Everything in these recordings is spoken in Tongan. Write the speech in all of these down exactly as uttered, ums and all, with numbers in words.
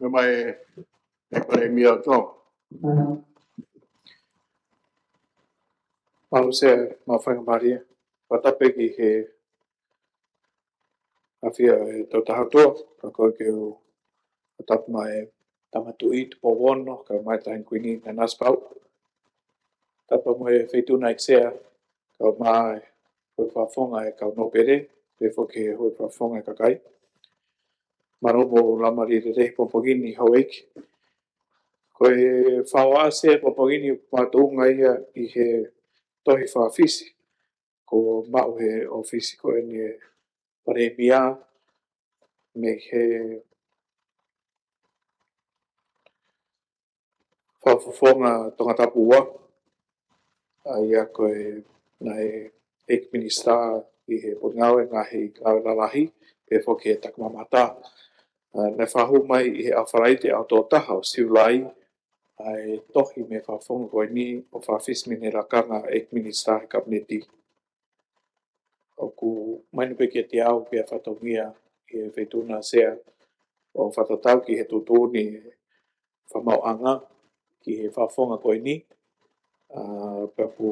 Mai e Palēmia ʻo Tonga. Mālō Sea, mālō faingamālie. Fakatapu ki he ʻafio ʻa e Toketā Hautō, pea ko e ke u fakatapu mai e Tama Tuʻi Tupou Ono, kae ʻumaʻā e Taʻahine Kuini Nanasipauʻu. Tapu mo e Feituʻuna ʻEiki Sea, kae ʻumaʻā e houʻeiki fakafofonga e kau nōpele, pehē foki ki he houʻeiki fakafofonga e kakai. Mālō mo e laumālie lelei he pongipongi ni houʻeiki. Ko e fakaʻosi e pongipongi ni ʻoku makatuʻunga ia ʻi he tohi fakafisi kuo maʻu he ʻōfisi ko eni e Palēmia mei he Fakafofonga Tongatapu ua, ʻa ia ko e naʻe ʻEiki Minisitā ʻi he Potungāue Ngaahi Ngāue Lalahi, pehē foki ki he Takimamata. ʻA, naʻe fakahū mai ʻi he ʻaho Falaite ʻaho tolu taha ʻo Siulai, ʻa e tohi mei he fakafofonga ko eni ʻo fakafisi mei he lakanga ʻEiki Minisitā he Kapineti. ʻOku mahino pē kiate au pea fatongia ki he Feituʻuna Sea ʻo fakatatau ki he tuʻutuʻuni fakamaauʻanga ki he fakafofonga ko eni, ʻa, pea ʻoku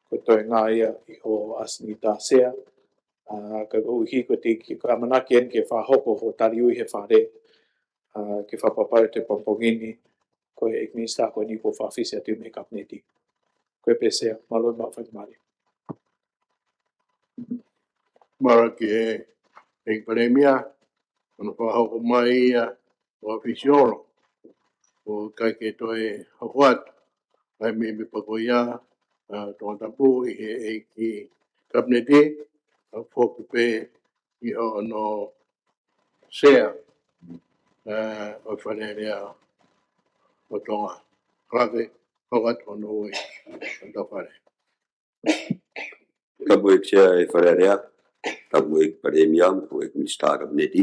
ko e toenga ia ʻi hoʻo ʻasi ni tā Sea, ʻa, ka ko e ʻuhi ko e tiki ko e ʻamanaki eni ke fakahoko hoʻo tali ui he Fale, ʻa, ke fakapapauʻi ʻe he pongipongi ni ko e ʻEiki Minisitā ko eni kuo fakafisi atu mei he Kapineti. Ko ia pē Sea, mālō e maʻu faingamālie. Mālō ki he ʻEiki Palēmia, ʻoku fakahoko mai ia ʻo ʻafisi ʻo ʻikai ke toe hoko atu. ʻA ia mei he meʻa ko ia, ʻa, Tongatapu ʻi he ʻEiki Kapineti, ʻa, foki pē ʻi hono Sea, ʻa, ʻo e Fale Alea ʻo Tonga. Kalake, hoko atu hono ui, ʻa e Fale. Tapu ʻEiki Sea e Fale Alea, tapu ʻEiki Palēmia, ʻEiki Minisitā Kapineti,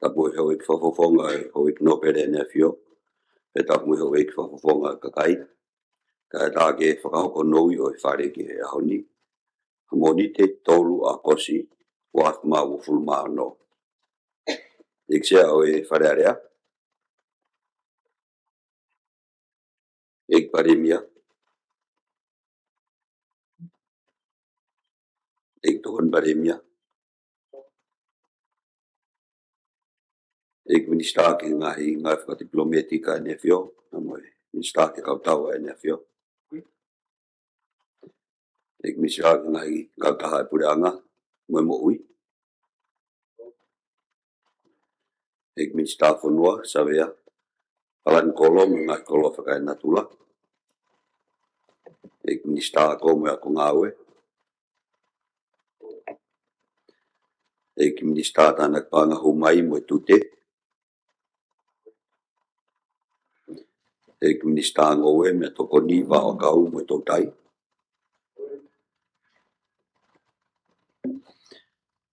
tapu houʻeiki fakafofonga, houʻeiki nōpele ʻEne ʻAfio, pea tapu houʻeiki fakafofonga kakai, kae ʻatā ke fakahoko hono ui ʻo e Fale ki he ʻaho ni, Mōnite tolu ʻAokosi, ua afe mā uofulu mā ono. ʻEiki Sea ʻo e Fale Alea, ʻEiki Palēmia, ʻEiki Tokoni Palēmia, ʻEiki Minisitā ki he Ngaahi Ngāue Fakatipilōmētika ʻEne ʻAfio, pea mo e Minisitā ki he Kautau ʻEne ʻAfio, ʻEiki Minisitā ki he Ngaahi Kautaha ʻa e Puleʻanga mo e Moʻui, ʻEiki Minisitā Fonua, Savea, Palani Kolo mo e Ngaahi Kolo Fakaenatula, ʻEiki Minisitā Ako mo e Ako Ngāue, ʻEiki Minisitā Tānaki Paʻanga Hū Mai mo e Tute, ʻEiki Minisitā Ngoue, Meʻatokoni, Vaoʻakau mo e Toutai,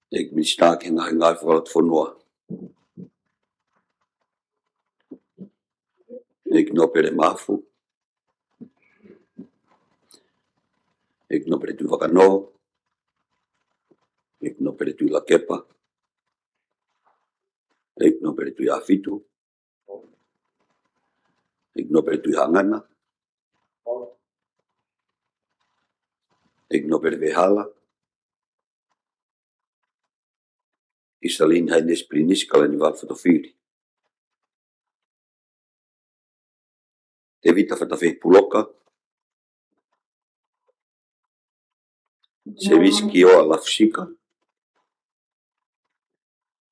ʻEiki Minisitā ki he Ngaahi Ngāue Fakalotofonua, ʻEiki Nōpele Maʻafu, ʻEiki Nōpele Tuʻivakanō, ʻEiki Nōpele Tuʻilakepa, ʻEiki Nōpele Tuʻiʻāfitu, ʻEiki Nōpele Tuʻihaʻangana, ʻEiki Nōpele Vehala, Isalini Hainesi Pilinisi Kalaniuvalu Fotofili, Tēvita Fatafehi Puloka, Sevisi Kioa Lafusika,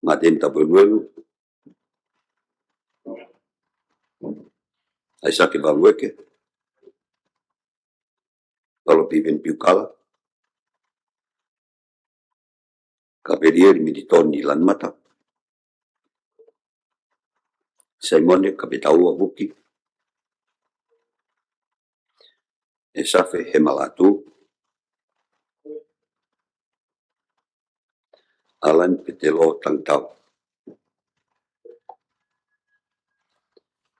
Māteni Tapueluelu, ʻAisake Valueke, Palo Piveni Piukala, Kapelieli Militoni Lanumata, Saimone Kapetaua Vuki, ʻEsafe Hema Lātū, ʻAlani Petelo Tangitau.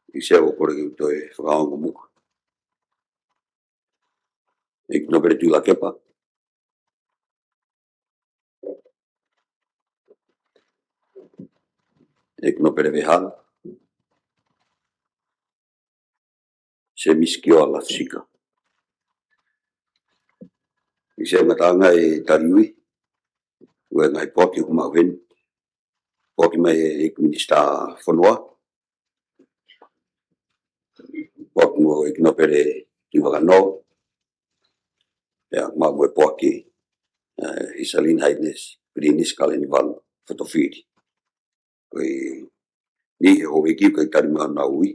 ʻEiki Sea, ʻoku ou kole ke u toe fakaongo muʻa. ʻEiki Nōpele Tuʻilakepa, ʻEiki Nōpele Vehala, Sēmisi Kioa Lafisika. ʻI he ngataʻanga e taliui, ʻa e ngaahi poaki ʻoku maʻu heni. Poaki mai e ʻEiki Minisitā Fonua. Poaki mo e ʻEiki Nōpele Tuʻivakanō. Pea maʻu mo e poaki, ʻa, His Highness Pilinisi Kalaniuvalu Fotofili. Ko eni he houʻeiki ʻoku ʻikai tali mai honau ui.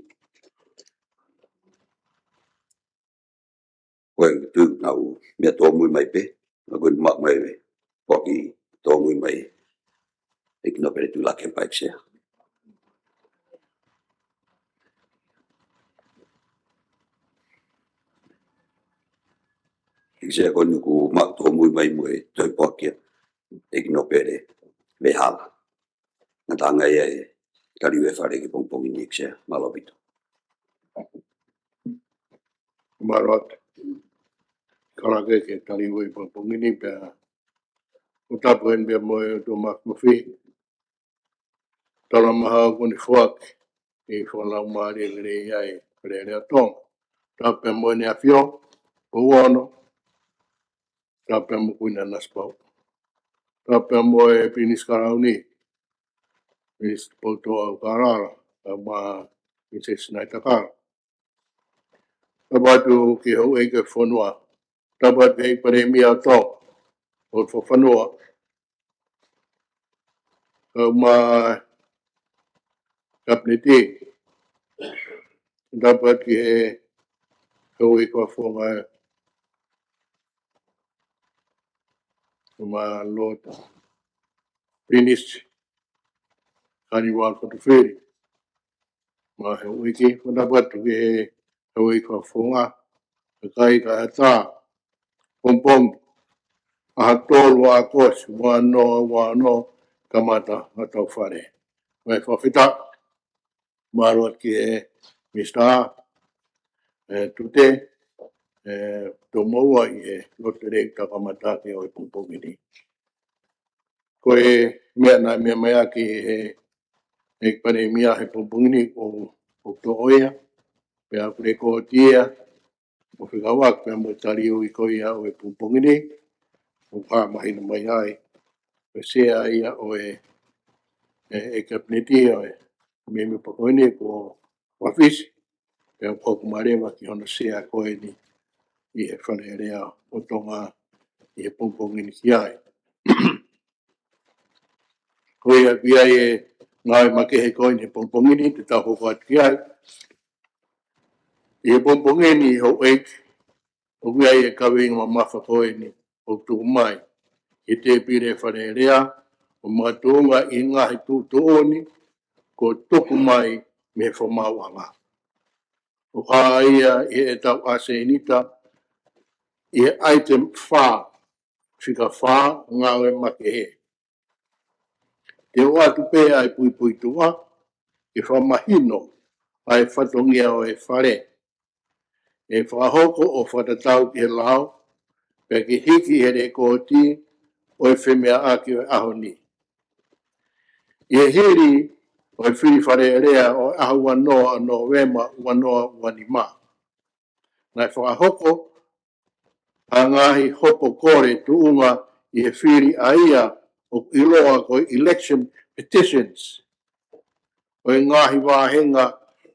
Ko e tuʻu nau meʻa tōmui mai pē, nau ko e maʻu mai pē, poaki tōmui mai, ʻEiki Nōpele Tuʻilakepa ʻEiki Sea. ʻEiki Sea ko eni ʻoku maʻu tōmui mai mo e toe poaki ʻa ʻEiki Nōpele Vehala. Ngataʻanga ia e taliui e Fale ki he pongipongi ni ʻEiki Sea, mālō ʻaupito. Mālō atu. Kalake ki he taliui pongipongi ni pea ʻoku tapu heni pea mo e ʻOtua Māfimafi. Talu mahalo ko eni foaki ʻi he fakalaumālie lelei ʻa e Fale Alea ʻo Tonga. Tapu pea mo ʻEne ʻAfio, Pouono, tapu pea mo Kuini Nanasipauʻu. Tapu pea mo e Pilinisi Kalauni, Pilinisi Tupoutoʻa ʻUlukalala, pea mo Pilinisesi Naitakala. Tapu atu ki he houʻeiki ʻo e fonua. Tapu atu ki he ʻEiki Palēmia ʻo Tonga, ʻo Fakafanua. Kae ʻumaʻā e Kapineti. Tapu atu ki he houʻeiki fakafofonga mo e Lord Pilinisi Kalaniuvalu Fotofili. Mo e houʻeiki, tapu atu ki he houʻeiki fakafofonga, kakai kae ʻatā, pongipongi, ʻaho tolu ʻo ʻAokosi, ua noa ua ono, kamata ʻetau Fale. Mo e fakafetaʻi, mālō atu ki he Minisitā, ʻe Tute, ʻe Tomoua ʻi he lotu lelei ʻoku tau kamata ʻaki ʻo e pongipongi ni. Ko e meʻa naʻe meʻa mai ʻaki ʻe he ʻEiki Palēmia he pongipongi ni ʻoku, ʻoku toʻo ia, pea ʻoku lēkooti ia, ʻo fekauʻaki pea mo e taliui ko ia ʻo e pongipongi ni, ʻoku mahino mai ai, ko e Sea ia ʻo e, e, e Kapineti ʻo e mēmipa ko eni ko Mafisi, pea ʻoku ʻoku maleva ki hono Sea ko eni ʻi he Fale Alea ʻo Tonga ʻi he pongipongi ni ki ai. Ko ia ʻoku ʻi ai e ngāue makehe ko eni he pongipongi ni te tau hoko atu ki ai. ʻI he pongipongi ni houʻeiki, ʻoku ʻi ai e kaveinga mamafa ko eni ʻoku tuku mai ʻi he tēpile Fale Alea ʻo makatuʻunga ʻi he ngaahi tuʻutuʻuni kuo tuku mai mei he Fakamaauʻanga. ʻOku hā ia ʻi heʻetau ʻasenita ʻi he item fā, fika fā, ngāue makehe. Te u ʻoatu pē ʻa e puipuituʻa ke fakamahino ʻa e fatongia ʻo e Fale. ʻE fakahoko ʻo fakatatau ki he lao, pea ke hiki ʻi he lēkooti ʻo e femeʻaʻaki ʻo e ʻaho ni. ʻI he hili ʻo e fili Fale Alea ʻo e ʻaho ua noa ʻo Nōvema ua noa ua nima, naʻe fakahoko ʻa e ngaahi hopo kole tuʻunga ʻi he fili ʻa ia ʻoku ʻiloa ko e election petitions ʻo e ngaahi vāhenga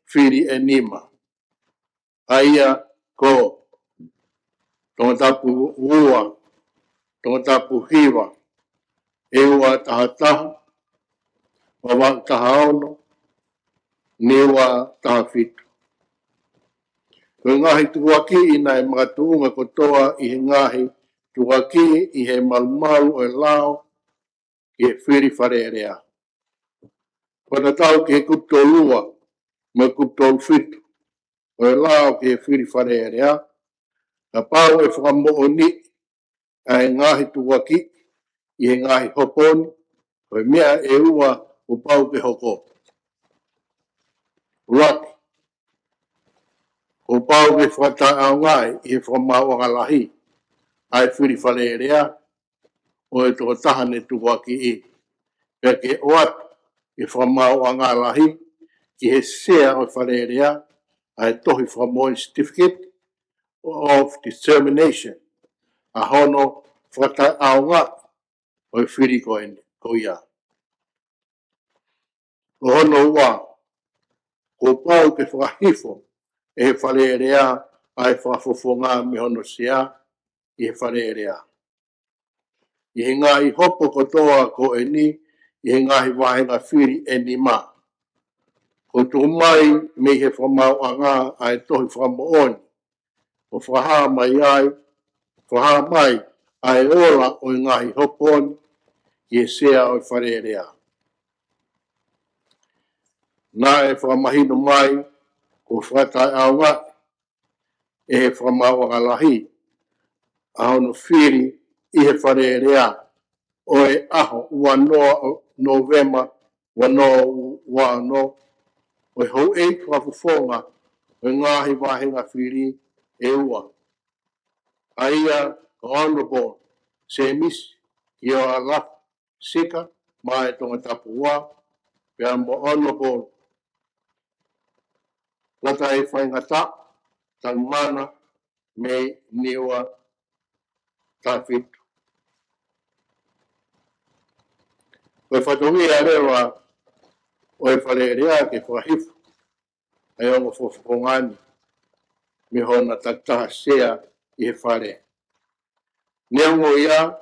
fili ʻe nima. ʻA ia ko Tongatapu ua, Tongatapu hiva, ʻEua taha taha, Vavaʻu taha ono, Niua taha fitu. Ko e ngaahi tukuakiʻi naʻe makatuʻunga kotoa ʻi he ngaahi tukuakiʻi ʻi he malumalu ʻo e lao ki he fili Fale Alea. Fakatatau ki he kupu tolu ua mo e kupu tolu fitu ʻo e lao ki he fili Fale Alea, kapau ʻe fakamoʻoniʻi ʻa e ngaahi tukuakiʻi ʻi he ngaahi hopo ni, ko e meʻa ʻe ua kuo pau ke hoko. ʻUluaki, kuo pau ke fakataʻeʻaongaʻi ʻi he Fakamaauʻanga Lahi ʻa e fili Fale Alea ʻo e tokotaha naʻe tukuakiʻi, pea ke ʻoatu ʻe he Fakamaauʻanga Lahi ki he Sea ʻo e Fale Alea ʻa e tohi fakamoʻoni, certificate of determination, ʻa hono fakataʻeʻaongaʻi ʻo e fili ko eni, ko ia. Ko hono ua, kuo pau ke fakahifo ʻe he Fale Alea ʻa e fakafofonga mei hono sea ʻi he Fale Alea. ʻI he ngaahi hopo kotoa ko eni, ʻi he ngaahi vāhenga fili ʻe nima, kuo tuku mai mei he fakamaauʻanga ʻa e tohi fakamoʻoni, ʻo fakahā mai ai, fakahā mai ʻa e ola ʻo e ngaahi hopo ni ʻi he sea ʻo e Fale Alea. Naʻe fakamahino mai kuo fakataʻeʻaongaʻi ʻe he fakamaauʻanga lahi ʻa hono fili ʻi he Fale Alea ʻo e ʻaho ua noa ʻo Nōvema ua noa ua ono, ʻo e houʻeiki fakafofonga ʻo e ngaahi vāhenga fili ʻe ua, ʻa ia ko Honourable Semisi Kioa Lafu Sika mei Tongatapu Ua, pea mo Honourable Lātai Faingataʻa Tangimana mei Niua Tahafitu. Ko e fatongia leva ʻo e Fale Alea ke fakahifo ʻa e ongo fakafofonga ni mei hona takitaha sea ʻi he Fale. Neongo ia,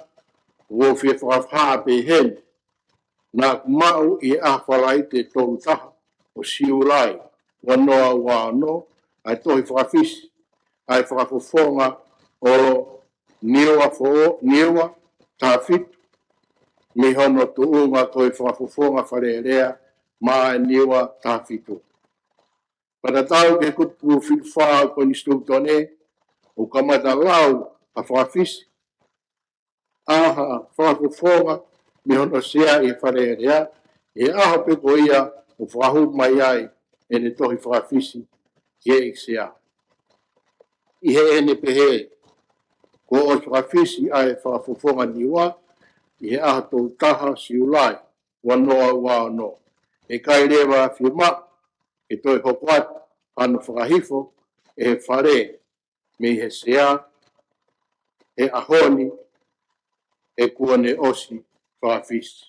ʻoku ou fie fakahā pē heni, naʻa ku maʻu ʻi he ʻaho Falaite tolu taha ʻo Siulai ua noa ua ono ʻa e tohi fakafisi ʻa e fakafofonga ʻo Niua Foʻou, Niua Tahafitu, mei hono tuʻunga ko e fakafofonga Fale Alea maʻa e Niua Tahafitu. Fakatatau ki he kupu fitu fā ʻo e Konisitūtone, ʻoku kamata lau ʻa e fakafisi ʻa ha fakafofonga mei hono sea ʻi he Fale Alea ʻi he ʻaho pē ko ia ʻoku fakahū mai ai ʻene tohi fakafisi ki he ʻEiki Sea. ʻI heʻene pehē, kuo ʻosi fakafisi ʻa e fakafofonga Niua ʻi he ʻaho tolu taha Siulai ua noa ua ono. ʻE ʻikai leva fiemaʻu ke toe hoko atu hano fakahifo ʻe he Fale mei he sea he ʻaho ni, he kuo ne ʻosi fakafisi.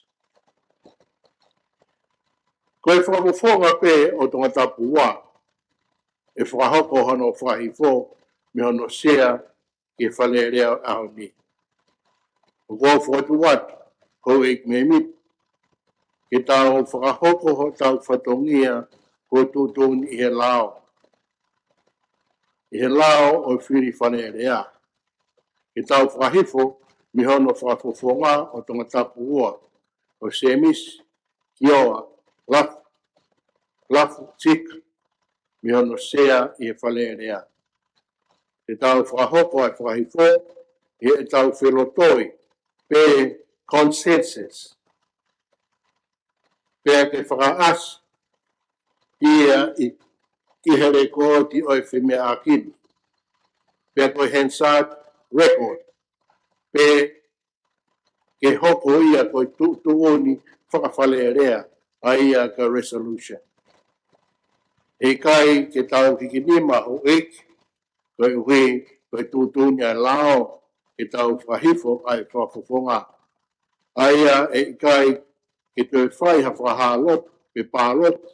Ko e fakafofonga pē ʻo Tongatapu Ua ʻe fakahoko hono fakahifo mei hono sea ki he Fale Alea ʻo e ʻaho ni. ʻOku ou fokotuʻu atu, houʻeiki mēmipa, ke tau fakahoko hotau fatongia kuo tuʻutuʻuni ʻi he lao, ʻi he lao ʻo e fili Fale Alea, ke tau fakahifo mei hono fakafofonga ʻo Tongatapu Ua, ʻo Semisi Kioa Lafu, Lafu Sika, mei hono sea ʻi he Fale Alea. Ke tau fakahoko ʻa e fakahifo ʻi heʻetau felotoi pe consensus, pea ke fakaʻasi ia ʻi, ʻi he lekooti ʻo e femeʻaʻaki ni, pea ko e Hansard Record, pe ke hoko ia ko e tuʻutuʻuni faka-Fale Alea, ʻa ia ko e resolution. ʻE ʻikai ke tau hiki nima, houʻeiki, koeʻuhi ko e tuʻutuʻuni ʻa e lao ke tau fakahifo ʻa e fakafofonga, ʻa ia ʻe ʻikai ke toe fai ha fakahā lotu pe pāloti,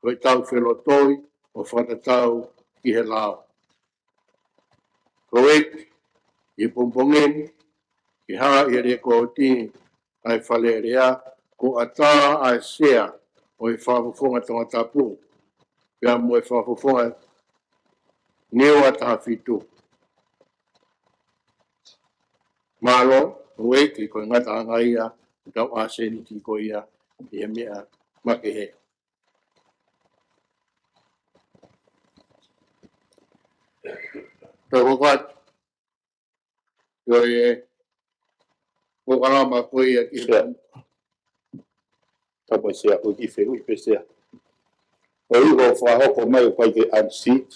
ko ʻetau felotoi ʻo fakatatau ki he lao. Houʻeiki, ʻi he pongipongi ni, ke hā ʻi he lekooti ʻa e Fale Alea, ko e ʻatā ʻa e sea ʻo e fakafofonga Tongatapu, pea mo e fakafofonga Niua Tahafitu. Mālō, houʻeiki, ko e ngataʻanga ia ʻetau ʻaseniti ko ia ʻi he meʻa makehe. Tau hoko atu. ʻIo, ʻe, polokalama ko ia ki he Sea. Tau mai Sea, ko e kiʻi fehuʻi pē Sea. ʻOku ou fakahoko mai ʻoku ʻikai ke unseat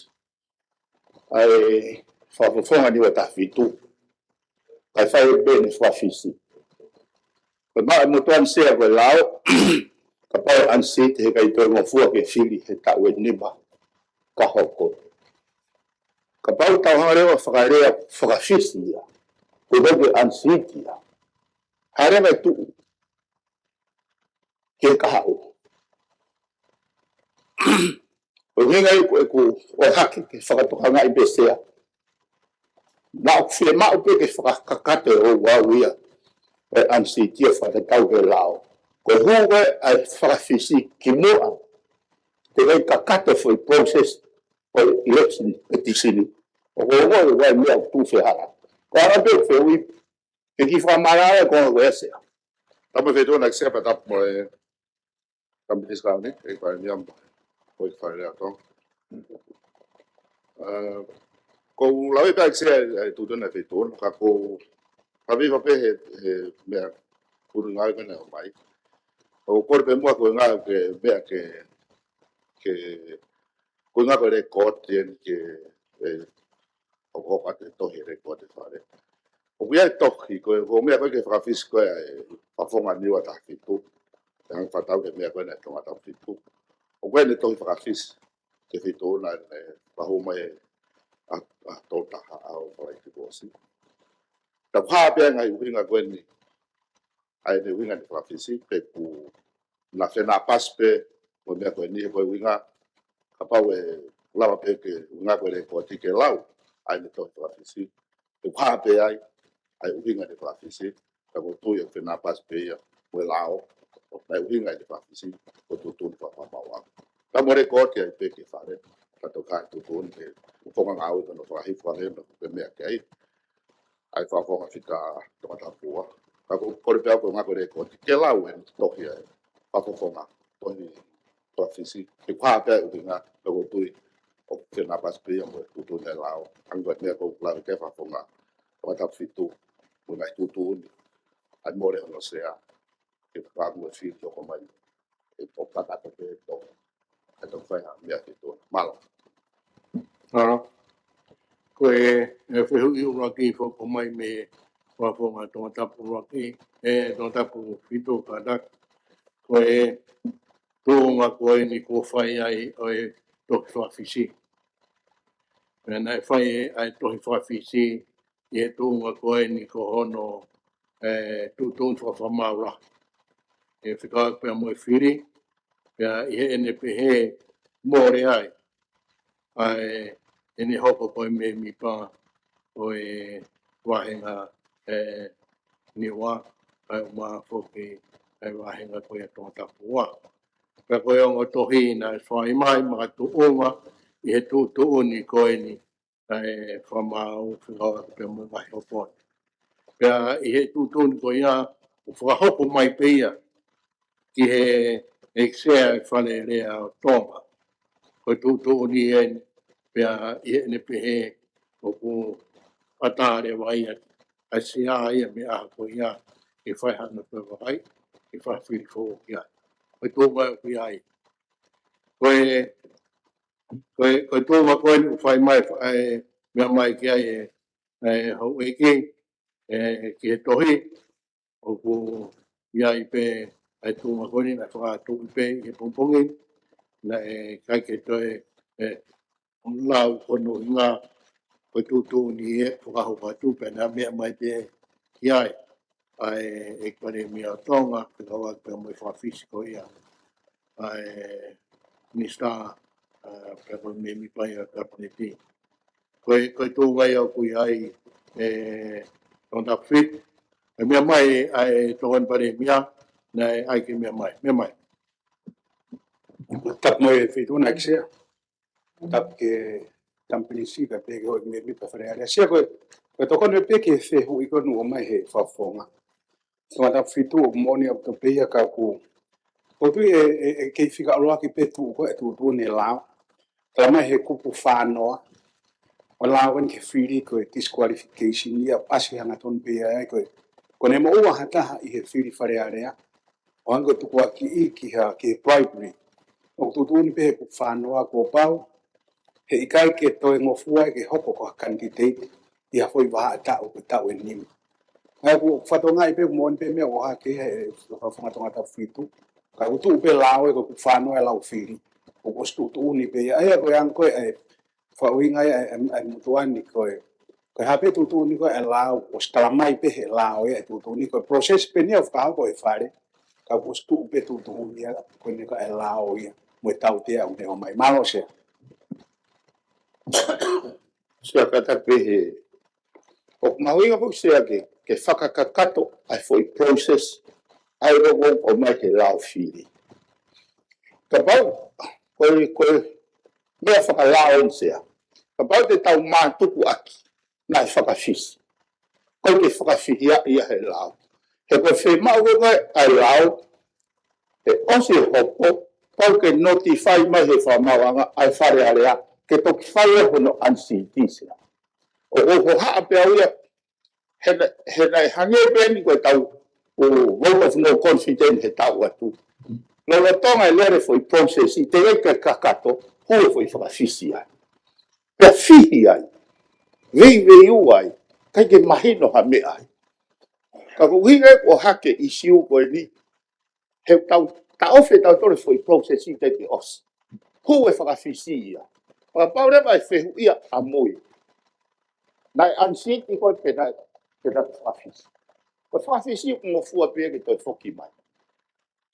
ʻa e fakafofonga Niua Tahafitu. Kae fai pē ʻene fakafisi. Ko e maʻu ʻe he motuʻa ni Sea ko e lao, kapau ʻe unseat he ʻikai toe ngofua ke fili he taʻu ʻe nima. ka hoko. Kapau tau hanga leva fakalea fakafisi ia, ko e ke unseat ia, hā leva e tuʻu ke kahaʻu. ʻUhinga ia ko ʻeku ʻohake ke fakatokangaʻi pē Sea. Naʻa ʻoku fiemaʻu pē ke fakakakato ʻe hoʻo ʻalu ia ʻo e unseat ia fakatatau ki he lao. Ko e hū ko ē ʻa e fakafisi kimuʻa, teʻeki ai kakato e foʻi process ʻo e election petition. ʻOku ou ongoʻi ʻoku ʻi ai e meʻa ʻoku tuʻu fehālaaki. Ko e ʻalu pē ʻo fehuʻi, ke kiʻi fakamālō ʻa e konga ko ē Sea. Tapu mo e Feituʻu na Sea, pea tapu mo e Kapineti Sikauni, ʻEiki Palēmia mo e ʻEiki Fale Alea ʻo Tonga. ʻA, ʻoku ou lau pē ʻEiki Sea e tuʻutuʻuni ʻa e Feituʻu na, ka ʻoku ou kaveinga pē he, he meʻa ko eni ngāue ko eni ʻomai. ʻOku ou kole pē muʻa ko e ngāue ke meʻa ke, ke, ko e ngāue ko e lēkooti eni ke, ē, ʻoku hoko atu e tohi e lēkooti Fale. ʻOku ʻi ai e tohi, ko e, ko e meʻa ko ē ki he fakafisi ko ē ʻa e Fakafofonga Niua taha fitu. ʻE hanga fakatau ki he meʻa ko ē ʻa e Tonga taha fitu. ʻOku ʻi ai ʻene tohi fakafisi ki he Feituʻu na ʻene fakahū mai ʻa, ʻa Tolu Taha ʻa o Falaiti kuo ʻosi. Tau hā pē ʻa e ngaahi ʻuhinga ko eni, ʻa ʻene ʻuhinga ʻene fakafisi, pe ʻoku na fenāpasi pē mo e meʻa ko eni, he ko e ʻuhinga, kapau ʻe lava pē ke ʻuhinga ko e lēkooti ke lau ʻa ʻene tohi fakafisi, ʻe hā pē ai ʻa e ʻuhinga ʻene fakafisi, ka ʻoku ou tui ʻoku fenāpasi pē ia mo e lao, ʻa e ʻuhinga ʻene fakafisi, ko e tuʻutuʻuni fakamaauʻanga. Ka mo e lēkooti ai pē ki Fale, ka toki tuʻutuʻuni ki he Fakafofonga Ngāue ko hono fakahifo ange ʻo ke meʻa ki ai ʻa e Fakafofonga Fika Tongatapu ua. Ka ʻoku ou kole pē au ko e ngāue ko e lēkooti ke lau ʻene tohi ʻa e Fakafofonga, tohi fakafisi, ʻe hā pē ʻa e ʻuhinga, ka ʻoku ou tui ʻoku fenāpasi pē ia mo e tuʻutuʻuni ʻa e lao. Hangē ko e meʻa ʻoku ou lau ki he Fakafofonga Tongatapu fitu, mo e ngaahi tuʻutuʻuni ʻa e mole hono Sea, ke fakaʻamu e fili ʻoku hoko mai, ʻe ʻoku kakato pē ʻe Tonga, ʻe Tonga fai ha meʻa ki Tonga. Mālō. Mālō. Ko e, e fehuʻi ʻuluaki fakahoko mai mei he Fakafofonga Tongatapu ʻuluaki, ē, Tongatapu fitu kātaki. Ko e tuʻunga ko eni kuo fai ai ʻo e tohi fakafisi. Pea naʻe fai ʻa e tohi fakafisi ʻi he tuʻunga ko eni ko hono, ē, tuʻutuʻuni fakafakamaau lahi. ʻE fekauʻaki pea mo e fili, pea ʻi heʻene pehē mole ai ʻa e, ʻene hoko ko e mēmipa ʻo e vāhenga, ē, Niua, kae ʻumaʻā foki ʻa e vāhenga ko ia Tongatapu ua. Pea ko e ongo tohi naʻe fai mai makatuʻunga ʻi he tuʻutuʻuni ko eni, ʻa e fakamaau fekauʻaki pea mo e ngaahi hopo ni. Pea ʻi he tuʻutuʻuni ko ia, ʻoku fakahoko mai pē ia ki he ʻEiki Sea ʻo e Fale Alea ʻo Tonga. Ko e tuʻutuʻuni eni, pea ʻi heʻene pehē ʻoku ʻatā leva ia ʻa e Sea ia mei he ʻaho ko ia ke fai hano toe vakai, ke fai fili foʻou ki ai. Ko e tuʻunga ʻoku ʻi ai. Ko e, ko e, ko e tuʻunga ko eni ʻoku fai mai, ʻa e meʻa mai ki ai ʻe, ʻe houʻeiki, ē, ki he tohi, ʻoku ʻi ai pē ʻa e tuʻunga ko eni naʻe fakatuʻu pē ʻi he pongipongi, naʻe ʻikai ke toe, ē, lau ko hono ʻuhinga, ko e tuʻutuʻuni ē fakahoko atu pē naʻe meʻa mai pē ki ai ʻa e ʻEiki Palēmia ʻo Tonga, fekauʻaki pea mo e fakafisi ko ia ʻa e Minisitā, ā, pea mo e mēmipa ia ʻo e Kapineti. Ko e, ko e tuʻunga ia ʻoku ʻi ai ʻe Tongatapu fitu. ʻE meʻa mai ʻa e Tokoni Palēmia, naʻe ʻai ke meʻa mai. Meʻa mai. Tapu mo e Feituʻu na ʻEiki Sea. Tapu ki he Kapineti pea pehē ki he ʻEiki Mēmipa Fale Alea. Sea ko e, ko e tokoni pē ki he fehuʻi ko eni ʻomai he Fakafofonga Tongatapu fitu, ʻoku moʻoni ʻaupito pē ia ka ʻoku, ʻoku ou tui ʻe, ʻe, ʻe kei fika ʻuluaki pē tuʻu ko ē tuʻutuʻuni e lao. Tala mai he kupu fā noa ʻo e lao ko eni ki he fili ko e disqualification ia, ʻasi hangatonu pē ia ai ko e, ko ʻene moʻua ha taha ʻi he fili Fale Alea, ʻo hangē ko e tukuakiʻi ki ha, ki he bribery. ʻOku tuʻutuʻuni pē he kupu fā noa kuo pau, he ʻikai ke toe ngofua ke hoko ko ha candidate ʻi ha foʻi vahaʻa taʻu ko e taʻu ʻe nima. ʻA ia ʻoku ou fakatokangaʻi pē ʻoku moʻoni pē meʻa ʻoku ʻohake he Fakafofonga Tongatapu fitu. Ka ʻoku tuʻu pē lao ē ko e kupu fā noa e lao fili. ʻoku ʻosi tuʻutuʻuni pē ia. ʻA ia ko e anga ko ē ʻa e fakaʻuhinga ia ʻa e, ʻa e, ʻa e motuʻa ni ko e, ko e hā pē tuʻutuʻuni ko ē ʻa e lao, ʻosi talamai pē he lao ia ʻa e tuʻutuʻuni ko e process pē eni ʻoku fakahoko ʻe Fale, ka ʻoku ʻosi tuʻu pē tuʻutuʻuni ia, ko eni ko e lao ia, mo e tautea ʻoku ne ʻomai. Mālō Sea. Sea, kātaki pē he, ʻoku mahuʻinga foki Sea ke, ke fakakakato ʻa e foʻi process ʻa ia ʻoku ʻomai he lao fili. Kapau, ko e, ko e meʻa fakalao eni Sea. Kapau te tau mātuku ʻaki, naʻe fakafisi. ʻOku ʻikai ke fakafihiaʻi ia he lao. He ko e fiemaʻu ko ē ʻa e lao, he ʻosi e hopo, pau ke notify mai he fakamaauʻanga ʻa e Fale Alea, ke toki fai ʻa hono unseat Sea. ʻOku ou hohaʻa pē au ia, he naʻe, he naʻe hangē pē eni ko e tau, ʻo vote of no confidence he tau atu. Lolotonga e lele foʻi process, ʻi te ʻikai ke kakato, hū e foʻi fakafisi ai. Pea fihi ai, veiveiua ai, ʻikai ke mahino ha meʻa ai. Ka ko e ʻuhinga ia ʻoku ʻohake e ʻīsiu ko eni, he tau, taʻofi ʻe tautolu e foʻi process ʻi te ke ʻosi. Hū e fakafisi ia. Fakapapau leva ʻe fehuʻia ʻamui. Naʻe unseat koe pe naʻe, pe naʻe fakafisi. Ko e fakafisi ʻoku ngofua pē ia ke toe foki mai.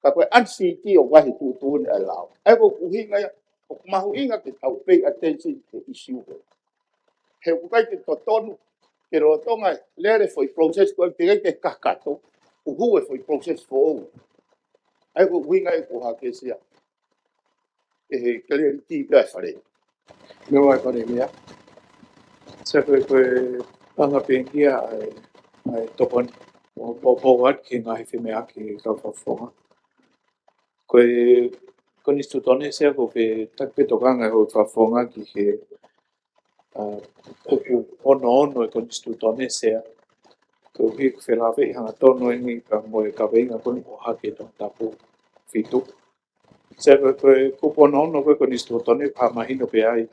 Ka ko e unseat ʻoku ʻi ai e tuʻutuʻuni ʻa e lao. ʻA ia ko e ʻuhinga ia, ʻoku mahuʻinga ke tau pay attention ki he ʻīsiu ko ē. He ʻoku ʻikai ke totonu, ke lolotonga e lele foʻi process ko ē ʻi te ʻikai ke kakato, ʻoku hū e foʻi process foʻou. ʻA ia ko e ʻuhinga ia ʻoku ʻohake Sea. ʻE he kele ʻi te pea Fale. Meʻa ʻa e Fale ia. Sea ko e, ko e anga pē ia ʻa e, ʻa e tokoni. ʻO, ʻo, ʻo ʻoatu ki he ngaahi femeʻaʻaki ʻa e kau fakafofonga. Ko e, ko e konisitūtone Sea ko e fē, taki pē tokanga ʻa e kau fakafofonga ki he, ʻa, kupu ono ono ʻo e konisitūtone Sea. Koeʻuhi ko e felāveʻi hangatonu eni pea mo e kaveinga ko eni ʻohake Tongatapu fitu. Sea ko e, ko e kupu ono ono ko e konisitūtone ʻoku mahino pē ai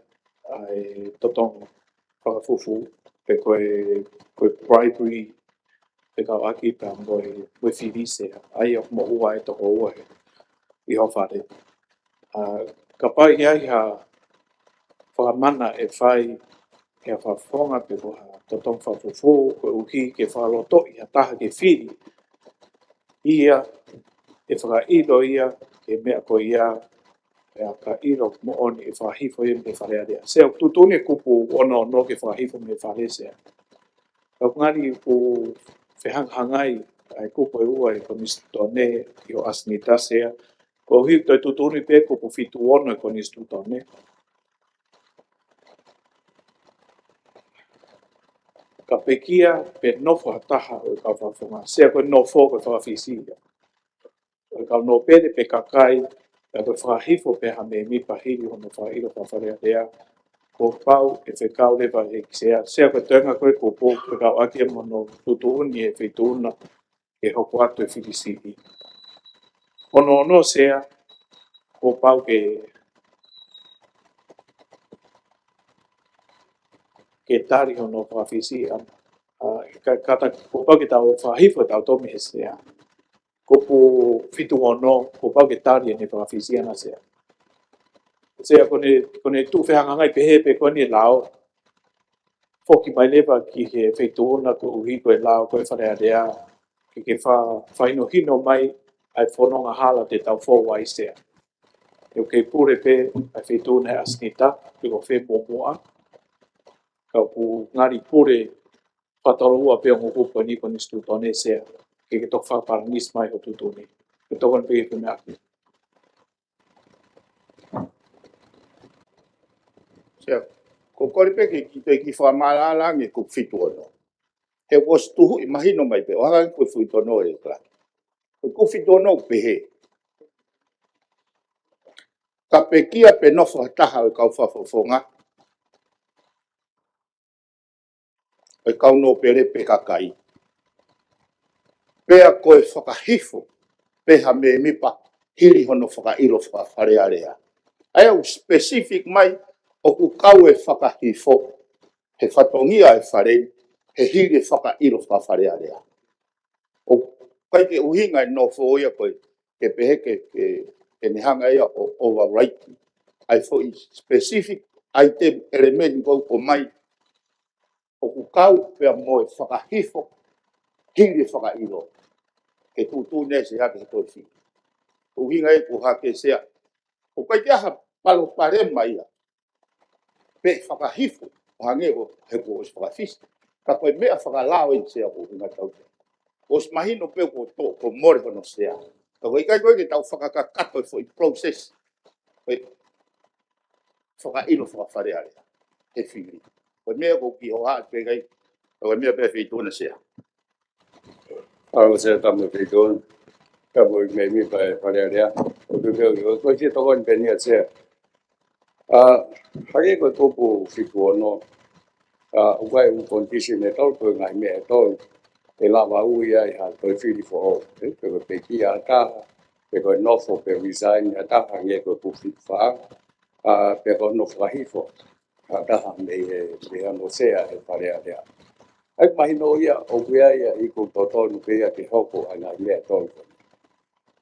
ʻa e totongi fakafufū, pe ko e, ko e bribery, fekauʻaki pea mo e, mo e fili Sea, ʻa ia ʻoku moʻua ʻe he tokoua he, ʻi ho fale. ʻA, kapau ʻe ʻi ai ha fakamana ʻe fai ʻe ha fakafofonga pe ko ha totongi fakafufū, koeʻuhi ke fakalotoʻi ha taha ke fili, ia, ʻe fakaʻilo ia, ʻe meʻa ko ia, ʻe aka ʻilo moʻoni ʻe fakahifo ia mei he Fale Alea. Sea ʻoku tuʻutuʻuni e kupu ono ono ke fakahifo mei he Fale Sea. Ka ʻoku ngali ʻoku fehangahangai ʻa e kupu ʻe ua ʻa e konisitūtone ʻi ho ʻasinita Sea. Koeʻuhi ʻoku toe tuʻutuʻuni pē kupu fitu ono ʻa e konisitūtone. Ka pekia pe nofo ha taha ʻo e kau fakafofonga. Sea ko e nofo ko e fakafisi ia. ʻO e kau nōpele pe kakai, ʻa ia ko e fakahifo pē ha mēmipa hili hono fakaʻilo faka-Fale Alea, kuo pau ʻe fekau leva ʻe he Sea, Sea ko e toenga ko ē kuo pau fekauʻaki mo hono tuʻutuʻuni ʻe he feituʻu na ke hoko atu e fili siʻi. Ono ono Sea, kuo pau ke, ke tali hono fakafisi ʻa, ʻa, ka, ka ta, kuo pau ke tau fakahifo ʻe tautolu mei he Sea. Kupu fitu ono, kuo pau ke tali ʻene fakafisi ʻana Sea. Sea ko ʻene, ko ʻene tuʻu fehangahangai pehē pē ko ʻene lao. Foki mai leva ki he feituʻu na koeʻuhi ko e lao ko e Fale Alea, ke ke fa-, fakahinohino mai ʻa e fononga hala te tau fou ai Sea. ʻOku kei pule pē ʻa e feituʻu na he ʻasinita, pe ko fē muʻomuʻa. Ka ʻoku ngali pule fakatoloua pē ʻo e ongo kupu ʻa e konisitūtone Sea, ke ke toki fakapalanisi mai ho tuʻutuʻuni. Ke tokoni pē ki he meʻa. Sea, ko e kole pē ke, ke, ke fakamālālā ange kupu fitu ono. He ʻoku ʻosi tuhuʻi mahino mai pē, ʻo hangē ko e fuʻu tono ʻe kla. Ko e kupu fitu ono pehē. Ka pekia pe nofo ha taha ʻo e kau fakafofonga, ʻo e kau nōpele pe kakai. Pea ko e fakahifo pē ha mēmipa hili hono fakaʻilo faka-Fale Alea. ʻA ia ʻoku specific mai ʻoku kau e fakahifo he fatongia e Fale, he hili e fakaʻilo faka-Fale Alea. ʻOku ʻikai ke ʻuhinga e nofo ia ko e ke pehē ke, ke, ke ne hanga ia ʻo, ʻo override. ʻa e foʻi specific item, element ʻoku ʻomai, ʻoku kau pea mo e fakahifo hili e fakaʻilo ke tuʻutuʻuni ʻe he Sea ki he toe fili. ʻUhinga ia ʻoku hake Sea, ʻoku ʻikai ke ʻi ai ha palopalema ia pe fakahifo ʻo hangē ko e kuo ʻosi fakafisi. Ka ko e meʻa fakalao ʻeni Sea ʻoku ʻuhinga tau te. ʻOsi mahino pē kuo to, kuo mole hono Sea. Ka ʻoku ʻikai ko ē ke tau fakakakato e foʻi process ʻo e fakaʻilo faka-Fale Alea he fili. Ko e meʻa ʻoku ou kiʻi hohaʻa pē ki ai, ko e meʻa pē Feituʻuna Sea. Mālō Sea, tapu mo e Feituʻuna. Tapu mo e mēmipa ʻo e Fale Alea. ʻOku ou pehē ʻoku ou, ʻoku ou fie tokoni pē ʻeni ʻa Sea. ʻA, hangē ko e kupu fitu ono, ʻa, ʻoku ʻi ai e ʻū condition ʻe tolu, ko e ngaahi meʻa ʻe tolu ʻe lava ui ai ha toe fili foʻou. ʻE, pe ko e pekia ʻa taha, pe ko e nofo pe resign ʻa taha, hangē ko e kupu fitu fā, ʻa, pe ko hono fakahifo ʻa taha mei he, mei hono Sea he Fale Alea. ʻA ia mahino ia ʻoku ʻi ai e iku totonu pē ia ke hoko ʻa e ngaahi meʻa ʻe tolu ko ē.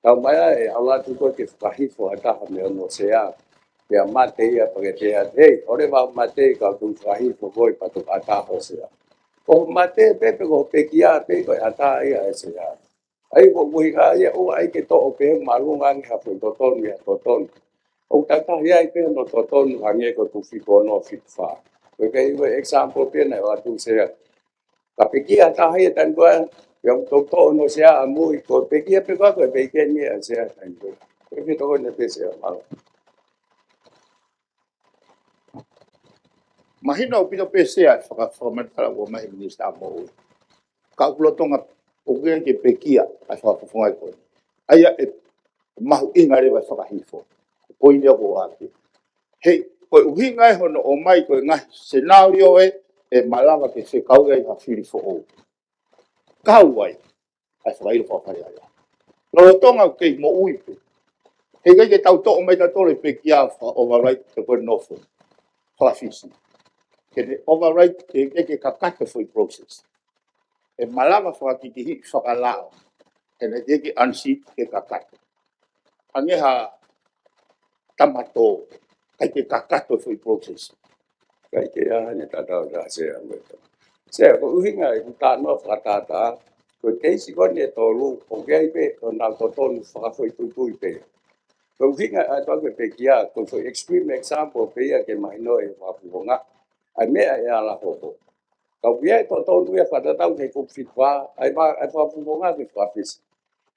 Tau mai ai, ʻalu atu ko ē ke fakahifo ʻa taha mei hono Sea, pea mate ia pea ke pehē, hei, ʻoua leva mate ka u fakahifo koe pea toki ʻatā ho Sea. Ko hoʻo mate pē pe ko hoʻo pekia pē ko e ʻatā ia ʻa e Sea. ʻA ia ko e ʻuhinga ia ʻoku ʻikai ke toʻo pē he māʻolunga ange ha foʻi totonu ia totonu. ʻOku tatahi ai pē hono totonu hangē ko e kupu fitu ono, fitu fā. Ko e kiʻi example pē naʻe ʻoatu Sea. Ka pekia ʻa taha ia taimi ko ē, pea ʻoku toʻo hono Sea ʻamui, ko e pekia pē ko ē, ko e pekia ʻeni ʻa e Sea taimi ko ē. Ko e fie tokoni pē Sea, mālō. Mahino ʻaupito pē Sea e faka-, fakamatala ʻoku ʻomai ʻe he Minisitā Moʻui. Ka ʻoku lolotonga ʻoku ʻikai ke pekia ʻa e fakafofonga ko ē. ʻA ia ʻe mahuʻinga leva e fakahifo. Ko e poini ia ʻoku ʻoatu. Hei, ko e ʻuhinga ia hono ʻomai ko e ngaahi scenario ē, ʻe malava ke fekau ai ha fili foʻou. Kau ai ʻa e fakaʻilo faka-Fale Alea. Lolotonga ʻoku kei moʻui pē. Heʻikai ke tau toʻo mai tautolu e pekia faka-override pe ko e nofo fakafisi. Ke ne override, ke, ke, ke kakato e foʻi process. ʻE malava fakakikihi fakalao. Ke ne ke, ke unseat ke kakato. Hangē ha tama tō, ʻikai ke kakato e foʻi process. ʻIkai ke ʻi ai hano tatau ʻa Sea mo e tama. Sea, ko e ʻuhinga ʻeku talanoa fakatātā, ko e keisi ko eni ʻe tolu, ʻoku ʻi ai pē honau totonu fakafoʻituitui pē. Ko e ʻuhinga ʻa e tau ke pekia, ko e foʻi extreme example pē ia ke mahino ʻe he fakafofonga ʻa e meʻa ʻe ala hoko. Ka ʻoku ʻi ai e totonu ia fakatatau ki he kupu fitu fā, ʻa e ma-, ʻa e fakafofonga ke fakafisi.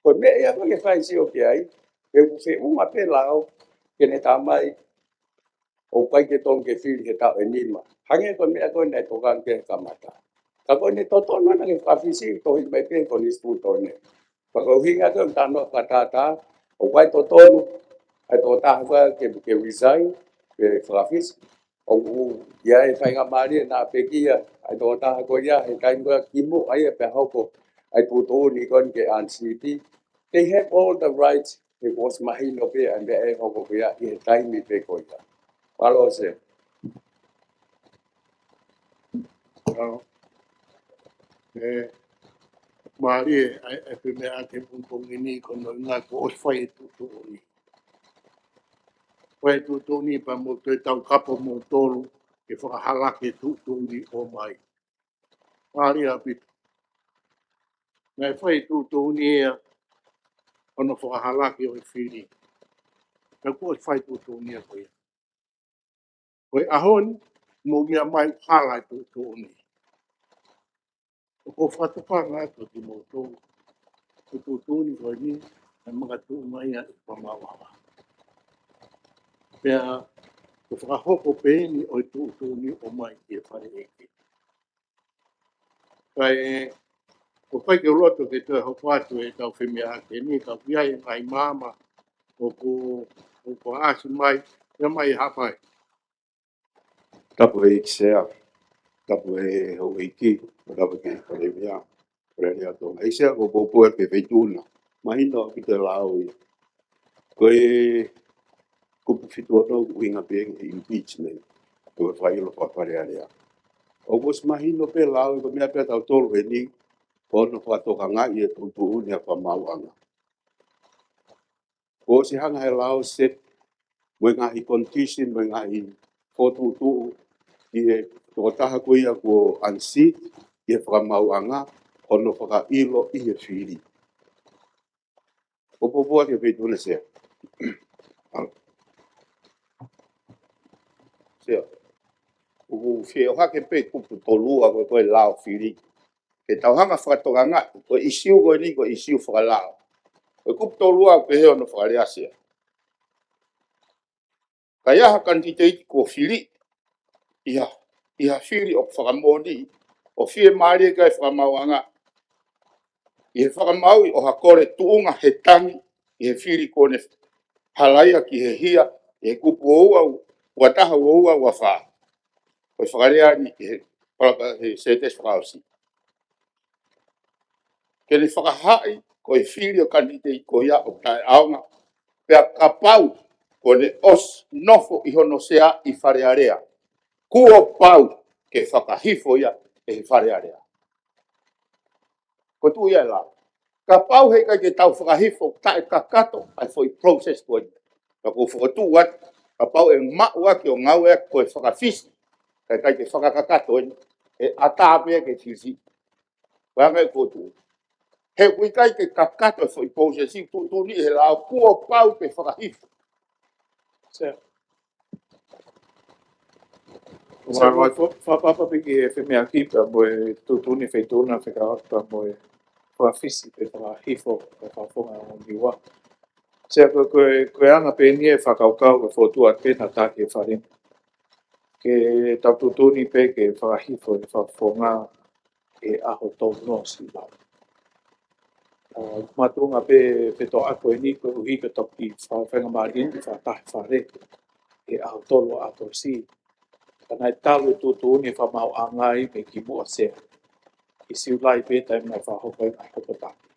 Ko e meʻa ia ko ē ke fai sio ki ai, pe ʻoku feʻunga pē lao ke ne tā mai, ʻoku ʻikai ke tonu ke fili he taʻu ʻe nima. Hangē ko e meʻa ko ē naʻe tokanga ki ai he kamata. Ka ko ʻene totonu ʻana ke fakafisi, tohi mai pē he konisitūtone. Pea ko e ʻuhinga ko ē ʻeku talanoa fakatātā, ʻoku ʻi ai e totonu ʻa e tokotaha ko ē ke, ke resign, ke fakafisi. ʻOku ʻi ai e faingamālie naʻa pekia ʻa e tokotaha ko ia he taimi ko ē kimuʻa ia pea hoko ʻa e tuʻutuʻuni ko eni ke unseat. They have all the rights, he kuo ʻosi mahino pē ʻa e meʻa ʻe hoko ko ia ʻi he taimi pē ko ia. Mālō Sea. Mālō. ʻE, mālie ʻa e, ʻa e pē meʻa ke pungpung ini ko hono ʻuhinga kuo ʻosi fai e tuʻutuʻuni. Fai e tuʻutuʻuni pea mou toe taukapo moutolu ke fakahalaki e tuʻutuʻuni ʻomai. Mālie ʻaupito. Naʻe fai e tuʻutuʻuni ia hono fakahalaki ʻo e fili. Ka kuo ʻosi fai e tuʻutuʻuni ia ko ia. Ko e ʻaho ni, mou meʻa mai ʻoku hala e tuʻutuʻuni. ʻOku ou fakatokanga atu kimoutolu, ko e tuʻutuʻuni ko eni, naʻe makatuʻunga ia ʻi Fakamaauʻanga. Pea, ko e fakahoko pē eni ʻo e tuʻutuʻuni ʻomai ki he Fale ʻEiki. Kae, ʻoku ʻikai ke u loto ke toe hoko atu ʻetau femeʻaʻaki ni, ka ʻoku ʻi ai e ngaahi maama ʻoku, ʻoku ʻasi mai, ia mai Haʻapai. Tapu ʻEiki Sea, tapu ʻe Houʻeiki, mo tapu ki he Palēmia, Palēmia Tonga. ʻEiki Sea, ko e poupou atu ki he Feituʻuna. Mahino ʻaupito e lao ia. Ko e kupu fitu ono ʻoku ʻuhinga pē ki he impeachment, ko e fakaʻilo faka-Fale Alea. ʻOku ʻosi mahino pē lao ia ko e meʻa pē ʻatautolu heni, ko hono fakatokangaʻi e tuʻutuʻuni ʻa Fakamaauʻanga. Kuo ʻosi hanga he lao set mo e ngaahi condition, mo e ngaahi fokotuʻutuʻu ʻi he tokotaha ko ia kuo unseat ʻi he fakamaauʻanga, hono fakaʻilo ʻi he fili. ʻOku poupou atu ki he Feituʻu na, Sea. Sea. ʻOku ou fie ʻohake pē kupu tolu ua ko e, ko e lao fili. Ke tau hanga fakatokangaʻi, ko e ʻīsiu ko eni, ko e ʻīsiu fakalao. Ko e kupu tolu ua ʻoku pehē hono fakalea, Sea. Ka ʻi ai ha kanititeiti kuo fili, ʻi ha, ʻi ha fili ʻoku fakamoʻoni, ʻo fiemālie ki ai e fakamaauʻanga, ʻi he fakamāuʻi ʻo ha kole tuʻunga he tangi ʻi he fili kuo ne halaia ki he hia, ʻi he kupu ua ua, ua taha ua ua ua fā. Ko e fakalea ni ʻi he palaka-, he sētesi fakaʻosi. Ke ne fakahaaʻi ko e fili ʻo e kanititeiti ko ia ʻoku taʻeʻaonga, pea kapau kuo ne ʻosi nofo ʻi hono sea ʻi Fale Alea, kuo pau ke fakahifo ia ʻe he Fale Alea. Ko e tuʻu ia e lao. Kapau heʻikai ke tau fakahifo, taʻekakato ʻa e foʻi process ko eni. Ka ʻoku ou fokotuʻu atu, kapau ʻe maʻu ʻaki ʻo ngāueʻaki ko e fakafisi, kae ʻikai ke fakakakato eni, ʻe ʻatā pē ia ke fisi. Ko e anga ia ʻeku fokotuʻu. He ʻoku ʻikai ke kakato e foʻi process, tuʻutuʻuni he lao kuo pau ke fakahifo. Sea. Ua, ua. Fa-, fa-, fa-, fa-, piki e femeʻa ki pea mo e tuʻutuʻuni Feituʻu na fekauʻaki pea mo e fakafisi pe fakahifo pe fakafofonga ʻo Niua. Sea, ko, ko, ko e anga pē eni e fakakaukau ʻoku fotu atu pē naʻa taki e Fale ni. Ke tau tuʻutuʻuni pē ke fakahifo e fakafofonga he ʻaho tolu noa Siulai. ʻA, makatuʻunga pē fetoʻaki ko eni koeʻuhi ko e toki fa-, faingamālie eni ke fakataha e Fale he ʻaho tolu ʻo ʻAokosi. Ka naʻe talu e tuʻutuʻuni e fakamaauʻanga ia mei kimuʻa, Sea, ʻi Siulai pē taimi naʻe fakahoko ai e ngaahi hoko taki.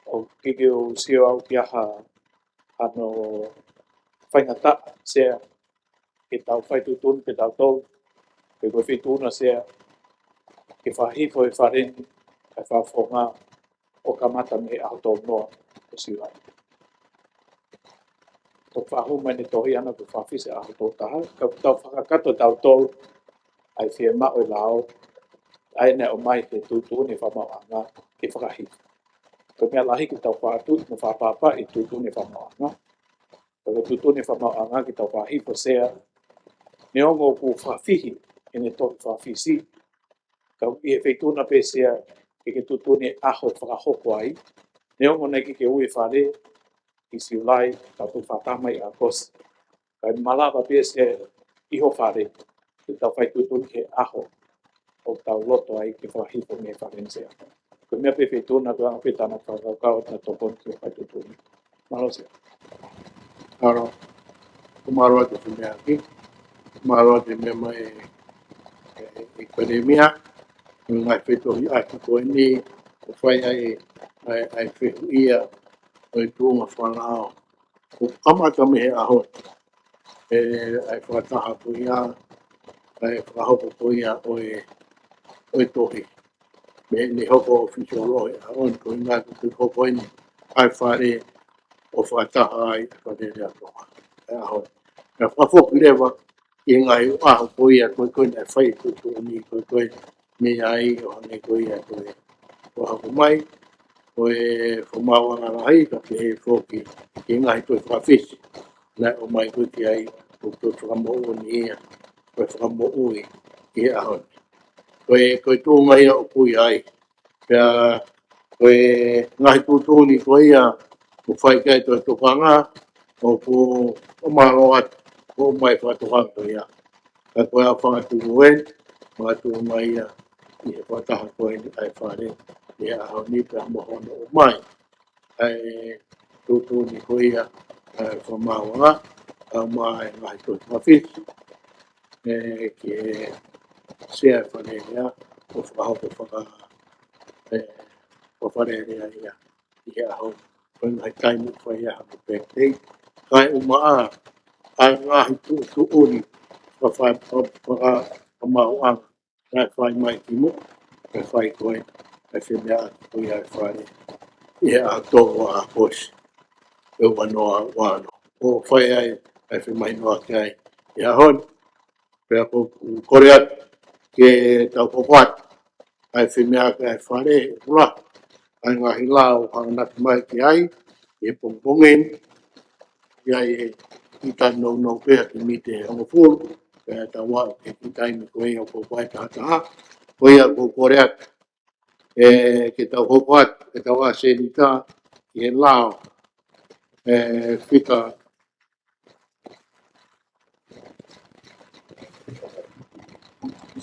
ʻOku ʻikai ke u sio au ki ha, hano faingataʻa, Sea, ke tau fai tuʻutuʻuni pē tautolu, pe ko e Feituʻu na, Sea, ke fakahifo e Fale ni, kae fakafofonga ʻo kamata mei he ʻaho tolu noa ʻo Siulai. Toki fakahū mai ʻene tohi ʻana ko e fakafisi ʻaho tolu taha, ka ʻoku tau fakakakato tautolu ʻa e fiemaʻu e lao, ʻa ia naʻe ʻomai he tuʻutuʻuni e fakamaauʻanga ke fakahifo. Ko e meʻa lahi ke tau fakatuʻi mo fakapapauʻi e tuʻutuʻuni e fakamaauʻanga. Ka ko e tuʻutuʻuni e fakamaauʻanga ke tau fakahifo, Sea, neongo ʻoku fakafihi ʻene tohi fakafisi, ka ʻi he Feituʻu na pē, Sea, ke ke tuʻutuʻuni e ʻaho ʻe fakahoko ai. Neongo naʻe ʻikai ke ui e Fale ʻi Siulai, ka ʻoku fakataha mai ʻi ʻAokosi. Kae malava pē, Sea, ʻi ho Fale ke tau fai tuʻutuʻuni he ʻaho ʻoku tau loto ai ke fakahifo mei he Fale ni, Sea. Ko e meʻa pē Feituʻu na, ko e anga pē ʻetau fakakaukau ʻo tokoni ki he fai tuʻutuʻuni. Mālō, Sea. Mālō. Mālō atu e femeʻaʻaki. Mālō atu e meʻa mai e, e, e Palēmia. Ngaahi fetohiʻaki ko eni, ʻoku fai ai, ai, ai fehuʻia ʻo e tuʻunga fakalao. ʻOku kamata mei he ʻaho ni e, ʻa e fakataha ko ia, ʻa e fakahoko ko ia ʻo e, ʻo e tohi. Mei heʻene hoko ʻōfisiolo he ʻaho ni, ko e ʻuhinga ko e hoko eni ʻa e Fale ʻo fakataha ai ʻa e Fale Alea Tonga he ʻaho ni. Naʻe fakafoki leva ʻi he ngaahi ʻaho ko ia ko ē, ko ē naʻe fai e tuʻutuʻuni ko ē, ko ē mei ai ʻo hangē ko ia ko ē ʻoku hoko mai, ko e fakamaauʻanga lahi, ka pehē foki ki he ngaahi tohi fakafisi naʻe ʻomai ko ē ki ai, ko e tohi fakamoʻoni ia, ko e fakamoʻui ʻi he ʻaho ni. Ko e, ko e tuʻunga ia ʻoku ui ai. Pea ko e ngaahi tuʻutuʻuni ko ia ʻoku fai ki ai e tohi tokanga, ʻoku, ʻoku mālō atu, ʻoku ʻomai e fakatokanga ko ia. Ka ko e ʻaho fakatuʻu eni, fakatuʻu mai ia ʻi he fakataha ko eni ʻa e Fale ʻi he ʻaho ni pea mo hono ʻomai ʻa e tuʻutuʻuni ko ia ʻa e fakamaauʻanga, ʻomai e ngaahi tohi fakafisi, ē, ki he Sea e Fale Alea, ʻo fakahoko faka-, ē, ko e Fale Alea ia ʻi he ʻaho, ko e ngaahi taimi ʻoku fai ai ha backdate, kae ʻumaʻā ʻa e ngaahi tuʻutuʻuni faka-, faka-, faka-, fakamaauʻanga naʻe fai mai kimuʻa, naʻe fai ko ē, naʻe femeʻaʻaki ko ia ʻe he Fale ʻi he ʻaho tolu ʻo ʻAokosi, ʻe ua noa ua ono. ʻO fai ai ʻa e femahinoʻaki ai ʻi he ʻaho ni. Pea ʻoku ou kole atu ke tau hoko atu ʻa e femeʻaʻaki ʻa e fale, ʻe kula ʻa e ngaahi lao ʻoku hanganaki mai ki ai ʻi he pongipongi ni. ʻI ai e kita nounou pea ki mite hongofulu, pea tau aʻu ki he taimi ko ia ʻoku ʻikai tahataha. Ko ia ʻoku ou kole atu ē, ke tau hoko atu, ke tau ʻa Senita ki he lao, ē, fika.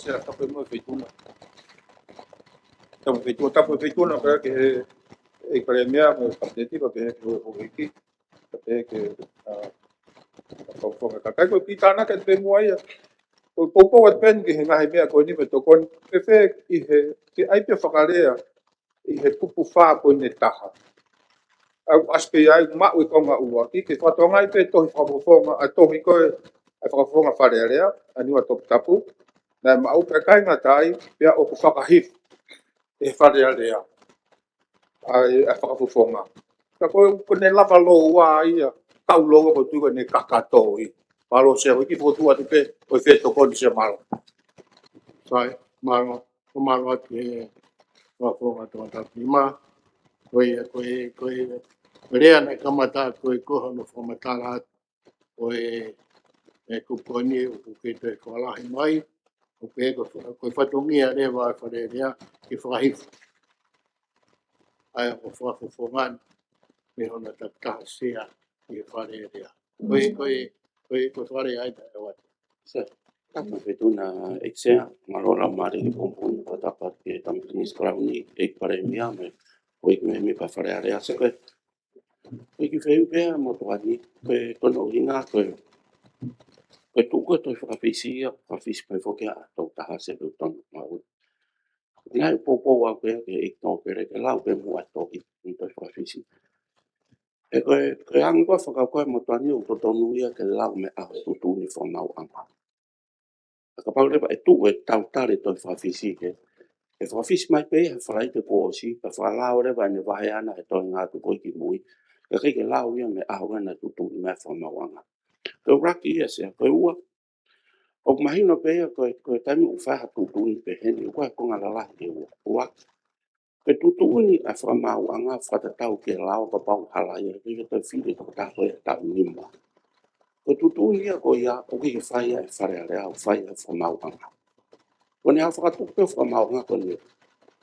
Sea, tapu mo e Feituʻuna. Tapu Feituʻuna, tapu Feituʻuna, pea ke, ʻEiki Palēmia, mo e Kapineti, pea ke, ʻo, ʻEiki. Ka pehē ke, ʻa, ka, ka, ka, ka, ko e kiʻi tānaki atu pē muʻa ia. Ko e poupou atu pē eni ki he ngaahi meʻa ko eni mo e tokoni. Ke fē ʻi he, ke ʻai pē fakalea ʻi he kupu fā poini taha. ʻOku ʻasi pē ai maʻu e konga ua. Ke fakatokangaʻi pē tohi fakafofonga, ʻa e tohi ko ē, ʻa e fakafofonga Fale Alea, ʻa Niua Toputapu. Naʻe maʻu pē, ʻikai ngata ai, pea ʻoku fakahifo ʻe Fale Alea ʻa e, ʻa e fakafofonga. Ka ko e, ko ʻene lava lōua ia, kau lōua ko e tuʻu ko ʻene kakato ia. Mālō Sea, ʻoku ou fokotuʻu atu pē, ʻoku ou fie tokoni Sea, mālō. Sai, mālō, ko e mālō atu he fakafofonga Tongatapu nima. Ko ia, ko e, ko e, ko e lea naʻe kamata, ko e, ko hono fakamatala atu ʻo e, e kupu ko eni ʻoku kei toe fakalahi mai, ʻo pehē ko, ko e fatongia leva ʻa e Fale Alea ke fakahifo ʻa e ʻofa fakafofonga ni mei hono takitaha Sea ʻi he Fale Alea. Ko e, ko e, ko e, ko e fakalea ia ʻe ʻoatu. Sea, tapu Feituʻuna ʻEiki Sea, mālō e laumālie ki he pongipongi ni, ko e tapu atu ki he Tama Pilinisi Kalauni, ʻEiki Palēmia, mo e, ʻEiki Mēmipa Fale Alea. Sea, ko e Ko e kiʻi fehuʻi pē ia mo Tuʻani, ko e, ko hono ʻuhinga ko e, ko e tuʻu ko ē tohi fakafisi ia, fakafisi pē foki ʻa e toko taha Sea, pea u tonu maʻu. Naʻe poupou au pē ia ke ʻEiki Tōkele ke lau pē muʻa e tohi, ʻi he tohi fakafisi. He ko e, ko e anga ko ē fakakaukau mo Tuʻani ʻoku totonu ia ke lau mei he ʻaho e tuʻutuʻuni fakamaauʻanga. Ka kapau leva ʻe tuʻu e tau tali tohi fakafisi ke, ʻe fakafisi mai pē ia he Falaite kuo ʻosi, ka fakalao leva ʻene vaheʻanga he toenga atu ko ē ki mui, ka ʻikai ke lau ia mei he ʻaho naʻe tuʻutuʻuni mai e fakamaauʻanga. Ko e ʻuluaki ia Sea, ko e ua, ʻoku mahino pē ia ko e, ko e taimi ʻoku fai ai ha tuʻutuʻuni pehē ni, ʻoku ʻi ai e konga lalahi ʻe ua. ʻUluaki, ko e tuʻutuʻuni ʻa e fakamaauʻanga fakatatau ki he lao kapau ʻe hala ia, ʻikai ke toe fili e tokotaha ko ia he taʻu nima. Ko e tuʻutuʻuni ia ko ia ʻoku ʻikai ke fai ia ʻe he Fale Alea, ʻoku fai ia ʻe he fakamaauʻanga. Ko ʻene hanga ʻo fakatupu pē e fakamaauʻanga ko eni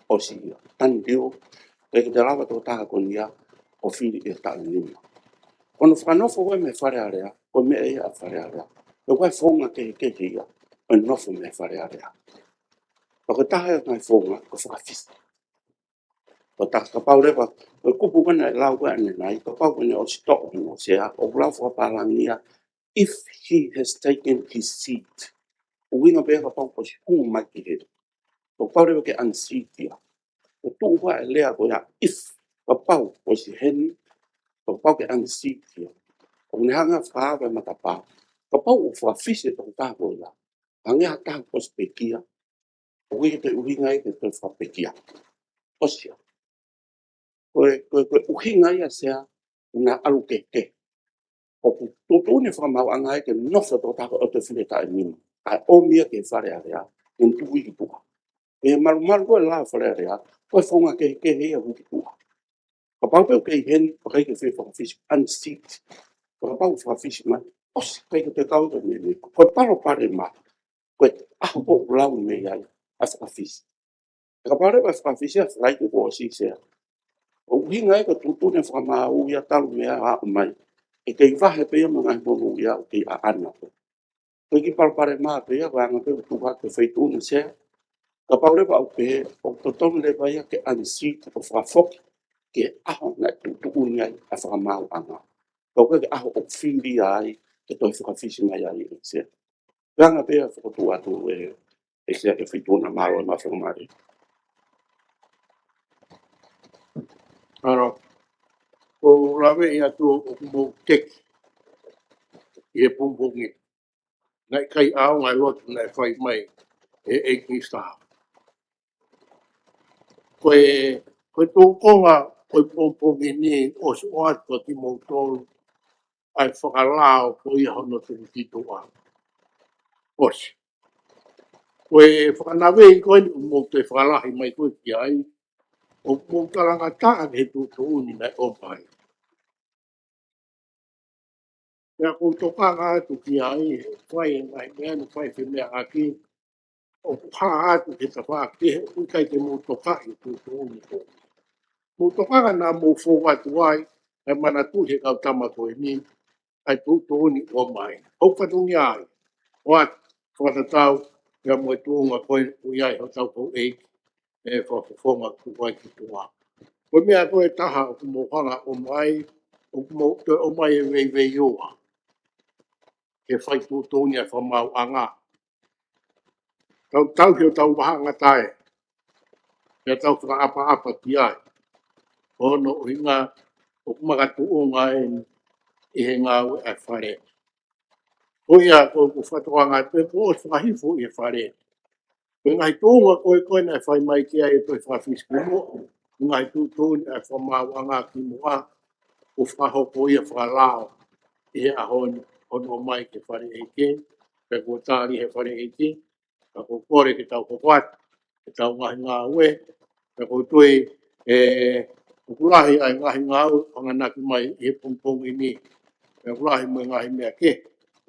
ʻosi ia. Done deal, ʻikai ke toe lava e tokotaha ko eni ia ʻo fili ia he taʻu nima. Ko hono fakanofo ko ē mei he Fale Alea, ko e meʻa ia ʻa e Fale Alea. He ʻoku ʻi ai e founga kehekehe ia ʻo e nofo mei he Fale Alea. Pea ko e taha ia e ngaahi founga, ko e fakafisi. Ko e taha, kapau leva, ko e kupu ko ē naʻe lau ko ē ʻanenai, kapau ko ʻene ʻosi toʻo hono Sea, ʻoku lau fakapālangi ia, if he has taken his seat. ʻUhinga pē ia kapau kuo ʻosi hū mai ki heni. Kapau leva ke unseat ia. Ko e tuʻu ko ē e lea ko ia, if, kapau kuo ʻosi heni, kapau ke unseat ia. ʻOku ne hanga ʻo fakaava e matapā. Kapau ʻoku fakafisi e tokotaha ko ia, hangē ha taha kuo ʻosi pekia, ʻoku ʻikai ke toe ʻuhinga ia ke toe fakapekia. ʻOsi ia. Ko e, ko e, ko e ʻuhinga ia Sea, ʻoku na ʻalu kehekehe. ʻOku tuʻutuʻuni e fakamaauʻanga ia ke nofo e tokotaha ko ē ʻo toe fili he taʻu nima. ʻA e ʻomi ia ki he Fale Alea, ke ne tuʻu hiki tuʻa. He malumalu ko ē e lao e Fale Alea, ko e founga kehekehe ia ʻoku hiki tuʻa. Kapau pē ʻoku kei heni, pea ʻikai ke fie fakafisi, unseat. Kapau ʻe fakafisi mai, ʻosi, ʻikai ke toe kau ia ki he meʻa. Ko e palopalema, ko e ʻaho ko ē ʻoku lau mei ai ʻa e fakafisi. Kapau leva ʻe fakafisi ʻa e Falaite kuo ʻosi Sea, ʻoku ʻuhinga ia ko e tuʻutuʻuni e fakamaau ia talu mei ai ʻo aʻu mai, ʻe kei vahe pē ia mo e ngaahi monūʻia ʻoku kei ʻaʻana. Ko e kiʻi palopalema pē ia, ko e anga pē ʻoku tuku atu e Feituʻuna Sea. Kapau leva ʻoku pehē, ʻoku totonu leva ia ke unseat ʻo fakafoki ki he ʻaho naʻe tuʻutuʻuni ai ʻa e fakamaauʻanga. Ka ʻoku ʻikai ke ʻaho ʻoku fili ai ke toe fakafisi mai ai ʻEiki Sea. Ko e anga pē ia e fokotuʻu atu ʻe, ʻEiki Sea ki he Feituʻuna, mālō e maʻu faingamālie. Mālō. ʻOku ou laveʻi atu ʻoku mou teki ʻi he pongipongi ni. Naʻe ʻikai ʻaonga e lotu naʻe fai mai ʻe he ʻEiki Minisitā. Ko e, ko e tō konga ʻo e pongipongi ni ʻosi ʻoatu kiate kimoutolu ʻa e fakalao ko ia hono tuku ki tuʻa. ʻOsi. Ko e fakanavei ko eni ʻoku mou toe fakalahi mai ko ē ki ai, ʻoku mou talangataʻa ki he tuʻutuʻuni naʻe ʻomai. Pea ʻoku ou tokanga atu ki ai, he fai e ngaahi meʻa ni, fai e femeʻaʻaki, ʻoku hā atu he tafaʻaki kehe, ʻoku ʻikai ke mou tokaʻi e tuʻutuʻuni ko ē. Mou tokanga naʻa mou fou atu ai, ʻa e manatuʻi he kau tama ko eni, ʻa e tuʻutuʻuni ʻoku ʻomai. ʻOku fatongia ai, ʻoatu, fakatatau, pea mo e tuʻunga ko ē ʻoku ʻi ai hotau houʻeiki, ʻe fakafofonga tuʻu ai ki tuʻa. Ko e meʻa ko ē ʻe taha ʻoku mou hanga ʻo ʻomai, ʻoku mou toe ʻomai e veiveiua. Ke fai tuʻutuʻuni ʻa e fakamaauʻanga. Tau tauhi hotau vahaʻangatae. Pea tau fakaʻapaʻapa ki ai. Ko hono ʻuhinga ʻoku makatuʻunga eni ʻi he ngāue ʻa e fale. Ko ia ko ʻeku fakatokanga pē kuo ʻosi fakahifo ʻi he fale. Ko e ngaahi tuʻunga ko ē ko ē naʻe fai mai ki ai e toe fakafisi ki muʻa, ko e ngaahi tuʻutuʻuni ʻa e fakamaauʻanga ki muʻa, ʻoku fakahoko ia fakalao ʻi he ʻaho ni hono ʻomai ki he fale ʻeiki, pea kuo tali ʻe he fale ʻeiki, ka ʻoku ou kole ke tau hoko atu, ke tau ngaahi ngāue, pea ʻoku ou tui, ē, ʻoku lahi ʻa e ngaahi ngāue ʻoku hanganaki mai ʻi he pongipongi ni, pea ʻoku lahi mo e ngaahi meʻa kehe,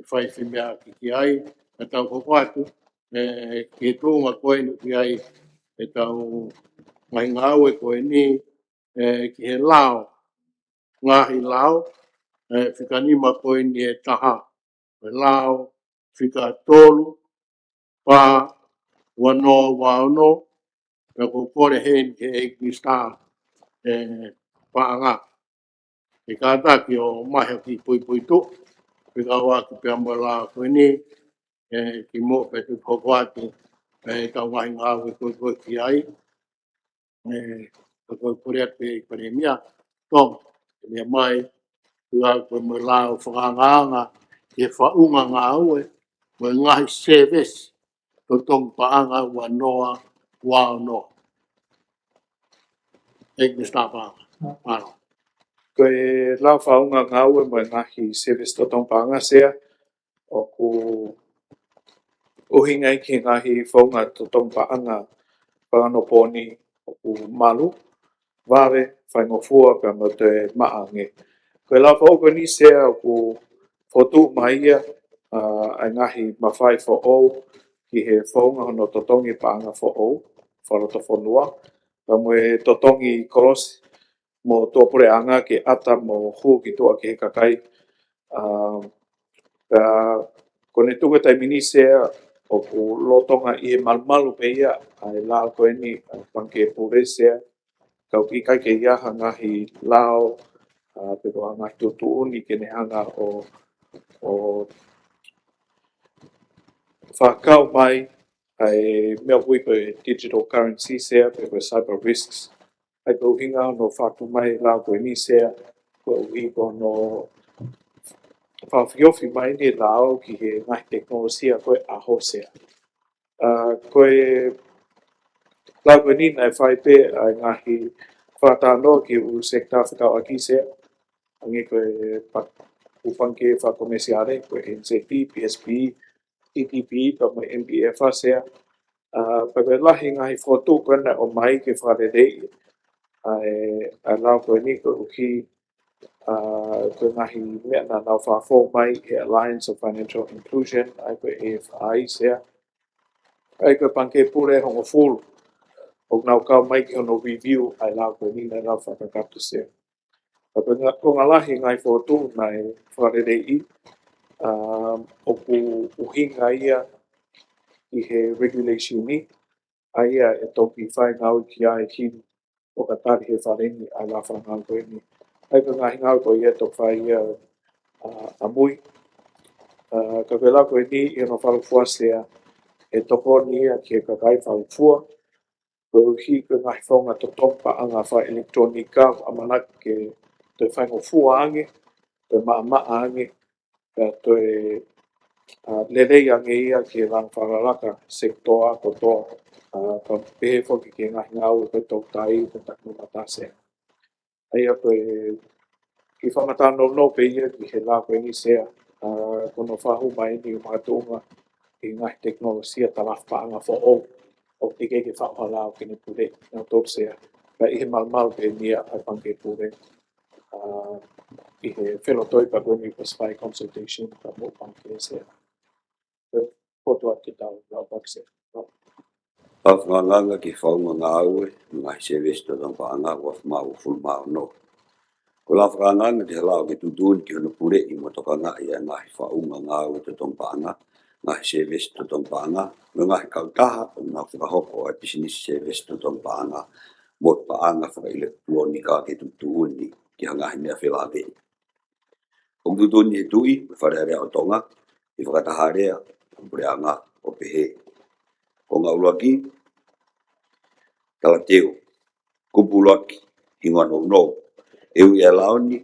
ʻe fai femeʻaʻaki ki ai, ka tau hoko atu, ē, ki he tuʻunga ko eni ʻoku ʻi ai ʻetau ngaahi ngāue ko eni, ē, ki he lao, ngaahi lao, ē, fika nima ko eni ʻe taha, ʻe lao, fika tolu, fā, ua noa, ua ono, pea ʻoku ou kole heni ki he ʻEiki Minisitā, ē, Paʻanga. ʻE kātaki ʻo ʻomai ha kiʻi puipuituʻa, fekauʻaki pea mo e lao ko eni, ē, kimuʻa pea te u hoko atu, ē, ʻetau ngaahi ngāue ko ē ko ē ki ai. Ē, ka ʻoku ou kole atu ki he Palēmia, Tonga, ke meʻa mai, ʻoatu ko e mo e lao fakaangaanga, ki he faʻunga ngāue, mo e ngaahi service, totongi paʻanga ua noa, ua ono. ʻEiki Minisitā Paʻanga. Mālō. Ko e lao faʻunga ngāue mo e ngaahi service totongi paʻanga Sea, ʻoku ʻuhinga ia ki he ngaahi faʻunga totongi paʻanga fakaonopōni ʻoku malu, vave, faingofua, pea mo e toe maʻa ange. Ko e lao foʻou ko eni Sea ʻoku fotu mai ia, ā, ʻa e ngaahi mafai foʻou ki he faʻunga hono totongi paʻanga foʻou, fakalotofonua, pea mo e totongi kolosi mo tuʻapuleʻanga ke ʻata mo hū ki tuʻa ki he kakai. Ā, pea ko ʻene tuku e taimi ni Sea ʻoku lolotonga ʻi he malumalu pē ia ʻa e lao ko eni ʻa e Pangikē Pule Sea, ka ʻoku ʻikai ke ʻi ai ha ngaahi lao, ā, pe ko ha ngaahi tuʻutuʻuni ke ne hanga ʻo, ʻo fakakau mai ʻa e meʻa ʻoku ui ko e digital currency Sea, pe ko e cyber risks. ʻA ia ko e ʻuhinga hono fotu mai e lao ko eni Sea, koeʻuhi ko hono fakaofiofi mai ʻene lao ki he ngaahi tekinolosia ko ē ʻaho Sea. Ā, ko e lao ko eni naʻe fai pē ʻa e ngaahi fakatalanoa ki he ʻū sekitā fekauʻaki Sea, hangē ko e pa-, ʻū pangikē fakakomesiale, ko e N Z B, B S B, E D B, pea mo e M B F ʻa Sea. Ā, pea ko e lahi e ngaahi fotu ko ē naʻe ʻomai ke fakaleleiʻi ʻa e, ʻa e lao ko eni koeʻuhi, ā, ko e ngaahi meʻa naʻa nau fakafou mai he Alliance of Financial Inclusion, ʻa ia ko e A F I Sea. ʻA ia ko e pangikē pule ʻe hongofulu ʻoku nau kau mai ki hono review ʻa e lao ko eni naʻe lau fakakakato Sea. Ka ko e ngaahi, ko e ngaahi lahi e ngaahi fotu naʻe fakaleleiʻi, ā, ʻoku ʻuhinga ia ʻi he regulation ni, ʻa ia ʻe toki fai ngāue ki ai hili ʻoka tali he Fale ni ʻa e lao fakangāue ko eni. ʻA ia ko e ngaahi ngāue ko ia ʻe toki fai ia, ā, ʻamui. Ā, ka ko e lao ko eni ʻi hono fakalūkufua Sea, ʻe tokoni ia ki he kakai fakalūkufua, koeʻuhi ko e ngaahi faʻunga totongi paʻanga fakaʻelekitulōnika ʻoku ʻamanaki ke toe faingofua ange, toe maʻamaʻa ange, pea toe, ā, lelei ange ia ki he langa fakalakalaka sekitoa kotoa, ā, pea pehē foki ki he ngaahi ngāue ko e toutai mo e takimamata Sea. ʻA ia ko e Kiʻi fakamatala nounou pē ia ki he lao ko eni Sea, ʻa, ko hono fakahū mai eni ʻo makatuʻunga ʻi he ngaahi tekinolosia talafu paʻanga foʻou ʻoku teʻeki ke faʻu ha lao ke ne pule, naʻa tolu Sea. Pea ʻi he malumalu pē eni ia ʻa e Pangikē Pule, ʻa, ʻi he felotoi pea ko eni ʻoku ʻosi fai consultation pea mo e Pangikē Sea. Pea poto atu ke tau lau paki Sea. Lao Fakaangaanga ki he Faʻunga Ngāue mo e Ngaahi Sēvesi Totonu Paʻanga, ua afe mā uofulu mā ono. Ko e Lao Fakaangaanga ki he lao ke tuʻutuʻuni ki hono puleʻi mo tokangaʻi ʻa e ngaahi faʻunga ngāue totonu paʻanga, ngaahi sēvesi totonu paʻanga, mo e ngaahi kautaha ʻoku nau fakahoko ʻa e pisinisi sēvesi totonu paʻanga, mo e paʻanga fakaʻilekitulōnika ke tuʻutuʻuni ki ha ngaahi meʻa felāveʻi. ʻOku tuʻutuʻuni ʻe he Tuʻi mo e Fale Alea ʻo Tonga, ʻi he fakataha alea ʻa e Puleʻanga ʻo pehē: Konga ʻuluaki, talateu. Kupu ʻuluaki, hingoa nounou. ʻE ui ʻa e lao ni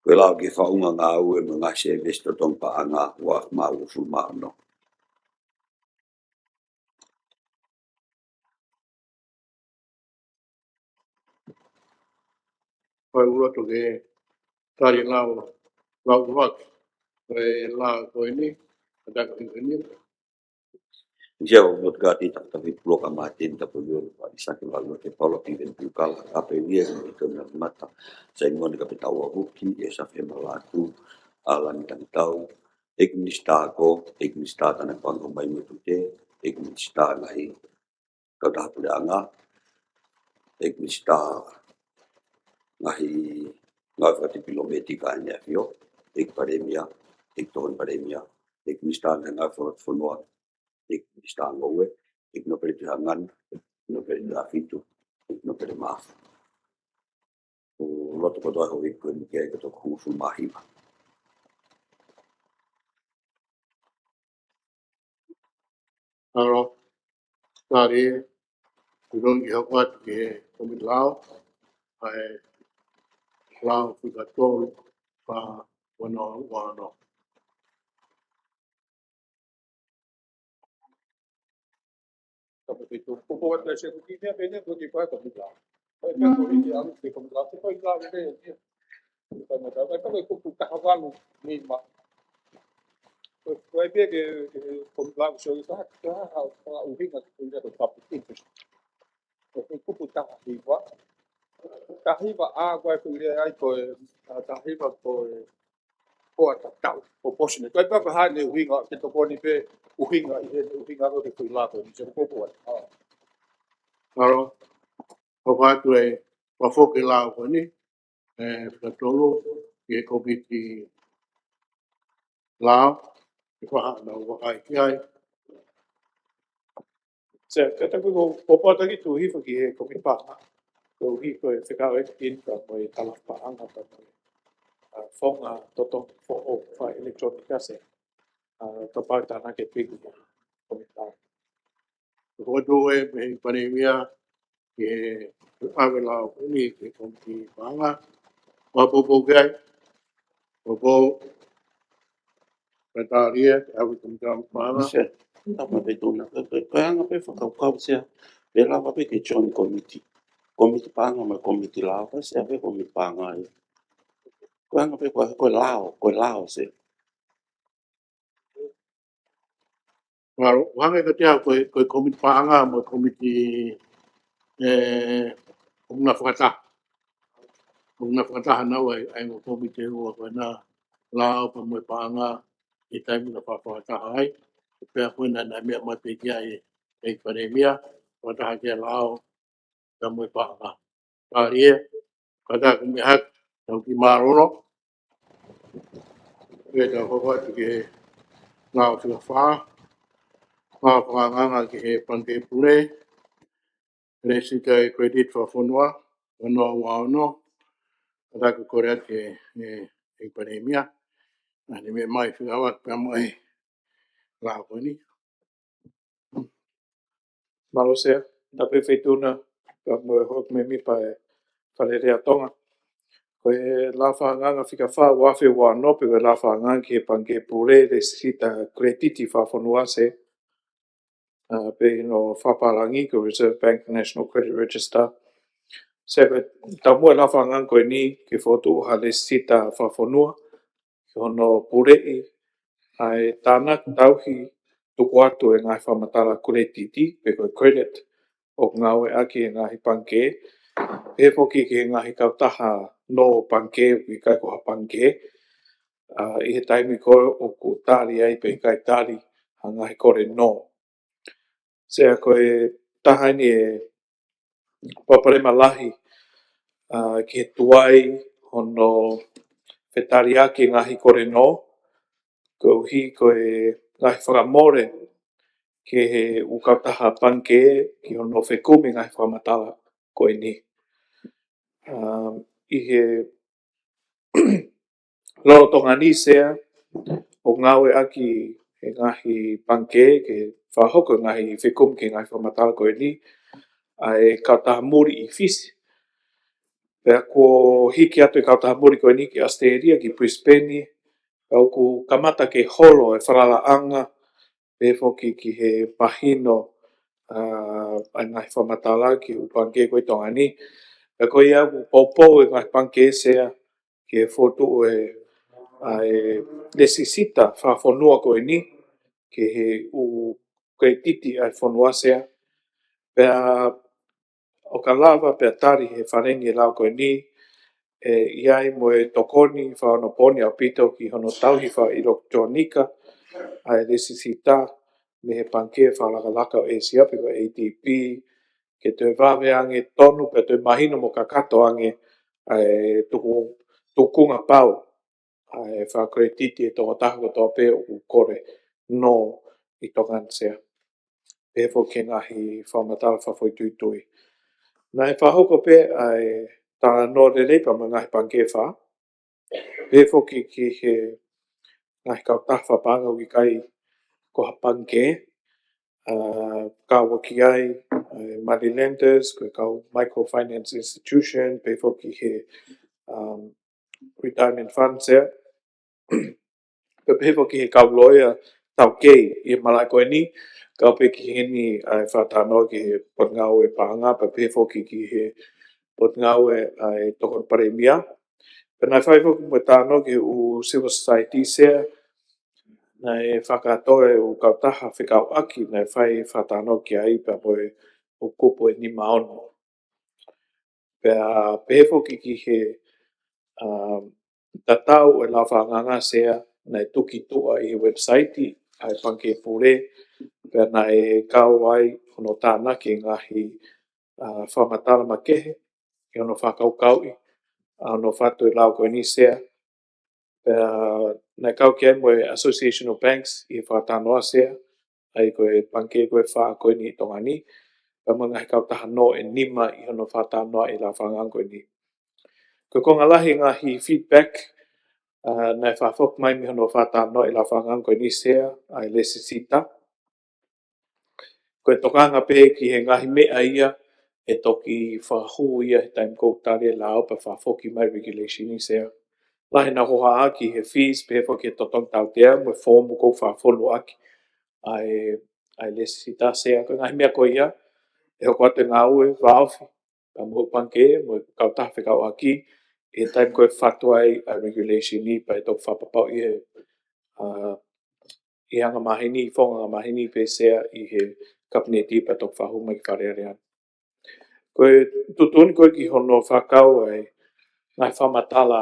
ko e Lao ki he Faʻunga Ngāue mo e Ngaahi Sēvesi Totonu Paʻanga, ua afe mā uofulu mā ono. Ko e ʻuluaki ke tali e lao, lao ʻuluaki. Ko e lao ko eni, ka taka ko eni. Ia, ʻoku ou kole atu ki he tangataʻeiki puloka Māteni Tapuliolo, ʻa ʻIsake Valu, ke Paula Piveni Piukala, Kape Uia, ʻi he tona mata, Saimone Kapetau Avuki, ʻe Safe Malatu, ʻAlani Tangitau, ʻEiki Minisitā Ako, ʻEiki Minisitā Tānaki Paʻanga Mamahi mo e Tute, ʻEiki Minisitā Ngaahi Kautaha Puleʻanga, ʻEiki Minisitā Ngaahi Ngāue Fakatipilometika ʻEne ʻAfio, ʻEiki Palēmia, ʻEiki Tokoni Palēmia, ʻEiki Minisitā Ngaahi Ngāue Fakalotofonua, ʻEiki Minisitā Ngoue, ʻEiki Nōpele Tuʻi Haʻanganu, ʻEiki Nōpele Taufitu, ʻEiki Nōpele Maʻafu. ʻOku loto kotoa e houʻeiki ko eni ke ʻai ke toko hongofulu mā hiva. Mālō, tali, ʻoku lolotonga hoko atu ki he Kōmiti Lao, ʻa e lao fika tolu, pea ua noa ua noa. Ka pe tu, ko ko atu se ku ki mea pene ko ki pa ko mi la. Ko e pe ko i ke alu pe ko mi la, ko i la pe ni. Ko mi la, ko ko ku ka ha valu ni ma. Ko e pe ke, ke ko mi la so i ka, ka ha, ka ʻuhinga ko i ka public interest. Ko e kupu taha hiva. Taha hiva ʻa ko e ku le ai ko e, ʻa taha hiva ko e, ko e tatau, ko e pōsini. Ko e papa ha ne ʻuhinga, ke tokoni pē ʻuhinga, ʻi he ʻuhinga ko e kui lako, ni se ko ko atu. Mālō, ko ko atu e, ua foki lao ko eni, ʻe, fika tolu, ʻi he Kōmiti Lao, ʻe faha na ua kai ki ai. Sea, ka taku ko, ko pata ki tu hifa ki he Kōmiti Paʻanga. Ko hi ko e fekau e kin ka mo e talafu paʻanga ka mo e, ʻa, faʻunga totonu foʻou fakaʻilekitulōnika Sea. ʻA, ka pau tāna ke piki Kōmiti Paʻanga. Ko tu e me he Palēmia, ki he ʻave lao ko eni ki he Kōmiti Paʻanga. Ua poupou ki ai. Poupou. Ka tali e, ʻave Kōmiti Paʻanga. Sea, tapa pe tuna, ko, ko, ko e anga pe fakakaukau Sea, pe lava pe ke joint committee. Kōmiti Paʻanga mo e Kōmiti Lao, ka Sea pe Kōmiti Paʻanga ia. Ko e anga pe ko, ko e lao, ko e lao Sea. Mālō, ʻoku hangē ka tea ko e, ko e Kōmiti Paʻanga mo e Kōmiti, ʻe, ʻoku na fakataha. ʻOku na fakataha naua ʻa e, ʻa e ongo kōmiti ʻe ua ko ena, lao pea mo e paʻanga, ʻi he taimi na fa-, fakataha ai. Pea ko ena naʻe meʻa mai pē ki ai ʻe he Palēmia, fakataha ki he lao, pea mo e paʻanga. Tali e, ka ta ku me hak, tau ki mālōlō. Pea tau hoko atu ki he lao fika fā, lao fakaangaanga ki he Pangikē Pule, Lēsisita Credit Fakafonua, ono ua ono, ka ta ku kole atu ki he, he, he Palēmia, ʻa ne meʻa mai fika ua pea mo e lao ko eni. Mālō Sea, na pe feituna, ka mo e hok me mi pa e Fale Alea Tonga. Ko e lao fakaangaanga fika fā ua afe ua ono pe ko e lao fakaangaanga ki he Pangikē Pule Lēsisita Credit Fakafonua Sea. ʻA, pe ʻi hono fakapālangi ko e Reserve Bank National Credit Register. Sea, ko e taumuʻa e lāunga ko eni ke fokotuʻu ha lēsisita fakafonua ki hono puleʻi ʻa e tānaki tauhi tuku atu e ngaahi fakamatala kuletiti pe ko e credit ʻoku ngāueʻaki he ngaahi pangikē, pehē foki ki he ngaahi kautaha nō pangikē ʻoku ʻikai ko ha pangikē, ʻa, ʻi he taimi ko ē ʻoku tali ai pe ʻikai tali ha ngaahi kole nō. Sea, ko e taha eni e palopalema lahi, ʻa, ki he tuai hono fetaliʻaki e ngaahi kole nō, koeʻuhi ko e ngaahi fakamole ki he ʻū kautaha pangikē ki hono fekumi e ngaahi fakamatala ko eni. ʻA, ʻi he lolotonga ni, Sea, ʻoku ngāueʻaki e ngaahi pangikē ke fakahoko e ngaahi fekumi ki he ngaahi fakamatala ko eni ʻa e kautaha muli ʻi Fisi. Pea kuo hiki atu e kautaha muli ko eni ki ʻAositelēlia, ki Brisbane, pea ʻoku kamata ke holo e falalaʻanga, pehē foki ki he mahino, ʻa, ʻa e ngaahi fakamatala ki he ʻū pangikē ko ē ʻi Tonga ni. Pea ko ia ʻoku poupou e ngaahi pangikē, Sea, ke fokotuʻu e, ʻa e lēsisita fakafonua ko eni ki he ʻū kuletiti ʻa e fonua, Sea. Pea ʻo ka lava pea tali he falengi e lao ko eni, ʻe ʻi ai mo e tokoni fakaonopooni ʻaupito ki hono tauhi fakaʻilekitulōnika ʻa e lēsisita mei he Pangikē Fakalakalaka ʻo ʻĒsia pe ko e A D B, ke toe vave ange tonu pea toe mahino mo kakato ange ʻa e tuku, tukunga pau ʻa e fakakuletiti e tokotaha kotoa pē ʻoku kole nō ʻi Tonga ni, Sea. Pehē foki ki he ngaahi fakamatala fakafoʻituitui. Naʻe fakahoko pē ʻa e talanoa lelei pea mo e ngaahi pangikē ʻe fā. Pehē foki ki he ngaahi kautaha fakapaʻanga ʻoku ʻikai ko ha pangikē, ʻa, kau ki ai ʻa e money lenders, ko e kau microfinance institution, pehē foki ki he, um, retirement fund, Sea. Pea pehē foki ki he kau loea taukei ʻi he malaʻe ko eni, kau pē ki heni ʻa e fakatalanoa ki he Potungāue Paʻanga, pea pehē foki ki he Potungāue ʻa e Tokoni Palēmia. Pea naʻe fai foki mo e talanoa ki he ʻū civil society, Sea, naʻe fakakātoa e ʻū kautaha fekauʻaki naʻe fai fakatalanoa ki ai pea mo e ʻū kupu ʻe nima ono. Pea pehē foki ki he, um, tatau e lao fakaʻangaʻanga, Sea, naʻe tuki tuʻa ʻi he website ʻa e Pangikē Pule, pea naʻe kau ai hono tānaki e ngaahi, ʻa, fakamatala makehe ʻi hono fakakaukauʻi ʻa hono fatu e lao ko eni, Sea. Pea naʻe kau ki ai mo e Association of Banks ʻi he fakatalanoa, Sea, ʻa ia ko e pangikē ko ē ʻe fā ko eni ʻi Tonga ni, pea mo e ngaahi kautaha nō ʻe nima ʻi hono fakatalanoaʻi e lao fakaʻangaʻanga ko eni. Ko e konga lahi e ngaahi feedback, ʻa, naʻe fakafoki mai mei hono fakatalanoaʻi e lao fakaʻangaʻanga ko eni, Sea, ʻa e lēsisita, ko e tokanga pē ki he ngaahi meʻa ia ʻe toki fakahū ia he taimi ʻoku tali e lao pea fakafoki mai e regulation ni, Sea. Lahi e ngaahi hohaʻa ki he fees, pehē foki ki he totongi tautea mo e foomu ʻoku fakafonuʻaki ʻa e, ʻa e lēsisita, Sea. Ko e ngaahi meʻa ko ia ʻe hoko atu e ngāue vāofi pea mo e pangikē mo e kautaha fekauʻaki ʻi he taimi ko ē ʻe fatu ai ʻa e regulation ni, pea ʻe toki fakapapauʻi ʻi he, ʻa, ʻi he angamaheni, founga angamaheni pē, Sea, ʻi he Kapineti pea toki fakahū mai ki Fale Alea. Ko e tuʻutuʻuni ko ē ki hono fakakau ʻa e ngaahi fakamatala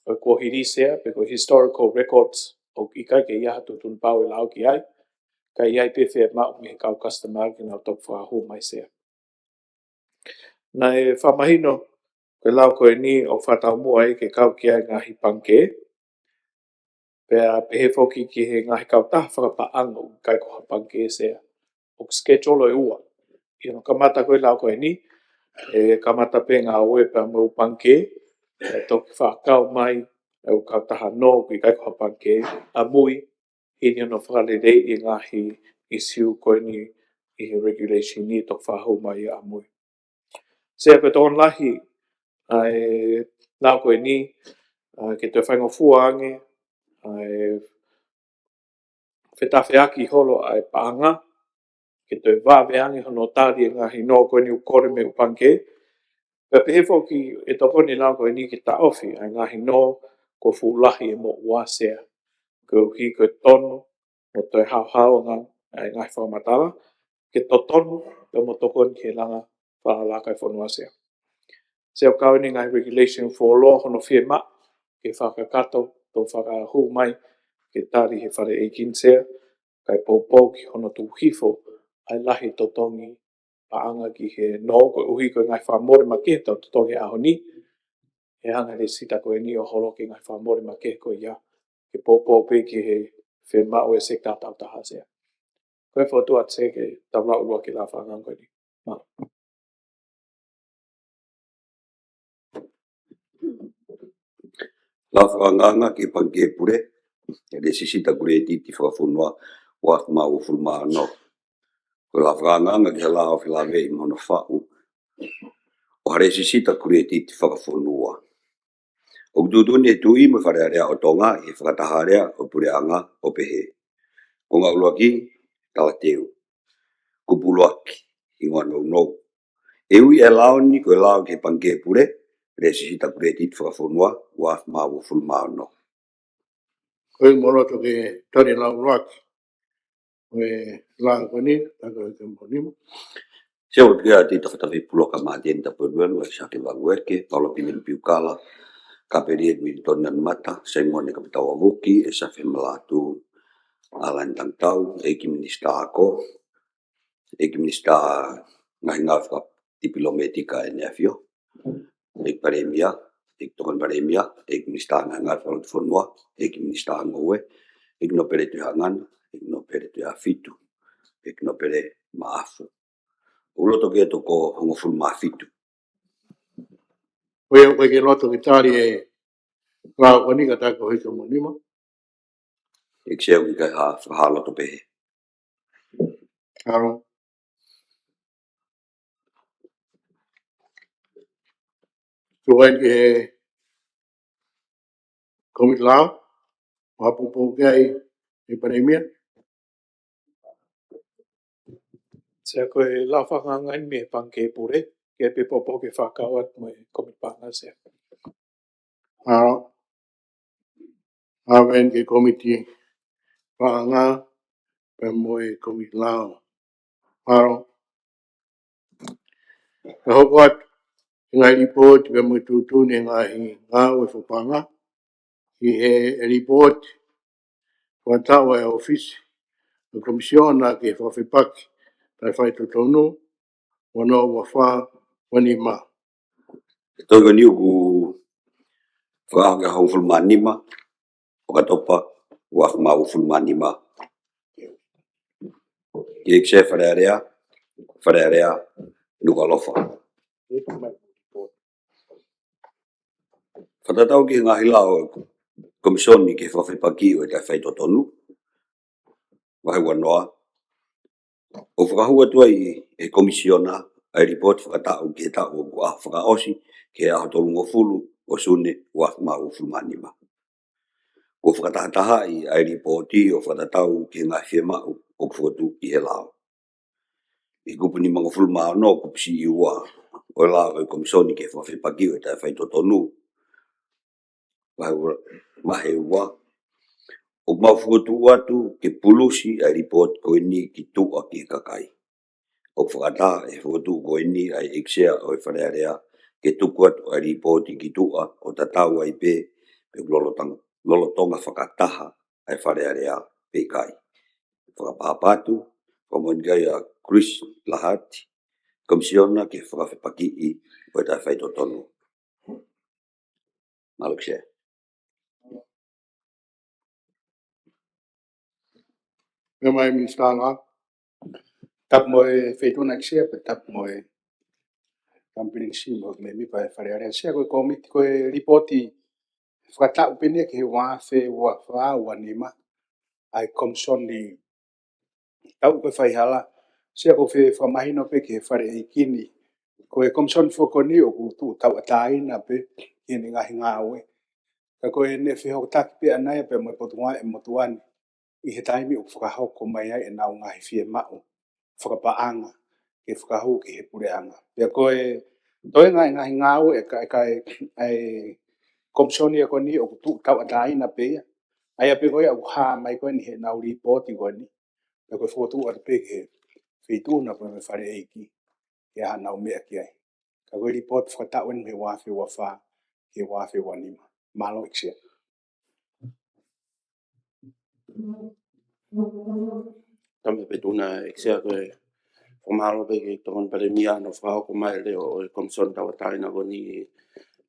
ʻo e kuohili, Sea, pe ko e historical records, ʻoku ʻikai ke ʻi ai ha tuʻutuʻuni pau e lao ki ai, ka ʻi ai pē fiemaʻu mei he kau customary ke nau toki fakahū mai, Sea. Naʻe fakamahino ko e lao ko eni ʻoku fakataumuʻa ai ke kau ki ai e ngaahi pangikē, pea pehē foki ki he ngaahi kautaha fakapaʻanga ʻoku ʻikai ko ha pangikē, Sea. ʻOku schedule ʻe ua. ʻI hono kamata ko ē e lao ko eni, ʻe kamata pē ngāue pea mo e ʻū pangikē, ʻe toki fakakau mai e ʻū kautaha nō ʻoku ʻikai ko ha pangikē ʻamui, hili hono fakaleleiʻi e ngaahi issue ko eni ʻi he regulation ni ʻe toki fakahū mai ia ʻamui. Sea, ko e tokoni lahi ʻa e lao ko eni, ʻa, ke toe faingofua ange ʻa e fetafeaki holo ʻa e paʻanga, ke toe vave ange hono tali e ngaahi nō ko eni ʻoku kole mei he ʻū pangikē, Pea pehē foki ʻe tokoni e lao ko eni ke taʻofi ʻa e ngaahi nō kuo fuʻu lahi ʻe moʻua Sea, koeʻuhi ko e tonu mo toe haohaoa ʻa e ngaahi fakamatala ke totonu pea mo tokoni ki he langa falala ʻa e fonua Sea. Sea, ʻoku kau eni e ngaahi regulation fuoloa hono fiemaʻu ke fakakakato ʻo fakahū mai ke tali ʻe he Fale ʻEiki ni Sea, kae poupou ki hono tuku hifo ʻa e lahi totongi paʻanga ki he nō koeʻuhi ko e ngaahi fakamole makehe ʻoku tau totongi he ʻaho ni. ʻE hanga ʻe he lēsisita ko eni ʻo holoki e ngaahi fakamole makehe ko ia ke poupou pē ki he fiemaʻu ʻa e sekitā takitaha Sea. Ko e fokotuʻu atu Sea ke tau lau ʻuluaki e lao fakaangaanga ko eni. Mālō. Lao fakaangaanga ki he Pangikē Pule, ʻa e Lēsisita Kuletiti Fakafonua ua afe mā uofulu mā ono. Ko e lao fakaangaanga ki he lao felāveʻi mo hono faʻu ʻo ha lēsisita kuletiti fakafonua. ʻOku tuʻutuʻuni ʻe he Tuʻi mo e Fale Alea ʻo Tonga ʻi he fakataha alea ʻo e Puleʻanga ʻo pehē: Konga ʻuluaki, talateu. Kupu ʻuluaki, hingoa nounou. ʻE ui ʻa e lao ni ko e lao ki he Pangikē Pule, Lēsisita Kuletiti Fakafonua ua afe mā uofulu mā ono. Ko e moloto ke tali e lao ʻuluaki ʻo e lao ko eni, ta ko e ke mo nima. Sea, ʻoku ou tui ʻa e Toketā Puloka Māteni Tapueluelu, ʻa Sake Valueke, Paula Pimeni Piukala, Kapeli Edwin Tonanimata, Saimone Kapitau Avuki, ʻa Safe Malatu, ʻAlani Tangitau, ʻEiki Minisitā Ako, ʻEiki Minisitā Ngaahi Ngāue Fakatipilometika ʻEne ʻAfio, ʻEiki Palēmia, ʻEiki Tokoni Palēmia, ʻEiki Minisitā Ngaahi Ngāue Fakalotofonua, ʻEiki Minisitā Ngoue, ʻEiki Nōpele Tuʻihaʻangana, ʻEiki Nōpele Tuʻiafitu, ʻEiki Nōpele Maʻafu. ʻOku ou loto ke toko hongofulu mā fitu. Ko ia, ʻoku ʻikai ke loto ke tali e lao ko eni, ka ta ko e ke mo nima. ʻEiki Sea, ʻoku ʻikai ha fakahā loto pehē. Alo. Tuʻu eni ki he Komiti Lao, ʻoku poupou ki ai ʻe he Palēmia. Sea, ko e lao fakaangaanga eni mei he Pangikē Pule, ke pehē poupou ke fakakau atu mo e Komiti Paʻanga Sea. Alo. Ave eni ki he Komiti Paʻanga pea mo e Komiti Lao. Alo. Ka hoko atu e ngaahi lipooti pea mo e tuʻutuʻuni e ngaahi ngāue fakapaʻanga ʻi he lipooti fakataʻu ʻa e ʻŌfisi ʻo e Komisiona ki he Fakafepaki Taʻe Faitotonu, ua noa ua fā ua nima. Ko e tohi ko eni ʻoku fakahoko ki he hongofulu mā nima ʻo ʻOkatopa, ua afe mā uofulu mā nima. Ki he ʻEiki Sea Fale Alea, Fale Alea Nukuʻalofa. Fakatatau ki he ngaahi lao ʻo e Komisoni ki he Fakafepakiʻi ʻo e Taʻe Faitotonu, vahe ua noa, ʻoku fakahū atu ai ʻe he Komisiona ʻa e lipooti fakataʻu ki he taʻu ʻoku ʻaho fakaʻosi, ki he ʻaho tolungofulu ʻo Sune ua afe mā uofulu mā nima. Kuo fakatahatahaʻi ʻa e lipooti ʻo fakatatau ki he ngaahi fiemaʻu ʻoku fokotuʻu ʻi he lao. ʻI he kupu nimangofulu mā ono, kupu siʻi ua ʻo e lao ʻo e Komisoni ki he Fakafepakiʻi ʻo e Taʻe Faitotonu, vahe ua, vahe ua, ʻoku mau fokotuʻu atu ke pulusi ʻa e lipooti ko eni ki tuʻa ki he kakai. ʻOku fakataha ʻe he fokotuʻu ko eni ʻa e ʻEiki Sea ʻo e Fale Alea ke tuku atu ʻa e lipooti ki tuʻa ʻo tatau ai pē pe ʻoku lolotong-, lolotonga fakataha ʻa e Fale Alea pe ʻikai. Fakapapatu, fakamoʻoni ki ai ʻa Chris Lahati, Komisiona ki he Fakafepakiʻi ʻo e Taʻe Faitotonu. Mālō ʻEiki Sea. Meʻa mai Minisitā Ngāue. Tapu mo e Feituʻu na ʻEiki Sea, pea tapu mo e Kau Pilinisi mo e mēmipa ʻo e Fale Alea. Sea, ko e komiti, ko e lipooti fakataʻu pē eni ki he ua afe ua fā ua nima ʻa e Komisoni Tau ko e Faihala. Sea, ʻoku ou fie fakamahino pē ki he Fale ʻEiki ni, ko e Komisoni foki ko eni ʻoku tuʻu tauʻatāina pē ki heʻene ngaahi ngāue. Ka ko ʻene fehokotaki pē ʻaʻana ia pea mo e Potungāue ʻo e motuʻa ni ʻi he taimi ʻoku fakahoko mai ai ʻenau ngaahi fiemaʻu fakapaʻanga ke fakahū ki he Puleʻanga. Pea ko e Toe ngaahi, ngaahi ngāue ʻa e ka-, ʻa e ka-, ʻa e komisoni ko eni ʻoku tuʻu tauʻatāina pē ia. ʻA ia pē ko ia ʻoku hā mai ko eni heʻenau lipooti ko eni. Pea ko e fokotuʻu atu pē ki he feituʻu na pea mo e fale ʻeiki ke ʻai haʻanau meʻa ki ai. Ka ko e lipooti fakataʻu eni mei he ua afe ua fā ki he ua afe ua nima. Mālō ʻEiki Sea. Tama Fetuʻuna ʻEiki Sea, ko e fakamālō pē ki he Tokoni Palēmia hono fakahoko mai e leʻo ʻo e komisoni tauʻatāina ko eni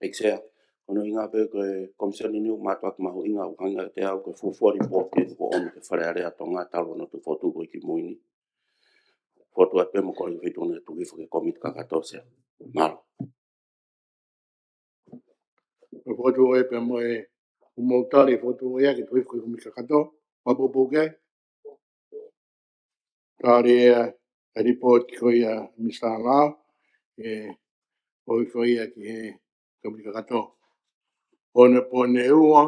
ʻEiki Sea. Ko hono ʻuhinga pē ko e komisoni ni ʻoku mātuʻaki mahuʻinga, ʻoku hangē kiate au ko e fuofua lipooti ʻoku ʻomi ki he Fale Alea ʻo Tonga talu hono tuʻu fokotuʻu ko ē ki mui ni. Fokotuʻu atu pē mo e kole ki he feituʻu na ke tuku hifo ki he komiti kakato Sea. Mālō. Ko e fokotuʻu ē pea mo e ʻū moʻunga tali fokotuʻu ia ke tuku hifo ki he komiti kakato. Fakapoupou ki ai. Tali ʻa e lipooti ko ia Misa Lao, ʻe tuku hifo ia ki he komiti kakato. Pō Poini ua,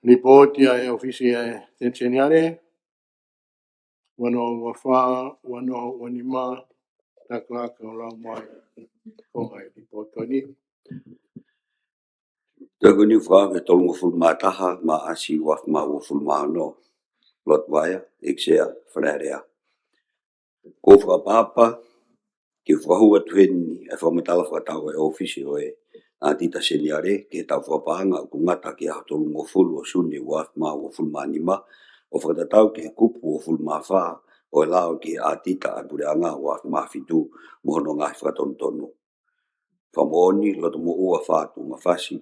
lipooti ʻa e ʻOfisi ʻa e ʻAteni Seniale, ua noa ua fā, ua noa ua nima, Douglas ʻo lau mai. Ko e ngaahi lipooti ko eni. Tokoni fakahā ki he tolungofulu mā taha Maʻasi ua afe mā uofulu mā ono, Lord Vaea, ʻEiki Sea, Fale Alea. Ko e fakaʻapaʻapa ke fakahū atu heni ʻa e fakamatala fakataʻu ʻa e ʻOfisi ʻo e ʻAtita Seniale ki he taʻu fakapaʻanga ʻoku ngata ki he ʻaho tolungofulu ʻo Sune ua afe mā uofulu mā nima, ʻo fakatatau ki he kupu uofulu mā fā ʻo e lao ki he ʻAtita ʻa e Puleʻanga ua afe mā fitu mo hono ngaahi fakatonutonu. Fakamoʻoni, loto moʻua, fā tuʻunga fasi,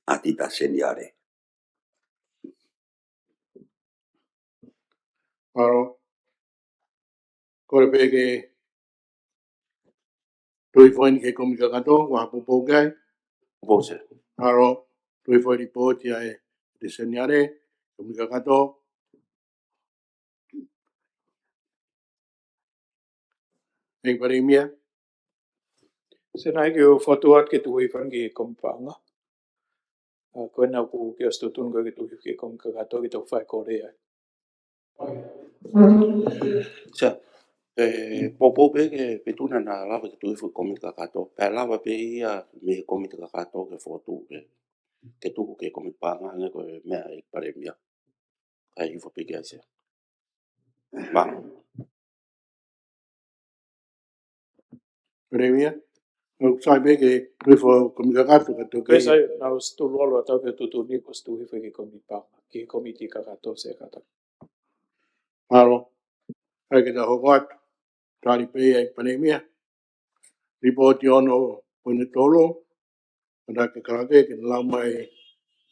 ʻAtita Seniale. Mālō. Kole pē ke tuku hifo eni ki he komiti kakato, ʻoku fakapoupou ki ai. Poupou Sea. Mālō. Tuku hifo e lipooti ʻa e ʻAteni Seniale, komiti kakato. ʻEiki Palēmia. Sea, naʻe ʻikai ke u fokotuʻu atu ke tuku hifo ki he komiti paʻanga. ʻA, ko ena ʻoku ke ʻosi tuʻutuʻuni ko ē ke tuku hifo ki he komiti kakato ke tau fai e kole ai. Sea, ʻe, poupou pē ki he feituʻu na naʻa lava ke tuku hifo ki he komiti kakato. Pea lava pē ia mei he komiti kakato ke fokotuʻu ke, ke tuku ki he komiti paʻanga, hangē ko e meʻa ʻa e ʻEiki Palēmia. Kae hifo pē ki ai Sea. Mālō. Palēmia, ʻoku sai pē ke tuku hifo ki he komiti kakato ka toki. Pea sai, naʻa ku ʻosi tulolo atu au ke tuʻutuʻuni kuo ʻosi tuku hifo ki he komiti paʻanga, ki he komiti kakato Sea, kātaki. Mālō. ʻIkai ke ta hoko atu. Tali pē ia ʻEiki Palēmia. Lipooti ono poini tolu. Kātaki Kalake ke ne lau mai,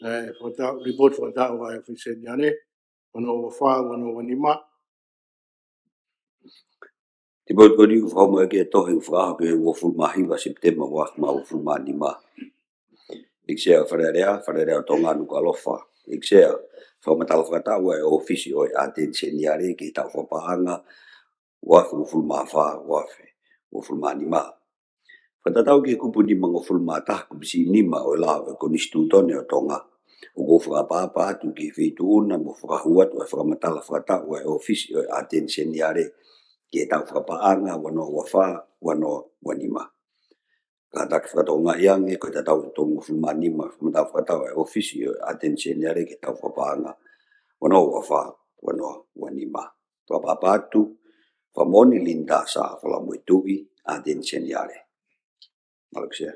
ʻe, fakataʻu, lipooti fakataʻu ʻa e ʻOfisi Seniale, ua noa ua fā, ua noa ua nima. Lipooti ko eni ʻoku fakahoko mai ki he tohi ʻoku fakahoko ki he uofulu mā hiva Sepitema ua afe mā uofulu mā nima. ʻEiki Sea ʻo e Fale Alea, Fale Alea ʻo Tonga, Nukuʻalofa. ʻEiki Sea, fakamatala fakataʻu ʻa e ʻOfisi ʻo e ʻAteni Seniale ki he taʻu fakapaʻanga ua afe uofulu mā fā, ua afe uofulu mā nima. Fakatatau ki he kupu nimangofulu mā taha, kupu siʻi nima ʻo e lao ʻo e Konisitūtone ʻo Tonga, ʻoku ou fakaʻapaʻapa atu ki he feituʻu na mo fakahū atu ʻa e fakamatala fakataʻu ʻa e ʻOfisi ʻo e ʻAteni Seniale ki he taʻu fakapaʻanga ua noa ua fā, ua noa ua nima. Kātaki fakatokangaʻi ange ko e tatau ʻe tolungofulu mā nima fakamatala fakataʻu ʻa e ʻOfisi ʻo e ʻAteni Seniale ki he taʻu fakapaʻanga ua noa ua fā, ua noa ua nima. Fakaʻapaʻapa atu, Fakamoʻoni Linda Sa Falamoetuʻi, ʻAteni Seniale. Mālō ʻEiki Sea.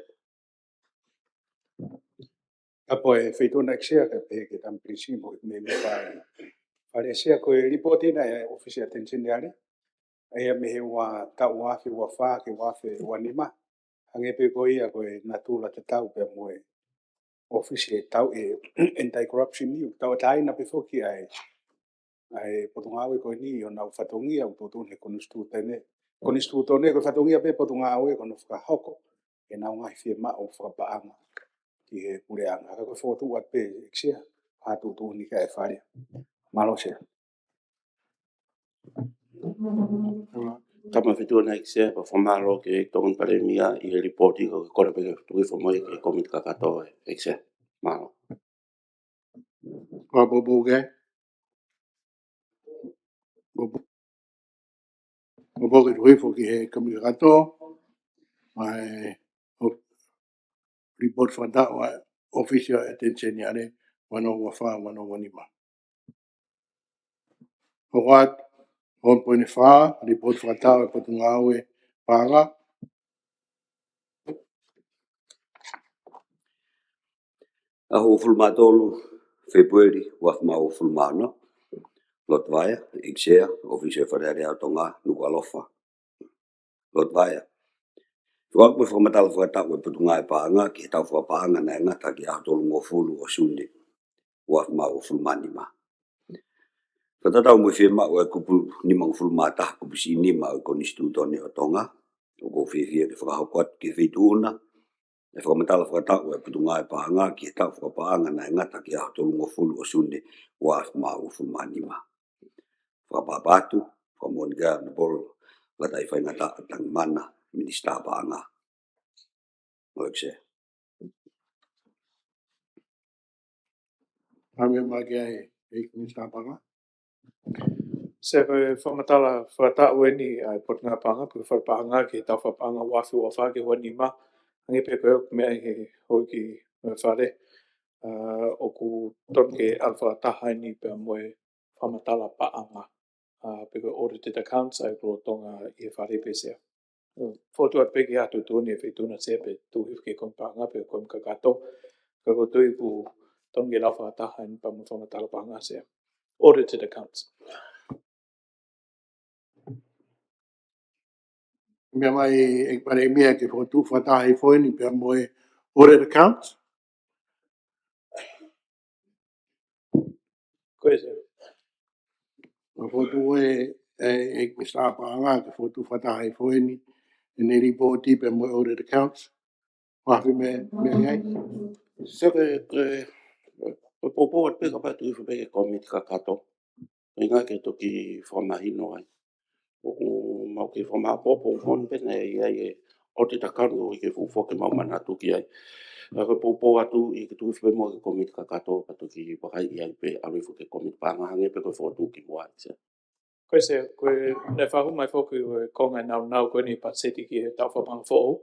Ka ko e feituʻu na ʻEiki Sea, kae pehē ki he Tama Pilinisi mo e mēmipa Fale Sea, ko e lipooti ena ʻa e ʻOfisi ʻAteni Seniale, ʻa ia mei he ua, taʻu ua afe ua fā ki he ua afe ua nima. Hangē pē ko ia ko e natula tatau pea mo e ʻofisi ʻe tau ʻe Anti-Corruption ni, ʻoku tauʻatāina pē foki ʻa e, ʻa e potungāue ko eni ʻi honau fatongia ʻoku tuʻutuʻuni ʻe he Konisitūtone. Konisitūtone ko e fatongia pē potungāue ko hono fakahoko ʻenau ngaahi fiemaʻu fakapaʻanga ki he Puleʻanga. Ka ko e fokotuʻu atu pē ʻEiki Sea, ʻa e tuʻutuʻuni ki ai ʻa e Fale. Mālō Sea. Tama Fetuʻuna ʻEiki Sea, pea fakamālō ki he Tokoni Palēmia ʻi he lipooti ko e kole pē ke tuku hifo mai ki he komiti kakato ʻEiki Sea. Mālō. Fakapoupou ki ai. Poupou. Poupou ke tuku hifo ki he komiti kakato. ʻa e ʻo-, lipooti fakataʻu ʻa e ʻOfisi ʻo e ʻAteni Seniale, ua noa ua fā, ua noa ua nima. Hoko atu, hono poini fā, lipooti fakataʻu ʻa e Potungāue Paʻanga. ʻAho uofulu mā tolu Fēpueli, ua afe mā uofulu mā ono. Loto Vaea, ʻEiki Sea, ʻOfisi ʻo e Fale Alea ʻo Tonga, Nukuʻalofa. Loto Vaea. Fekauʻaki mo e fakamatala fakataʻu ʻa e Potungāue Paʻanga ki he taʻu fakapaʻanga naʻe ngata ki he ʻaho tolungofulu ʻo Sune, ua afe mā uofulu mā nima. Fakatatau mo e fiemaʻu ʻa e kupu nimangofulu mā taha kupu siʻi nima ʻo e Konisitūtone ʻo Tonga, ʻoku ou fiefia ke fakahoko atu ki he Feituʻu na ʻa e fakamatala fakataʻu ʻa e Potungāue Paʻanga ki he taʻu fakapaʻanga naʻe ngata ki he ʻaho tolungofulu ʻo Sune, ua afe mā uofulu mā nima. Fakaʻapaʻapa atu, fakamoʻoni ki he Honourable Lātaifaingataʻa Tangimana, Minisitā Paʻanga. ʻEiki Sea. Pea mei ai ki he ʻEiki Minisitā Paʻanga. Sea, ko e fakamatala fakataʻu eni ʻa e Potungāue Paʻanga, ko e fale paʻanga ki he taʻu fakapaʻanga ua afe ua fā ki he ua nima, hangē pē ko e meʻa ʻa e houʻeiki ʻo e Fale, ʻa, ʻoku totonu ke ʻalu fakataha eni pea mo e fakamatala paʻanga, ʻa, pe ko e audited accounts ʻa e kolo Tonga ʻi he Fale pē Sea. Fotu atu pē ki ha tuʻutuʻuni ʻa e Feituʻu na Sea pe tuku hifo ki he Kōmiti Paʻanga pe Kōmiti Kakato. Ka ʻoku ou tui ʻoku totonu ke lau fakataha eni pea mo e fakamatala paʻanga Sea. Audited accounts. Meʻa mai ʻEiki Palēmia ke fokotuʻu fakataha hifo eni pea mo e audited accounts. Ko ia Sea. Ka fokotuʻu ē, ʻe, ʻEiki Minisitā Paʻanga ke fokotuʻu fakataha hifo eni, ʻene lipooti pea mo e audited accounts. Ua afe mē, mē ai. Sea, ko e, ko e, ko e poupou atu pē kapau ʻe tuku hifo pē ki he Kōmiti Kakato. Ko e ʻuhinga ke toki fakamahino ai. ʻOku mau kei fakamāʻopoʻopo ʻoku moʻoni pē naʻe ʻi ai e audited account ʻoku ʻikai ke fuʻu foki ke mau manatu ki ai. Ka ko e poupou atu ʻi he tuku hifo pē muʻa ki he Kōmiti Kakato, ka toki vakai ai pē ʻalu hifo ki he Kōmiti Paʻanga hangē pē ko e fokotuʻu kimuʻa ʻEiki Sea. Ko ia Sea, ko e, naʻe fakahū mai foki ʻa e konga ʻe naunau ko eni patiseti ki he taʻu fakapaʻanga foʻou.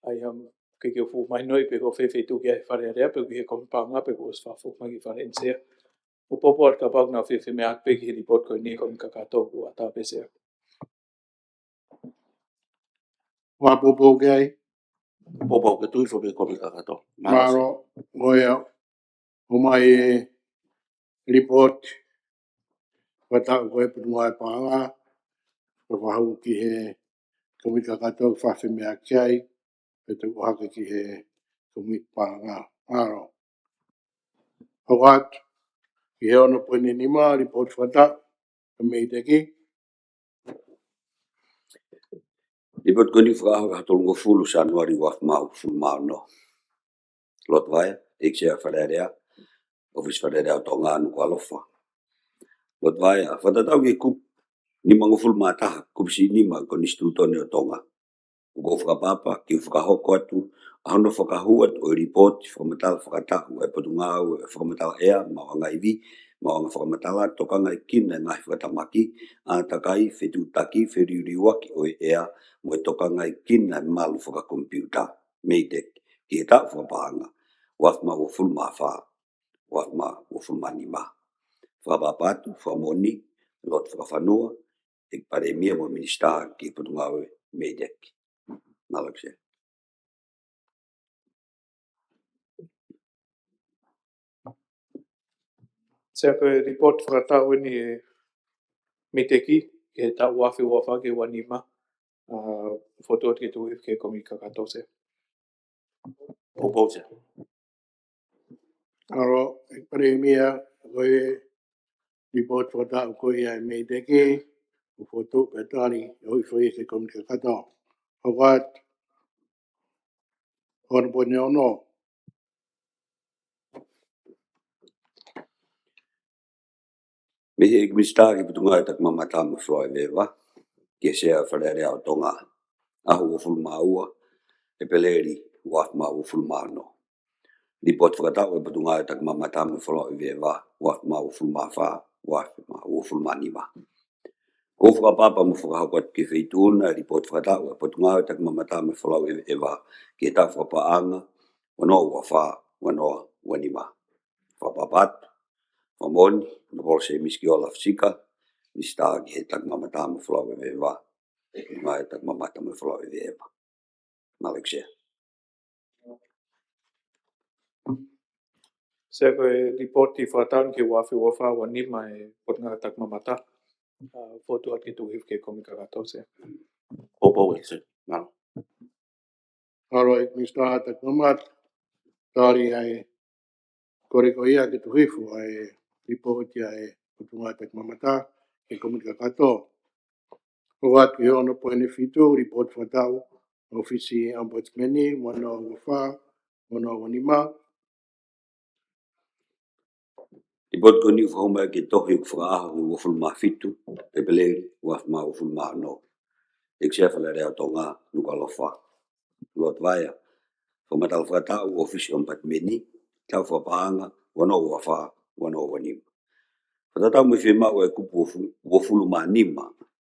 ʻA ia, um, ʻikai ke u fuʻu mahinoʻi pe ko fē feituʻu ki ai he Fale Alea pe ki he Kōmiti Paʻanga pe kuo ʻosi fakafoki mai ki he Fale ʻEiki Sea. Poupou atu kapau ʻoku nau fiefia ʻo meʻa atu pē ki he lipooti ko eni ʻa e Kōmiti Kakato kuo ʻatā pē Sea. Ua poupou ki ai. Poupou ke tuku hifo pē ki he Kōmiti Kakato. Mālō. Mālō, ko ia, ʻomai e lipooti fakataʻu ko e Potungāue Paʻanga, ko e fakahū ki he Kōmiti Kakato, fakafemeʻa ki ai, pea toki ʻohake ki he Kōmiti Paʻanga. Mālō. Hoko atu ki he ono poini nima, lipooti fakataʻu ʻa e MEIDECC. Lipooti ko eni fakaʻaho ʻaho tolungofulu Sānuali ua afe mā uofulu mā ono. Loto Vaea, ʻEiki Sea Fale Alea, ʻOfisi Fale Alea ʻo Tonga, Nukuʻalofa. Loto Vaea, fakatatau ki he kupu nimangofulu mā taha kupu siʻi nima ʻo e Konisitūtone ʻo Tonga, ʻoku ou fakaʻapaʻapa ke u fakahoko atu ʻa hono fakahū atu ʻo e lipooti fakamatala fakataʻu ʻa e Potungāue ʻo e Fakamatala ʻEa, Maʻuʻanga Ivi, Maʻuʻanga Fakamatala, Tokangaekina ʻo e Ngaahi Fakatamaki, ʻĀtakai, Fetuʻutaki, Feliuliuaki ʻo e ʻEa, mo e Tokangaekina ʻo e Malu Fakakomipiuta, MEIDECC, ki he taʻu fakapaʻanga ua afe mā uofulu mā fā, ua afe mā uofulu mā nima. Fakaʻapaʻapa atu, fakamoʻoni, lotu fakafanua, ʻEiki Palēmia mo e Minisitā ki he Potungāue MEIDECC. Mālō ʻEiki Sea. Sea, ko e lipooti fakataʻu eni ʻa e MEIDECC ki he taʻu ua afe ua fā ki he ua nima, ʻa, fokotuʻu atu ke tuku hifo ki he Kōmiti Kakato Sea. Poupou Sea. Mālō, ʻEiki Palēmia, ko e lipooti fakataʻu ko ia ʻa e MEIDECC, kuo fokotuʻu pea tali ʻo hifo ia ki he Kōmiti Kakato. Hoko atu, ono poini ono. Mei he ʻEiki Minisitā ki he Potungāue Takimamata mo e Folofola ʻi Veva, ki he Sea Fale Alea ʻo Tonga, ʻaho uofulu mā ua ʻEpeleli ua afe mā uofulu mā ono. Lipooti fakataʻu ʻa e Potungāue Takimamata mo e Folofola ʻi Veva, ua afe mā uofulu mā fā, ua afe mā uofulu mā nima. ʻOku ou fakaʻapaʻapa mo fakahoko atu ki he Feituʻu na e lipooti fakataʻu ʻa e Potungāue Takimamata mo e Folau ʻEveʻeva ki he taʻu fakapaʻanga ua noa ua fā, ua noa ua nima. Fakaʻapaʻapa atu, fakamoʻoni, Honourable Semisi Kiola Fisika, Minisitā ki he Takimamata mo e Folau ʻEveʻeva, Potungāue Takimamata mo e Folau ʻEveʻeva. Mālō ʻEiki Sea. Sea, ko e lipooti fakataʻu ki he ua afe ua fā ua nima e Potungāue Takimamata, ʻa, fotu atu ke tuku hifo ki he Kōmiti Kakato, Sea. Poupou ʻEiki Sea. Mālō. Mālō ʻEiki Minisitā Takimamata, tali ʻa e kole ko ia ke tuku hifo ʻa e lipooti ʻa e Potungāue Takimamata ki he Kōmiti Kakato. Hoko atu ki he ono poini fitu, lipooti fakataʻu ʻa e ʻŌfisi ʻa e Ombudsman, ua noa ua fā, ua noa ua nima. Lipooti ko eni ʻoku fakahū mai ki he tohi ʻoku fakaʻaho ʻo e uofulu mā fitu ʻEpeleli, ua afe mā uofulu mā ono. ʻEiki Sea Fale Alea ʻo Tonga, Nukuʻalofa Lord Vaea. Fakamatala fakataʻu ʻa e ʻŌfisi ʻa e Ombudsman, taʻu fakapaʻanga ua noa ua fā, ua noa ua nima. Fakatatau mo e fiemaʻu ʻa e kupu uofulu, uofulu mā nima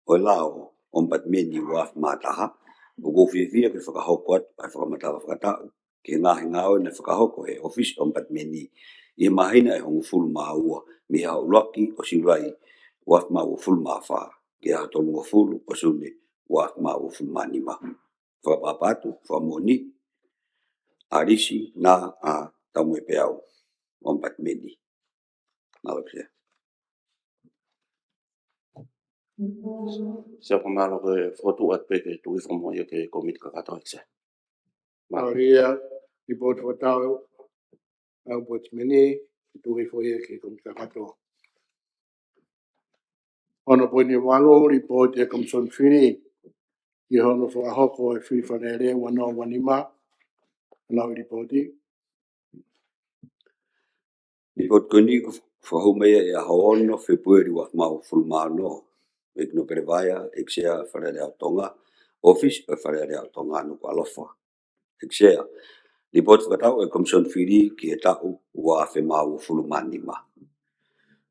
ʻo e lao ʻa e Ombudsman ua afe mā taha, ʻoku ou fiefia ke fakahoko atu ʻa e fakamatala fakataʻu ki he ngaahi ngāue naʻe fakahoko ʻe he ʻŌfisi ʻa e Ombudsman ʻi he māhina ʻe hongofulu mā ua, mei he ʻuluaki ʻo Siulai ua afe mā uofulu mā fā ki he ʻaho tolungofulu ʻo Sune ua afe mā uofulu mā nima. Fakaʻapaʻapa atu, fakamoʻoni, ʻAlisi Nā ʻa Taumuepeau, Ombudsman. Mālō ʻEiki Sea. Sea, ko e mālō, ko e fotu atu pē ke tuku hifo mo ia ki he Kōmiti Kakato, ʻEiki Sea. Mālō. Mālō ia, lipooti fakataʻu ʻa e Ombudsman, ke tuku hifo ia ki he Kōmiti Kakato. Ono poini valu, lipooti ʻa e Komisoni Fili ki hono fakahoko e fili Fale Alea ua noa ua nima. Ngāue lipooti. Lipooti ko eni ʻoku fakahū mai ia ʻi he ʻaho ono Fēpueli ua afe mā uofulu mā ono. ʻEiki Nōpele Vaea, ʻEiki Sea Fale Alea ʻo Tonga, ʻŌfisi ʻo e Fale Alea ʻo Tonga, Nukuʻalofa. ʻEiki Sea, lipooti fakataʻu ʻa e Komisoni Fili ki he taʻu ua afe mā uofulu mā nima.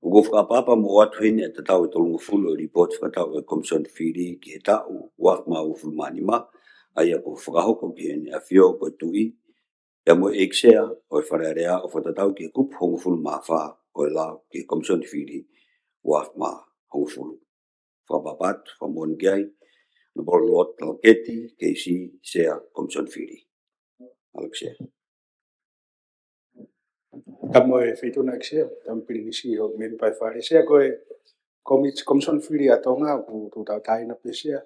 ʻOku ou fakaʻapaʻapa mo ʻoatu heni ʻa e tatau ʻe tolungofulu ʻo e lipooti fakataʻu ʻa e Komisoni Fili ki he taʻu ua afe mā uofulu mā nima, ʻa ia kuo fakahoko ki Heʻene ʻAfio ko e Tuʻi, pea mo e ʻEiki Sea ʻo e Fale Alea, ʻo fakatatau ki he kupu hongofulu mā fā ʻo e lao ki he Komisoni Fili ua afe mā hongofulu. Fakaʻapaʻapa atu, fakamoʻoni ki ai, Honourable Lord Talaketi Keisi, Sea Komisoni Fili. Mālō ʻEiki Sea. Tapu mo e Feituʻu na, ʻEiki Sea, tapu mo e Pilinisi ʻo e mēmipa ʻo e Fale. Sea, ko e Komi-, Komisoni Fili ʻa Tonga ʻoku tuʻu tauʻatāina pē, Sea,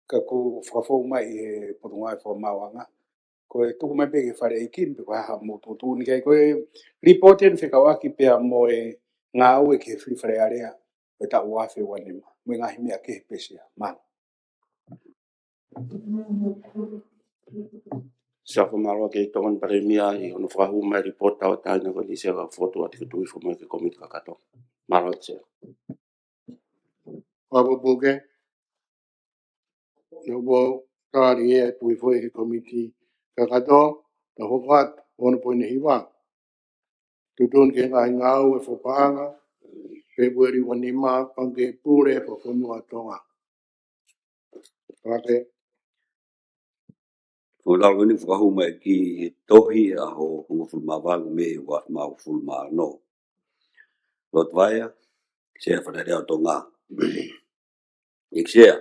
ka kuo fakafou mai ʻi he Potungāue Fakamaauʻanga. Ko e tuku mai pē ki he Fale ʻEiki ni pe ko e hā haʻamou tuʻutuʻuni ki ai. Ko e lipooti eni fekauʻaki pea mo e ngāue ki he fili Fale Alea ʻo e taʻu ua afe ua nima, mo e ngaahi meʻa kehe pē, Sea. Mālō. Sea, fakamālō ki he Tokoni Palēmia ʻi hono fakahū mai e lipooti tauʻatāina ko eni, Sea, ka fotu atu ke tuku hifo mo ia ki he Kōmiti Kakato. Mālō, Sea. Fakapoupou ki ai. Naʻa mou tali ʻa e tuku hifo ki he Kōmiti Kakato, tau hoko atu, ono poini hiva. Tuʻutuʻuni ki he ngaahi ngāue fakapaʻanga Fēpueli ua nima, Pangikē Pule Fakafonua ʻa Tonga. Pake. Fakalau eni fakahū mai ki he tohi ʻaho hongofulu mā valu Mē ua afe mā uofulu mā ono. Lord Vaea, Sea Fale Alea ʻo Tonga. ʻEiki Sea,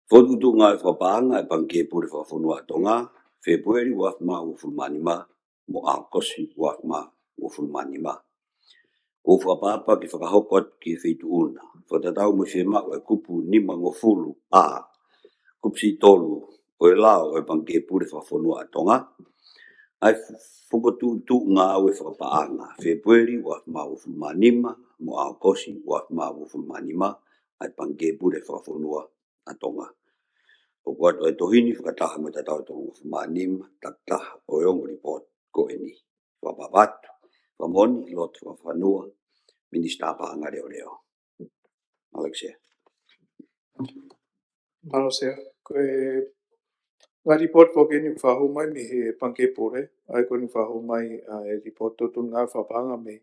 fokotuʻutuʻu ngāue fakapaʻanga ʻa e Pangikē Pule Fakafonua ʻa Tonga, Fēpueli ua afe mā uofulu mā nima mo ʻAokosi ua afe mā uofulu mā nima. ʻOku ou fakaʻapaʻapa ke fakahoko atu ki he Feituʻu na, fakatatau mo e fiemaʻu ʻa e kupu nimangofulu A, kupu siʻi tolu ʻo e lao ʻo e Pangikē Pule Fakafonua ʻa Tonga, ʻa e fokotuʻutuʻu ngāue fakapaʻanga Fēpueli ua afe mā uofulu mā nima mo ʻAokosi ua afe mā uofulu mā nima ʻa e Pangikē Pule Fakafonua ʻa Tonga. ʻOku ʻoatu ʻa e tohi ni fakataha mo e tatau ʻe tolungofulu mā nima taki taha ʻo e ongo lipooti ko eni. Fakaʻapaʻapa atu, fakamoʻoni, Lord Fakafanua, Minisitā Paʻanga Leoleo. Mālō ʻEiki Sea. Mālō Sea. Ko e ngaahi lipooti ko eni ʻoku fakahū mai mei he Pangikē Pule, ʻa ia ko eni ʻoku fakahū mai ʻa e lipooti tuʻutuʻuni ngāue fakapaʻanga mei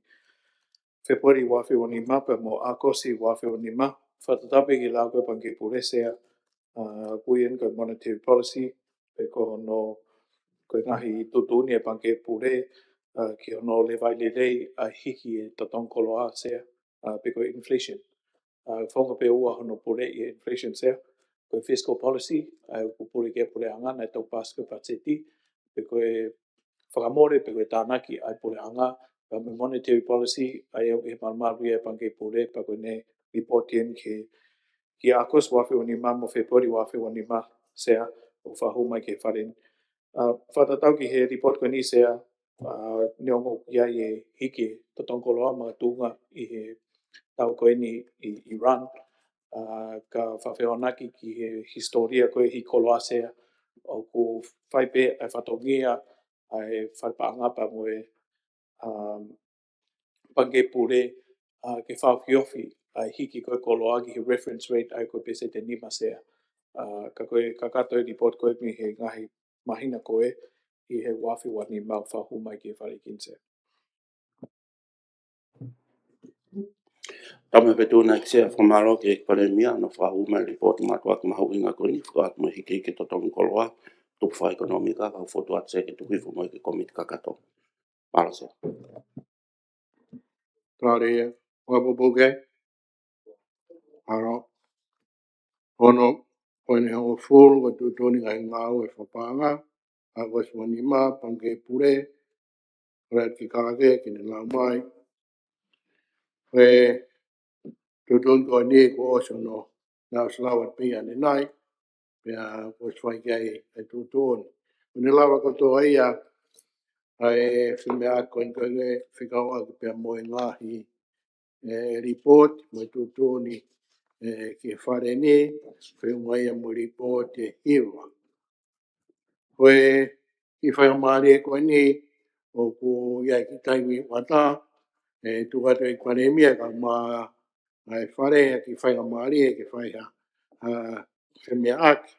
Fēpueli ua afe ua nima pea mo ʻAokosi ua afe ua nima. Fakatatau pē ki he lau ko ē Pangikē Pule Sea, ʻa, ko ia ko e monetary policy, pe ko hono, ko e ngaahi tuʻutuʻuni ʻa e Pangikē Pule, ʻa, ki hono lēvai lelei ʻa e hiki e totongi koloa Sea, ʻa, pe ko e inflation. ʻA, founga pē ʻe ua hono pule ʻi he inflation Sea, ko e fiscal policy, ʻa, ʻoku pule ki ai e puleʻanga, naʻe tau paasi ko e patiseti, pe ko e fakamole, pe ko e tānaki ʻa e puleʻanga, pea mo e monetary policy, ʻa ia ʻoku ʻi he malumalu ia ʻa e Pangikē Pule, pea ko ʻene report eni ki, ki ʻAokosi ua afe ua nima mo Fēpueli ua afe ua nima Sea, ʻo fakahū mai ki he Fale ni. ʻA, fakatatau ki he report ko eni Sea, ʻa, neongo ʻoku ʻi ai e hiki e totongi koloa makatuʻunga ʻi he taʻu ko eni ʻi, ʻi Iran, ʻa, ka fakafehoanaki ki he hisitōlia ko ē hiki koloa Sea, ʻoku fai pē ʻa e fatongia ʻa e Fale Paʻanga pea mo e, um, Pangikē Pule, ʻa, ke fakaofiofi ʻa e hiki ko ē koloa ki he reference rate ʻa ia ko e peseti ʻe nima Sea. ʻA, ka ko e kakato e report ko ē mei he ngaahi māhina ko ē ʻi he ua afe ua nima ʻo fakahū mai ki he Fale ni Sea. Tapu mo e Feituʻuna ʻEiki Sea, fakamālō ki he Palēmia hono fakahū mai e report mātuʻaki mahuʻinga ko eni, fekauʻaki mo e hiki e totongi koloa, tupu fakaʻekonōmika, kau fokotuʻu atu Sea ke tuku hifo mai ki he kōmiti kakato. Mālō Sea. Tali, ua pupuke. Aro. Ono, poini hongofulu, ko e tuʻutuʻuni ngaahi ngāue fakapaʻanga, ʻAokosi ua nima, Pangikē Pule, ʻoku lea ki Kalake, ke ne lau mai. Ko e tuʻutuʻuni ko eni kuo ʻosi hono, naʻe ʻosi lau atu pē ʻanenai, pea kuo ʻosi fai ki ai e tuʻutuʻuni. Ko ʻene lava kotoa ia ʻa e femeʻaʻaki ko eni ko ē fekauʻaki pea mo e ngaahi, e, report mo e tuʻutuʻuni, e, ki he Fale ni, feʻunga ia mo e report ʻe hiva. Ko e kiʻi faingamālie ko eni ʻoku ʻi ai e kiʻi taimi ʻoku ʻatā, e, tuku atu ʻe he Palēmia kae ʻumaʻā e Fale ha kiʻi faingamālie ke fai ha, ha femeʻaʻaki.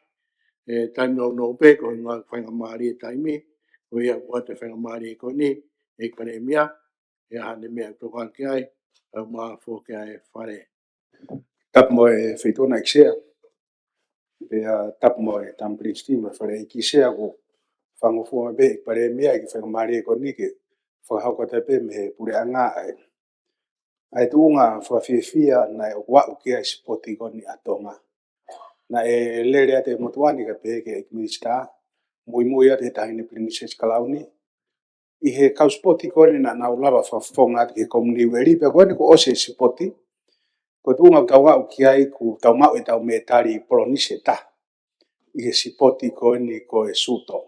E, taimi nounou pē ko e ngaahi faingamālie taimi, ko ia ʻoku ʻoatu e faingamālie ko eni ʻe he Palēmia, ʻi ai haʻane meʻatokanga ki ai, kae ʻumaʻā foki ʻa e Fale. Tapu mo e Feituʻuna ʻEiki Sea. Pea tapu mo e Tama Pilinisi mo e Fale ʻEiki Sea, ʻoku fakangofua mai pē ʻe he Palēmia e kiʻi faingamālie ko eni ke fakahoko atu pē mei he puleʻanga ʻa e, ʻa e tuʻunga fakafiefia naʻe ʻoku aʻu ki ai e sipoti ko eni ʻa Tonga. Naʻe lele atu e motuʻa ni kae pehē ki he ʻEiki Minisitā, muimui atu he Taʻahine Pilinisesi Kalauni, ʻi he kau sipoti ko eni naʻa nau lava fakafofonga atu ki he Kominiueli, pea ko eni kuo ʻosi e sipoti, ko e tuʻunga ʻoku tau aʻu ki ai kuo tau maʻu ʻetau mētali Polonise ʻe taha ʻi he sipoti ko eni ko e suto.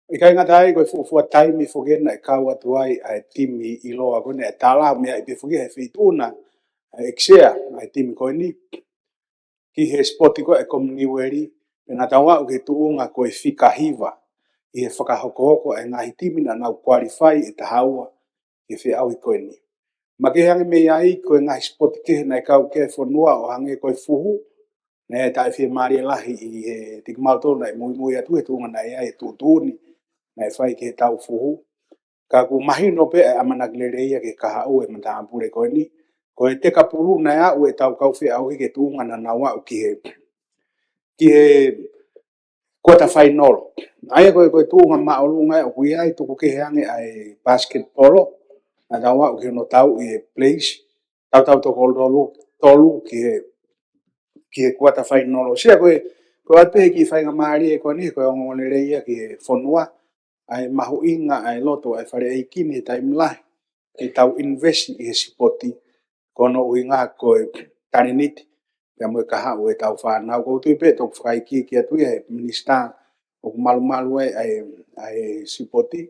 ʻIkai ngata ai, ko e fuofua taimi foki eni naʻe kau atu ai ʻa e timi ʻiloa ko eni ʻa e Tālao, meʻa ia pē foki ʻa e Feituʻuna ʻEiki Sea, ʻa e timi ko eni ki he sipoti ko ē ʻa e Kominiueli, pea naʻa tau aʻu ki he tuʻunga ko e fika hiva ʻi he fakahokohoko ʻa e ngaahi timi naʻa nau qualify ʻe taha ua ki he feʻauhi ko eni. Makehe ange mei ai, ko e ngaahi sipoti kehe naʻe kau ki ai e fonua ʻo hangē ko e fuhu, naʻe taʻefiemālie lahi ʻi he tiki mau tolu naʻe muimui atu he tuʻunga naʻe ʻi ai e tuʻutuʻuni naʻe fai ki he tau fuhu. Ka ʻoku mahino pē ʻa e ʻamanaki lelei ia ki he kahaʻu e matāpule ko eni. Ko e tekapulu naʻe aʻu ʻetau kau feʻauhi ki he tuʻunga naʻa nau aʻu ki he, ki he quarter final. ʻA ia ko e, ko e tuʻunga māʻolunga ʻoku ʻi ai, tuku kehe ange ʻa e basketball, naʻa tau aʻu ki hono tauʻi e place, tautau toko tolu, tolu ki he, ki he quarter final. Sea ko e, ko e ʻoatu pē kiʻi faingamālie ko eni, ko e ongoongolelei ia ki he fonua, ʻa e mahuʻinga ʻa e loto ʻa e Fale ʻEiki ni he taimi lahi ke tau invest ʻi he sipoti, ko hono ʻuhinga ko e talēniti pea mo e kahaʻu ʻetau fānau. ʻOku ou tui pē toki fakaikiiki atu ia ʻe he Minisitā ʻoku malumalu ai ʻa e, ʻa e sipoti,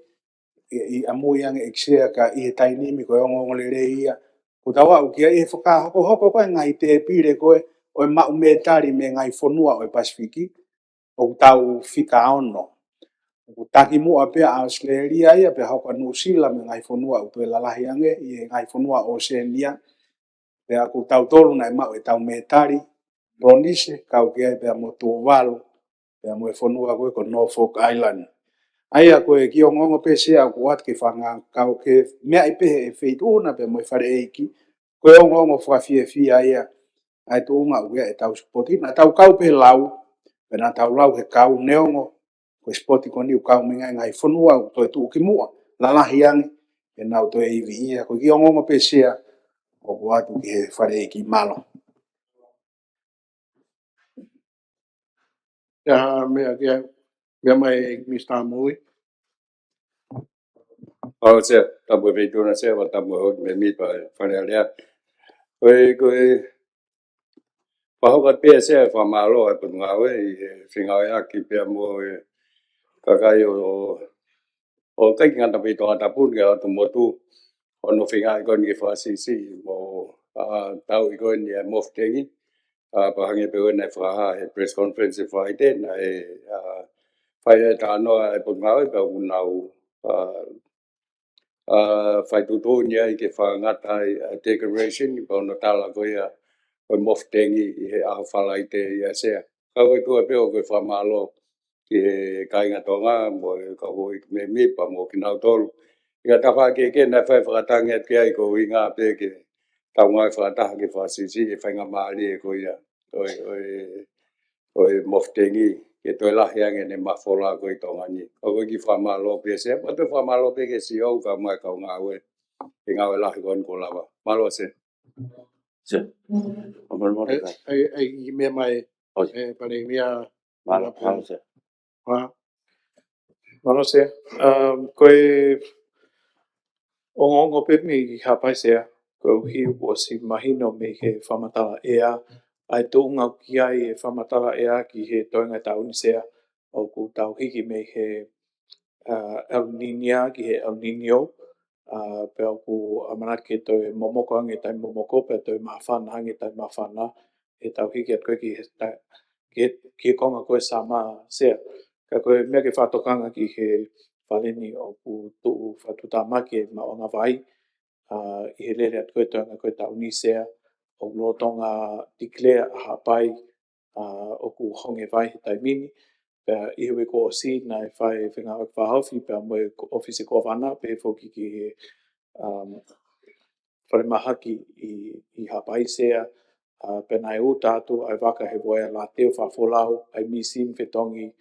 ʻi, ʻi ʻamui ange ʻEiki Sea, ka ʻi he taimi ni ko e ongoongolelei ia ʻoku tau aʻu ki ai ʻi he fakahokohoko ko ē ngaahi tēpile ko ē ʻo e maʻu mētali mei he ngaahi fonua ʻo e Pasifiki, ʻoku tau fika ono. ʻOku taki muʻa pē ʻa ʻAositelēlia ia, pea hoko ʻa Nuʻusila mo e ngaahi fonua ʻoku toe lalahi ange ʻi he ngaahi fonua ʻo ʻOsēnia. Pea ko tautolu naʻe maʻu ʻetau mētali, Polonise, kau ki ai pea mo Tuvalu, pea mo e fonua ko ē ko Norfolk Island. ʻA ia ko e kiʻi ongoongo pē Sea ʻoku ʻoatu ke fanga kau ke meaʻi pē ʻe he Feituʻuna pea mo e Fale ʻEiki, ko e ongoongo fakafiefia ia ʻa e tuʻunga ʻoku ʻi ai ʻetau sipoti. Naʻa tau kau pē he lau, pea naʻa tau lau he kau, neongo ko e sipoti ko eni ʻoku kau mei he ngaahi fonua ʻoku toe tuʻu ki muʻa, lalahi ange, pea nau toe ivi ia. Ko e kiʻi ongoongo pē Sea, ʻoku ʻoatu ki he fale ʻeiki. Mālō. Ia, meʻa ki ai, meʻa mai Minisitā Moʻui. ʻAo Sea, tapu e Feituʻu na Sea, pea tapu e houʻeiki mēmipa ʻo e Fale Alea. Ko e, ko e fakahoko atu pē Sea e fakamālō ʻa e Potungāue ʻi he fengāueʻaki pea mo e kakai ʻo, ʻo, ʻoku ʻikai ke ngata pē ʻi Tongatapu ni, ka ʻi he motu, ʻo nau feinga ʻi ko eni ke fakasiʻisiʻi mo, ʻa, tauʻi ko eni e mofutengi, ʻa, pea hangē pē ko eni naʻe fakahā he press conference ʻi he Falaite, naʻe, ʻa, fai e talanoa e Potungāue pea ʻoku nau, ʻa, ʻa, fai tuʻutuʻuni ai ke fakangata ai ʻa e declaration, pea ʻoku nau tala ko ia ko e mofutengi ʻi he ʻaho Falaite ia Sea. Ka ko e tuʻu pē ʻoku ou fakamālō ki he kāinga Tonga, mo e kau houʻeiki mēmipa, mo kinautolu. ʻI he tafaʻaki kehe naʻe fai fakatangi atu ki ai, ko e ʻuhinga pē ke tau ngāue fakataha ke fakasiʻisiʻi e faingamālie ko ia ʻo e, ʻo e, ʻo e mofutengi, ke toe lahi ange ʻene mafola ko ē ʻi Tonga ni. Ko e kiʻi fakamālō pē Sea, pea toe fakamālō pē ki he C E O kae ʻumaʻā e kau ngāue, he ngāue lahi ko eni kuo lava. Mālō Sea. Sea. ʻAmalo mo ʻAi, ʻai, ʻai, meʻa mai, ʻOi. ʻe, Palēmia. Mālō, mālō Sea. Ā, mālō Sea. Um, ko e ongoongo pē mei Haʻapai Sea, koeʻuhi kuo ʻosi mahino mei he fakamatala ʻea, ʻa e tuʻunga ʻoku ʻi ai e fakamatala ʻea ki he toenga e taʻu ni Sea, ʻoku tau hiki mei he, ā, El Niña ki he El Niño, ā, pea ʻoku ʻamanaki ke toe momoko ange e taimi momoko, pea toe māfana ange e taimi māfana, ʻi heʻetau hiki atu ko ē ki he ta-, ki he, ki he konga ko ē summer Sea. Ka ko e meʻa ke fakatokanga ki he fale ni, ʻoku tuʻu fakatuʻutāmaki e maʻuʻanga vai, ā, ʻi he lele atu ko ē toenga ko ē taʻu ni Sea, ʻoku lolotonga declare ʻa Haʻapai, ā, ʻoku honge vai he taimi ni. Pea ʻi he uike kuo ʻosi naʻe fai e fengāueʻaki fakahaofi pea mo e ko-, ʻōfisi Kōvana, pehē foki ki he, um, falemahaki ʻi, ʻi Haʻapai Sea, ā, pea naʻe uta atu ʻa e vaka he Voea Lāteo Fakafolau, ʻa e mīsini fetongi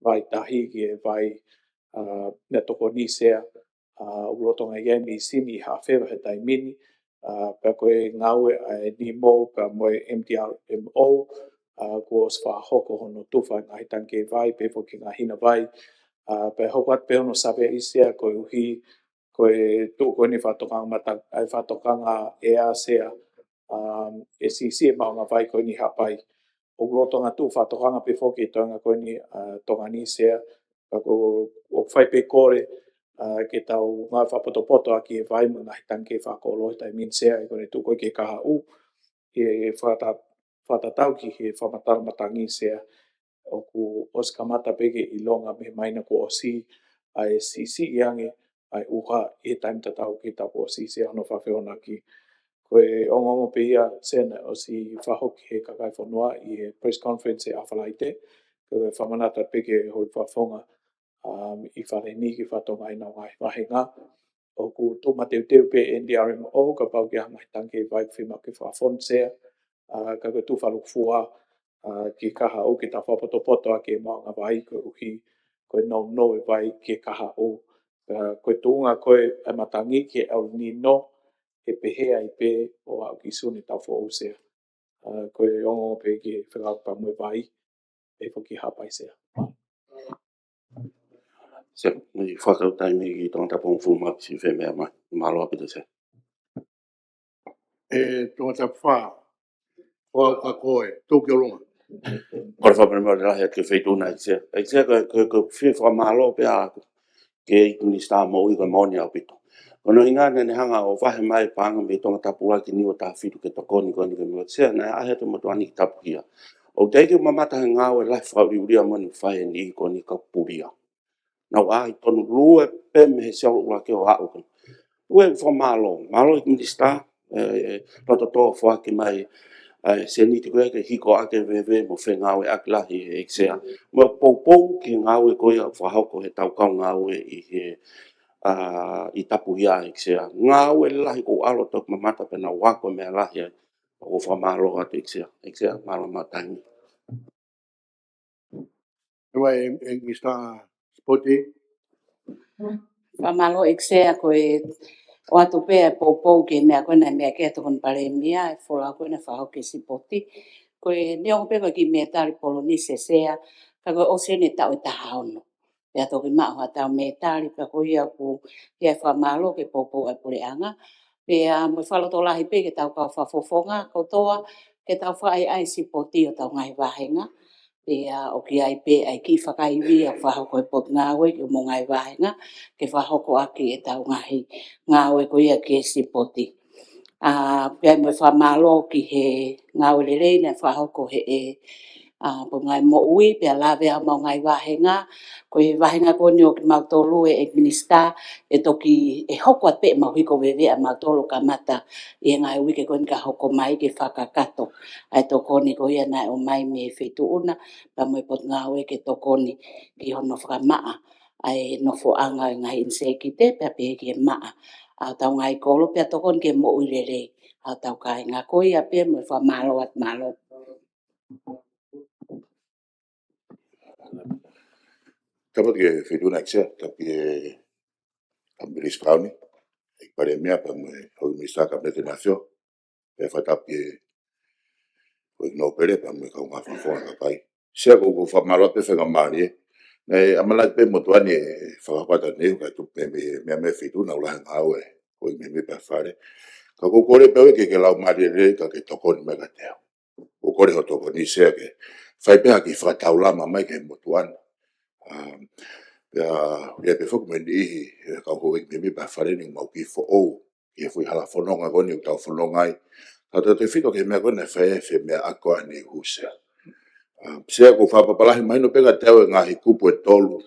vai tahi ki he vai, ā, meʻatokoni Sea, ā, ʻoku lolotonga ʻi ai e mīsini ʻi Haʻafeva he taimi ni, ā, pea ko e ngāue ʻa e NEMO pea mo e M D R M O, ā, kuo ʻosi fakahoko hono tufa e ngaahi tangikē vai, pehē foki e ngaahi hina vai, ā, pea hoko atu pē hono sāvea Sea koeʻuhi ko e tuʻu ko eni e fakatokanga mata-, ʻa e fakatokanga ʻea Sea, um, ʻe siʻisiʻi e maʻuʻanga vai ko eni ʻi Haʻapai. ʻOku lolotonga tuʻu fakatokanga pē foki e toenga ko eni, ā, Tonga ni Sea, ka ko, ʻoku fai pē kole, ā, ke tau ngāue fakapotopoto ʻaki e vai mo e ngaahi tangikē fakakolo he taimi ni Sea, ʻi ko eni tuʻu ko ē ki he kahaʻu, ʻi he fakata-, fakatatau ki he fakamatala matangi Sea, ʻoku ʻosi kamata pē ke ʻilonga mei he māhina kuo ʻosi ʻa e siʻisiʻi ange ʻa e ʻuha ʻi he taimi tatau ki he taʻu kuo ʻosi Sea, hono fakafehoanaki. Ko e ongoongo pē ia Sea naʻe ʻosi fakahoko ʻe he kakai e fonua ʻi he press conference he ʻaho Falaite, ko e fakamanatu pē ki he houʻeiki fakafofonga, um, ʻi fale ni ke fakatokangaʻi ʻenau ngaahi vāhenga. ʻOku tuʻu mateuteu pē N D R M O kapau ʻoku ʻi ai ha ngaahi tangikē vai ʻoku fiemaʻu ke fakafonu Sea, ā, ka ko e tuʻu fakalūkufua, ā, ki he kahaʻu ke tau fakapotopoto ʻaki e maʻuʻanga vai koeʻuhi ko e nounou e vai ki he kahaʻu. Ā, ko e tuʻunga ko ē ʻa e matangi ki he El Niño, ʻe pehē ai pē ʻo aʻu ki Sune taʻu foʻou Sea. Ā, ko e ongoongo pē ki he fengāueʻaki pea mo e vai, pehē foki ki Haʻapai Sea. Sea, mei fakau taimi ki Tongatapu hongofulu mā ua, siʻi fai e meʻa mai. Mālō ʻaupito Sea. ʻE Tongatapu fā, ʻoua ʻe kau koe, tuku ki ʻolunga. Kole fakamolemole lahi atu ki he Feituʻu na ʻEiki Sea. ʻEiki Sea, ko, ko, ko e fie fakamālō pē ʻaʻaku ki he ʻEiki Minisitā Moʻui, ko e moʻoni ʻaupito. Ko hono ʻuhinga naʻa ne hanga ʻo vahe mai e paʻanga mei Tongatapu ʻo aʻu ki Niua taha fitu ke tokoni ko eni ki he motu Sea, naʻe ʻaʻahi atu e motuʻa ni ki Tapuhia. ʻOku teʻeki ke u mamata he ngāue lahi fakaʻuliʻulia mo eni ʻoku fai ʻe he niʻihi ko eni kau pulia. Naʻa ku ʻaʻahi tonu, lue pē mei he Sea ʻo ʻuluaki ʻo aʻu ko eni. Lue fakamālō, mālō ʻEiki Minisitā, ē, ē, loto tō foaki mai, ē, sēniti ko ē ke hiko ʻaki e veve mo fengāueʻaki lahi ʻEiki Sea. Mo e poupou ki he ngāue ko ia ʻoku fakahoko ʻe he tau kau ngāue ʻi he, ā, ʻi Tapuhia ʻEiki Sea. Ngāue lahi, ko e ʻalu atu ʻo mamata pea naʻa ku ako e meʻa lahi ai. ʻOku ou fakamālō atu ʻEiki Sea, ʻEiki Sea, mālō e matangi. Anyway, e, e, Mister Sipoti. Fakamālō ʻEiki Sea, ko e ʻoatu pē ʻa e poupou ki he meʻa ko ena, meʻa ki he Tokoni Palēmia, e folau ko ena fakahoko ki he sipoti. Ko e neongo pē ko e kiʻi mētali polonise Sea, ka ko e ʻosi eni e taʻu ʻe taha ono. Pea toki maʻu haʻatau mētali, pea ko ia ʻoku ʻi ai e fakamālō ki he poupou ʻa e puleʻanga. Pea mo e fakalotolahi pē ki heʻetau kau fakafofonga kotoa, ke tau fakaʻaiʻai e sipoti ʻi hotau ngaahi vāhenga. Pea ʻoku ʻi ai pē ʻa e kiʻi fakaivia ʻoku fakahoko ʻe he Potungāue ki homou ngaahi vāhenga, ke fakahoko ʻaki ʻetau ngaahi ngāue ko ia ki he sipoti. ʻA, pea mo e fakamālō ki he ngāue lelei naʻe fakahoko ʻe he, ʻa, Potungāue Moʻui, pea lave ʻa homau ngaahi vāhenga, ko e vāhenga ko eni ʻo kimautolu ē, ʻEiki Minisitā, ʻe toki, ʻe hoko atu pē ʻemau hiko veve ʻa mautolu kamata ʻi he ngaahi uike ko eni ka hoko mai ke fakakakato ʻa e tokoni ko ia naʻe ʻomai mei he Feituʻu na, pea mo e Potungāue ke tokoni ki hono fakamaʻa ʻa e nofoʻanga ʻo e ngaahi ʻinisenitite, pea pehē ki he maʻa ʻa hotau ngaahi kolo, pea tokoni ki he moʻui lelei ʻa hotau kāinga. Ko ia pē mo e fakamālō atu, mālō. Tapu ki he Feituʻu na ʻEiki Sea, tapu ki he Kapineti Kauni, ʻEiki Palēmia, pea mo e Houʻeiki Minisitā Kapineti Naʻafio, pea fakatapu ki he Houʻeiki Nōpele, pea mo e kau ngāue fakafofonga kakai. Sea, ʻoku ou fakamālō pē faingamālie. Naʻe ʻamanaki pē motuʻa ni ʻe fakahoko atu ʻa e ʻuhinga ka tupu pē mei, mei, mei he Feituʻu na ʻoku lahi e ngāue, ko e meimei pē ʻa e Fale. Ka ʻoku ou kole pē au ke, ke lau mālie lelei ka ke tokoni mai kiate au. ʻOku ou kole hoʻo tokoni Sea ke fai pē ha kiʻi fakataulama mai ki he motuʻa ni. Um, pea, ʻi ai pē foki mo e niʻihi, e kau houʻeiki meimei pē ʻa e Fale ni ʻoku mau kiʻi foʻou ki he foʻi hala fononga ko eni ʻoku tau fononga ai. Ka tautautefito ki he meʻa ko ena naʻe fai ai e femeʻaʻaki ko eni ʻi Husea. Um, Sea, ʻoku ou fakapapālangi mahino pē kiate au e ngaahi kupu ʻe tolu,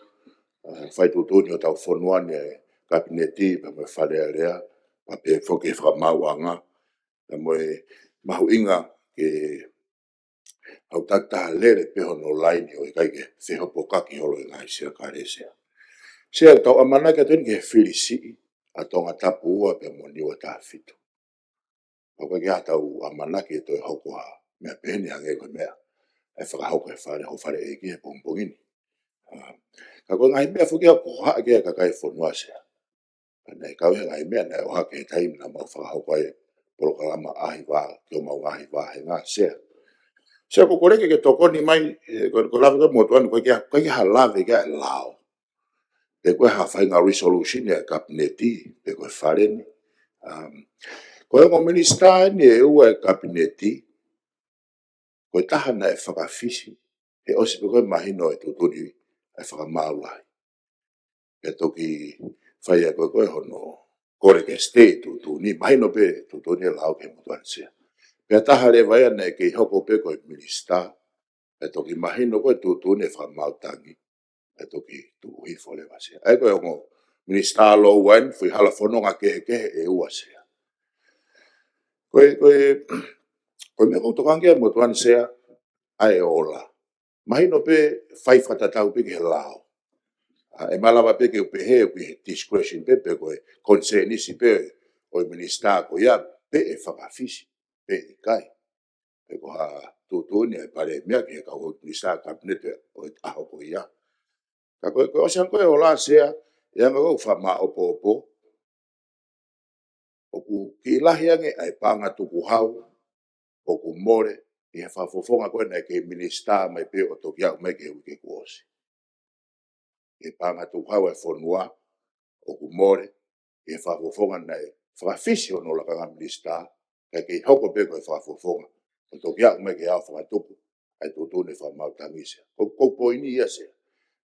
uh, fai tuʻutuʻuni ʻo hotau fonua ni, e Kapineti, pea mo e Fale Alea, pea pehē foki ki he Fakamaauʻanga, pea mo e mahuʻinga ke ʻoua ʻe takitaha lele pē hono laini ʻo ʻikai ke fehopokaki holo e ngaahi Sea Kalesia. Sea, ʻoku tau ʻamanaki atu eni ki he fili siʻi ʻa Tongatapu ua pea mo Niua taha fitu. ʻOku ʻikai ke ʻi ai haʻatau ʻamanaki ʻe toe hoko ha meʻa pehē ni hangē ko e meʻa ʻe fakahoko ʻe he Fale, ho Fale ʻEiki he pongipongi ni. Ah, ka ko e ngaahi meʻa foki ia ʻoku hohaʻa ki ai e kakai e fonua Sea. Pea naʻe kau ia he ngaahi meʻa naʻe ʻohake he taimi naʻa mau fakahoko ai e polokalama ʻaʻahi vā, ki homau ngaahi vāhenga Sea. Sea, ʻoku ou kole ke ke tokoni mai, e, ko, ko e lave ko ē motuʻa ni, ʻoku ʻikai ke, ʻoku ʻikai ke ha lave ki ai e lao. Pe ko e hā e faʻahinga resolution ʻa e Kapineti, pe ko e Fale ni. Um, ko e ongo minisitā eni ʻe ua ʻa e Kapineti, ko e taha naʻe fakafisi, he ʻosi pē ko ē mahino e tuʻutuʻuni ʻa e Fakamaau Lahi. Pea toki fai ʻe koe ko ē hono kole ke stay tuʻutuʻuni, mahino pē tuʻutuʻuni e lao ki he motuʻa ni Sea. Pea taha leva ia naʻe kei hoko pē ko e minisitā, pea toki mahino ko ē tuʻutuʻuni e Fakamaau Tangi, pea toki tuʻu hifo leva Sea. ʻA ia ko e ongo minisitā lōua eni, foʻi hala fononga kehekehe ʻe ua Sea. Ko e, ko e, ko e meʻa ʻoku ou tokanga ki ai motuʻa ni Sea, ʻa e ola. Mahino pē fai fakatatau pē ki he lao. ʻA, ʻe malava pē ke u pehē ʻoku ʻi he discretion pē, pe ko e concern ʻisi pē ʻo e minisitā ko ia, pe ʻe fakafisi, pe ʻikai. Pe ko ha tuʻutuʻuni ʻa e Palēmia ki he kau houʻeiki minisitā Kapineti ʻo e ʻaho ko ia. Ka ko e, ko e ʻosi ange ko ē e ola Sea, ʻi he anga ko ē ʻoku fakamāʻopoʻopo, ʻoku kiʻi lahi ange ʻa e paʻanga tukuhau ʻoku mole ʻi he fakafofonga ko ē naʻe kei minisitā mai pē ʻo toki aʻu mai ki he uike kuo ʻosi. ʻI he paʻanga tukuhau ʻa e fonua ʻoku mole ʻi he fakafofonga naʻe fakafisi hono lakanga minisitā, kae kei hoko pē ko e fakafofonga ʻo toki aʻu mai ki he ʻaho fakatupu ʻa e tuʻutuʻuni e Fakamaau Tangi Sea. Ko, ko e poini ia Sea.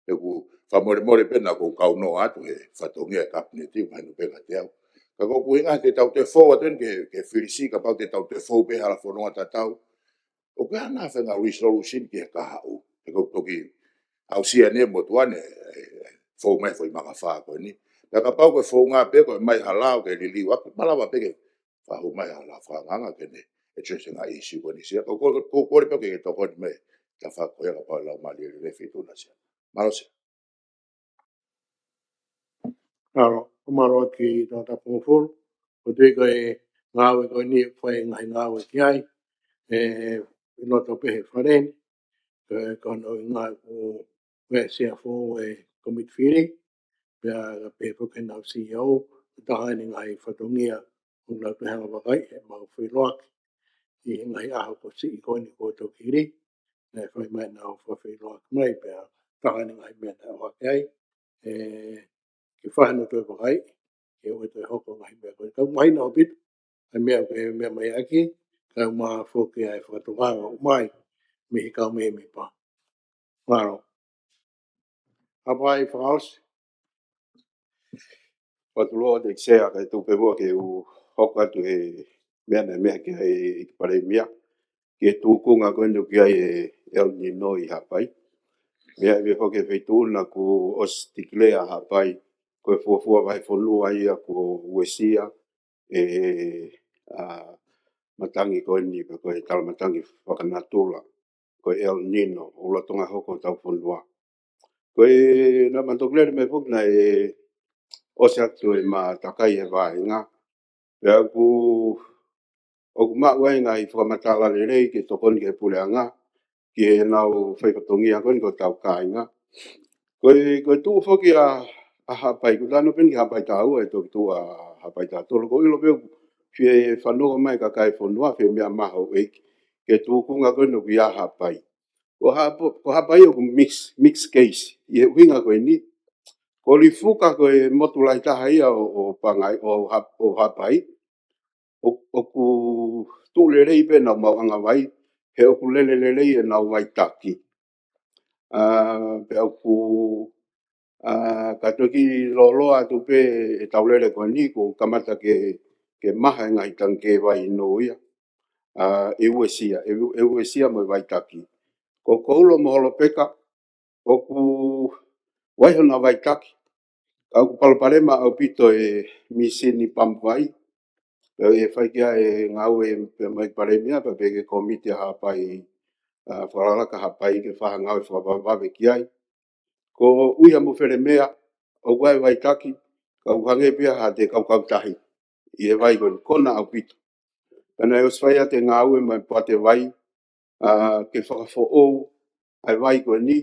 Pea ʻoku fakamolemole pē naʻa ku kau noa atu he fatongia e Kapineti, mahino pē kiate au. Ka ko ʻeku ʻuhinga ke tau toe fou atu eni ki he, ki he fili siʻi, kapau te tau toe fou pē he hala fononga tatau, ʻoku ʻi ai hano faʻahinga resolution ki he kahaʻu. He ʻoku toki aʻusia eni e motuʻa ni e, e, fou mai foʻi makafā ko eni. Pea kapau ko e founga pē ko e ʻomai ha lao ke liliu ʻaki, malava pē ke fakahū mai ha lao fakaangaanga ke ne address e ngaahi issue ko eni Sea. Ko, ko, ko, kole pē ke ke tokoni mai he tafaʻaki ko ia kapau ʻe lau mālie lelei e Feituʻu na Sea. Mālō Sea. Mālō, mālō atu ki he Tongatapu Hongofulu. ʻOku ou tui ko e ngāue ko eni ʻoku fai e ngaahi ngāue ki ai. ʻi loto pē he fale ni, ko hono ʻuhinga ʻoku ʻi ai e C F O e komiti fili, pea pehē foki ʻenau C E O, taha eni e ngaahi fatongia ʻoku nau toe hanga ʻo vakaiʻi ʻemau feʻiloaki ʻi he ngaahi ʻaho kuo siʻi ko eni kuo toki hili, naʻe fai mai ʻenau fakafeʻiloaki mai pea taha eni e ngaahi meʻa naʻe ʻohake ai, ē, ke fai hano toe vakaiʻi, ke ʻoua toe hoko e ngaahi meʻa ko eni. Ka ʻoku mahino ʻaupito ʻa e meʻa ʻoku ke meʻa mai ʻaki, kae ʻumaʻā foki ʻa e fakatokanga ʻoku ʻomai mei he kau mēmipa. Mālō. Hapai fakaʻosi. Fakatulou atu ʻEiki Sea, kae tuku pē muʻa ke u hoko atu he meʻa naʻe meʻa ki ai e ʻEiki Palēmia, ki he tūkunga ko eni ʻoku ʻi ai e El Nino ʻi Haʻapai. Meʻa pē foki ki he feituʻu naʻa kuo ʻosi tikilea ʻa Haʻapai ko e fuofua vahefonua ia kuo uesia ʻe he, ā, matangi ko eni pe ko e talamatangi fakanatula, ko e El Nino, ʻoku lolotonga hoko hotau fonua. Ko e naʻa ma toki lele mai foki naʻe ʻosi atu ʻema takai he vahenga. Pea ʻoku, ʻoku maʻu ai e ngaahi fakamatala lelei ke tokoni ki he puleʻanga, ki heʻenau faifatongia ko eni ko hotau kāinga. Ko e, ko e tuʻu foki ʻa, ʻa Haʻapai, ʻoku tau ʻalu pē eni ki Haʻapai taha ua ʻe toki tuʻu ʻa Haʻapai taha tolu. ʻOku ou ʻilo pē ʻoku fie fanongo mai e kakai e fonua, fie meʻa mai ha houʻeiki ki he tūkunga ko eni ʻoku ʻi ai ʻa Haʻapai. Ko Haʻapo-, ko Haʻapai ʻoku mix, mixed case. ʻI he ʻuhinga ko eni, ko Lifuka ko e motu lahi taha ia ʻo, ʻo Pangai, ʻo Haʻ-, ʻo Haʻapai. ʻO, ʻoku tuʻu lelei pē ʻenau maʻuʻanga vai, he ʻoku lele lelei ʻenau vai taki. Ā, pea ʻoku, ā, ka toki lōloa atu pē ʻetau lele ko eni, kuo kamata ke, ke maha e ngaahi tangikē vai inu ia. Ā, ʻe uesia, ʻe u-, ʻe uesia mo e vai taki. Ko Koulo mo Holopeka, ʻoku ʻi ai honau vai taki. Ka ʻoku palopalema ʻaupito e mīsini pampu vai. Pea ʻe fai ki ai e ngāue pea mo e Palēmia, pea pehē ki he kōmiti ʻa Haʻapai, ā, fakalakalaka Haʻapai ke fai ha ngāue fakavavevave ki ai. Ko ʻUiha mo Felemea, ʻoku ʻi ai e vai taki, ka ʻoku hangē pē ia ha te kaukau tahi ʻi he vai ko eni, kona ʻaupito. Pea naʻe ʻosi fai atu e ngāue mai poate vai, ā, ke fakafoʻou ʻa e vai ko eni,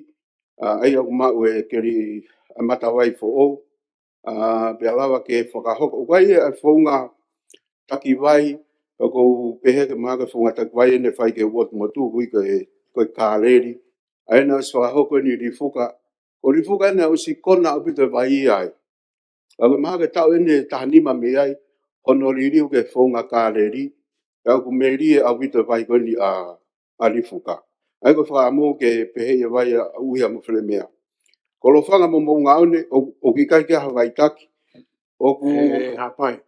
ā, ʻa ia ʻoku maʻu e keli ʻa e matavai foʻou, ā, pea lava ke fakahoko. ʻOku ʻi ai e founga taki vai, pea ʻoku ou pehē ke mahalo ko e founga taki vai eni naʻe fai ki he uotu motuʻa, ʻoku ui ko e, ko e Kāleli. ʻA ia naʻe ʻosi fakahoko eni ʻi Lifuka. Ko Lifuka eni naʻe ʻosi kona ʻaupito e vai ia ai. Ka ko e mahalo ko e taʻu eni ʻe taha nima mei ai, hono liliu ki he founga Kāleli, pea ʻoku melie ʻaupito e vai ko eni ʻa, ʻa Lifuka. ʻA ia ko e fakaʻamu ke pehē ʻi he vai ʻa ʻUiha mo Felemea. Ko Lofanga mo Moʻungaʻone, ʻo, ʻoku ʻikai ke ʻi ai ha vai taki. ʻOku ʻE, Haʻapai.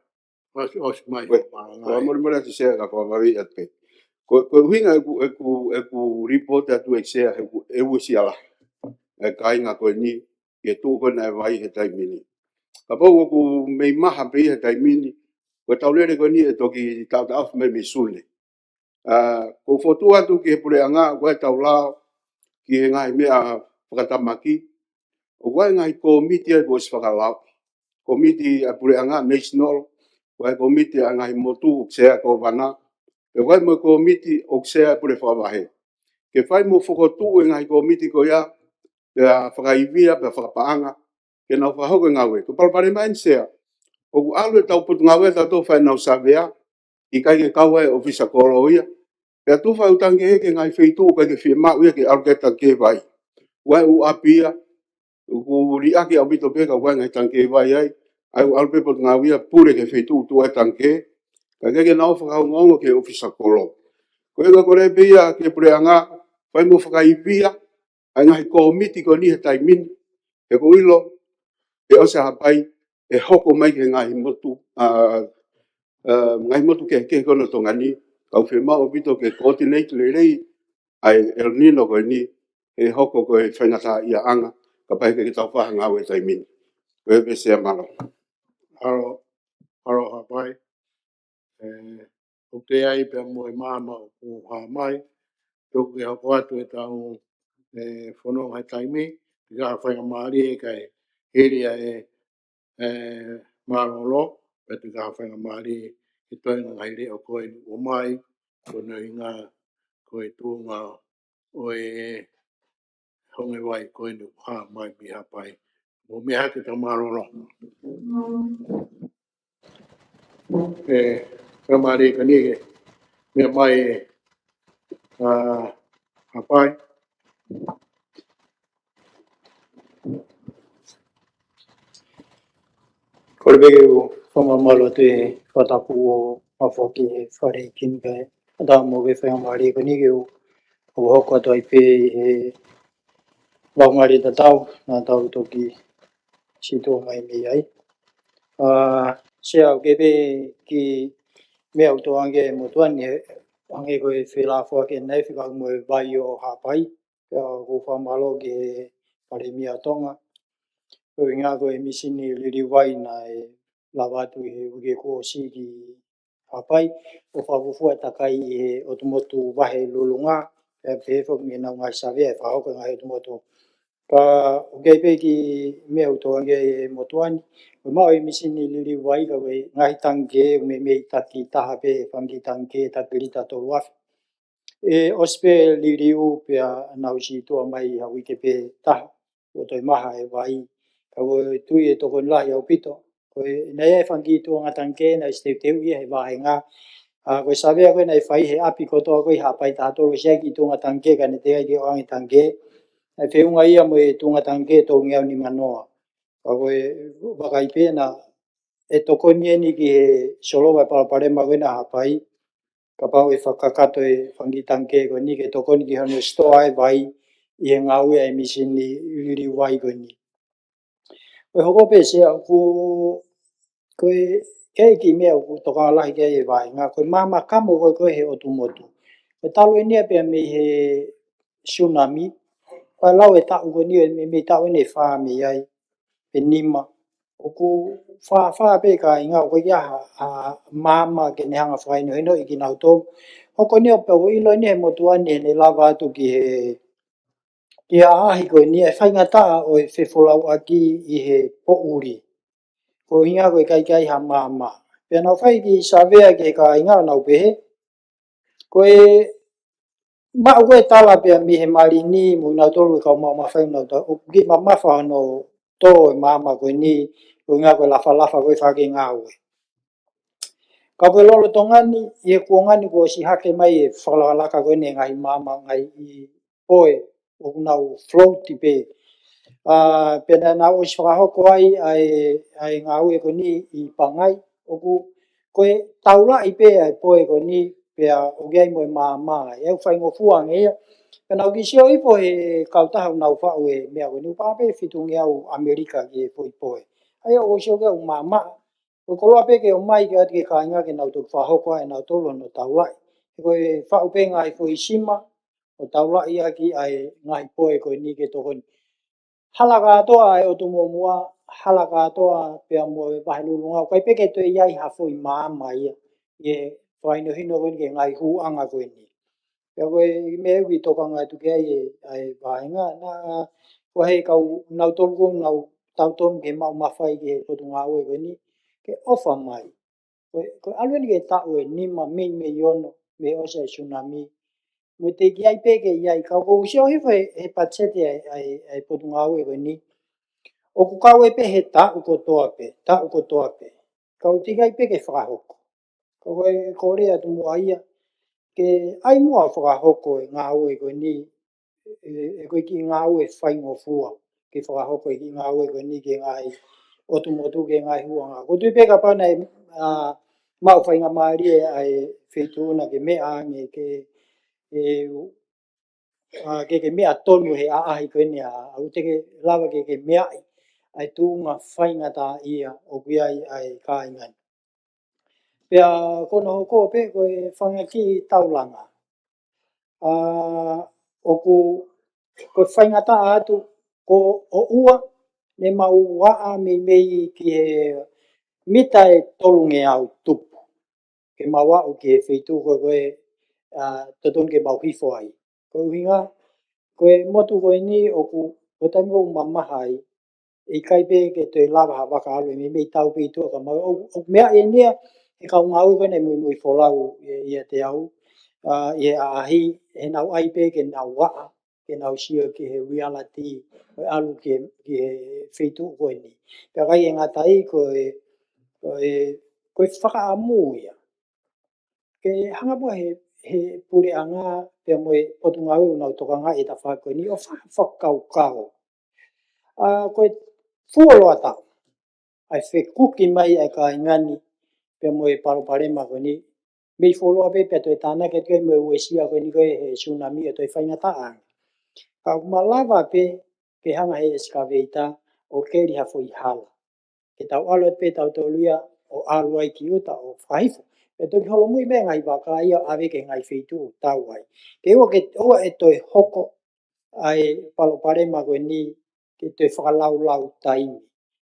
ʻOsi, ʻosi mai. Ko e, mālō ko e ngaahi. Molemole atu Sea ka fakavavevave atu pē. Ko, ko e ʻuhinga ʻeku, ʻeku, ʻeku lipooti atu ʻEiki Sea he ʻoku, ʻe uesia lahi e kāinga ko eni, ki he tuʻu ko ena e vai he taimi ni. Kapau ʻoku mei maha pē ia he taimi ni, ko ʻetau lele ko eni ʻe toki taʻotaʻofi mai mei Sune. Ā, ʻoku ou fokotuʻu atu ki he puleʻanga, ʻoku ʻi ai ʻetau lao ki he ngaahi meʻa fakatamaki, ʻoku ʻi ai e ngaahi kōmiti ia kuo ʻosi fakalao. Kōmiti ʻa e puleʻanga national, ʻoku ʻi ai e kōmiti ʻa e ngaahi motu ʻoku sea e kōvana, pea ʻoku ʻi ai mo e kōmiti ʻoku sea e pule fakavahe. Ke fai mo fokotuʻu e ngaahi kōmiti ko ia, pea fakaivia, pea fakapaʻanga, ke nau fakahoko e ngāue. Ko e palopalema eni Sea, ʻoku ʻalu ʻetau potungāue ʻatautolu ʻo fai ʻenau savea, ʻikai ke kau ai e ʻōfisa kolo ia. Pea tufa e ʻū tangikē ki he ngaahi feituʻu ʻoku ʻikai ke fiemaʻu ia ke ʻalu ki ai e tangikē vai. ʻOku ʻi ai e ʻū ʻapi ia, ʻoku liʻaki ʻaupito pē ka ʻoku ʻi ai e ngaahi tangikē vai ai. ʻA ia ʻoku ʻalu pē potungāue ia ʻo pule ki he feituʻu ʻoku tuʻu ai e tangikē. Ka ʻoku ʻikai ke nau fakaongoongo ki he ʻōfisa kolo. Ko e ʻuhinga ko ē pē ia ki he puleʻanga, fai mo fakaivia ʻa e ngaahi kōmiti ko eni he taimi ni, he ʻoku ou ʻilo, ʻe ʻosi ʻa Haʻapai, ʻe hoko mai ki he ngaahi motu, ā, ā, ngaahi motu kehekehe ko ena ʻo Tonga ni, ka ʻoku fiemaʻu ʻaupito ke coordinate lelei ʻa e El Nino ko eni, he hoko ko e faingataʻaʻiaʻanga, kapau he ʻikai ke tau fai ha ngāue he taimi ni. Ko ia pē Sea, mālō. Mālō, mālō Haʻapai. ʻE, ʻoku ʻi ai pē mo e maama ʻoku hā mai, tuku ke hoko atu ʻetau, ʻe, fononga he taimi, ʻikai ha faingamālie kae hili ʻa e, ʻe, mālōlō, pea ʻikai ha faingamālie ke toe ngaahi leʻo ko eni ʻoku ʻomai, ko hono ʻuhinga ko e tuʻunga ʻo e honge vai ko eni ʻoku hā mai mei Haʻapai. Mou meʻa hake, tau mālōlō. ʻE, Faingamālie ko eni ke meʻa mai, ʻa, Haʻapai. Kole pē ke u fakamālō atu he fakatapu ʻo mafoki he fale kimika e ata mo ke faingamālie ko eni ke u, u hoko atu ai pē he laungali tatau naʻa tau toki sītuʻa mai mei ai. ʻA, Sea, ʻoku kei pē kiʻi meʻa ʻoku tō ange he motuʻa ni he, hangē ko e felāfoaki ʻanenai fekauʻaki mo e vai ʻo Haʻapai. Pea ʻoku ou fakamālō ki he Palēmia ʻo Tonga. Ko e ʻuhinga ko e misini liliu vai naʻe lava atu he uike kuo ʻosi ki Haʻapai, ʻo fakafuofua takai ʻi he ʻotu motu Vahe Lulunga, pea pehē foki mei heʻenau ngaahi savea ʻe fakahoko ʻe he ngaahi ʻotu motu. Ka ʻoku kei pē kiʻi meʻa ʻoku tō ange he motuʻa ni, ko e maʻu e misini liliu vai ka ko e ngaahi tangikē, meimei taki taha pē, fanga kiʻi tangikē, taki lita tolu afe. ʻE ʻosi pē liliu pea nau sītuʻa mai ha uike pē taha, ʻo toe maha e vai. Ka ʻoku ou tui ʻe tokoni lahi ʻaupito. Ko e, naʻe ʻi ai e fanga kiʻi tuʻunga tangikē naʻe ʻosi teuteuʻi ia he vāhenga. ʻA, ko e savea ko ē naʻe fai he ʻapi kotoa ko ē ʻi Haʻapai taha tolu, ʻosi ʻi ai e kiʻi tuʻunga tangikē ka naʻe teʻeki ai ke ʻoange tangikē. Naʻe feʻunga ia mo e tuʻunga tangikē tolungeau nimanoa. Ka ko e vakai pē naʻe tokoni eni ki he solova e palopalema ko ena ʻa Haʻapai. Kapau ʻe fakakakato e fanga kiʻi tangikē ko eni ke tokoni ki hono sitoa e vai ʻi he ngāue ʻa e misini liliu vai ko eni. Ko e hoko pē Sea ʻoku, ko e, kei kiʻi meʻa ʻoku tokanga lahi ki ai e vāhenga, ko e maama kamo ko ē ko ē he ʻotu motu. Ko e talu eni ia pea mei he tsunami, ko e lau e taʻu ko eni, meimei taʻu eni ʻe fā mei ai, pe nima. ʻOku fāfā pē kāinga, ʻoku ʻikai ha, ha maama ke ne hanga fakahinohinoʻi kinautolu. Hoko eni ʻo pehē ʻoku ʻilo eni he motuʻa ni heʻene lava atu ki he, ki he ʻaʻahi ko eni ʻa e faingataʻa ʻo e fefolauʻaki ʻi he poʻuli. Ko e ʻuhinga ko e ʻikai ke ʻi ai ha maama. Pea nau fai kiʻi savea ki he kāinga ʻo nau pehē, ko e maʻu ko ē tala pea mei he malini mo kinautolu e kau maʻu mafai ʻo nau tala ʻoku kiʻi mamafa hono tō e maama ko eni, ko e ʻuhinga ko e lafalafa ko ē fakangāue. Ka ko e lolotonga ni, ʻi he kuonga ni kuo ʻosi hake mai e fakalakalaka ko eni e ngaahi maama, ngaahi poe, ʻoku nau float pē. ʻA, pea naʻa nau ʻosi fakahoko ai ʻa e, ʻa e ngāue ko eni ʻi Pangai, ʻoku, ko e taulaʻi pē ʻa e poe ko eni, pea ʻoku ʻi ai mo e maama. ʻE faingofua ange ia. Pea nau kiʻi sio hifo he kautaha ʻoku nau faʻu e meʻa ko eni, ʻoku pā pē fitungeau ʻAmelika ki he foʻi poe. ʻA ia ʻoku sio ki ai ʻoku maama. Ko e koloa pē ke ʻomai ke ʻoatu ki he kāinga ke nau toki fakahoko ʻa e nau tolo no taulaʻi. He ko e faʻu pē ngaahi foʻi sima, ʻo taulaʻi ʻaki ʻa e ngaahi poe ko eni ke tokoni. Hala kātoa ʻa e ʻotu muʻomuʻa, hala kātoa pea mo e Vahe Lulunga, ʻoku ʻikai pē ke toe ʻi ai ha foʻi maama ia, ʻi he fakahinohino ko eni ki he ngaahi hūʻanga ko eni. Pea ko e meʻa ʻoku tokanga atu ki ai e, ʻa e vāhenga, naʻa, ko e kau nautolu ko ē ʻoku nau tautonu ke maʻu mafai ki he potungāue ko eni, ke ʻofa mai. Ko e, ko e ʻalu eni ki he taʻu ʻe nima mei, mei ono, mei he ʻosi ʻa e tsunami. Mo e teʻeki ai pē ke ʻi ai, ka ʻoku ou sio hifo he, he patiseti ʻa e, ʻa e, ʻa e potungāue ko eni. ʻOku kau ai pē he taʻu kotoa pē, taʻu kotoa pē. Ka ʻoku teʻeki ai pē ke fakahoko. Ka ko e kole atu muʻa ia, ke ʻai muʻa ʻo fakahoko e ngāue ko eni, ʻe, ʻe ko e kiʻi ngāue faingofua, ke fakahoko e kiʻi ngāue ko eni ki he ngaahi ʻotu motu, ki he ngaahi hūʻanga. ʻOku ou tui pē kapau naʻe, ʻa, maʻu faingamālie ʻa e feituʻu na ke meʻa ange ke, ʻe, ʻa, ke, ke meʻa tonu he ʻaʻahi ko eni ʻa, ʻa ʻoku teʻeki lava ke, ke meaʻi ʻa e tuʻunga faingataʻaʻia ʻoku ʻi ai ʻa e kāinga ni. Pea ko hono hoko pē ko e fanga kiʻi taulanga. ʻA, ʻoku, ko e faingataʻa atu, ko ʻoua, ne mau ʻaʻa meimei ki he mita ʻe tolungeau tupu. Ke mau aʻu ki he feituʻu ko ē, ko ē, ʻa, totonu ke mau hifo ai. Ko e ʻuhinga, ko e motu ko eni ʻoku, ko e taimi ʻoku mamaha ai, ʻe ʻikai pē ke toe lava ha vaka ʻalu ʻe meimei tau pē ʻi tuʻa ka mau, ʻo, ʻoku meaʻi eni ia he kau ngāue ko ē naʻe muimui folau ʻi, ʻiate au. ʻa, ʻi he ʻaʻahi, he nau ʻai pē ke nau vaʻa, ke nau sio ki he reality, ko e ʻalu ki he, ki he feituʻu ko eni. Pea ʻikai ke ngata ai ko e, ko e, ko e fakaʻamu ia. Ke hanga muʻa he, he puleʻanga, pea mo e potungāue ʻoku nau tokangaʻi e tafaʻaki ko eni, ʻo fa-, fakakaukau. ʻA, ko e fuoloa taʻu. ʻA e fekuki mai ʻa e kāinga ni, pea mo e palopalema ko eni, mei fuoloa pē pea toe tānaki atu ki ai mo e uesia ko eni ko e he tsunami ʻo toe faingataʻa ange. Ka ʻoku malava pē ke hanga he excavator ʻo keli ha foʻi hala. Ke tau ʻalu atu pē tautolu ia ʻo ʻalu ai ki ʻuta ʻo fakahifo. Pea toki holomui mei he ngaahi vaka ia ʻo ʻave ki he ngaahi feituʻu ʻoku tau ai. Ke ʻoua ke, ʻoua ʻe toe hoko ʻa e palopalema ko eni ke toe fakalaulau taimi.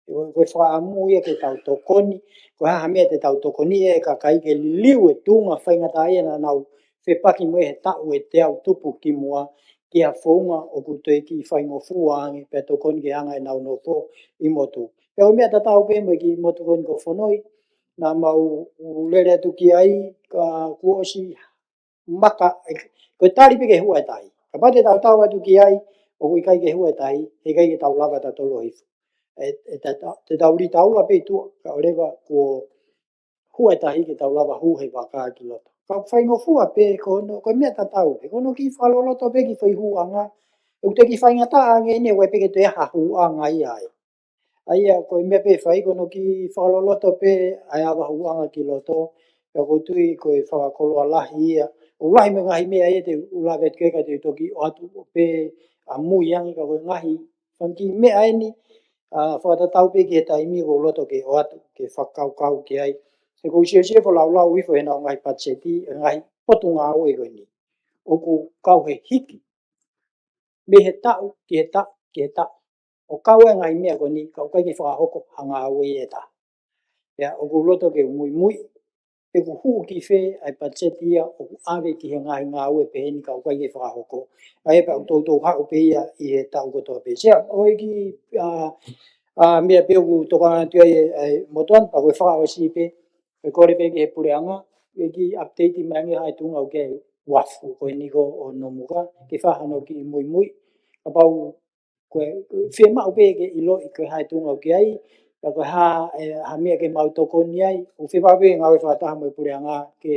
Ko e, ko e fakaʻamu ia ke tau tokoni, ko e hā ha meʻa te tau tokoni ai e kakai ke liliu e tuʻunga faingataʻa ia naʻa nau fepaki mo ia he taʻu ʻe teau tupu ki muʻa, ki ha founga ʻoku toe kiʻi faingofua ange pea tokoni ke hanga ʻenau nofo ʻi motu. Pea ko e meʻa tatau pē mo e kiʻi motu ko eni ko Fonoi, naʻa mau lele atu ki ai, ka kuo ʻosi maka, ko e tali pē ke hua e tahi. Kapau te tau tau atu ki ai, ʻoku ʻikai ke hua e tahi, he ʻikai ke tau lava tautolu ʻo hifo. ʻE, ʻe ta-, ta-, te tau lī taula pē ʻi tuʻa, kae ʻoua leva kuo hua e tahi ke tau lava hū he vaka ki loto. Ka ʻoku faingofua pē ko hono, ko e meʻa tatau pē, ko hono kiʻi fakaloloto pē kiʻi foʻi hūʻanga, ʻoku toe kiʻi faingataʻa ange eni, ʻoku ʻikai pē ke toe ʻi ai ha hūʻanga ia ai. ʻA ia, ko e meʻa pē ʻe fai, ko hono kiʻi fakaloloto pē ʻa e ava hūʻanga ki loto, pea ʻoku ou tui ko e fakakoloa lahi ia. ʻOku lahi mo e ngaahi meʻa ia te u lave atu ki ai ka te u toki ʻoatu pē ʻamui ange, ka ko e ngaahi fanga kiʻi meʻa eni, ʻa, fakatatau pē ki he taimi ʻoku ou loto ke ʻoatu, ke fakakaukau ki ai. He ʻoku ou siosio he foʻi laulau hifo ʻenau ngaahi patiseti, ngaahi potungāue ko eni. ʻOku kau he hiki mei he taʻu ki he taʻu ki he taʻu. ʻO kau e ngaahi meʻa ko eni, ka ʻoku ʻikai ke fakahoko ha ngāue ia ʻe taha. Pea ʻoku ou loto ke u muimui, pe ʻoku hū ki fē ʻa e patiseti ia ʻoku ʻave ki he ngaahi ngāue pehē ni ka ʻoku ʻikai ke fakahoko. ʻA ia pea ʻoku toutou haʻu pē ia ʻi he taʻu kotoa pē. Sea, ʻoku ʻi ai e kiʻi, ʻa, ʻa, meʻa pē ʻoku tokanga atu ai e, e motuʻa ni, pea ko e fakaʻosi pē, ʻe kole pē ki he puleʻanga, ʻe kiʻi update mai ange ha tuʻunga ʻoku ke uafu, ko eni ko ʻo Nomuka, ke fai hano kiʻi muimui, kapau ko e, ko e fiemaʻu pē ke ʻiloʻi ko e hā e tuʻunga ʻoku ke ʻi ai, ka ko e hā, e, ha meʻa ke mau tokoni ai, ʻoku fiemaʻu pē ngāue fakataha mo e puleʻanga ke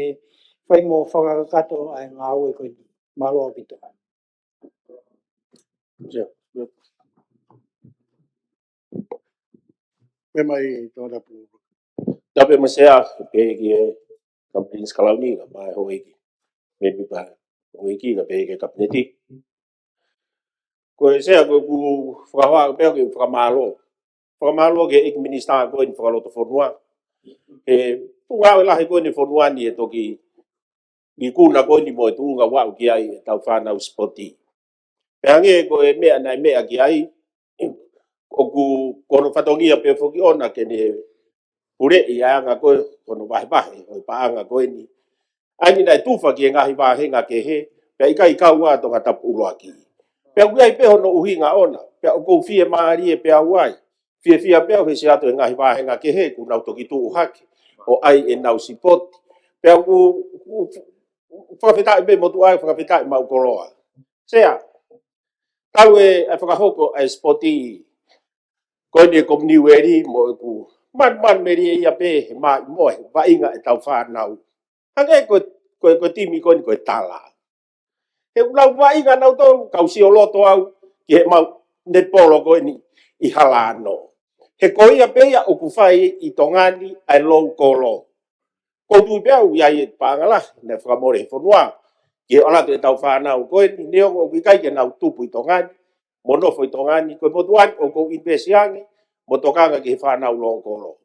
fai mo fakakakato ʻa e ngāue ko eni. Mālō ʻaupito. Pea mai tōna pū. Tapu mo e Sea, pea ki he Kapiteni Sikalauni, kae ʻumaʻā e houʻeiki, mēmipa houʻeiki, kae pehē ki he Kapineti. Ko e Sea, ko ʻeku fakahoa pē ke fakamālō. Fakamālō ki he ʻEiki Minisitā ko eni Fakalotofonua. He tuʻunga ʻo e lahi ko eni fonua ni ʻe toki ikuna ko eni mo e tuʻunga ʻoku aʻu ki ai ʻetau fānau sipoti. Pea hangē ko e meʻa naʻe meʻa ki ai, ʻoku ko hono fatongia pē foki ʻona ke ne puleʻi ʻa e anga ko ē hono vahevahe ʻo e paʻanga ko eni. ʻA eni naʻe tufa ki he ngaahi vāhenga kehe, pea ʻikai kau ʻa Tongatapu ʻUluaki. Pea ʻoku ʻi ai pē hono ʻuhinga ʻona, pea ʻoku ou fiemālie pē au ai. Fiefia pē au he Sea ʻi he ngaahi vāhenga kehe, kuo nau toki tuʻu hake ʻo ʻai ʻenau sipoti. Pea ʻoku, ʻoku, ʻoku fakafetaʻi pē motuʻa, fakafetaʻi maʻu koloa. Sea, talu e, e fakahoko ʻa e sipoti ko eni ʻa e Kominiueli mo ʻeku manumanu melie ia pē he maʻimoa he vaʻinga ʻetau fānau. Hangē ko, ko, ko e timi ko eni ko e Tala. He ʻoku nau vaʻinga nautolu, kau sio loto au ki heʻemau netipolo ko eni ʻi Halano. He ko ia pē ia ʻoku fai ʻi Tonga ni ʻa e lou kolo. ʻOku ou tui pē au ʻoku ʻi ai e paʻanga lahi naʻe fakamole he fonua ki he ʻalu atu ʻetau fānau ko eni, neongo ʻoku ʻikai ke nau tupu ʻi Tonga ni mo nofo ʻi Tonga ni, ko e motuʻa ni ʻoku ou invest ange mo tokanga ki he fānau lou kolo.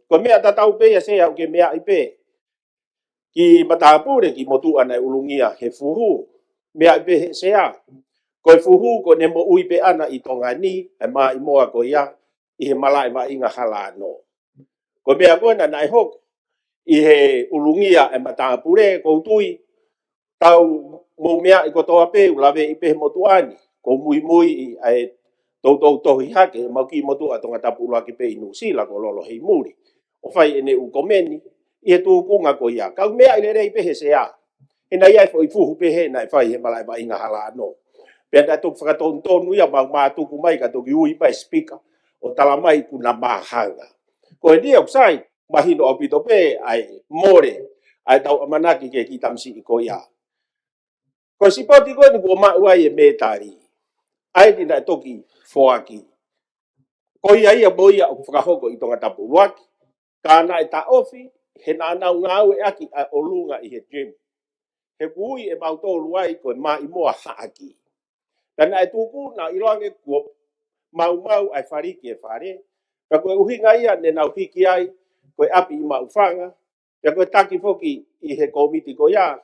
Ko e meʻa tatau pē ia Sea, ʻoku ke meaʻi pē ki Matāpule, ki he motuʻa naʻe ulungia he fuhu. Meaʻi pē he Sea, ko e fuhu ko ʻene moʻui pē ʻana ʻi Tonga ni, ʻa e maʻimoa ko ia ʻi he malaʻe vaʻinga Halano. Ko e meʻa ko ena naʻe hoko ʻi he ulungia ʻa e Matāpule, ʻoku ou tui, tau mou meaʻi kotoa pē, ʻoku ou laveʻi pē he motuʻa ni, ʻoku ou muimui ʻi he toutou tohi hake ʻemau kiʻi motuʻa Tongatapu ʻUluaki pē ʻi Nuʻusila ko Lolo Heimuli, ʻo fai ʻene ʻū komeni ʻi he tūkunga ko ia. Ka ʻoku meaʻi lelei pē he Sea, He naʻe ʻi ai e foʻi fuhu pehē naʻe fai he malaʻe vaʻinga hala ʻanō. Pea naʻe toki fakatonutonu ia, mau mātuku mai ka toki ui mai e sipika ʻo tala mai kuo na māhanga. Ko eni ʻoku sai, mahino ʻaupito pē ʻa e mole ʻa ʻetau ʻamanaki ki he kiʻi tamasiʻi ko ia. Ko e sipoti ko eni kuo maʻu ai e mētali, ʻa eni naʻe toki foaki. Ko ia ia mo ia ʻoku fakahoko ʻi Tongatapu ʻUluaki, ka naʻe taʻofi he naʻa nau ngāueʻaki ʻa e ʻolunga ʻi he gym. He ʻoku ui ʻe mautolu ai ko e Maʻimoa Haʻaki. Pea naʻe tuku, naʻe ʻiloange kuo maumau ʻa e faliki e fale. Pea ko e ʻuhinga ia ne nau hiki ai ko e ʻapi ʻi Maʻufanga. Pea ko e taki foki ʻi he kōmiti ko ia,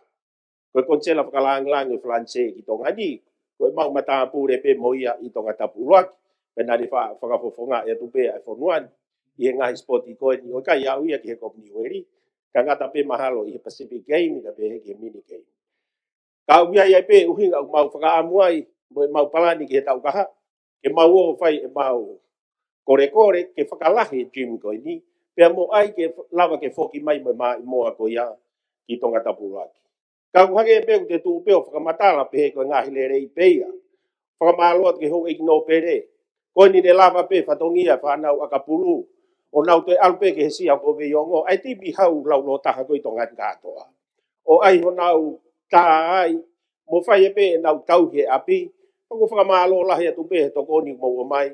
ko e Konisela Fakalāngilangi ʻo Falanisē ki Tonga ni, ko ʻemau matāpule pē mo ia ʻi Tongatapu ʻUluaki, pea naʻa ne fa-, fakafofongaʻi atu pē ʻa e fonua ni ʻi he ngaahi sipoti ko eni, ʻo ʻikai aʻu ia ki he Kominiueli, ka ngata pē mahalo ʻi he Pacific Game, ka pehē ki he Mini Game. Ka ʻoku ʻi ai pē ʻuhinga ʻoku mau fakaʻamu ai, mo ʻemau palani ki he taʻu kahaʻu, ke mau ō ʻo fai ʻemau kolekole, ke fakalahi e gym ko eni, pea mo ai ke lava ke foki mai mo e Maʻimoa ko ia ki Tongatapu ʻUluaki. Ka ʻoku hangē pē ʻoku te tuʻu pē ʻo fakamatala pehē ko e ngaahi lelei pē ia. Fakamālō atu ki he houʻeiki nōpele. Ko eni ne lava pē fatongia e fānau ʻakapulu ʻo nau toe ʻalu pē ki he Sea ko Veiongo, ʻa e timi hau laulōtaha ko ē ʻi Tonga ni kātoa, ʻo ʻai honau tā ai, mo fai ai pē ʻenau tauhi e ʻapi. ʻOku fakamālō lahi atu pē he tokoni ʻoku mou ʻomai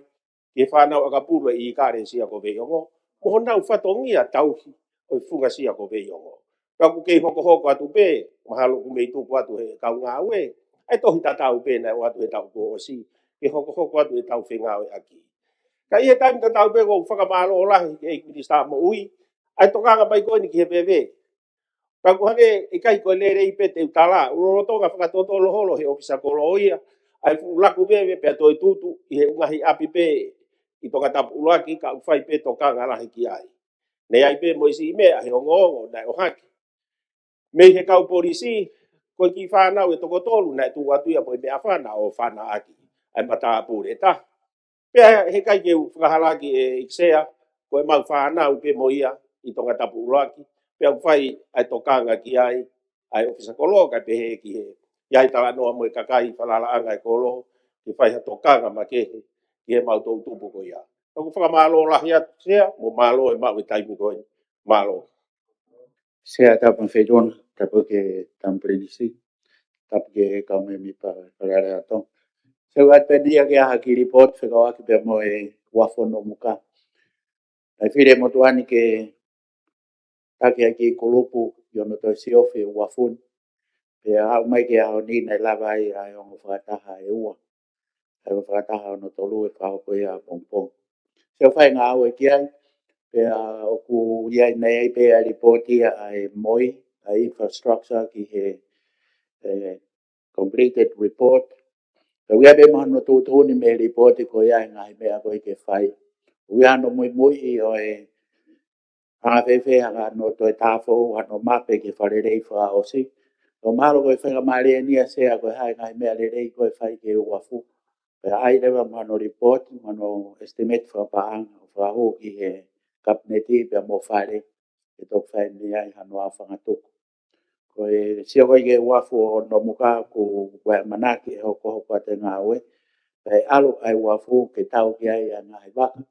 ki he fānau ʻakapulu ʻi he ʻIkalesia ko Veiongo, mo honau fatongia tauhi ʻo e funga Sea ko Veiongo. Ka ʻoku kei hokohoko atu pē, mahalo ʻoku mei tuku atu he kau ngāue ʻa e tohi tatau pē naʻe ʻoatu he taʻu kuo ʻosi, ke hokohoko atu ʻetau fengāueʻaki. Ka ʻi he taimi tatau pē ʻoku ou fakamālō lahi ki he ʻEiki Minisitā Moʻui ʻa e tokanga mai ko eni ki he veve. Ka ʻoku hangē ʻikai ko e lelei pē te u tala, ʻoku lolotonga fakatotolo holo he ʻōfisa kolo ia ʻa e fuʻu laku veve pea toe tutu ʻi he ngaahi ʻapi pē ʻi Tongatapu ʻUluaki, ka ʻoku fai pē tokanga lahi ki ai. Naʻe ʻi ai pē mo e siʻi meʻa he ongoongo naʻe ʻohake mei he kau polisi, ko e kiʻi fānau ʻe toko tolu naʻe tuʻu atu ia mo e meʻafana ʻo fanaʻaki ʻa e matāpule ʻe taha. Pea heʻikai ke u fakahalaaki ʻEiki Sea, ko ʻemau fānau pē mo ia ʻi Tongatapu ʻUluaki, pea ʻoku fai ʻa e tokanga ki ai ʻa e ʻōfisa kolo, kae pehē ki he, ʻi ai e talanoa mo e kakai falalaʻanga e kolo, ke fai ha tokanga makehe ki heʻemau toʻutupu ko ia. ʻOku fakamālō lahi atu Sea, mo mālō e maʻu e taimi ko eni. Mālō. Sea, tapu mo e Feituʻuna, tapu ki he Tama Pilinisi, tapu ki he kau mēmipa Fale Alea ʻo Tonga. Sea, ʻoatu pē eni ia ke ʻai ha kiʻi lipooti fekauʻaki pea mo e uafu ʻo Nomuka. Naʻe fili ʻe he motuʻa ni ke taki ʻa e kiʻi kulupu ʻi hono toe siofi e uafu ni. Pea aʻu mai ki he ʻaho ni naʻe lava ai ʻa e ongo fakataha ʻe ua. ʻA e ongo fakataha hono tolu ʻe fakahoko ia ʻapongipongi. Sea, ʻoku fai e ngāue ki ai, pea ʻoku ʻi ai, naʻe ʻi ai pē ʻa e lipooti ʻa e MOI, ʻa e infrastructure ki he, ē, completed report. Pea ʻoku ʻi ai pē mo hono tuʻutuʻuni mei he lipooti ko ia e ngaahi meʻa ko ē ke fai. ʻOku ʻi ai hono muimuiʻi ʻo e anga fēfē hanga ʻo toe tāfou hano mape ki he fakalelei fakaʻosi. ʻOku mahalo ko e faingamālie eni ia Sea, ko e hā e ngaahi meʻa lelei ko ē ʻe fai ki he uafu. Pea ʻai leva mo hono lipooti, mo hono estimate fakapaʻanga, ʻo fakahū ki he Kapineti pea mo Fale, ke toki fai ni ai hano aofangatuku. Ko e sio ko ē ki he uafu ʻo Nomuka, ʻoku, ʻoku ʻi ai e ʻamanaki ʻe hokohoko atu e ngāue, pea ʻalu ʻa e uafu ke tau ki ai ʻa e ngaahi vaka.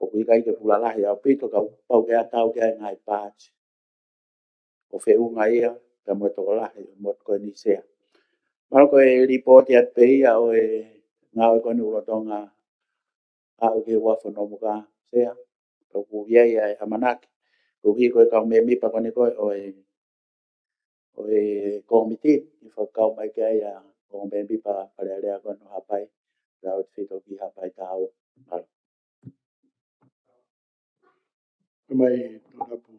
ʻOku ʻikai ke pulalahi ʻaupito, ka ʻoku pau ke tau ki ai e ngaahi paati ʻo feʻunga ia pea mo e tokolahi ʻo e motu ko eni Sea. Mahalo ko e lipooti atu pē ia ʻo e ngāue ko eni ʻoku lolotonga aʻu ki he uafu ʻo Nomuka Sea. ʻOku ʻi ai ʻa e ʻamanaki, koeʻuhi ko e kau mēmipa ko eni ko ē ʻo e, ʻo e kōmiti, ʻe fakakau mai ki ai ʻa e ongo mēmipa Fale Alea ko eni ʻo Haʻapai, ʻo aʻu atu ki Haʻapai Taua. Mālō. Mai, Tongatapu.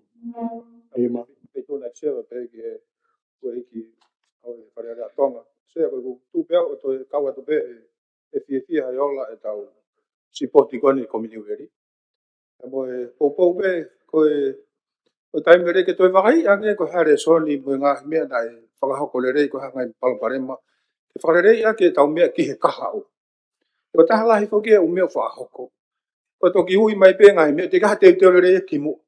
ʻAi mai, ʻEiki Sea, pea pehē ki he houʻeiki ʻo e Fale Alea ʻo Tonga. Sea, ko ʻeku tuʻu pē au ʻo toe kau atu pē ʻe, ʻe fiefia he ola ʻetau sipoti ko eni Kominiueli. Pea mo e poupou pē, ko e, ko e taimi lelei ke toe vakaiʻi ange ko e hā e lēsoni mo e ngaahi meʻa naʻe fakahoko lelei, ko e hā e ngaahi palopalema, ke fakaleleiʻaki ʻetau meʻa ki he kahaʻu. Ko e taha lahi foki e ʻū meʻa ʻoku fakahoko, ko e toki ui mai pē ngaahi meʻa, teʻeki ai ha teuteu lelei ia kimuʻa.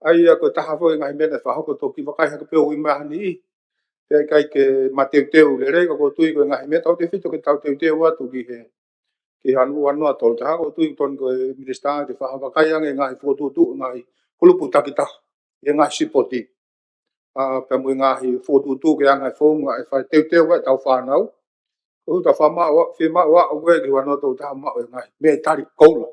ʻA ia ko e taha foki e ngaahi meʻa naʻe fakahoko, toki vakai hake pē ʻo ui mai ha niʻihi. Pea ʻikai ke mateuteu lelei, ka ʻoku ou tui ko e ngaahi meʻa tautefito ke tau teuteu atu ki he, ki he ʻaho ua noa tolu taha, ʻoku ou tui totonu ko e minisitā ke fakavakai ange ngaahi fokotuʻutuʻu, ngaahi kulupu takitaha, ʻi he ngaahi sipoti. ʻA, pea mo e ngaahi fokotuʻutuʻu ke anga e founga ʻe fai teuteu ai ʻetau fānau. Ko e tau fāmau, fiemaʻu ʻaʻau ko e ki ua noa tolu taha maʻu e ngaahi mētali koula.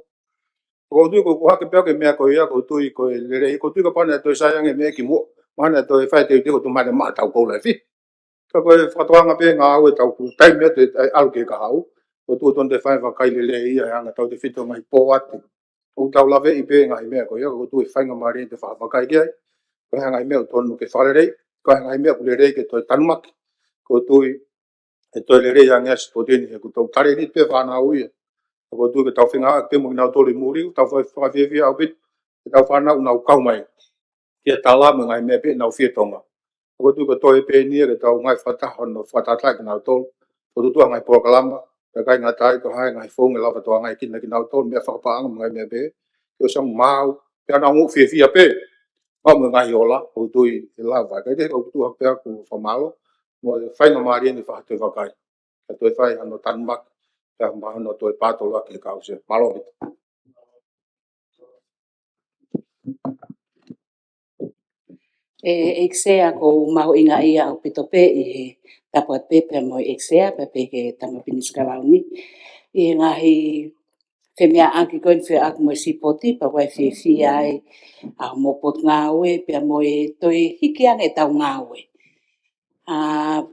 ʻOku ou tui ko e hake pē ʻa e meʻa ko ia, ʻoku ou tui ko e lelei, ʻoku ou tui kapau naʻe toe sai ange meʻa ki muʻa, mahalo naʻe toe fai teuteu ʻo toe maʻu ʻetau koula ʻe fiha. Ka ko e fakatoanga pē ngāue ʻetau ku taimi atu ʻe ʻalu ki he kahaʻu. ʻOku ou tui totonu ke fai vakai lelei ia he anga tautefito ngaahi pōati. ʻOku tau laveʻi pē ngaahi meʻa ko ia, ʻoku ou tui ʻe faingamālie ke fakavakai ki ai. Ko e hā ngaahi meʻa ʻoku totonu ke fakalelei, ko e hā ngaahi meʻa ʻoku lelei ke toe tanumaki. ʻOku ou tui ʻe toe lelei ange ʻa e sipoti ni he ʻoku tau taleni pē fānau ia. ʻOku ou tui ke tau feinga ke mo kinautolu ʻi muli, tau fai fakafiefia ʻaupito, ke tau fānau ʻoku nau kau mai. Ke tala mo e ngaahi meʻa pē ʻoku nau fie Tonga. ʻOku ou tui ko e toe pē eni ia ke tau ngaahi fakataha hono fakatātā kinautolu. ʻOku tuʻu ʻa e ngaahi polokalama, pea ʻikai ngata ai ko e hā e ngaahi founga ʻe lava toʻo ange kinautolu, meʻa fakapaʻanga mo e ngaahi meʻa pē. Ke ʻosi ange maʻu, pea nau ongo fiefia pē. Maʻu mo e ngaahi ola, ʻoku ou tui ʻe lava. Kae kehe ʻoku ou tuʻu hake pē ʻa e fakamālō, mo e faingamālie ni fakatau vakai. Ka toe fai hano tanumaki, pea mahalo toe pātoloaki e kau se. Mālō ʻaupito. ʻE, ʻEiki Sea, ʻoku ou mahuʻingaʻia ʻaupito pē ʻi he tapu atu pē pea mo e ʻEiki Sea, pea pehē ki he Tama Pilinisi Kalauni. ʻI he ngaahi femeʻaʻaki ko eni fekauʻaki mo e sipoti, pea ʻoku ou fiefia ai ʻa hoʻomou potungāue, pea mo e toe hiki ange ʻetau ngāue. ʻA,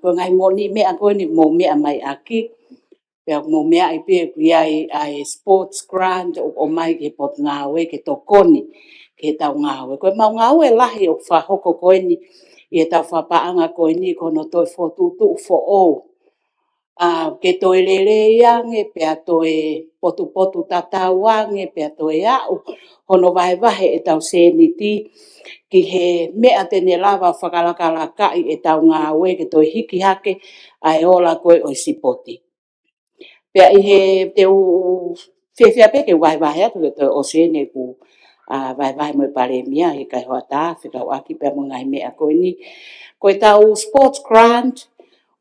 ko e ngaahi moʻoni meʻa ko eni mou meʻa mai ʻaki, pea mou meaʻi pē ʻoku ʻi ai ʻa e sports grant ʻoku ʻomai ki he potungāue ke tokoni ki heʻetau ngāue. Ko ʻemau ngāue lahi ʻoku fakahoko ko eni ʻi heʻetau fakapaʻanga ko eni ko hono toe fokotuʻutuʻu foʻou. ʻA, ke toe lelei ange, pea toe potupotutatau ange, pea toe aʻu hono vahevahe ʻetau sēniti ki he meʻa te ne lava fakalakalakaʻi ʻetau ngāue ke toe hiki hake ʻa e ola ko ē ʻo e sipoti. Pea ʻi he te u fiefia pē ke vahevahe atu ke toe ʻosi eni ʻeku, ʻa, vahevahe mo e Palēmia he kakai hoʻatā fekauʻaki pea mo e ngaahi meʻa ko eni. Ko ʻetau sports grant,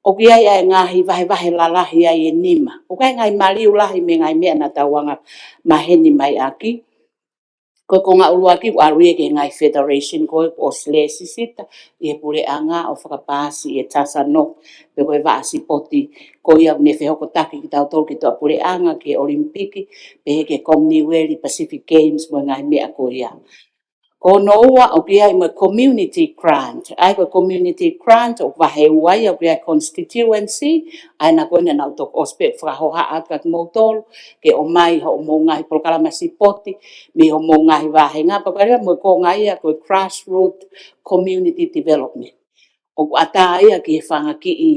ʻoku ʻi ai ʻa e ngaahi vahevahe lalahi ai ʻe nima. ʻOku ʻi ai e ngaahi maliu lahi mei he ngaahi meʻa naʻa tau anga maheni mai ʻaki. Ko e konga ʻuluaki ʻoku ʻalu ia ki he ngaahi federation ko ē ʻoku ʻosi lēsisita ʻi he puleʻanga ʻo fakapaasi ʻi he Tasano, pe ko e vaʻa sipoti ko ia ʻoku ne fehokotaki kitautolu ki tuʻa puleʻanga, ki he ʻOlimipiki, pehē ki he Kominiueli, Pacific Games mo e ngaahi meʻa ko ia. Ko hono ua ʻoku ʻi ai mo e community grant. ʻA ia ko e community grant ʻoku vahe ua ia, ʻoku ʻi ai constituency, ʻa ia naʻa ko ena naʻa ku toki ʻosi pē fakahohaʻa atu kia kimoutolu, ke ʻomai hoʻomou ngaahi polokalama sipoti mei hoʻomou ngaahi vāhenga, pea ʻoku ʻi ai mo e konga ia ko e grassroot community development. ʻOku ʻatā ia ki he fanga kiʻi,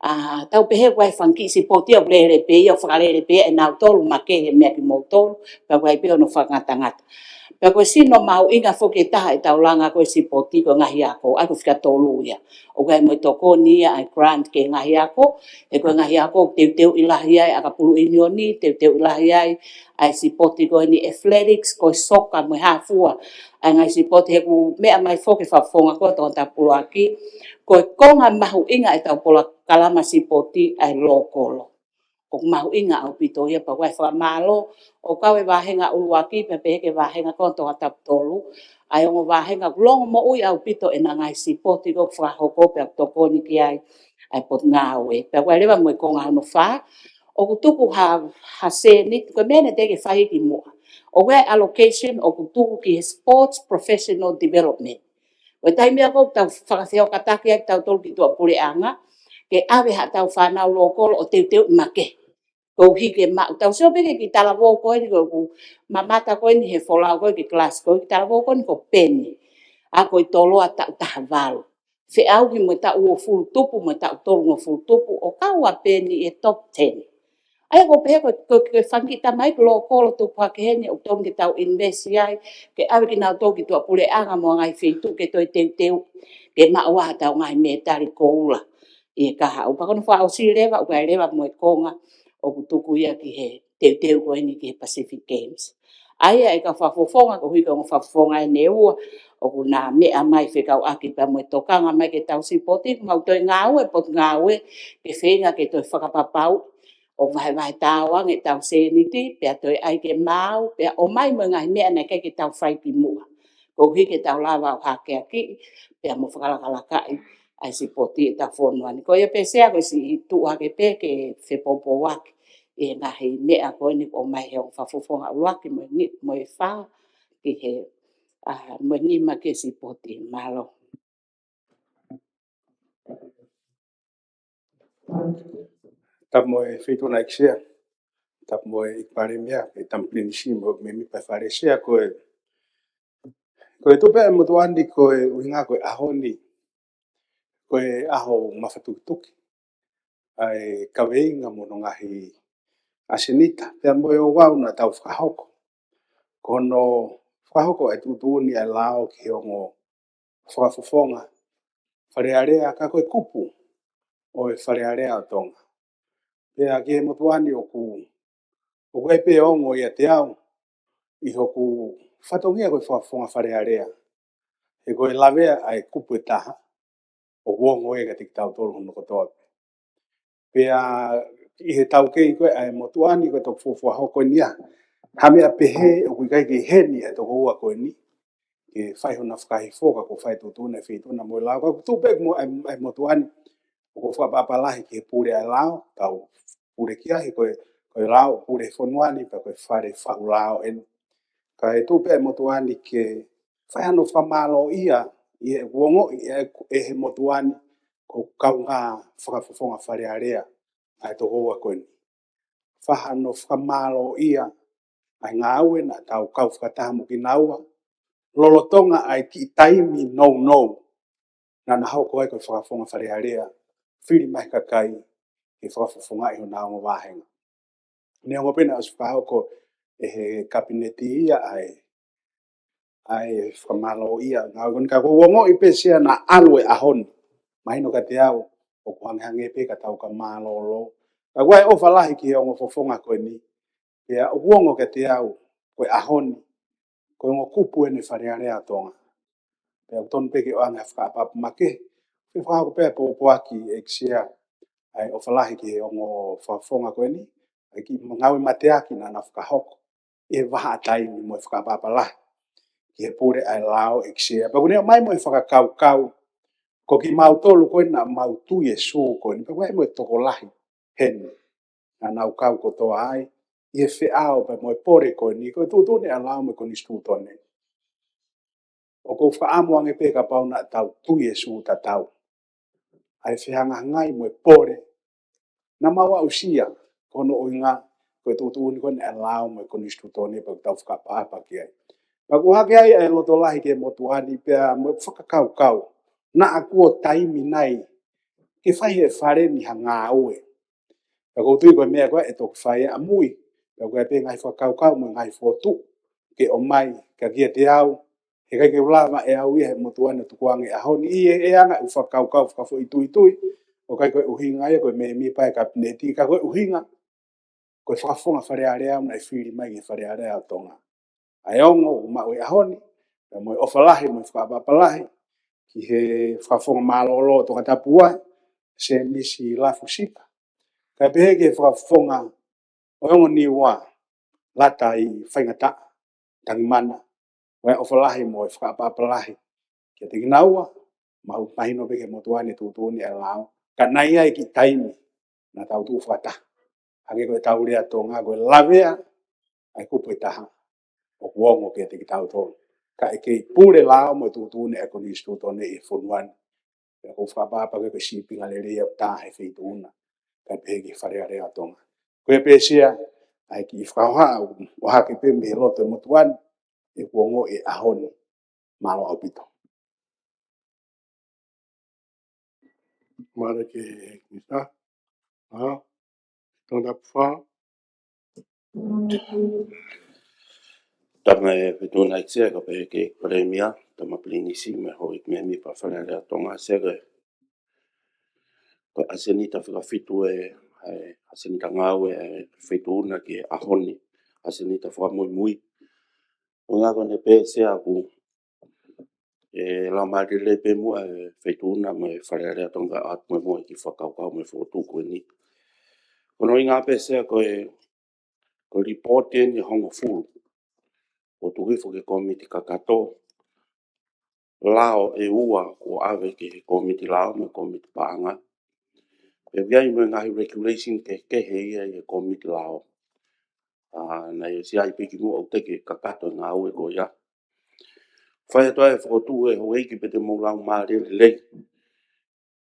ʻa, tau pehē ko e fanga kiʻi sipoti ʻoku lele pē ia, ʻoku fakalele pē ia ʻe nautolu makehe meia kimoutolu, pea ʻoku ʻi ai pē hono fakangatangata. Pea ko e sino mahuʻinga foki ʻe taha ʻetau langa ko ē sipoti ko e ngaahi ako, ʻa ia ko e fika tolu ia. ʻOku ʻi ai mo e tokoni ia ʻa e grant ki he ngaahi ako, he ko e ngaahi ako teuteuʻi lahi ai ʻakapulu ʻiunioni, teuteuʻi lahi ai ʻa e sipoti ko eni athletics, ko e soka mo e hā fua ʻa e ngaahi sipoti. He ʻoku meʻa mai foki e fakafofonga ko ē ʻo e Tongatapu ʻUluaki, ko e konga mahuʻinga ʻetau polokalama sipoti ʻa e lōkolo. ʻOku mahuʻinga ʻaupito ia, pea ʻoku ou fakamālō, ʻoku kau e vāhenga ʻuluaki, pea pehē ki he vāhenga ko ē ʻo e Tongatapu tolu, ʻa e ongo vāhenga ʻoku longomoʻui ʻaupito ʻena ngaahi sipoti ʻoku fakahoko pea tokoni ki ai ʻa e potungāue. Pea ʻoku ʻi ai leva mo e konga hono fā, ʻoku tuku ha, ha sēniti, ko e meʻa naʻe teʻeki fai ki muʻa. ʻOku ʻi ai e allocation ʻoku tuku ki he sports professional development. Ko e taimi ia ʻoku tau fakafehokotaki ai kitautolu ki tuʻa puleʻanga, ke ʻave haʻatau fānau lōkolo ʻo teuteuʻi makehe. Koeʻuhi ke maʻu, tau sio pē ki he kiʻi talavou ko eni ʻoku mamata ko eni he folau ko ē ki he kalasi ko ē, kiʻi talavou ko eni ko Peni. ʻA ia ko e toloa taʻu taha valu. Feʻauhi mo e taʻu uofulu tupu, mo e taʻu tolungofulu tupu, ʻo kau ʻa Peni ʻi he top ten. ʻA ia ʻoku ou pehē ko e, ko e, ko e fanga kiʻi tamai ko ē lōkolo tupu hake heni, ʻoku totonu ke tau invest ai, ke ʻave kinautolu ki tuʻa puleʻanga mo e ngaahi feituʻu ke toe teuteu, ke maʻu ai haʻatau ngaahi mētali koula ʻi he kahaʻu. Pea ko hono fakaʻosi leva, ʻoku ʻi ai leva mo e konga ʻoku tuku ia ki he teuteu ko eni ki he Pacific Games. ʻA ia ʻe kau fakafofonga, koeʻuhi ko e ongo fakafofonga ʻe ua, ʻoku na meʻa mai fekauʻaki pea mo e tokanga mai ki heʻetau sipoti, mau toe ngāue, potungāue, ke feinga ke toe fakapapauʻi ʻoku vahevahe taau ange ʻetau sēniti, pea toe ʻai ke maau, pea ʻomai mo e ngaahi meʻa naʻe ʻikai ke tau fai kimuʻa. Koeʻuhi ke tau lava ʻo hakeakiʻi, pea mo fakalakalakaʻi ʻa e sipoti ʻetau fonua ni. Ko ia pē Sea, ko e siʻi tuʻu hake pē ke fepoupouaki ʻi he ngaahi meʻa ko eni ʻoku ʻomai he ongo fakafofonga ʻuluaki mo e ni-, mo e fā, ki he, ʻa, mo e nima ki he sipoti. Mālō. Tapu mo e Feituʻuna ʻEiki Sea, tapu mo e ʻEiki Palēmia, ʻEiki Tama Pilinisi, mo e mēmipa Fale Sea, ko e, ko e tuʻu pē ʻa e motuʻa ni ko e ʻuhinga ko e ʻaho ni, ko e ʻaho mafatukituki ʻa e kaveinga mo hono ngaahi ʻasenita, pea mo e ouau naʻa tau fakahoko. Ko hono fakahoko ʻa e tuʻutuʻuni ʻa e lao ki he ongo fakafofonga Fale Alea, ka ko e kupu ʻo e Fale Alea ʻo Tonga. Pea ki he motuʻa ni ʻoku, ʻoku ʻi ai pē ongo ʻiate au ʻi hoku fatongia ko e fakafofonga Fale Alea. He ko e lavea ʻa e kupu ʻe taha, ʻoku ongo ia kiate kitautolu hono kotoa pē. Pea ʻi he taukei ko ē ʻa e motuʻa ni ko e toki fuofua hoko eni ia ha meʻa pehē ʻoku ʻikai ke ʻi heni ʻa e tokoua ko eni ke fai hona fakahifo, ka ko e fai tuʻutuʻuni ʻa e Feituʻuna mo e lao. Ka ʻoku tuʻu pē mo e, ʻa e motuʻa ni ʻoku fakaʻapaʻapa lahi ki he pule ʻa e lao, tau pule ki ai, he ko e, ko e lao pule fonua ni, pea ko e fale faʻu lao eni. Ka ʻe tuʻu pē ʻa e motuʻa ni ke fai hano fakamālōʻia ʻi he ʻoku ongoʻi ʻe, ʻe he motuʻa ni ko e kaungā fakafofonga Fale Alea ʻa e tokoua ko eni. Fai hano fakamālōʻia ʻa e ngāue naʻa tau kau fakataha mo kinaua lolotonga ʻa e kiʻi taimi nounou naʻa na hoko ai ko e fakafofonga Fale Alea, fili mai kakai ke fakafofongaʻi honau ongo vāhenga. Neongo pē naʻe ʻosi fakahoko ʻe he Kapineti ia ʻa e, ʻa e fakamālōʻia ngāue ko eni, ka ʻoku ou ongoʻi pē Sea naʻa ʻalu e ʻaho ni, mahino kiate au ʻoku hangehangē pē ka tau ka mālōlō. Ka ʻoku ʻi ai e ʻofa lahi ki he ongo fofonga ko eni, pea ʻoku ongo kiate au ko e ʻaho ni ko e ongo kupu eni Fale Alea ʻo Tonga. Pea ʻoku tonu pē ke ʻoange ha fakaʻapaʻapa makehe, ke fakahoko pē ʻa e pōpoaki ʻEiki Sea, ʻa e ʻofa lahi ki he ongo fakafofonga ko eni, ʻa e kiʻi ngāue mateaki naʻa na fakahoko ʻi he vahaʻa taimi, mo e fakaʻapaʻapa lahi ki he pule ʻa e lao ʻEiki Sea. Pea ʻoku ne ʻomai mo e fakakaukau, ko kimautolu ko ē naʻa mau tui e sū ko eni, pea ʻoku ʻi ai mo e tokolahi heni naʻa nau kau kotoa ai ʻi he feʻao pea mo e pole ko eni, ko e tuʻutuʻuni ʻa e lao mo e konisitūtone. ʻOku ou fakaʻamu ange pē kapau naʻa tau tui e sū tatau, ʻa e fehangahangai mo e pole naʻa mau aʻusia, ko hono ʻuhinga ko e tuʻutuʻuni ko eni ʻa e lao mo e konisitūtone, pea ʻoku tau fakaʻapaʻapa ki ai. Pea ʻoku hake ai ʻa e loto lahi ki he motuʻa ni pea mo e fakakaukau naʻa kuo taimi nai ke fai ʻe he Fale ni ha ngāue. Pea ʻoku ou tui ko e meʻa ko ē ʻe toki fai ʻamui, pea ʻoku ʻi ai pē ngaahi fakakaukau mo e ngaahi fokotuʻu ke ʻomai, ka kiate au, heʻikai ke u lava ʻe au ia he motuʻa ni ʻo tukuange ʻaho ni ʻi he, he anga ʻeku fakakaukau fakafoʻituitui, ʻoku ʻikai ko e ʻuhinga ia ko e mēmipa ʻo e Kapineti, ka ko e ʻuhinga ko e fakafofonga Fale Alea au naʻe fili mai ki he Fale Alea ʻo Tonga. ʻA e ongo ʻoku maʻu he ʻaho ni, pea mo e ʻofa lahi, mo e fakaʻapaʻapa lahi ki he fakafofonga mālōlō ʻo Tongatapu ua, Semisi Lafusika. Kae pehē ki he fakafofonga ʻo e ongo Niua, Lata ʻi Faingataʻa, Tangimana, ʻoku ʻofa lahi mo e fakaʻapaʻapa lahi kiate kinaua, mau mahino pē ki he motuʻa ni tuʻutuʻuni ʻa e lao. Ka naʻe ʻi ai e kiʻi taimi naʻa tau tuʻu fakataha. Hangē ko ʻetau lea Tonga ko e lavea ʻa e kupu ʻe taha, ʻoku ongo kiate kitautolu. Ka ʻe kei pule lao mo e tuʻutuʻuni ʻa e konisitūtone ʻi he fonua ni. Pea ʻoku ou fakaʻapaʻapa ko e sīpinga lelei ʻoku tā he Feituʻuna, kae pehē ki he Fale Alea ʻo Tonga. Ko ia pē Sea, ʻa e kiʻi fakahohaʻa ʻohake pē mei he loto ʻo e motuʻa ni, ʻeku ongoʻi he ʻaho ni. Mālō ʻaupito. Mālō ki he Minisitā. ʻA, Tongatapu fā. Tapu mo e Feituʻuna ʻEiki Sea, kae pehē ki he Palēmia, Tama Pilinisi, mo e houʻeiki mēmipa Fale Alea ʻo Tonga, Sea, ko e, ko e ʻasenita fakafitu ē, ʻa e ʻasenita ngāue ʻa e Feituʻuna ki he ʻaho ni, ʻasenita fakamuimui. ʻUhinga ko eni pē Sea ʻoku ʻe laumālie lelei pē muʻa e Feituʻuna mo e Fale Alea Tonga ʻo ʻoatu muʻa e kiʻi fakakaukau mo e fokotuʻu ko eni. Ko hono ʻuhinga pē Sea ko e, ko e lipooti eni ʻe hongofulu kuo tuku hifo ki he kōmiti kakato, lao ʻe ua kuo ʻave ki he kōmiti lao mo e kōmiti paʻanga. Pea ʻoku ʻi ai mo e ngaahi regulation kehekehe ia ʻi he kōmiti lao. ʻA, naʻe ʻosi ʻi ai pē kimuʻa ʻoku teʻeki kakato e ngāue ko ia. Fai atu ai e fokotuʻu ʻe houʻeiki pea te mou laumālie lelei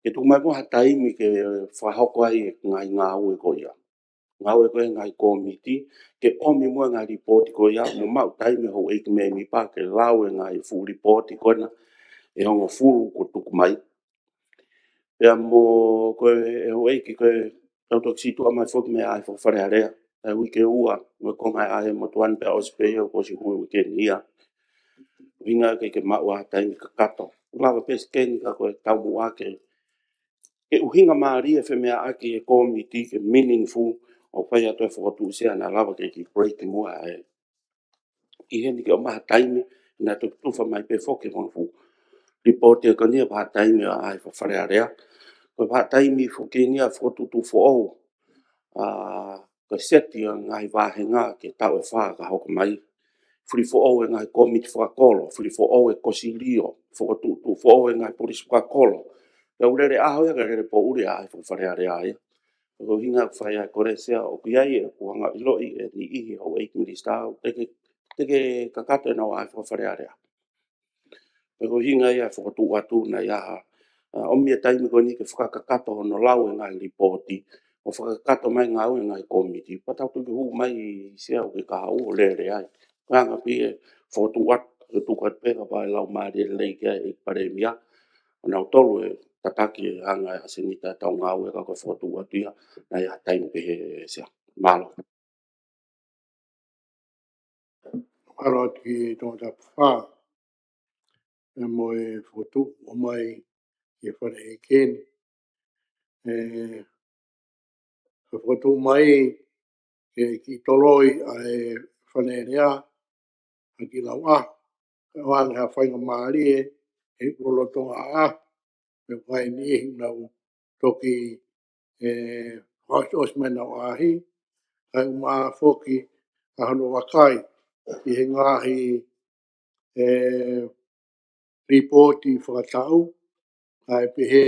ke tuku mai muʻa ha taimi ke fakahoko ai e ngaahi ngāue ko ia. Ngāue ko ia e ngaahi kōmiti, ke ʻomi muʻa e ngaahi lipooti ko ia, mo maʻu taimi houʻeiki mēmipa ke lau e ngaahi fuʻu lipooti ko ena ʻe hongofulu kuo tuku mai. Pea mo ko e houʻeiki ko e tau toki situʻa mai foki mei he ʻaʻahi fakafalealea. ʻA e uike ua, mo e konga ʻa e motuʻa ni pea ʻosi pē ia kuo ʻosi hulu e uike ni ia. ʻUhinga ke, ke maʻu ha taimi kakato. Lava pē Sikeni ka ko e taumuʻa ke, ke ʻuhinga mālie e femeʻaʻaki e kōmiti ke meaningful ʻo fai atu e fokotuʻu Sea naʻa lava ke kiʻi break muʻa e ʻi heni ke ʻomai ha taimi, naʻa toki tufa mai pē foki mo e fuʻu lipooti ko eni ʻi ha taimi ʻa e ʻaʻahi fakafalealea. Ko e taimi foki eni ʻa e fokotuʻutuʻu foʻou, ʻa, ko e seti ʻa e ngaahi vāhenga ki he taʻu ʻe fā ka hoko mai. Fili foʻou e ngaahi kōmiti fakakolo, fili foʻou e kosilio, fokotuʻutuʻu foʻou e ngaahi polisi fakakolo. Pea ʻoku lele ʻaho ia ka lele poʻuli ʻa e ʻaʻahi fakafalealea ia. Ko e ʻuhinga ʻoku fai ai e kole Sea ʻoku ʻi ai e kuanga ʻiloʻi e niʻihi houʻeiki minisitā ʻoku teʻeki, teʻeki kakato ʻenau ʻaʻahi fakafalealea. Pea ko e ʻuhinga ia e fokotuʻu atu naʻa ʻi ai ha, ʻa, ʻomi e taimi ko eni ke fakakakato hono lau e ngaahi lipooti, ʻo fakakakato mai ngāue e ngaahi kōmiti. Pea tau toki hū mai Sea ʻoku ke kahaʻu ʻo lele ai. Ko e anga pē ia e fokotuʻu atu, ke tuku atu pē kapau ʻe laumālie lelei ki ai e Palēmia. ʻO nau tolu e tataki e anga e ʻasenita ʻetau ngāue ka ko e fokotuʻu atu ia, naʻa ʻi ai ha taimi pehē Sea. Mālō. Mālō atu ki he Tongatapu fā. Pea mo e fokotuʻu ʻomai ki he Fale ʻEiki ni. ʻE, ka fokotuʻu mai ke kiʻi toloi ʻa e Fale Alea, ha kiʻi lau ʻaho, kae ʻoange ha faingamālie ʻe he ʻū lolotonga ʻaʻahi, mo e niʻihi ʻoku nau toki, ʻe, fakaʻosiʻosi mai ʻenau ʻaʻahi, kae ʻumaʻā foki ʻa hono vakai ʻi he ngaahi, ʻe, lipooti fakataʻu, kae pehē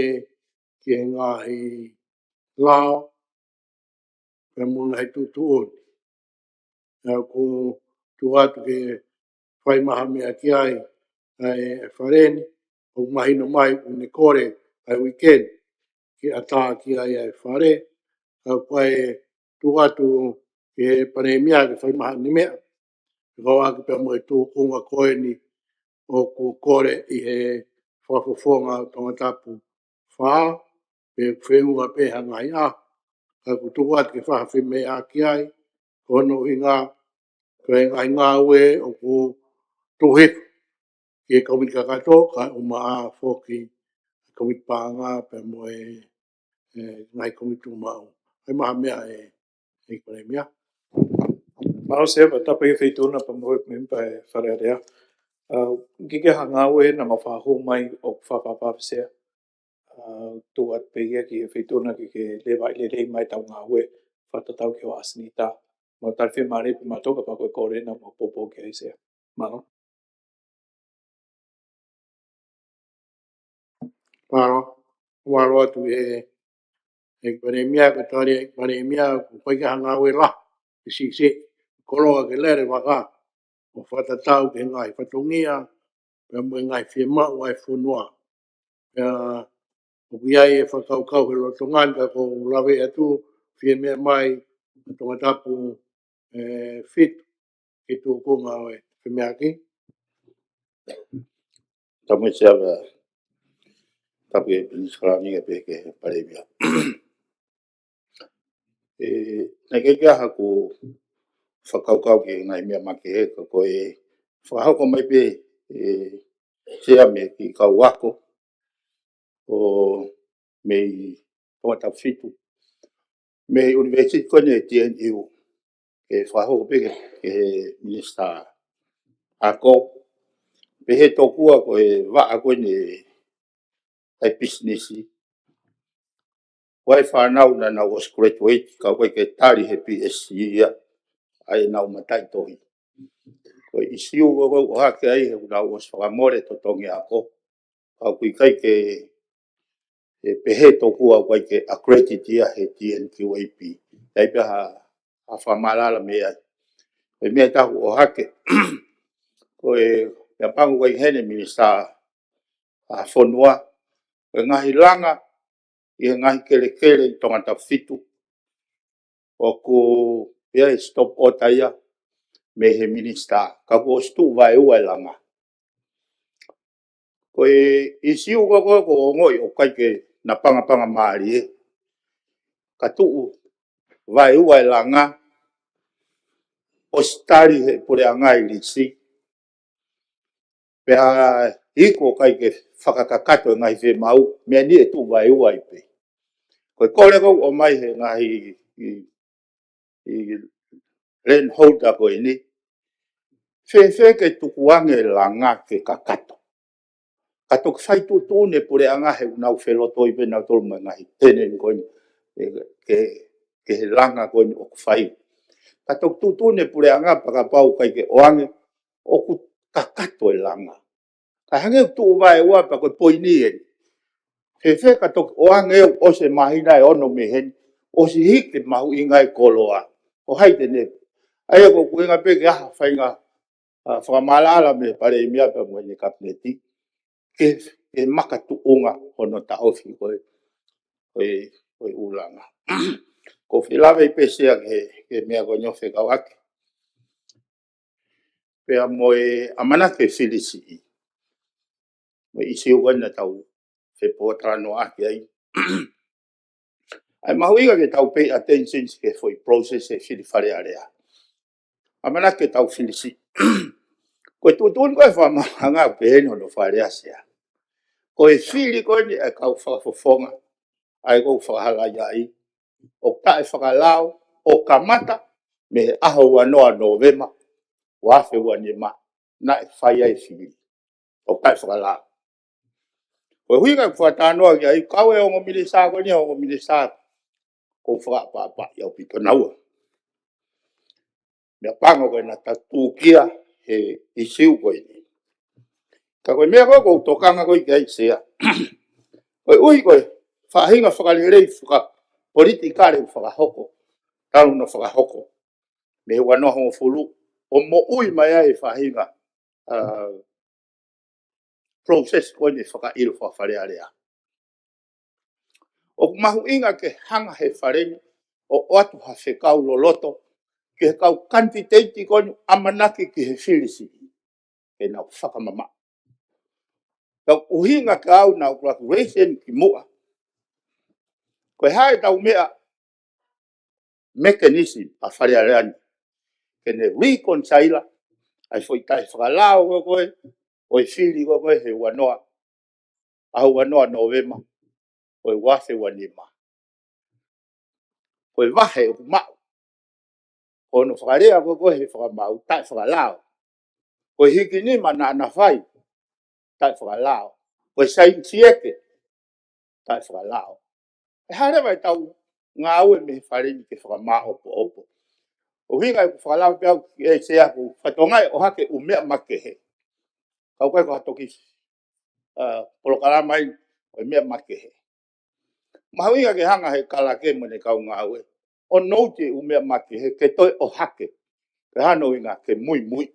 ki he ngaahi lao, pea mo e ngaahi tuʻutuʻuni. ʻA, ʻoku tuʻu atu ke fai mai ha meʻa ki ai ʻa e Fale ni, ʻoku mahino mai ʻoku ne kole ʻa e uike ni ke ʻatā ki ai ʻa e Fale, ka ʻoku ʻi ai e tuʻu atu ki he Palēmia ke fai mai haʻane meʻa. Pea kau ʻaki pea mo e tūkunga ko eni ʻoku kole ʻi he fakafofonga ʻo Tongatapu fā, pe feʻunga pē ha ngaahi ʻaho, ka ʻoku tuku atu ke fai ha femeʻaʻaki ai, ko hono ʻuhinga, ko e ngaahi ngāue ʻoku tuʻu hifo ki he kōmiti kakato, kae ʻumaʻā foki kōmiti paʻanga pea mo e, ʻe, ngaahi kōmiti tuʻumaʻu. ʻAi mai ha meʻa ʻe, ʻEiki Palēmia. Mālō Sea, pea tapu ki he Feituʻuna pea mo e mēmipa e Fale Alea. ʻA, ʻoku ʻikai ke ʻi ai ha ngāue naʻa mau fakahū mai ʻoku fakafaʻafaʻa Sea. ʻA, tuʻu atu pē ia ki he Feituʻuna ke, ke lele, lele mai ʻetau ngāue fakatatau ki hoʻo ʻasenita. Mau tali fiemālie pē mautolu kapau ko e kole naʻa mau poupou ki ai Sea. Mālō. Mālō, mālō atu ki he, ʻEiki Palēmia, ko e tali ʻa e ʻEiki Palēmia, ʻoku ʻikai ke ʻi ai ha ngāue lahi, ʻe siʻisiʻi, koloa ke lele vaka, ʻo fakatatau ki he ngaahi fatongia, pea mo e ngaahi fiemaʻu ʻa e fonua. Pea ʻoku ʻi ai e fakakaukau he lolotonga ni ka ʻoku ou lave atu, fie meʻa mai, ʻa Tongatapu, ʻe, fitu, ki he tūkunga ʻo e femeʻaʻaki. Tapu mo e Sea, tapu ki he Pilinisesi Kalauni kae pehē ki he Palēmia. ʻE, naʻe ʻikai ke ʻi ai haʻaku fakakaukau ki he ngaahi meʻa makehe ka ko e fakahoko mai pē, ʻe, Sea mei he kiʻi kau ako, ʻo mei Tongatapu fitu, mei he ʻunivēsiti ko eni ʻe T N U, ke fakahoko pē ki he, ki he minisitā. ako, pehē tokua ko e vaʻa ko eni ʻa e pisinisi. Ko e fānau naʻa nau ʻosi graduate, ka ʻoku ʻikai ke tali he PSC ia ʻa ʻenau mataʻitohi. Ko e ʻisiū ko ē ʻoku ʻohake ai he ʻoku nau ʻosi fakamole totongi ako, ka ʻoku ʻikai ke, ʻe pehē tokua ʻoku ʻikai ke accredit ia he TNQAP. ʻIkai pē ha, ha fakamaʻalaʻala mei ai. Ko e meʻa ʻe taha ʻoku ʻohake, ko e meʻa pango ko ē ʻi heni minisitā ʻa e fonua, ko e ngaahi langa ʻi he ngaahi kelekele ʻi Tongatapu fitu, ʻoku ʻi ai e stop order ia mei he minisitā, ka kuo ʻosi tuʻu vaeua e langa. Ko e ʻisiū ko ē ʻoku, ʻoku ou ongoʻi ʻoku ʻikai ke napangapanga mālie, ka tuʻu vaeua e langa, ʻosi tali he puleʻanga e lisi, pea ʻikai ke fakakakato e ngaahi fiemaʻu, meʻa ni ʻe tuʻu vaeua ai pē. Ko e kole ʻoku ou ʻomai he ngaahi ʻi, ʻi land holder ko eni, fēfē ke tukuange e langa ke kakato, ka toki fai tuʻutuʻuni e puleʻanga he ʻoku nau felotoi pē nautolu mo e ngaahi tenant ko eni, ʻe, ke, ke he langa ko eni ʻoku fai. Ka toki tuʻutuʻuni e puleʻanga pea kapau ʻikai ke ʻoange, ʻoku kakato e langa. Ka hangē ʻoku tuʻu vaeua pea ko e poini eni. Fēfē ka toki ʻoange ʻoku ʻosi e māhina ʻe ono mei heni, ʻosi hiki e mahuʻinga e koloa. Ko hai te ne. ʻA ia ko ʻeku ʻuhinga pē ke ʻai ha faʻahinga, ʻa, fakamaʻalaʻala mei he palēmia pea mo ʻene kapineti, ke, ke makatuʻunga hono taʻofi ko e, ko e, ko e ʻū langa. ʻOku ou fie lave pē Sea ki he, ki he meʻa ko eni ʻoku fekauʻaki pea mo e ʻamanaki ke fili siʻi. Mo e ʻisiū ko eni naʻa tau fepōtalanoaʻaki ai. ʻA e mahuʻinga ke tau pay attention ki he foʻi process e fili Fale Alea. ʻAmanaki ke tau fili siʻi. Ko e tuʻutuʻuni ko ē fakamaauʻanga ʻoku pehē ni hono fakalea Sea. Ko e fili ko eni ʻa e kau fakafofonga, ʻa ia ʻoku ou fakahalaia ai, ʻoku taʻefakalao, ʻo kamata mei he ʻaho ua noa Nōvema, ua afe ua nima, naʻe fai ai e fili. ʻOku taʻefakalao. Ko e ʻuhinga ʻeku fakatalanoa ki ai, kau e ongo minisitā ko eni, ongo minisitā ʻoku ou fakaʻapaʻapaʻi ʻaupito naua. Meʻa pango ko ē naʻa tau tūkia he ʻisiū ko eni. Ka ko e meʻa ko ē ʻoku ou tokanga ko ē ki ai Sea, koeʻuhi ko e faʻahinga fakalelei fakapolitikale ʻoku fakahoko, talu hono fakahoko mei he ua noa hongofulu, ʻo moʻui mai ai e faʻahinga, ʻa, process ko eni fakaʻilo faka-Fale Alea. ʻOku mahuʻinga ke hanga he Fale ni ʻo ʻoatu ha fekau loloto ki he kau kanititeiti ko eni ʻoku ʻamanaki ki he fili siʻi, ke nau fakamamaʻo. Ka ʻuhinga ke ʻoange ʻenau graduation ki muʻa. Ko e hā ʻetau meʻa mechanism ʻa Fale Alea ni ke ne reconcile ʻa e foʻi taʻefakalao ko ē, ʻo e fili ko ē he ua noa, ʻaho ua noa Nōvema, ʻo e ua afe ua nima. Ko e vahe ʻoku maʻu, ko hono fakalea ko ē he fakamaau, taʻefakalao. Ko e hiki nima naʻa na fai, taʻefakalao. Ko e saini sieke, taʻefakalao. ʻE hā leva ʻetau ngāue mei he Fale ni ke fakamāʻopoʻopo? ʻUhinga ʻeku fakalave pē au ki ai Sea, ʻoku ou fakatokangaʻi ʻoku ʻohake ʻū meʻa makehe. Ka ʻoku ʻikai ko ha toki, ʻa, polokalama ia ʻo e meʻa makehe. Mahuʻinga ke hanga he Kalake mo ʻene kau ngāue ʻo nouti e ʻū meʻa makehe ke toe ʻohake. Ke hano ʻuhinga ke muimui.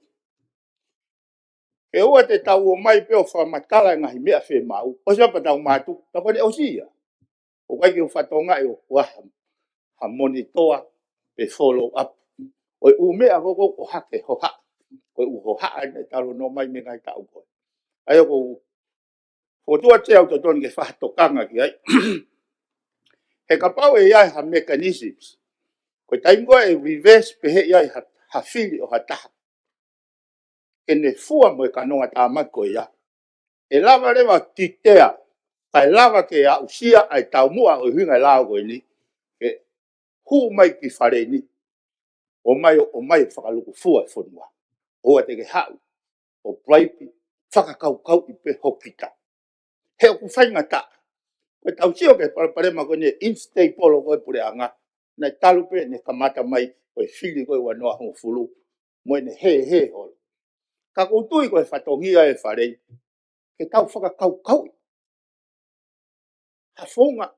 Ke ʻoua te tau ō mai pē ʻo fakamatala e ngaahi meʻa fiemaʻu, ʻosi pea tau mātuku, pea ko ʻene ʻosi ia. ʻOku ʻikai ke u fakatokangaʻi ʻoku ʻi ai ha, ha monitoa pe follow up ʻo e ʻū meʻa ko ē ʻoku ʻohake hohaʻa. Ko e ʻū hohaʻa ʻeni ʻe talanoa mai mei he ngaahi taʻu ko ē. ʻA ia ʻoku ou fokotuʻu atu ʻeku totonu ke fakatokanga ki ai. He kapau ʻe ʻi ai ha mechanisms, ko e taimi ko ē ʻe reverse pehē ʻe ʻi ai ha, ha fili ʻo ha taha ke ne fua mo e kanongatāmaki ko ia, ʻe lava leva ʻo titea, kae lava ke aʻusia ʻa e taumuʻa ʻo e ʻuhinga e lao ko eni, ke hū mai ki Fale ni, ʻomai ʻo, ʻomai ʻo fakalukufua e fonua. ʻOua te ke haʻu ʻo bribe, fakakaukauʻi pē hokita. He ʻoku faingataʻa. Ko e tau sio ki he palopalema ko eni e instable ko e puleʻanga. Naʻe talu pē ʻene kamata mai ko e fili ko e ua noa hongofulu. Mo ʻene hē hē holo. Ka ʻoku ou tui ko e fatongia e Fale ni ke tau fakakaukauʻi ha founga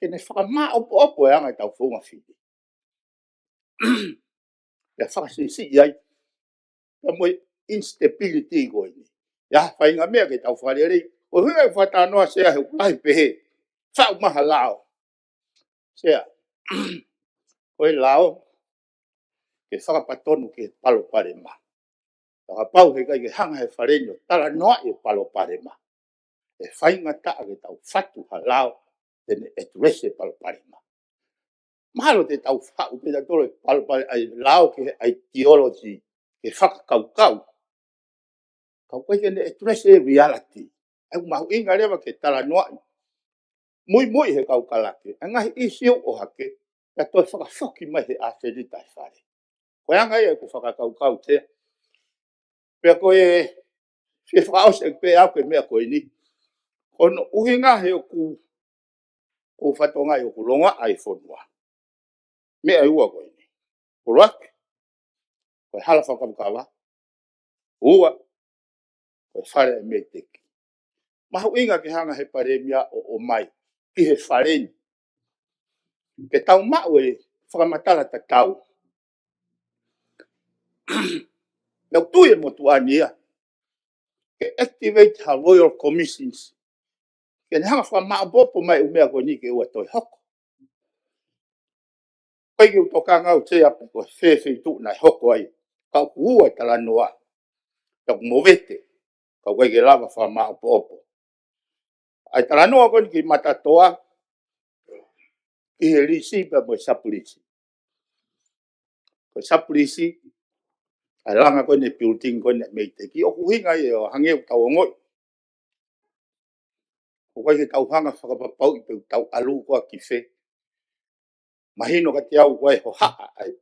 ke ne fakamāʻopoʻopo e anga e tau founga fili. Pea fakasiʻisiʻi ai. Pea mo e instability ko eni. ʻI ai ha faʻahinga meʻa ke tau fakalelei. ʻOku ou hanga ʻo fakatalanoa Sea he ʻoku lahi pehē. Faʻu mai ha lao. Sea. Ko e lao ke fakapatonu ki he palopalema. Ka kapau heʻikai ke hanga he Fale ni ʻo talanoaʻi e palopalema, ʻe faingataʻa ke tau fatu ha lao te ne address e palopalema. Mahalo te tau faʻu pē tautolu e palopalema ʻa e lao ki he ideology, ki he fakakaukau. Ka ʻoku ʻikai ke ne address e reality. ʻOku mahuʻinga leva ke talanoaʻi muimui he kau kalake ʻa e ngaahi issue ʻo hake, pea toe fakafoki mai he agenda e Fale. Ko e anga ia ʻeku fakakaukau Sea. Pea ko e fie fakaʻosi ʻeku pehē au ki he meʻa ko eni. Ko hono ʻuhinga he ʻoku, ʻoku ou fatongia ʻoku longoaʻa e fonua. Meʻa ʻe ua ko eni. ʻUluaki, ko e hala fakakavakava. Ua, ko e fale ʻa e MEIDECC. Mahuʻinga ke hanga he Palēmia ʻo ʻomai ki he Fale ni ke tau maʻu e fakamatala tatau. Naʻa ku tui e motuʻa ni ia ke activate ha Royal Commissions ke ne hanga fakamāʻopoʻopo mai e ʻū meʻa ko eni ke ʻoua toe hoko. Ko e ʻikai ke u tokanga au Sea pe ko e fē feituʻu naʻe hoko ai, ka ʻoku ua e talanoa. Ka ʻoku movete, ka ʻoku ʻikai ke lava fakamāʻopoʻopo. ʻA e talanoa ko eni ki Matatoa, ki he lisi pea mo e sub-lisi. Ko e sub-lisi, ʻa e langa ko eni e building ko eni ʻa e MEIDECC, ʻoku ʻuhinga ia ʻo hangē ʻoku tau ongoʻi ʻoku ʻikai ke tau hanga fakapapauʻi pe ʻoku tau ʻalu koā ki fē. Mahino kiate au ʻoku ʻi ai e hohaʻa ʻa e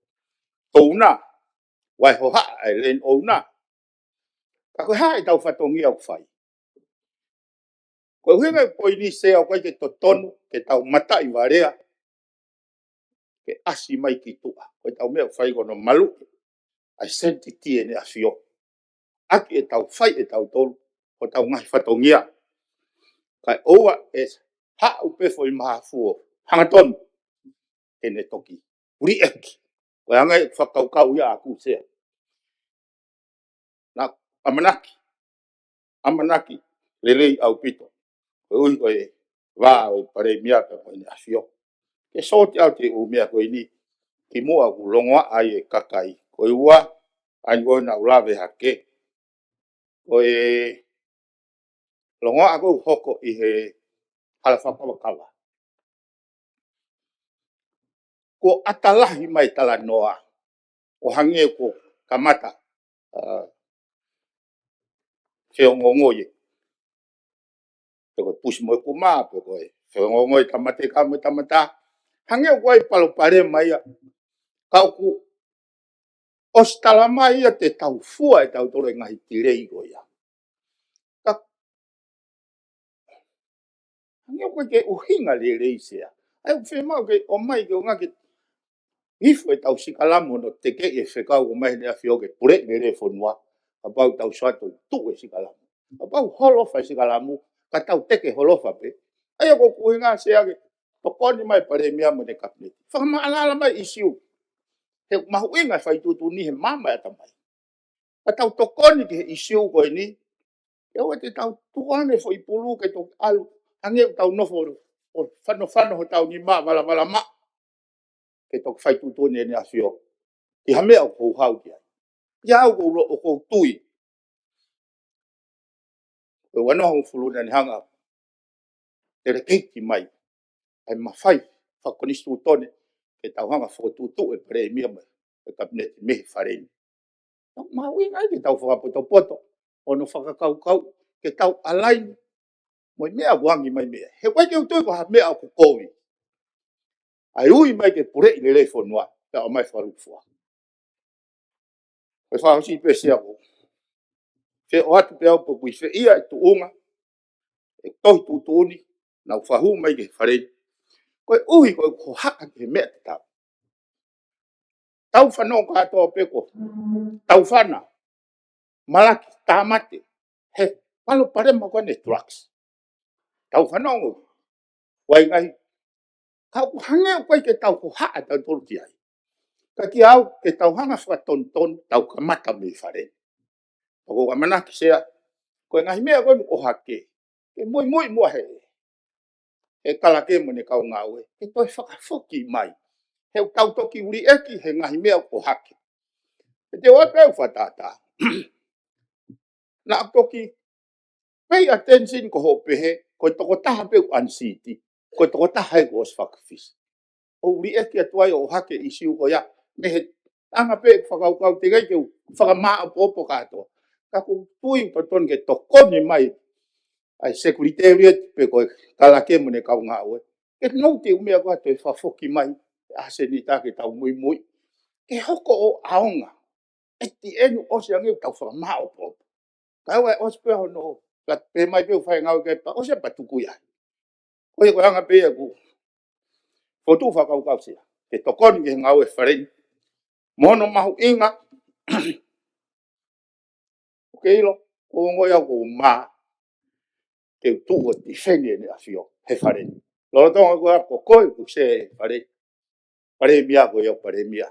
owner, ʻoku ʻi ai e hohaʻa ʻa e land owner. Ka ko e hā e tau fatongia ʻoku fai? Ko e ʻuhinga e poini Sea ʻoku ʻikai ke totonu ke tau mataʻi valea ke ʻasi mai ki tuʻa. Ko e tau meʻa ʻoku fai ko hono maluʻi ʻa e sanctity ʻEne ʻAfio ʻaki e tau fai ʻe tautolu hotau ngaahi fatongia. Kae ʻoua ʻe haʻu pē foʻi mahafu ʻo hangatonu ke ne toki puliʻaki. Ko e anga e fakakaukau ia ʻaʻaku Sea. Naʻa ku ʻamanaki, ʻamanaki lelei ʻaupito, koeʻuhi ko e vā ʻo e Palēmia pea mo ʻEne ʻAfio, ke sōti ʻaki e ʻū meʻa ko eni kimuʻa ʻoku longoaʻa ai e kakai. Ko e ua, ʻa eni ko ē naʻa ku lave hake, ko e longoaʻa ko ē ʻoku hoko ʻi he hala fakakavakava. Kuo ʻata lahi mai e talanoa ʻo hangē kuo kamata, ʻa, feongoongo ia. Pe ko e pusi mo e kuma, pe ko e feongoongo e tamatea mo e tamatā. Hangē ʻoku ʻi ai e palopalema ia. Ka ʻoku ʻosi tala mai ia te tau fua e tautolu e ngaahi delay ko ia. Ka hangē ʻoku ʻikai ke ʻuhinga lelei Sea. ʻA ia ʻoku fiemaʻu ke ʻomai ke ʻuhinga ke hifo e tau sikalamu hono tekeʻi e fekau ʻoku ʻomai ʻe he ʻAfio ke puleʻi lelei e fonua. Kapau tau sio atu tuʻu e sikalamu. Kapau holofa e sikalamu, ka tau teke holofa pē. ʻA ia ko ʻeku ʻuhinga Sea ke tokoni mai e Palēmia mo ʻene Kapineti. Fakamaʻalaʻala mai e ʻisiū. He ʻoku mahuʻinga e fai tuʻutuʻuni he maama e ʻatamai. Ka tau tokoni ki he ʻisiū ko eni, ke ʻoua te tau tuku ange foʻi pulu ke toki ʻalu, hangē ʻoku tau nofo ʻo fanofano hotau nima valavala maʻa ke toki fai tuʻutuʻuni ʻEne ʻAfio ki ha meʻa ʻoku ou hau ki ai. Pea ʻoku ou lo-, ʻoku ou tui ko e ua noa hongofulu naʻa ne hanga ʻo delegate mai ʻa e mafai fakakonisitūtone ke tau hanga ʻo fokotuʻutuʻu e Palēmia mo e Kapineti mei he Fale ni. Naʻa mahuʻinga ai ke tau fakapotopoto hono fakakaukau ke tau align mo e meʻa ʻoku angi mai mei ai. He ʻoku ʻikai ke u tui ko ha meʻa ʻoku kovi ʻa e ui mai ke puleʻi lelei e fonua, pea ʻomai fakalūkufua. Ko e fakaʻosi pē Sea ko Feʻao atu pē au pe ʻoku ʻi fē ia e tuʻunga, e tohi tuʻutuʻuni, naʻa ku fakahū mai ki he fale ni. Koeʻuhi ko e hohaʻa ki he meʻa tatau. Tau fanongo kātoa pē ko Taufana, Malaki, Tāmate, he palopalema ko eni e drugs. Tau fanongo, ʻoku ʻi ai ngaahi, ka ʻoku hangē ʻoku ʻikai ke tau hohaʻa tautolu ki ai. Ka kiate au, ke tau hanga fakatonutonu, tau kamata mei fale ni. Pea ʻoku ou ʻamanaki Sea, ko e ngaahi meʻa ko eni ʻohake, ke muimui muʻa he, he Kalake mo ʻene kau ngāue, ke toe fakafoki mai. He ʻoku tau toki uliʻeki he ngaahi meʻa ʻohake. He te u ʻai pē au fakatātā. Naʻa ku toki pay attention ko hoʻo pehē, ko e tokotaha pē ʻoku unseat, ko e tokotaha ē kuo ʻosi fakafisi. ʻOku ou liʻaki atu ai ʻo ʻohake e ʻīsiu ko ia, mei he anga pē ʻeku fakakaukau, teʻeki ai ke u fakamāʻopoʻopo kātoa. Ka ʻoku ou tui ʻoku totonu ke tokoni mai ʻa e Secretariat pe ko e Kalake mo ʻene kau ngāue, ke nau te u meʻa ko ē ʻo toe fakafoki mai, ʻa e senitā ke tau muimui. Ke hoko ʻo ʻaonga, ʻe ti enu ʻosi ange ʻoku tau fakamāʻopoʻopo. Ka ʻoua ʻe ʻosi pē hono, ka pehē mai pē ʻoku fai e ngāue ki ai pea ʻosi pea tuku ia. Ko ia ko e anga pē ia ʻeku fokotuʻu fakakaukau Sea, ke tokoni ki he ngāue fale ni. Mo hono mahuʻinga, ʻoku ke ʻilo, ʻoku ou ongoʻi au ʻoku ou mā, ke u tuʻu ʻo tifeni ʻEne ʻAfio he fale ni. Lolotonga ko ē ko koe ʻoku Sea he fale, Palēmia ko ia ʻo palēmia.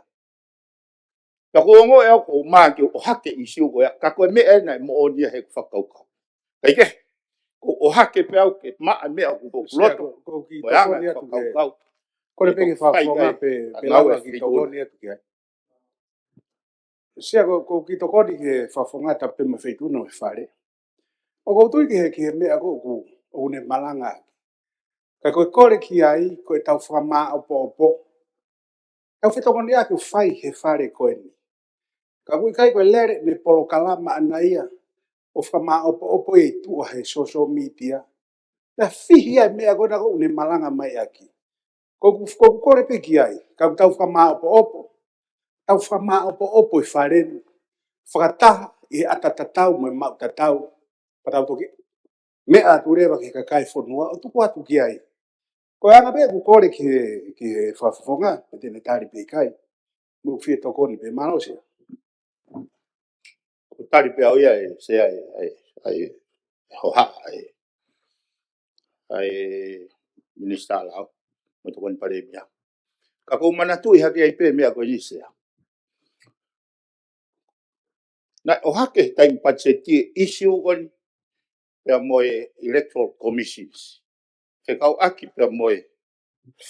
Ka ʻoku ou ongoʻi au ʻoku ou mā ke u ʻohake e ʻīsiu ko ia, ka ko e meʻa ē naʻe moʻoni ia heʻeku fakakaukau. Kae kehe, ʻoku ou ʻohake pē au ke maʻa e meʻa ʻoku ou Sea, loto, ko, ko e kiʻi ko e anga tokoni atu ke fakakaukau. Kole pē ke fakafofonga pē, pē lava e kiʻi feituʻu tokoni atu ki ai. Sea, ko, ko e kiʻi tokoni ki he fakafofonga tapu mo e feituʻu ʻo e fale. ʻOku ou tui ki he, ki he meʻa ko ē ʻoku, ʻoku ne malanga ʻaki. Ka ko e kole ki ai, ko e tau fakamāʻopoʻopo. Tau fetokoniʻaki ʻoku fai he fale ko eni. Ka ʻoku ʻikai ko e lele ʻene polokalama ʻana ia ʻo fakamāʻopoʻopo ʻi tuʻa he social media. Naʻe fihi ai e meʻa ko ena ʻoku ne malanga mai ʻaki. Ko ʻeku, ko ʻeku kole pē ki ai, ka ʻoku tau fakamāʻopoʻopo. Tau fakamāʻopoʻopo e fale ni. Fakataha ʻi he ʻata tatau mo e maʻu tatau. Pea tau toki meʻa atu leva ki he kakai e fonua ʻo tuku atu ki ai. Ko e anga pē ʻeku kole ki he, ki he fakafofonga, pe te ne tali pe ʻikai. Mo ʻeku fie tokoni pē, mālō Sea. ʻOku tali pē au ia ʻe Sea ʻa e, ʻa e, ʻa e hohaʻa ʻa e, ʻa e Minisitā Lao mo e Tokoni Palēmia. Ka ʻoku ou manatuʻi hake ai pē meʻa ko eni Sea. Naʻe ʻohake he taimi patiseti e ʻīsiu ko eni pea mo e Electoral Commissions. Fekauʻaki pea mo e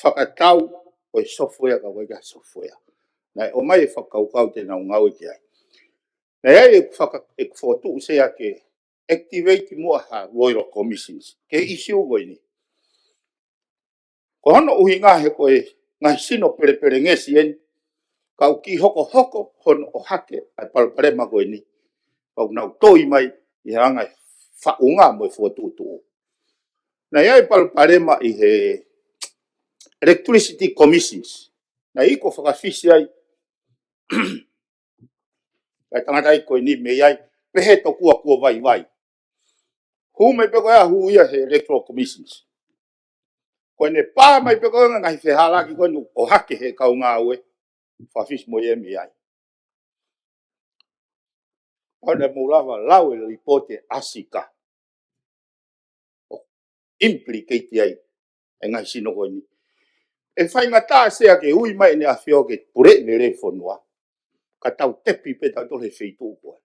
fakatau ʻo e software ka ko e ʻikai ha software. Naʻe ʻomai e fakakaukau te nau ngāue ki ai. Naʻe ʻi ai e faka-, e fokotuʻu Sea ke activate muʻa ha Royal Commissions ki he ʻīsiu ko eni. Ko hono ʻuhinga he ko e ngaahi sino pelepelengesi eni, ka ʻoku kiʻi hokohoko hono ʻohake ʻa e palopalema ko eni. Pea ʻoku nau toi mai ʻi he anga e faʻunga mo e fokotuʻutuʻu. Naʻe ʻi ai e palopalema ʻi he Electricity Commissions. Naʻe ʻi ai ko e fakafisi ai ʻa e tangataʻeiki ko eni mei ai, pehē tokua kuo vaivai. Hū mai pē ko ia, hū ia he Electoral Commissions. Ko ʻene pā mai pē ko ia ngaahi fehālaaki ko eni ʻohake he kau ngāue, fakafisi mo ia mei ai. ʻOua naʻa mou lava lau e lipooti ʻa e ASICA ʻo implicate ai e ngaahi sino ko eni. ʻE faingataʻa Sea ke ui mai ʻEne ʻAfio ke puleʻi lelei e fonua. Ka tau tepi pē tautolu he feituʻu ko ē.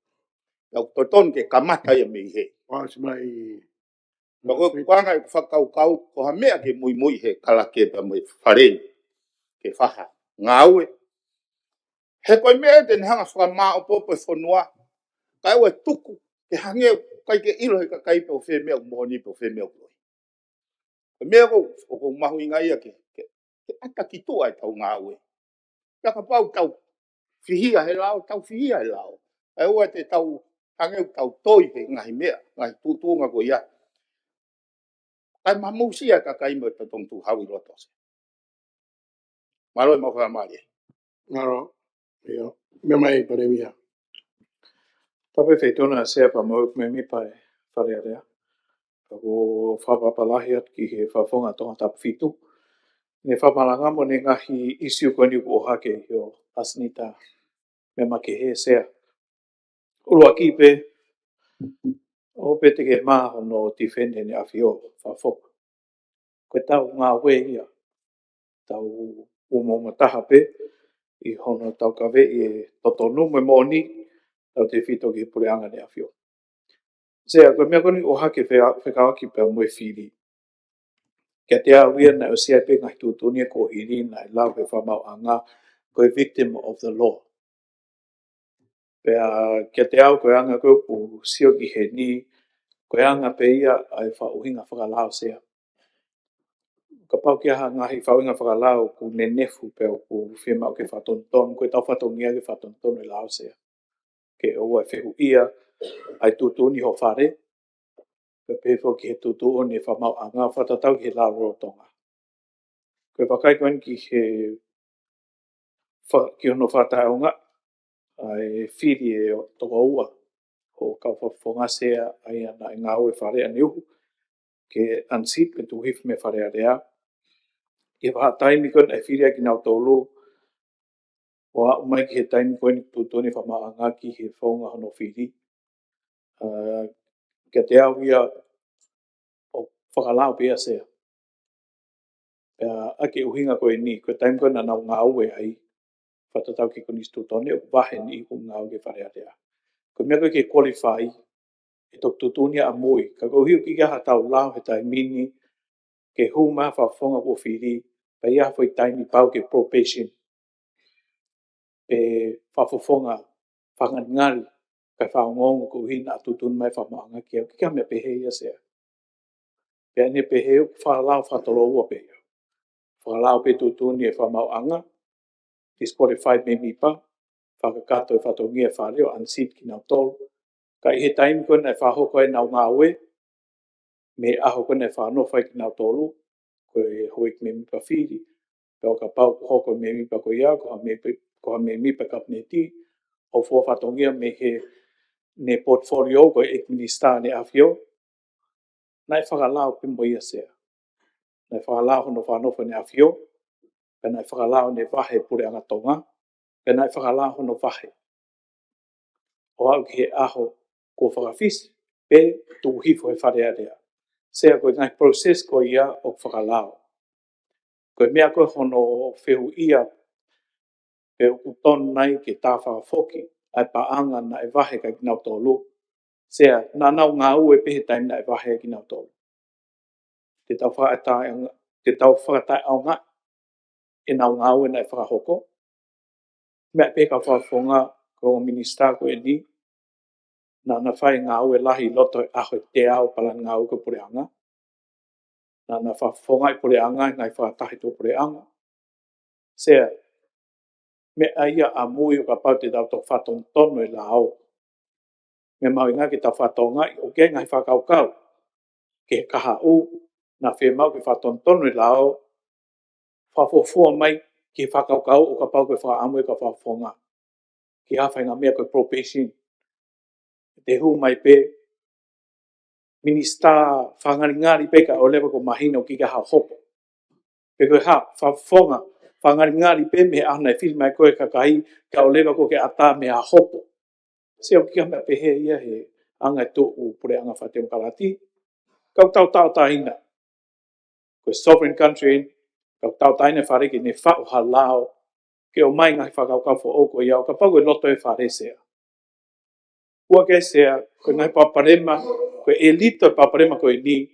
Tau totonu ke kamata ia mei hē. Pasi mai. Ka ko e anga e fakakaukau, ko ha meʻa ke muimui he Kalake pea mo e fale ni. Ke fai ha ngāue. He ko e meʻa te ne hanga fakamāʻopoʻopo e fonua. Kae ʻoua ʻe tuku ke hangē ʻoku ʻikai ke ʻilo he kakai pe ko fē meʻa ʻoku moʻoni pe ko fē meʻa ʻoku loi. Ko e meʻa ko ē ʻoku mahuʻinga ia ke, ke, ke ʻata ki tuʻa e tau ngāue. Pea kapau tau fihia he lao, tau fihia he lao. Kae ʻoua te tau hangē ʻoku tau toi he ngaahi meʻa, ngaahi tuʻutuʻunga ko ia. Kae mamusia e kakai mo e totongi tuʻu hau ʻi loto Sea. Mālō e mau fakamālie. Mālō. ʻIo. Meʻa mai Palēmia. Tapu e Feituʻu na Sea pea mo e mēmipa ʻo e Fale Alea. Pea ʻoku ou fakapapālangi atu ki he Fakafofonga Tongatapu fitu. Ne fakamalanga mo e ngaahi ʻīsiu ko eni ʻoku ʻohake ʻi ho ʻasenita meʻa makehe Sea. ʻUluaki pē, ʻoku pehē ke maʻu hono tifeni ʻEne ʻAfio Fakafofonga. Ko ʻetau ngāue ia, tau umauma taha pē ʻi hono taukaveʻi e totonu mo e moʻoni, tautefito ki he puleʻanga ʻEne ʻAfio. Sea, ko e meʻa ko eni ʻoku ʻohake fea-, fekauʻaki pea mo e fili. Kiate au ia naʻe ʻosi ʻi ai pē ngaahi tuʻutuʻuni ʻi he kuohili naʻe lau ʻe he fakamaauʻanga ko e victim of the law. Pea kiate au ko e anga ko ē ʻoku ou sio ki heni, ko e anga pē ia ʻa e fakaʻuhinga fakalao Sea. Kapau ʻoku ʻi ai ha ngaahi fakaʻuhinga fakalao ʻoku nenefu pea ʻoku fiemaʻu ke fakatonutonu, ko ʻetau fatongia ke fakatonutonu e lao Sea. Ke ʻoua ʻe fehuʻia ʻa e tuʻutuʻuni ho fale, pea pehē foki ki he tuʻutuʻuni e fakamaauʻanga fakatatau ki he lao lolotonga. Ko e vakai ko eni ki he fa-, ki hono fakataʻeʻaongaʻi ʻa e fili ʻe toko ua ʻo e kau fakafofonga Sea ʻa ia naʻe ngāue ʻi Fale Alea ʻaneuhu ke unseat, ke tuku hifo mei Fale Alea. ʻI he vahaʻa taimi ko ē naʻe fili ai kinautolu, ʻo aʻu mai ki he taimi ko eni tuʻutuʻuni fakamaauʻanga ki he founga hono fili. ʻA, kiate au ia ʻoku fakalao pē ia Sea. Pea ʻa e ʻuhinga ko eni, ko e taimi ko ē naʻa nau ngāue ai, fakatatau ki he konisitūtone, ʻoku vahe ʻene ʻi hono ngāue ki Fale Alea. Ko e meʻa ko ē ke qualify, ʻe toki tuʻutuʻuni ʻamui. Ka koeʻuhi ʻoku ʻikai ha tau lao he taimi ni, ke hū mai ha fakafofonga kuo fili, pea ʻi ai ha foʻi taimi pau ke probation. Pe fakafofonga fakangalingali, kae fakaongoongo koeʻuhi naʻa tuʻutuʻuni mai fakamaauʻanga ki ai, ʻoku ʻikai ha meʻa pehē ia Sea. Pea ʻi heʻene pehē ʻoku fakalao fakatoloua pē ia. Fakalao pē tuʻutuʻuni e fakamaauʻanga, disqualify mēmipa, fakakakato e fatongia e fale ʻo unseat kinautolu. Ka ʻi he taimi ko ē naʻe fakahoko ai ʻenau ngāue, mei he ʻaho ko ē naʻe fakanofo ai kinautolu ko e houʻeiki mēmipa fili, pea ʻo kapau kuo hoko e mēmipa ko ia ko ha mēmipa, ko ha mēmipa Kapineti, ʻo fua fatongia mei heʻene portfolio ko e ʻEiki Minisitā ʻEne ʻAfio, naʻe fakalao pē mo ia Sea. Naʻe fakalao hono fakanofo ʻEne ʻAfio, pea naʻe fakalao ʻene vahe e puleʻanga Tonga, pea naʻe fakalao hono vahe ʻo aʻu ki he ʻaho kuo fakafisi pe tuku hifo he Fale Alea. Sea, ko e ngaahi process ko ia ʻoku fakalao. Ko e meʻa ko ē hono fehuʻia pe ʻoku tonu nai ke tā fakafoki ʻa e paʻanga naʻe vahe kia kinautolu. Sea, naʻa nau ngāue pē he taimi naʻe vahe ai kinautolu. Te tau fakataʻeʻaonga-, te tau fakataʻeʻaongaʻi ʻenau ngāue naʻe fakahoko. Meʻa pē kau fakafofonga ko e minisitā ko eni, naʻa na fai ngāue lahi ʻi loto he ʻaho ʻe teau palani ngāue ko e puleʻanga. Naʻa na fakafofongaʻi e puleʻanga, ngaahi fakataha ʻi tuʻa puleʻanga. Sea, meʻa ia ʻamui ʻo kapau te tau toki fakatonutonu e lao. Meʻa mahuʻinga ke tau fakatokangaʻi ʻoku ʻi ai e ngaahi fakakaukau ki he kahaʻu, naʻa fiemaʻu ke fakatonutonu e lao, fakafuofua mai ki he fakakaukau ʻo kapau ko e fakaʻamu e kau fakafofonga ki ha faʻahinga meʻa ko e probation. Te hū mai pē minisitā fakangalingali pē kae ʻoua leva kuo mahino ʻoku ʻikai ha hopo. Pe ko e hā, fakafofonga fakangalingali pē mei he ʻaho naʻe fili mai koe e kakai kae ʻoua leva kuo ke ʻatā mei ha hopo. Sea, ʻoku ʻikai ha meʻa pehē ia he anga e tuʻu puleʻanga fakatemokalati. Ka ʻoku tau tauʻatāina. Ko e sovereign country, ka ʻoku tauʻatāina e fale ke ne faʻu ha lao ke ʻomai ngaahi fakakaukau foʻou ko ia ʻo kapau ko e loto e fale Sea. ʻUa ke Sea, ko e ngaahi palopalema, ko e ʻelito e palopalema ko eni,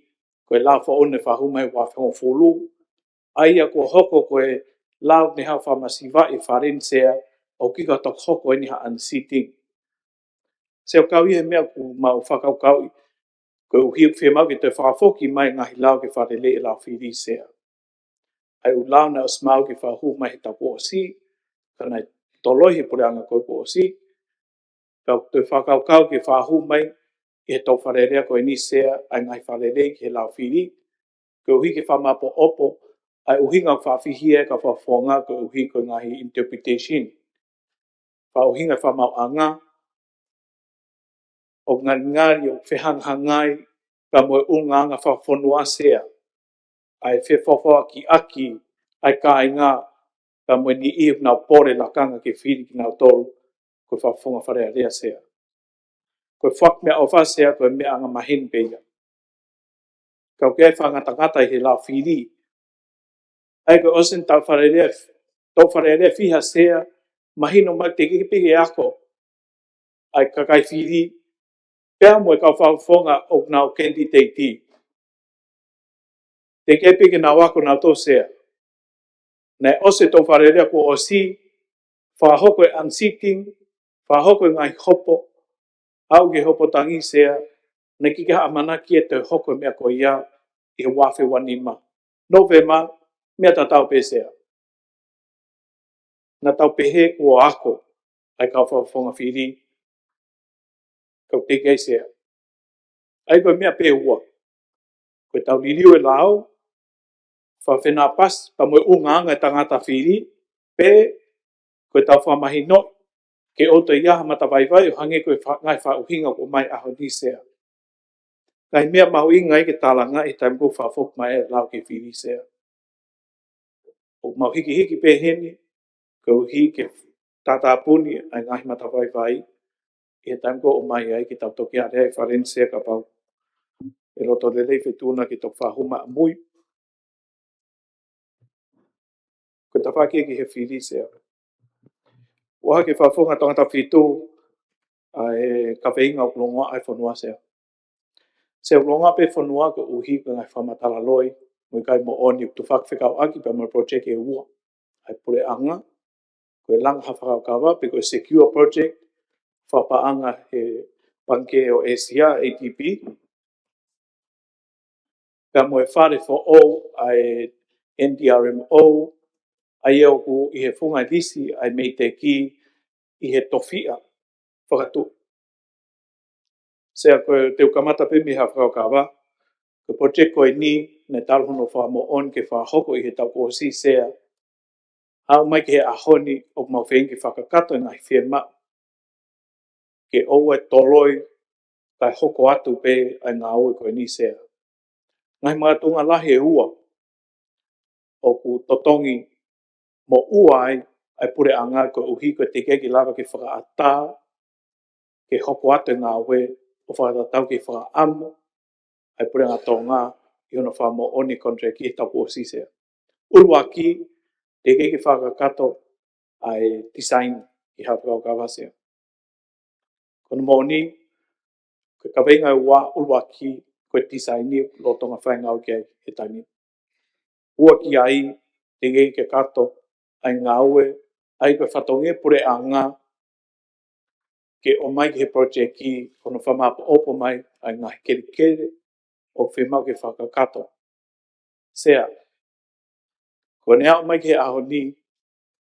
ko e lao foʻou naʻe fakahū mai ua afe hongofulu, ʻa ia kuo hoko ko e lao ne hau fakamasivaʻi e fale ni Sea, ʻoku ʻikai toki hoko eni ha unseating. Sea, ʻoku kau ia he meʻa ʻoku mau fakakaukauʻi, koeʻuhi ʻoku fiemaʻu ke toe fakafoki mai e ngaahi lao ke fakalelei e lao fili Sea. ʻA e ʻū lao naʻe ʻosi maʻu ke fakahū mai he taʻu kuo ʻosi, ka naʻe toloi he puleʻanga ko ē kuo ʻosi, ka ʻoku toe fakakaukau ke fakahū mai ʻi he tau Fale Alea ko eni Sea, ʻa e ngaahi fakalelei ki he lao fili, koeʻuhi ke fakamāʻopoʻopo ʻa e ʻuhinga ʻoku fakafihia e kau fakafofonga koeʻuhi ko e ngaahi interpretation. Fakaʻuhinga e fakamaauʻanga, ʻoku ngalingali ʻoku fehangahangai pea mo e ʻulungaanga fakafonua Sea ʻa e fefoakiʻaki ʻa e kāinga pea mo e niʻihi ʻoku nau pole lakanga ke fili kinautolu ko e fakafofonga Fale Alea Sea. Ko e foaki meʻaʻofa Sea ko e meʻa angamaheni pē ia. Ka ʻoku ʻi ai e fakangatangata ʻi he lao fili. ʻA ia ko e ʻosi eni e tau Fale Alea, tau Fale Alea fiha Sea, mahino mai teʻeki pē ke ako ʻa e kakai fili, pea mo e kau fakafofonga ʻoku nau candidate. Teʻeki pē ke nau ako nautolu Sea. Naʻe ʻosi e tau Fale Alea kuo ʻosi, fakahoko e unseating, fakahoko e ngaahi hopo, aʻu ki he hopo tangi Sea, naʻe ʻikai ke ʻi ai ha ʻamanaki ia te hoko e meʻa ko ia ʻi he ua afe ua nima. Nōvema, meʻa tatau pē Sea. Naʻa tau pehē kuo ako ʻa e kau fakafofonga fili, ka ʻoku teʻeki ai Sea. ʻA ia ko e meʻa pē ʻe ua. Ko e tau liliu e lao, fakafenāpasi pea mo e ʻulungaanga e tangata fili, pe ko e tau fakamahinoʻi ke ʻoua toe ʻi ai ha matavaivai ʻo hangē ko e fa-, ngaahi fakaʻuhinga ʻoku ʻomai he ʻaho ni Sea. Ngaahi meʻa mahuʻinga ia ke tālangaʻi he taimi ko ē ʻoku fakafoki mai e lao ki he fili Sea. ʻOku mau hikihiki pē heni, koeʻuhi ke tātāpuni ʻa e ngaahi matavaivai, ʻi he taimi ko ē ʻoku ʻomai ai ke tau toki ʻalu ai Fale ni Sea kapau ʻe loto lelei Fetuʻuna ke toki fakahū mai ʻamui. Ko e tafaʻaki ia ki he fili Sea. ʻOku ʻi ai e fakafofonga tangata fitu ʻa e kaveinga ʻoku longoaʻa e fonua Sea. Sea, ʻoku longoaʻa pē e fonua koeʻuhi ko e ngaahi fakamatala loi mo e ʻikai moʻoni ʻoku tufaki fekauʻaki pea mo e project ʻe ua. ʻA e puleʻanga, ko e langa ha fakakaukau pe ko e secure project, fakapaʻanga he Pangikē ʻo ʻĒsia, A D B, pea mo e fale foʻou ʻa e N D R M O, ʻa ia ʻoku ʻi he funga lisi ʻa e MEIDECC ʻi he tofiʻa fakatuʻi. Sea, ko e te u kamata pē mei he fakakaukau, ko e project ko eni, naʻe talu hono fakamoʻoni ke fakahoko ʻi he taʻu kuo ʻosi Sea. Aʻu mai ki he ʻaho ni, ʻoku mau feinga ke fakakakato e ngaahi fiemaʻu ke ʻoua ʻe toloi kae hoko atu pē ʻa e ngāue ko eni Sea. Ngaahi makatuʻunga lahi ʻe ua ʻoku totongi moʻua ai ʻa e puleʻanga koeʻuhi ko e teʻeki ke lava ke fakaʻatā ke hoko atu e ngāue ʻo fakatatau ki he fakaʻamu ʻa e puleʻanga Tonga ʻi hono fakamoʻoni e contract ʻi he taʻu kuo ʻosi Sea. ʻUluaki, teʻeki ke fakakakato ʻa e design ʻi ha fakakaukau Sea. Ko hono moʻoni, ko e kaveinga ʻe ua, ʻuluaki, ko e design ʻoku lolotonga fai e ngāue ki ai he taimi. Ua ki ai, teʻeki ke kakato ʻa e ngāue, ʻa ia ko e fatongia e puleʻanga ke ʻomai ki he project ko hono fakamāʻopoʻopo mai ʻa e ngaahi kelekele ʻoku fiemaʻu ke fakakakato. Sea, ko ʻene aʻu mai ki he ʻaho ni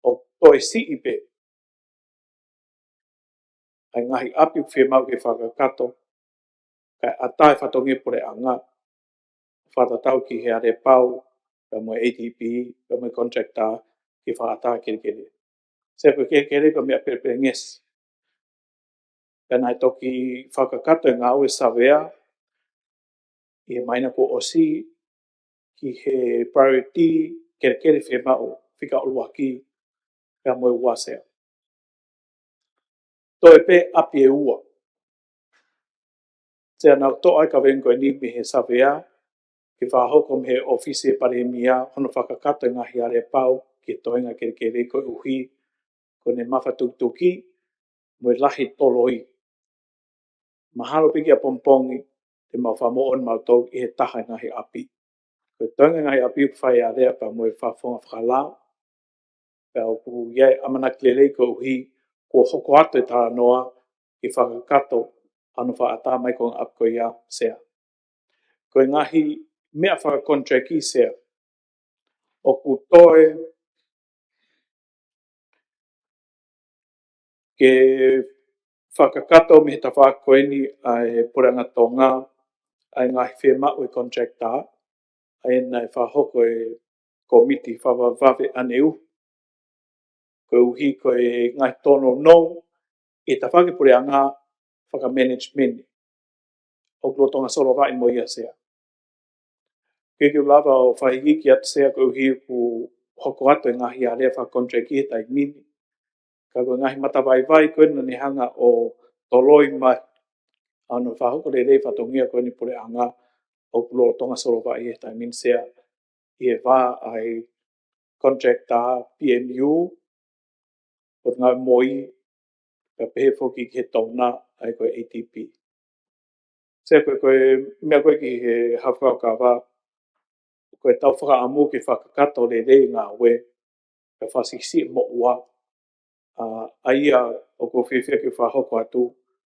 ʻoku toe siʻi pē ʻa e ngaahi ʻapi ʻoku fiemaʻu ke fakakakato, kae ʻatā e fatongia e puleʻanga, fakatatau ki he aleapau, pea mo e A D B, pea mo e contractor, ke fakaʻatā e kelekele. Sea, ko e kelekele ko e meʻa pelepelengesi. Pea naʻe toki fakakakato e ngāue savea ʻi he māhina kuo ʻosi ki he priority kelekele fiemaʻu, fika ʻuluaki pea mo e ua Sea. Toe pē ʻapi ʻe ua. Sea, naʻa ku toʻo ʻa e kaveinga ko eni mei he savea, ke fakahoko mei he ʻŌfisi ʻo e Palēmia hono fakakakato e ngaahi aleapau ki he toenga kelekele koeʻuhi ko ʻene mafatukituki mo e lahi toloi. Mahalo pē ki ʻapongipongi te mau fakamoʻoni mautolu ʻi he taha e ngaahi ʻapi. Ko e toenga e ngaahi ʻapi ʻoku fai e alea pea mo e fakafofonga fakalao, pea ʻoku ʻi ai e ʻamanaki lelei koeʻuhi kuo hoko atu e talanoa ke fakakakato hono fakaʻatā mai e konga ʻapi ko ia Sea. Ko e ngaahi meʻa fakakonituleki Sea, ʻoku toe ke fakakakato mei he tafaʻaki ko eni ʻa e puleʻanga Tonga ʻa e ngaahi fiemaʻu ʻa e contractor, ʻa ia naʻe fakahoko ʻe he kōmiti fakavavevave ʻaneuhu, koeʻuhi ko e ngaahi tōnounou ʻi he tafaʻaki puleʻanga, fakamanagement, ʻoku lolotonga solovaʻi mo ia, Sea. ʻIkai ke u lava ʻo fai iiki atu, Sea, koeʻuhi ʻoku hoko atu e ngaahi alea fakakonituleki he taimi ni. Ka ko e ngaahi matavaivai ko ena naʻe hanga ʻo toloi mai ʻa hono fakahoko lelei fatongia ko eni puleʻanga ʻoku lolotonga solovaʻi he taimi ni, Sea, ʻi he vā ʻa e contractor P M U, ʻo ngāue mo ia, pea pehē foki ki he donor ʻa ia ko e A D B. Sea, ko e, ko e meʻa ko ē ki he hafakaukava, ko ʻetau fakaʻamu ke fakakakato lelei e ngāue, pea fakasiʻisiʻi moʻua, ʻa, ʻa ia ʻoku ou fiefia ke fakahoko atu,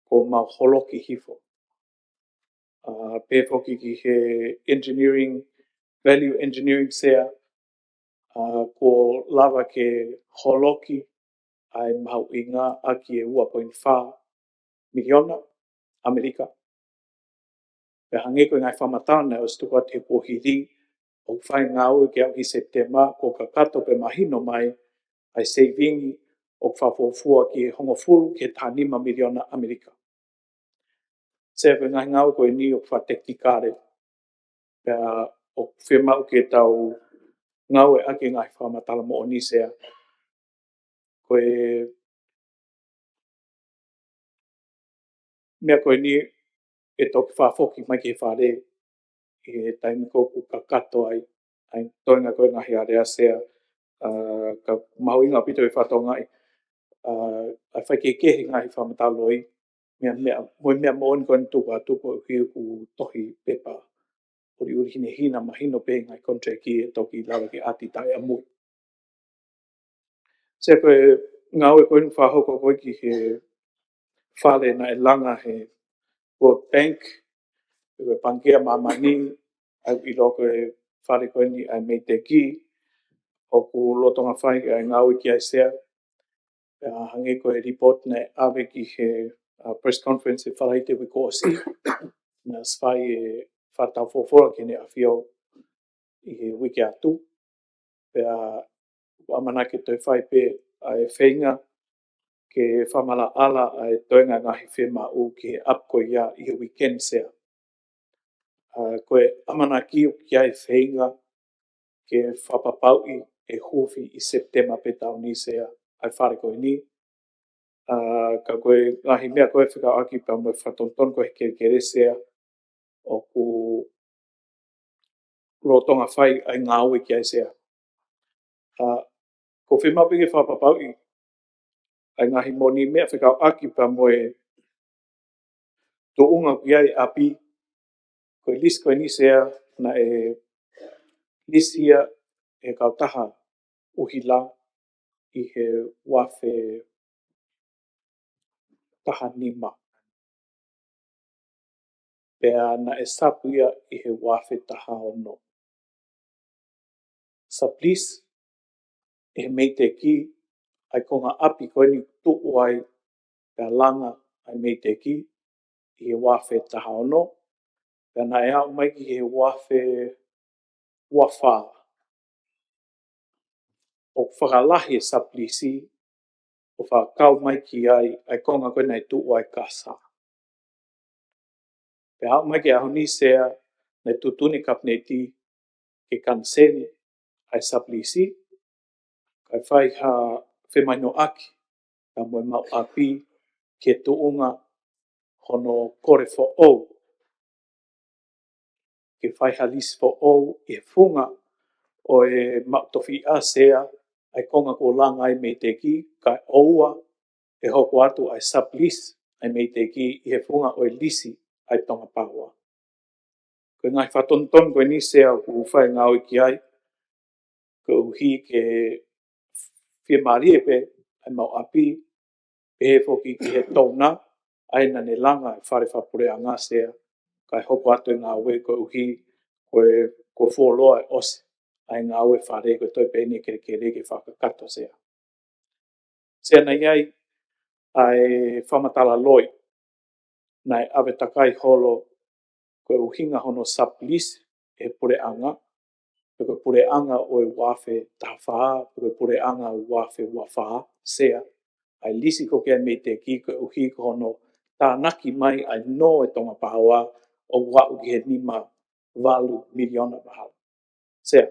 kuo mau holoki hifo. ʻA, pehē foki ki he engineering, value engineering, Sea, ʻa, kuo lava ke holoki ʻa e mahuʻinga ʻaki e ua poini fā miliona ʻAmelika. Pea hangē ko e ngaahi fakamatala naʻe ʻosi tuku atu he kuohili, ʻoku fai e ngāue ke aʻu ki Sepitema, kuo kakato pea mahino mai ʻa e saving ʻoku fakafuofua ki he hongofulu ki he taha nima miliona ʻAmelika. Sea, ko e ngaahi ngāue ko eni ʻoku fakatekinikale, pea ʻoku fiemaʻu ke tau ngāueʻaki e ngaahi fakamatala moʻoni, Sea. Ko e meʻa ko eni ʻe toki fakafoki mai ki he fale ʻi he taimi ko ē ʻoku kakato ai ʻa e toenga ko ē ngaahi alea, Sea, ʻa, ka mahuʻinga ʻaupito e fakatokangaʻi, ʻa, ʻa e faikehekehe ngaahi fakamatala loi, meʻa, meʻa, mo e meʻa moʻoni ko eni tuku atu koeʻuhi ʻoku tohi pepa ʻuliʻuli hinehina, mahino pē ngaahi contract ʻe toki lava ke ʻati taʻeʻamui. Sea, ko e ngāue ko eni fakahoko ko ē ki he fale naʻe langa he World Bank, ko e Pangikē ʻa Māmani, ʻa ia ʻoku ʻiloa ko e fale ko eni ʻa e MEIDECC, ʻoku lolotonga fai ʻa e ngāue ki ai, Sea. Pea hangē ko e report naʻe ʻave ki he, ʻa, press conference ʻi Falaite uike kuo ʻosi, naʻe ʻosi fai e fakataufolofola ki Heʻene ʻAfio ʻi he uike atu. Pea ʻoku ʻamanaki ke toe fai pē ʻa e feinga ke fakamaʻalaʻala ʻa e toenga ngaahi fiemaʻu ki he ʻapi ko ia ʻi he weekend, Sea. ʻA, ko e ʻamanaki ʻoku ʻi ai e feinga ke fakapapauʻi ʻe huufi ʻi Sepitema pē taʻu ni, Sea, ʻa e fale ko eni. ʻA, ka ko e ngaahi meʻa ko ē fekauʻaki pea mo e fakatonutonu ko ē he kelekele, Sea, ʻoku lolotonga fai ʻa e ngāue ki ai, Sea. ʻA, ʻoku fiemaʻu pē ke fakapapauʻi ʻa e ngaahi moʻoniʻi meʻa fekauʻaki pea mo e tuʻunga ʻoku ʻi ai e ʻapi. Ko e lisi ko eni, Sea, naʻe lisi ia ʻe he kautaha ʻuhila ʻi he ua afe taha nima. Pea naʻe sapu ia ʻi he ua afe taha ono. Sublease ʻe he MEIDECC ʻa e konga ʻapi ko eni ʻoku tuʻu ai, pea langa ʻa e MEIDECC ʻi he ua afe taha ono, pea naʻe aʻu mai ki he ua afe ua fā, ʻo fakalahi e sublease, ʻo fakakau mai ki ai ʻa e konga ko ē naʻe tuʻu ai e kasa. Pea aʻu mai ki he ʻaho ni, Sea, naʻe tuʻutuʻuni ʻe he Kapineti ke kaniseli ʻa e sublease, kae fai ha femahinoʻaki pea mo e maʻu ʻapi ki he tuʻunga hono kole foʻou ke fai ha lisi foʻou ʻi he funga ʻo e maʻu tofiʻa, Sea, ʻa e konga kuo langa ai e MEIDECC, kae ʻoua ʻe hoko atu ʻa e sublease ʻa e MEIDECC ʻi he funga ʻo e lisi ʻa e Tonga Power. Ko e ngaahi fakatonutonu ko eni, Sea, ʻoku fai e ngāue ki ai, koeʻuhi ke fiemālie pē ʻa e maʻu ʻapi, pehē foki ki he donor, ʻa ia naʻa ne langa e fale fakapuleʻanga, Sea, kae hoko atu e ngāue koeʻuhi ko e, kuo fuoloa ʻosi ʻa e ngāue fale, ko e toe pē eni e kelekele ke fakakakato, Sea. Sea, naʻe ʻi ai ʻa e fakamatala loi naʻe ʻave takai holo ko e ʻuhinga hono sublease ʻe he puleʻanga, pe ko e puleʻanga ʻo e ua afe taha fā, pe ko e puleʻanga ʻo e ua afe ua fā, Sea, ʻa e lisi ko ē ki he MEIDECC koeʻuhi ko hono tānaki mai ʻa e nō e Tonga Power ʻoku aʻu ki he nima valu miliona pahala. Sea,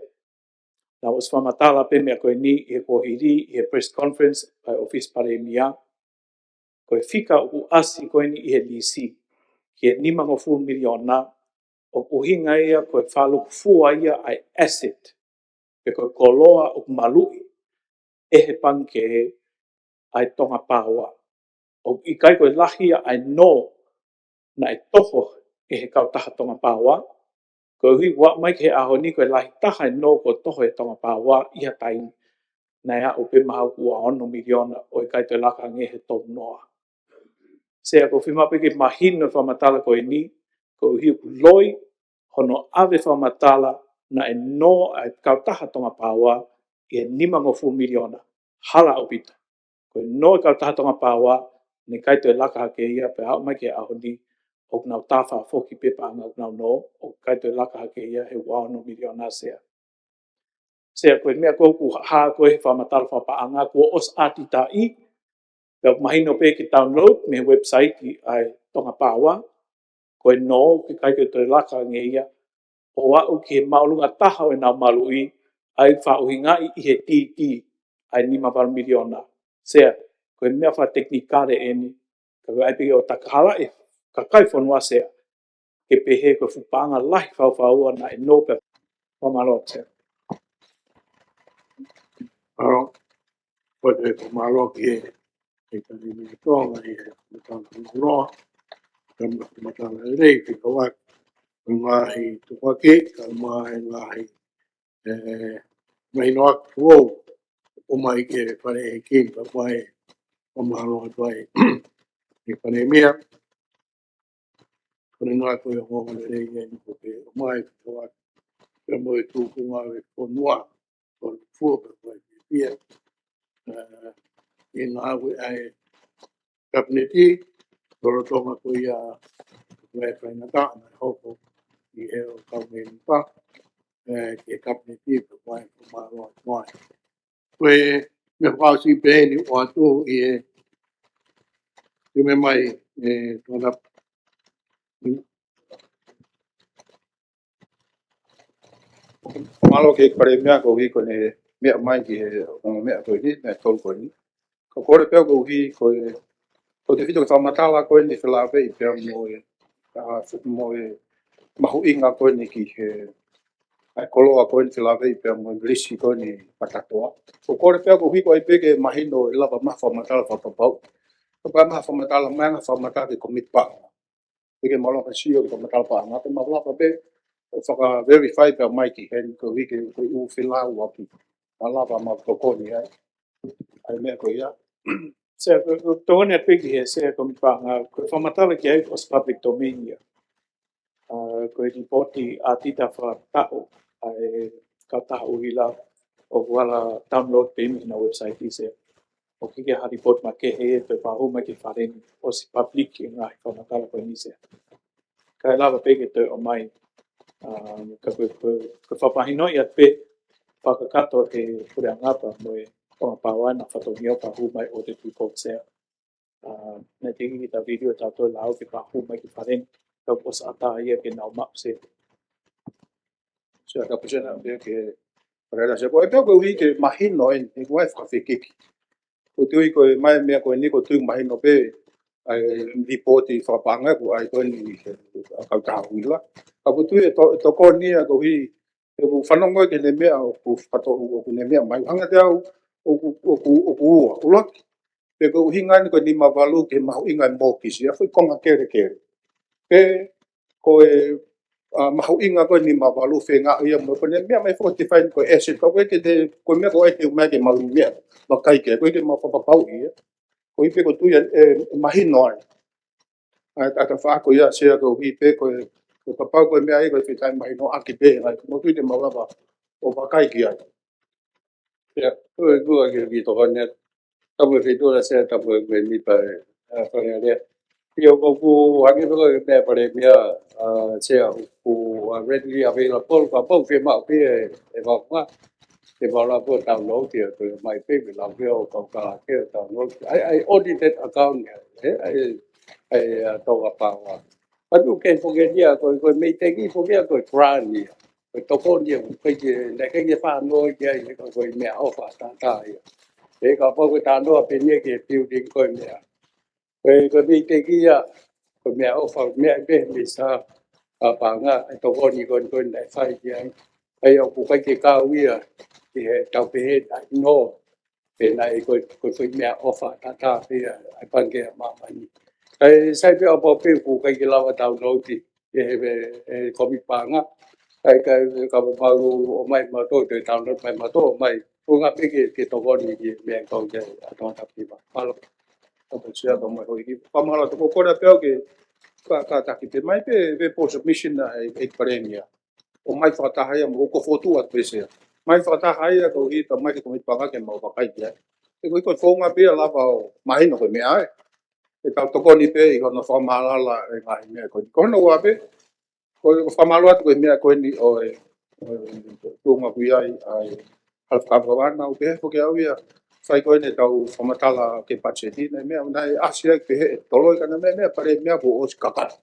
naʻa ku ʻosi fakamatala pē meʻa ko eni ʻi he kuohili ʻi he press conference ʻa e ʻOfisi Palēmia, ko e fika ʻoku ʻasi ko eni ʻi he lisi ki he nimangofulu miliona, ʻoku ʻuhinga ia ko e fakalūkufua ia ʻa e asset, pe ko e koloa ʻoku maluʻi ʻe he pangikē ʻa e Tonga Power. ʻOku ʻikai ko e lahi ia ʻa e nō naʻe toho ʻe he kautaha Tonga Power, koeʻuhi ʻoku aʻu mai ki he ʻaho ni ko e lahi taha e nō kuo toho ʻe he Tonga Power ʻi ha taimi, naʻe aʻu pē mahalo ki he ua ono miliona, ʻo ʻikai toe laka ange he tolu noa. Sea, ʻoku ou fiemaʻu pē ke mahino e fakamatala ko eni, koeʻuhi ʻoku loi hono ʻave fakamatala naʻe nō ʻa e kautaha Tonga Power ʻi he nimangofulu miliona, hala ʻaupito. Ko e nō e kautaha Tonga Power, naʻe ʻikai toe laka hake ia pea aʻu mai ki he ʻaho ni, ʻoku nau tā fakafoki pē paʻanga ʻoku nau nō, ʻoku ʻikai toe laka hake ia he ua ono miliona, Sea. Sea, ko e meʻa ko ē ʻoku hā ko ē he fakamatala fakapaʻanga kuo ʻosi ʻatitaʻi, pea ʻoku mahino pē ke download mei he website ʻa e Tonga Power, ko e nō ʻoku ʻikai ke toe laka ange ia, ʻo aʻu ki he māʻolunga taha ʻo ʻenau maluʻi, ʻa ia ʻoku fakaʻuhingaʻi ʻi he tiiti ʻa e nima valu miliona. Sea, ko e meʻa fakatekinikale eni, ka ko e ʻai pē ke ʻoua te ke halaʻi e kakai fonua, Sea, ke pehē ko e fuʻu paʻanga lahi fakafaua naʻe nō pē. Fakamālō, Sea. Mālō. Ko e fakamālō ki he, he Palēmia Tonga, ʻi he matala loa, ka matala lelei, ki he kau ngaahi tukuakiʻi, ka mo e ngaahi, ē, mahino ʻoku ou ʻomai ki he Fale ʻEiki, ka ʻoku ou fakamālō atu ai ki he Palēmia. Ko e ngaahi ko e ongoongo lelei ia ʻoku ke ʻomai, ko e, pea mo e tūkunga ʻo e fonua, ko e fua pea ko e pia. Ē, ʻi he ngāue ʻa e Kapineti, lolotonga ko ia ʻa e faingataʻa naʻe hoko ʻi he ʻo kau mēmipa, ē, ki he Kapineti, pea ko e fakamālō atu ai. Ko e meʻa fakaʻosi pē eni ʻoku ʻoatu ʻi he, ʻi he meʻa mai, ē, Tongatapu. Mālō ki he Palēmia koeʻuhi ko ʻene meʻa mai ki he ongo meʻa ko eni, meʻa tolu ko eni. Ka ʻoku ou kole pē au koeʻuhi ko e, ko e tefito ki he fakamatala ko eni felāveʻi pea mo e, ʻa, mo e mahuʻinga ko eni ki he, ʻa e koloa ko eni felāveʻi pea mo e lisi ko eni fakakātoa. ʻOku ou kole pē au koeʻuhi ko e ʻai pē ke mahino ʻe lava maʻu ha fakamatala fakapapau. Ka ʻi ai ha fakamatala, maʻu ha fakamatala ki he Kōmiti Paʻanga. Ke ke mālō ka sio ki he fakamatala paʻanga, ke mau lava pē ʻo faka-verify pē mai ki heni koeʻuhi ko e ʻū felāveʻi ʻoku malava maʻu tokoni ai. ʻA e meʻa ko ia. Sea, ko, ko e tokoni atu pē ki he Sea Kōmiti Paʻanga, ko e fakamatala ki ai ʻoku ʻosi public domain ia. Ā, ko e lipooti ʻaudita fakataʻu ʻa e kautaha ʻuhila, ʻoku ala download pē mei heʻenau website, Sea. ʻOku ʻikai ke ʻi ai ha lipooti makehe ia ʻe toe fakahū mai ki he Fale ni, ʻosi public e ngaahi fakamatala ko eni, Sea. Ka ʻe lava pē ke toe ʻomai, um, ka ko e, ko e, ko e fakamahinoʻi atu pē fakakakato ʻe he puleʻanga pea mo e Tonga Power ʻena fatongia ʻo fakahū mai audit report, Sea. Ā, naʻe teʻeki ke tau video ʻe tautolu lau ke fakahū mai ki he Fale ni, ka ʻoku ʻosi ʻatā ia ke nau maʻu, Sea. Sea, ka ʻoku ou sio atu pē ki he Fale ni, Sea, ko e pē koeʻuhi ke mahino eni, ʻoku ʻi ai e fakafekiki. ʻOku ou tui ko e ʻomai e meʻa ko eni ʻoku ou tui mahino pē ʻa e lipooti fakapaʻanga ʻoku ʻi ai ko eni ʻa e kautaha ʻuhila. Ka ʻoku ou tui ʻe to-, ʻe tokoni ia koeʻuhi, ʻoku ou fanongo ki heʻene meʻa ʻoku fakato-, ʻoku ne meʻa mai. Hanga ʻe au ʻoku, ʻoku, ʻoku ua, ʻuluaki. Pe ko e ʻuhinga eni ko e nima valu ki he mahuʻinga e mōkisi, ʻa e foʻi konga kelekele. Pe ko e, ā, mahuʻinga ko e nima valu fēngaʻi ia mo ko ʻene meʻa mai fakatifai ko e asset, ka ʻoku ʻikai ke te, ko e meʻa ko ē ʻoku ʻomai ke mau meʻa, vakai ki ai, ʻoku ʻikai ke mau fakapapauʻi ia. Koeʻuhi pē ʻoku ou tui ʻe, ʻe mahino ai. ʻA, ʻa e tafaʻaki ko ia, Sea, koeʻuhi pē ko e, ko e kapau ko e meʻa ia ko e fetaʻi mahino ʻaki pē, ʻa ia ʻoku ou tui te mau lava ʻo vakai ki ai. Sea, ko e kua ki, ki tokoni atu. Tapu e feituʻu la, Sea, tapu e mēmipa ē, ā, Fale Alea. ʻIo, ʻoku ou hangē pē ko e meʻa Palēmia, ā, Sea, ʻoku, ā, readily available, kapau ʻoku fiemaʻu pē ʻe, ʻe he vaʻunga, ʻe mau lava ʻo download ia, ko e ʻomai pē, ʻe lau pē ʻo kau kala ke download. ʻA e, ʻa e audited account ia, ē, ʻa e, ʻa e, ā, Tonga Power. Patu ke foki ia ko e, ko e MEIDECC foki ia ko e grant ia. Ko e tokoni ia, ko e ke, naʻe ʻikai ke fanongo ki ai, ko e, ko e meʻaʻofa ʻataʻatā ia. He kapau ko e talanoa pē eni ki he building ko e meʻa. Ko e, ko e MEIDECC ia, ko e meʻaʻofa, meʻa pē mei Sā, ʻa e paʻanga, ʻa e tokoni ko eni ko eni naʻe fai ki ai. ʻA ia ʻoku ʻikai ke kau ia, ki he tau pehē, ʻa, no, pea naʻe ko e, ko e foʻi meʻaʻofa ʻataʻatā pē ia ʻa e Pangikē ʻa Māmani. Kae sai pē ʻo pau pē ʻoku ʻikai ke lava tau noti ʻe he, ʻe he kōmiti paʻanga. Kae, kae, ka mau ʻomai mautolu, te tau noti mai mautolu, ʻomai. Ko e ʻuhinga pē ke, ke tokoni ki he meʻa ko ē ʻa Tongatapu ni. Mālō. Ka ko Sea ka mai hoi ki. Fakamālō atu ko kona pē au ke ka, ka taki pē mai pē, pē po submission ʻa e, ʻe Palēmia. ʻOmai fakataha ia mo ko fotu atu pē Sea. ʻOmai fakataha ia ko ʻi ta mai ke kōmiti paʻanga ke mau vakai ki ai. He ko e, ko e founga pē ia lava ʻo mahino ko e meʻa ē. ʻE tau tokoni pē ʻi hono fakamaʻalaʻala e ngaahi meʻa ko eni. Ko hono ua pē, ko e fakamālō atu ko e meʻa ko eni ʻo e, ʻo e tuʻunga kui ai, ʻa e hala fakavavana, ʻoku pehē foki au ia, sai ko eni tau fakamatala ke patiseti, naʻe meʻa, naʻe ʻasi ai pehē ʻe toloi ka naʻe meʻa, meʻa Palēmia kuo ʻosi kakato.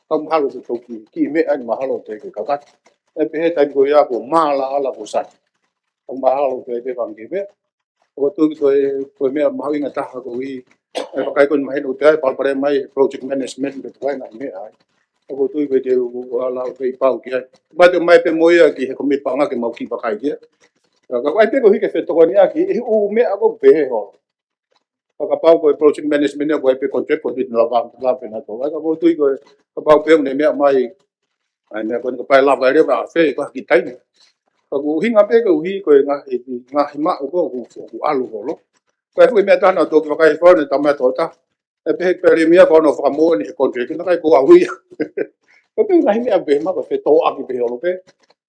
Tau mahalo ke toki, kiʻi meʻa ʻe mahalo te ke kakato. ʻE pehē taimi ko ia kuo maʻalaʻala kuo sai. Tau mahalo ke te fanga ke meʻa. ʻOku ou tui ko e, ko e meʻa mahuʻinga taha ko ē, ʻe vakai ko eni mahino te ai, palopalema mai, project management, ke tuai ngaahi meʻa ai. ʻOku ou tui ko e te u ala ʻo pei pau ki ai. Mai te mai pē mo ia ki he kōmiti paʻanga ke mau kiʻi vakai ki ai. Ka, ka, ʻai pē ko hiki fetokoniʻaki, ʻi he ʻū meʻa ko ē pehē holo. Ka kapau ko e project management ia ko e pē contract ko e te lava, lava pē na to. ʻAi ka ʻoku ou tui ko e, kapau pē ʻoku ne meʻa mai, ʻai meʻa ko eni kapau ʻe lava ʻe leva ʻa fē, ko e hiki taimi. Ka ko e ʻuhinga pē ko e ʻuhi ko e ngaahi, ngaahi maʻu ko ē, ʻoku, ʻoku ʻalu holo. Ko e fuʻu meʻa taha naʻa tau toki vakai fau ne tama e tōta. ʻE pehē Palēmia ko hono fakamoʻoni he contract, naʻe ʻikai ko au ia. Ko e pē ngaahi meʻa pē, ma ko e fetōʻaki pē holo pē.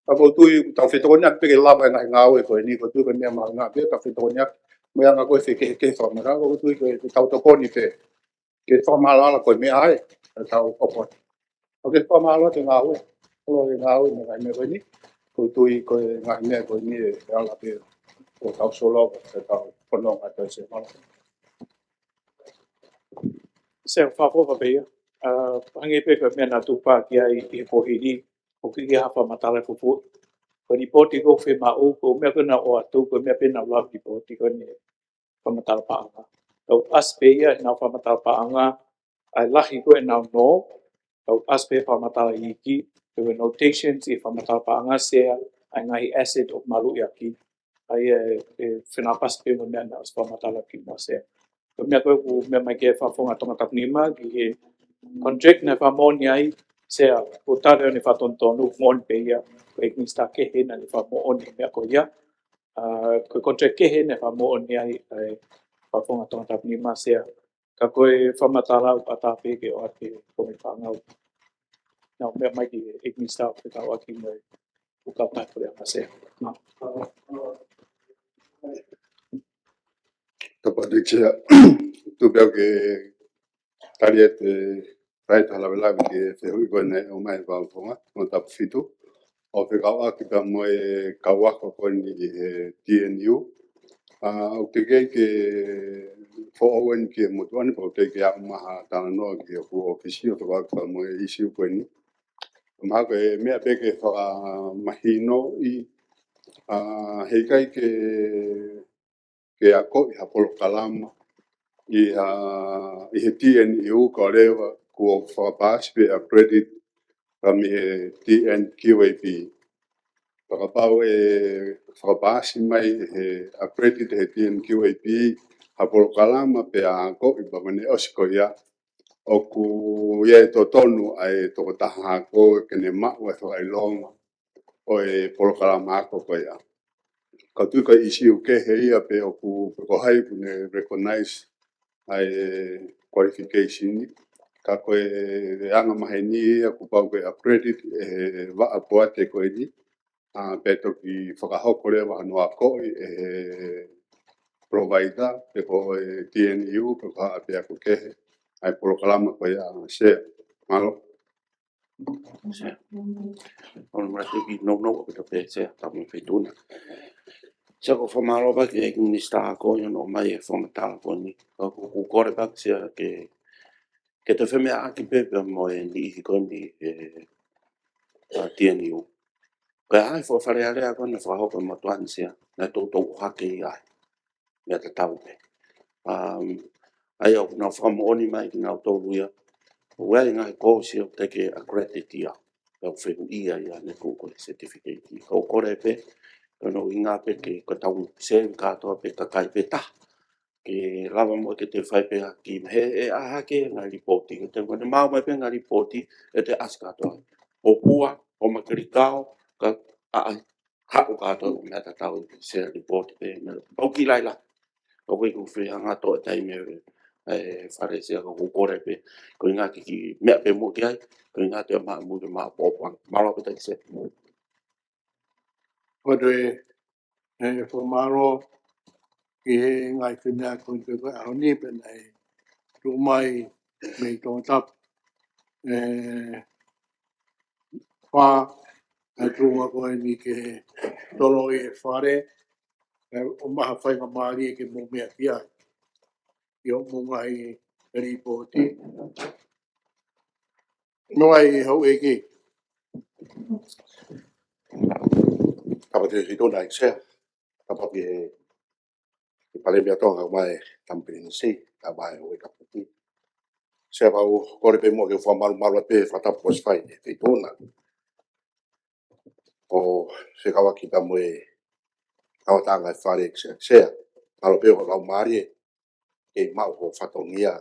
Ka ʻoku ou tui, tau fetokoniʻaki pē ke lava e ngaahi ngāue ko eni, ʻoku ou tui ko e meʻa mahuʻinga pē, tau fetokoniʻaki, mo e anga ko ē fekehekehe fakamera, ʻoku ou tui ko e tau tokoni pē. Ke fakamālō ala ko e meʻa ai, ʻe tau ʻopo. ʻOku fakamālō atu e ngāue, ʻo e ngāue mo e ngaahi meʻa ko eni, ʻoku ou tui ko e ngaahi meʻa ko eni ʻe ala pē, ʻo tau solo, ʻo tau fononga atu Sea mālō. Sea fafo fa pē ia. ʻA, hangē pē ko e meʻa naʻa tuʻu pē ki ai ʻi he pō hili, ʻoku ʻikai ha fakamatala fufuuʻi. Ko e lipooti ko ē ʻoku fiemaʻu, ko e meʻa ko ē naʻa ʻoatu, ko e meʻa pē naʻa lau lipooti ko eni fakamatala paʻanga. Tau ʻasi pē ia, naʻa fakamatala paʻanga, ʻa e lahi ko ē naʻa nō, tau ʻasi pē fakamatala iiki, ko e notations ʻi he fakamatala paʻanga Sea, ʻa e ngaahi asset ʻoku maluʻi ʻaki, ʻa ia ʻe, ʻe fenāpasi pē mo e meʻa naʻe ʻosi fakamatala ki muʻa Sea. Ko e meʻa ko ē ʻoku meʻa mai ki he Fakafofonga Tongatapu nima, ki he contract naʻe fakamoʻoni ai, Sea, ʻoku tali ʻene fakatonutonu, moʻoni pē ia, ko e ʻEiki Minisitā kehe naʻa ne fakamoʻoni meʻa ko ia. ʻA, ko e contract kehe naʻe fakamoʻoni ai, ʻa e Fakafofonga Tongatapu nima Sea. Ka ko e fakamatala ʻoku ʻatā pē ke ʻoatu ki he kōmiti paʻanga. Naʻa meʻa mai ki he ʻEiki Minisitā ʻoku fekauʻaki mo e ʻū kautaha puleʻanga Sea. Mālō. Tau pātiki Sea, tuku pē au ke tali atu e faʻahinga lavelave ki he fehuʻi ko eni ʻomai ʻe he Fakafofonga Tongatapu fitu. ʻO fekauʻaki pea mo e kau ako ko eni ʻi he T N U. ʻA, ʻoku teʻeki ke foʻou eni ki he motuʻa ni, pea ʻoku teʻeki ke aʻu mai ha talanoa ki hoku ʻōfisi ʻo fekauʻaki pea mo e ʻīsiu ko eni. Mahalo ko e meʻa pē ke fakamahinoʻi, ʻa, heʻikai ke, ke akoʻi ha polokalama ʻi ha, ʻi he T N U ka leva kuo fakapaasi pe accredit ka mei he T N Q A P. Fakapau ʻe fakapaasi mai he accredit he T N Q A P ha polokalama pea akoʻi pea mo ne ʻosi ko ia, ʻoku ʻi ai e totonu ʻa e tokotaha ako ke ne maʻu e fakaʻilonga ʻo e polokalama ako ko ia. Ka ʻoku tui ko e ʻīsiu kehe ia pe ʻoku, pe ko hai ʻoku ne recognize ʻa e qualification ni. Ka ko e anga maheni ia kuo pau ke accredit ʻe he vaʻa poate ko eni. ʻA, pea toki fakahoko leva hono akoʻi ʻe he provider, pe ko e T N U, pe ko ha ʻapiako kehe, ʻa e polokalama ko ia Sea. Mālō. Sea. ʻOno mara te ki no no, ʻo pita pē Sea, tamu fetuna. Sea ko e fakamālō pē ki he ʻEiki Minisitā ko ē ʻi hono ʻomai e fakamatala ko eni. Ka ʻoku, ʻoku ou kole pē Sea ke, ʻe toe femeʻaʻaki pē pea mo e niʻihi ko eni ʻa e T N U. Ko e ʻai fo Fale Alea ko eni fakahoko ʻe Motuʻa ni Sea, naʻe toutou ʻohake ia ai. Meʻa tatau pē. Um, ʻa ia ʻoku nau fakamoʻoni mai kinautolu ia, ʻoku ʻi ai e ngaahi kōsi ʻoku teʻeki accredit ia, pea ʻoku fehuʻia ia ʻanenai ko e certificate. Ka ʻoku kole pē, ko hono ʻuhinga pē ke, ko ʻetau sēvi kātoa pē kakai pē taha. Ke lava mo ke toe fai pē ha kiʻi, he ʻe ʻā hake ngaahi lipooti, ke toe ko ʻene maʻu mai pē ngaahi lipooti, ʻe toe ʻasi kātoa. ʻO Pua, ʻo Makelikao, ka ʻai, haʻu kātoa ʻo meʻa tatau ʻi he Sea lipooti pē, meʻa, pau ki laila. ʻOku ʻikai ke u fie hanga ʻo toʻo e taimi ʻa e Fale Sea, ka ʻoku kole pē, ko e ʻuhinga ke kiʻi meʻa pē muʻa ki ai, ko e ʻuhinga te ma mu te ma pōpua. Mālō pē taʻi Sea. Ko e toe, ʻe, fakamālō ki he ngaahi femeʻa ko eni ko e ʻaho ni pea naʻe tuʻu mai mei Tongatapu. ʻE, fā, ʻa e tuʻunga ko eni ke toloʻi e fale, ʻe, ʻomai ha faingamālie ke mou meʻa ki ai. ʻI hoʻomou ngaahi lipooti. Noa i hau ʻEiki. Tapu ki he Feituʻu na ʻEiki Sea. Tapu ki he, ki he Palēmia Tonga, mai Tama Pilinisi, ka mai ʻo e kaputi. Sea, pea u kole pē muʻa ke u fakamalumalu pē fakatapu kuo ʻosi fai ʻe he Feituʻu na. ʻO fekauʻaki pea mo e kau tangataʻeiki Fale ʻEiki Sea, Sea. Mālō pē hoʻo laumālie, ke maʻu hoʻo fatongia.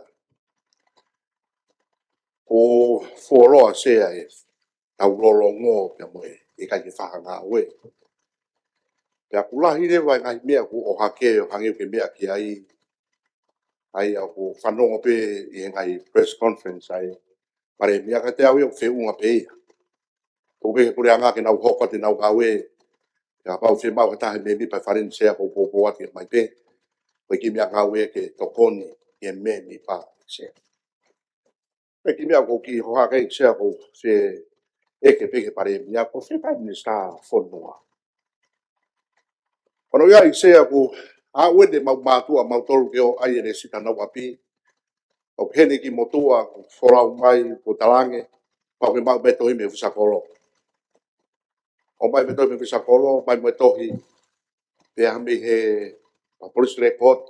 ʻOku fuoloa Sea e tau lolongo pea mo e ʻikai ke fakangāue. Pea ʻoku lahi leva e ngaahi meʻa ʻoku ʻohake ʻo hangē ʻoku ke meʻa ki ai. ʻA ia ʻoku fanongo pē ʻi he ngaahi press conference ʻa e Palēmia, ka ʻikai te u ʻilo ʻoku feʻunga pē ia. Tuku pē ki he puleʻanga ke nau hoko atu ʻenau ngāue. Kapau ʻe fiemaʻu ha taha mei he Palēmia, Sea, ʻoku ou poupou atu mai pē. Ko e kiʻi meʻangāue ke tokoni ki he Palēmia, Sea. Ko e kiʻi meʻa ʻoku ou kiʻi hohaʻa ki ai Sea, ʻoku ou fie ʻeke pē ki he Palēmia, ko e fē Taimi Minisitā Fonua. Ko hono ʻuhinga ʻEiki Sea, ʻoku ʻaʻu eni ʻemau mātuʻa mautolu ke ō ʻai e lēsisita ʻenau ʻapi. ʻOku ʻi heni e kiʻi motuʻa, ʻoku folau mai, ʻoku talaange, pau ke maʻu mei he tohi mei he Ofisa Kolo. ʻOmai mei he tohi mei he Ofisa Kolo, ʻomai mei he tohi, pea mei he, ʻa, police record.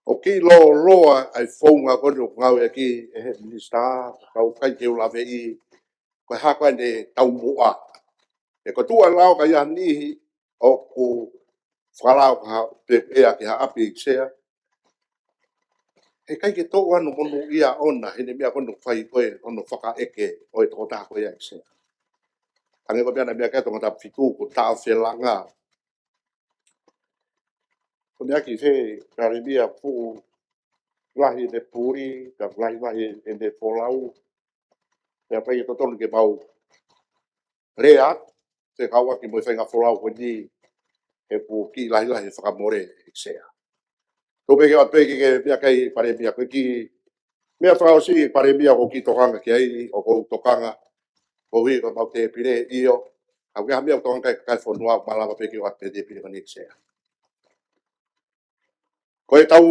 ʻOku kiʻi lōloa ʻa e founga ko eni ʻoku ngāueʻaki ʻe he Minisitā, ka ʻoku ʻikai ke u laveʻi, ko e hā ko ʻene taumuʻa. He ko e tuʻu ʻa e lao ka ʻi ai ha niʻihi ʻoku fakalao ka ha, pē ʻea ki ha ʻapi ʻEiki Sea. Heʻikai ke toʻo hono monūʻia ʻona, he ʻene meʻa ko eni ʻoku fai ko e, hono fakaʻeke ʻo e tokotaha ko ia ʻEiki Sea. Hangē ko e meʻa naʻe meʻa ki ai Tongatapu fitu, ko e taʻofelanga. Ko e meʻa ki he Palēmia, ʻoku lahi ʻene puli, ka lahi lahi ʻene folau. Pea ʻikai ke totonu ke mau lea atu, fekauʻaki mo e faʻahinga folau ko eni, he ʻoku kiʻi lahilahi e fakamole ʻEiki Sea. Tuku pē ke u ʻoatu pē ke, ke meʻa ki ai Palēmia, ko e kiʻi meʻa fakaʻosi Palēmia ʻoku ou kiʻi tokanga ki ai, ʻoku ou tokanga, koeʻuhi ko ʻemau tēpile, ʻio, ka ʻoku ʻi ai ha meʻa ʻoku tokanga ki ai e kakai e fonua, malava pē ke u ʻoatu pē tēpile ko eni ʻEiki Sea. Ko ʻetau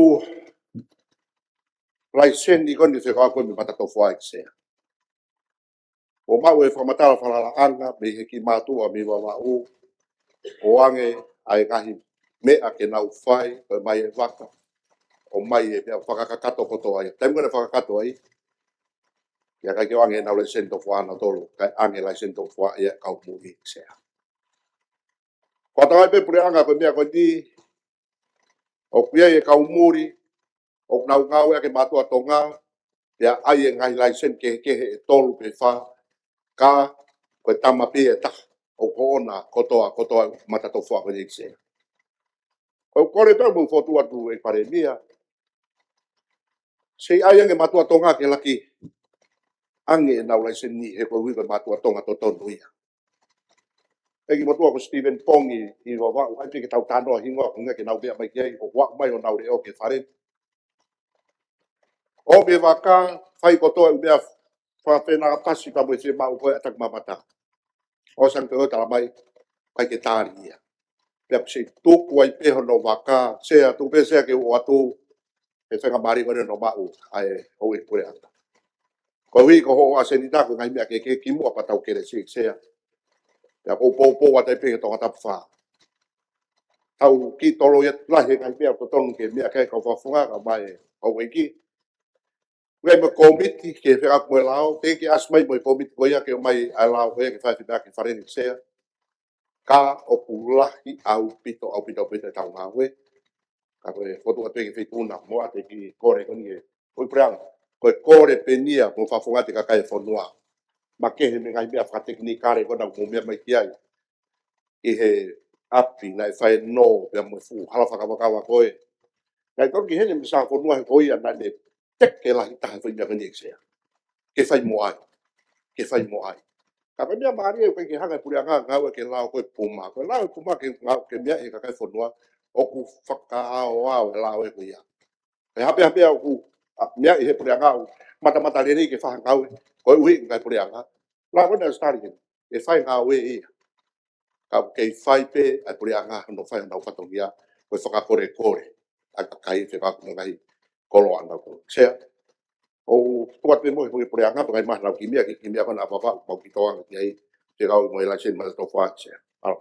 laiseni ko eni fekauʻaki mo e matatofuaʻa ʻEiki Sea. ʻOku maʻu e fakamatala falalaʻanga mei he kiʻi mātuʻa mei Vavaʻu, ʻoange ʻa e ngaahi meʻa ke nau fai, ko e ʻomai e vaka, ʻomai e meʻa fakakakato kotoa ia. Taimi ko ē naʻe fakakakato ai, ʻikai ke ʻoange ʻenau laiseni tofuaʻa nautolu, kae ʻoange laiseni tofuaʻa ia ʻa e kau muli ʻEiki Sea. Ko e tau ai pē puleʻanga ko e meʻa ko eni, ʻoku ʻi ai e kau muli, ʻoku nau ngāueʻaki e mātuʻa Tonga, pea ʻai e ngaahi laiseni kehekehe ʻe tolu pe fā, ka ko e tama pē ʻe taha ʻoku ʻoʻona kotoa, kotoa e matatofuaʻa ko eni ʻEiki Sea. Ko e kole pē mo e fokotuʻu atu ʻe Palēmia, seʻi ʻai ange mātuʻa Tonga ke laki ange ʻenau laiseni he koeʻuhi ko e mātuʻa Tonga totonu ia. ʻEiki Motuʻa ko Stephen Pongi ʻi Vavaʻu, ʻai pē ke tau talanoa hingoa, ko e ʻuhinga ke nau meʻa mai ki ai, ʻo ʻomai honau leʻo ki he Fale. ʻOmi e vaka, fai kotoa e meʻa fakafenāpasi pea mo e fiemaʻu ko ē ʻa e taki mamata. ʻOsi ange pē ʻo tala mai, ʻikai ke tali ia. Pea ʻoku seʻi tuku ai pē hono vaka, Sea, tuku pē Sea ke u ʻoatu, he faingamālie ko eni ʻo maʻu ʻa e houʻeiki puleʻanga. Koeʻuhi ko hoʻo ʻasenita ko e ngaahi meʻa kehekehe kimuʻa pea tau kele, Sea. Pea ʻoku ou poupou atu ai pē ki he Tongatapu fā. Tau kiʻi toloi atu lahi he ngaahi meʻa ʻoku totonu ke meʻa ki ai e kau fakafofonga kae ʻumaʻā e houʻeiki. Meʻa mo e kōmiti ke fekauʻaki mo e lao, teʻeki ke ʻasi mai mo e kōmiti ko ia ke ʻomai ʻa e lao ko ia ke fai femeʻa ki he Fale ni, Sea. Ka ʻoku lahi ʻaupito, ʻaupito, ʻaupito ʻetau ngāue. Ka ko e fokotuʻu atu pē ki he Feituʻu na, mo ʻoatu e kiʻi kole ko eni ki he houʻeiki puleʻanga. Ko e kole pē eni ia mo e fakafofonga ki he kakai e fonua. Makehe mei he ngaahi meʻa fakatekinikale ko ena ʻoku mou meʻa mai ki ai ʻi he ʻapi naʻe fai e nō pea mo e fuʻu hala fakakavakava ko ē. Naʻe tonu ke ʻi heni e Minisitā Fonua he ko ia naʻa ne teke lahi taha e foʻi meʻa ko eni, ʻEiki Sea. Ke fai mo ai. Ke fai mo ai. Ka ko e meʻa mālie ʻoku ʻikai ke hanga e puleʻanga ʻo ngāueʻaki e lao ko e puma. Ko e lao e puma ke ngāue ke meʻa ʻi he kakai e fonua, ʻoku fakaaoao e lao ē ko ia. Ko e hā pē ha meʻa ʻoku, ʻa, meʻa ʻi he puleʻanga ʻoku matamata lelei ke fakangāue, koeʻuhi ko e kakai puleʻanga. Lao ko ena ʻoku tali ke, ʻe fai ngāue ia. Ka ʻoku kei fai pē ʻa e puleʻanga hono fai honau fatongia, ko e fakakolekole ʻa e kakai fekauʻaki mo e ngaahi koloa naʻa nau kolo. Sea, ʻoku tuʻu atu pē mo e houʻeiki puleʻanga, pe ngaahi mahalo ki he meʻa, ki he meʻa ko ena ʻa Vavaʻu, mau kiʻi tokanga ki ai, fekauʻaki mo e laiseni matatofa, Sea. ʻAlo.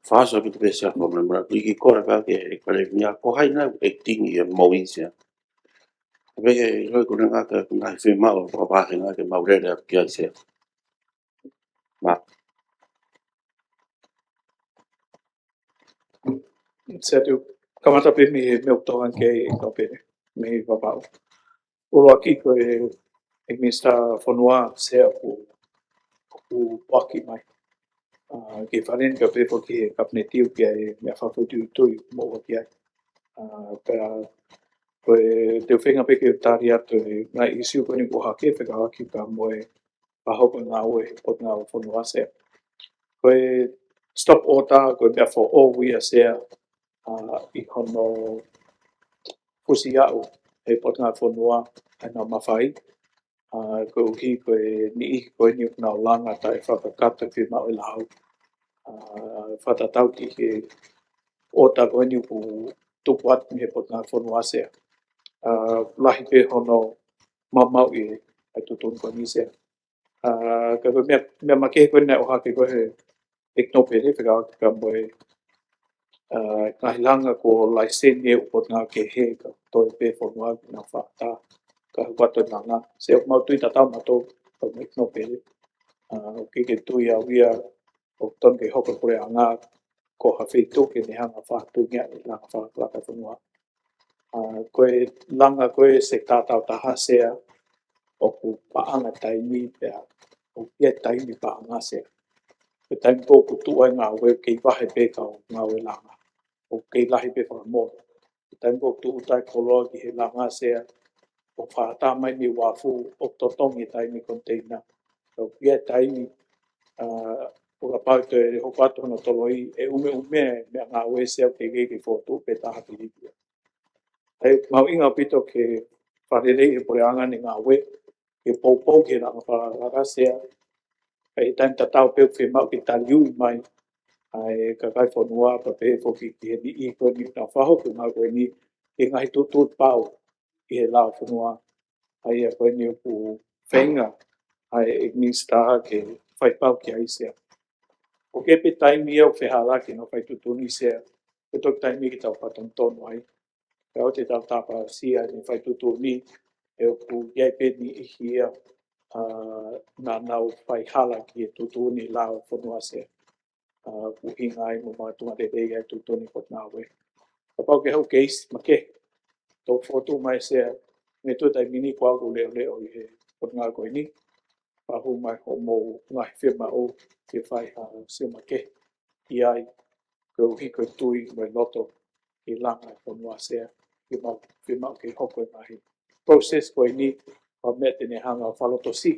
Fakaʻosi ʻaupito pē, Sea, ko e meʻa mara, kiʻi kole pē ki he Palēmia, ko hai naʻe acting ʻi he moʻui, Sea. Pea ke ʻilo ko e ngaahi, ko e ngaahi fiemaʻu fakavahenga ke mau lele atu ki ai, Sea. Ma. Sea, te u kamata pē mei he meʻa ʻoku tokanga ki ai e kau pene, mei Vavaʻu. ʻUluaki ko e, e Minisitā Fonua, Sea, ʻoku, ʻoku poaki mai. ʻA, ki he Fale ni kae pehē foki ki he Kapineti ʻoku ʻi ai e meʻa fakafoʻituitui moʻua ki ai. ʻA, pea, ko e, te u feinga pē ke tali atu e ngaahi ʻīsiu ko eni ʻoku hake fekauʻaki pea mo e fakahoko e ngāue ʻa e Potungāue Fonua, Sea. Ko e stop order, ko e meʻa foʻou ia, Sea, ʻa, ʻi hono fusi aʻu ʻe he Potungāue Fonua ʻenau mafai, ʻa, koeʻuhi ko e niʻihi ko eni ʻoku nau langa taʻefaʻakakato e fiemaʻu e lao. ʻA, fakatatau ki he order ko eni ʻoku tupu atu mei he Potungāue Fonua, Sea. ʻA, lahi pē hono maumauʻi ʻa e tuʻutuʻuni ko eni, Sea. ʻA, ka ko e meʻa, meʻa makehe ko ē naʻe ʻohake ko ē he ʻEkinoupele fekauʻaki pea mo e, ʻa, ngaahi langa ko e laiseni ʻa e ʻū potungāue kehe, ka toe pē fonua ke nau fakaʻatā. Ka ko e ʻū langa, Sea, ʻoku mau tui tatau mautolu pea mo e ʻEkinoupele. ʻA, ʻoku ʻikai ke tui au ia ʻoku totonu ke hoko e puleʻanga ko ha feituʻu ke ne hanga ʻo fakatūngia e langa fakalakalaka e fonua. ʻA, ko e langa ko ē sekitā tāutaha, Sea, ʻoku paʻanga taimi pea ʻoku ʻi ai e taimi paʻanga, Sea. Ko e taimi ko ē ʻoku tuʻu ai e ngāue ʻoku kei vahe pē e kau ngāue langa, ʻoku kei lahi pē e fakamole. Ko e taimi ko ē ʻoku tuʻuta ai e koloa ki he langa, Sea, ʻoku fakaʻatā mai mei uafu ʻoku totongi e taimi e koniteina. Ka ʻoku ʻi ai e taimi, ʻa, ʻo kapau te ne hoko atu hono toloi, ʻe ʻumeʻume e meʻangāue, Sea, ʻoku kei fokotuʻu pē taha pē liki. ʻA ia, mahuʻinga ʻaupito ke fakaleleiʻi e puleʻanga ʻene ngāue, ke poupou ki he langa fakalakalaka, Sea. Ka ʻi he taimi tatau pē ʻoku fiemaʻu ke taliui mai ʻa e kakai e fonua, pea pehē foki ki he niʻihi ko eni ʻoku nau fakahoko e ngāue ko eni, ki he ngaahi tuʻutuʻuni pau ʻi he lao e fonua. ʻA ia ko eni ʻoku feinga ʻa e Minisitā ke fai pau ki ai, Sea. ʻOku ʻi ai pē taimi ia ʻoku fehālaaki ʻenau fai tuʻutuʻuni, Sea. Ko e toki taimi ke tau fakatonutonu ai. Ka ʻoua te tau tāpalasia ʻene fai tuʻutuʻuni, he ʻoku ʻi ai pē niʻihi ia, ʻa, naʻa nau fai hala ki he tuʻutuʻuni lao e fonua, Sea. ʻA, ʻoku ʻuhinga ai mo makatuʻunga lelei ai e tuʻutuʻuni potungāue. Kapau ʻoku ke haʻu ke ʻosi makehe, toki fokotuʻu mai, Sea, mei he taimi ni kuo u leʻoleʻo ʻi he potungāue ko eni, pea hū mai hoʻomou ngaahi fiemaʻu ke fai ha sio makehe ki ai, koeʻuhi ko e tui mo e loto ki he langa e fonua, Sea, ke mau, ke mau ke hoko e ngaahi process ko eni, ʻa e meʻa te ne hanga ʻo fakalotosiʻi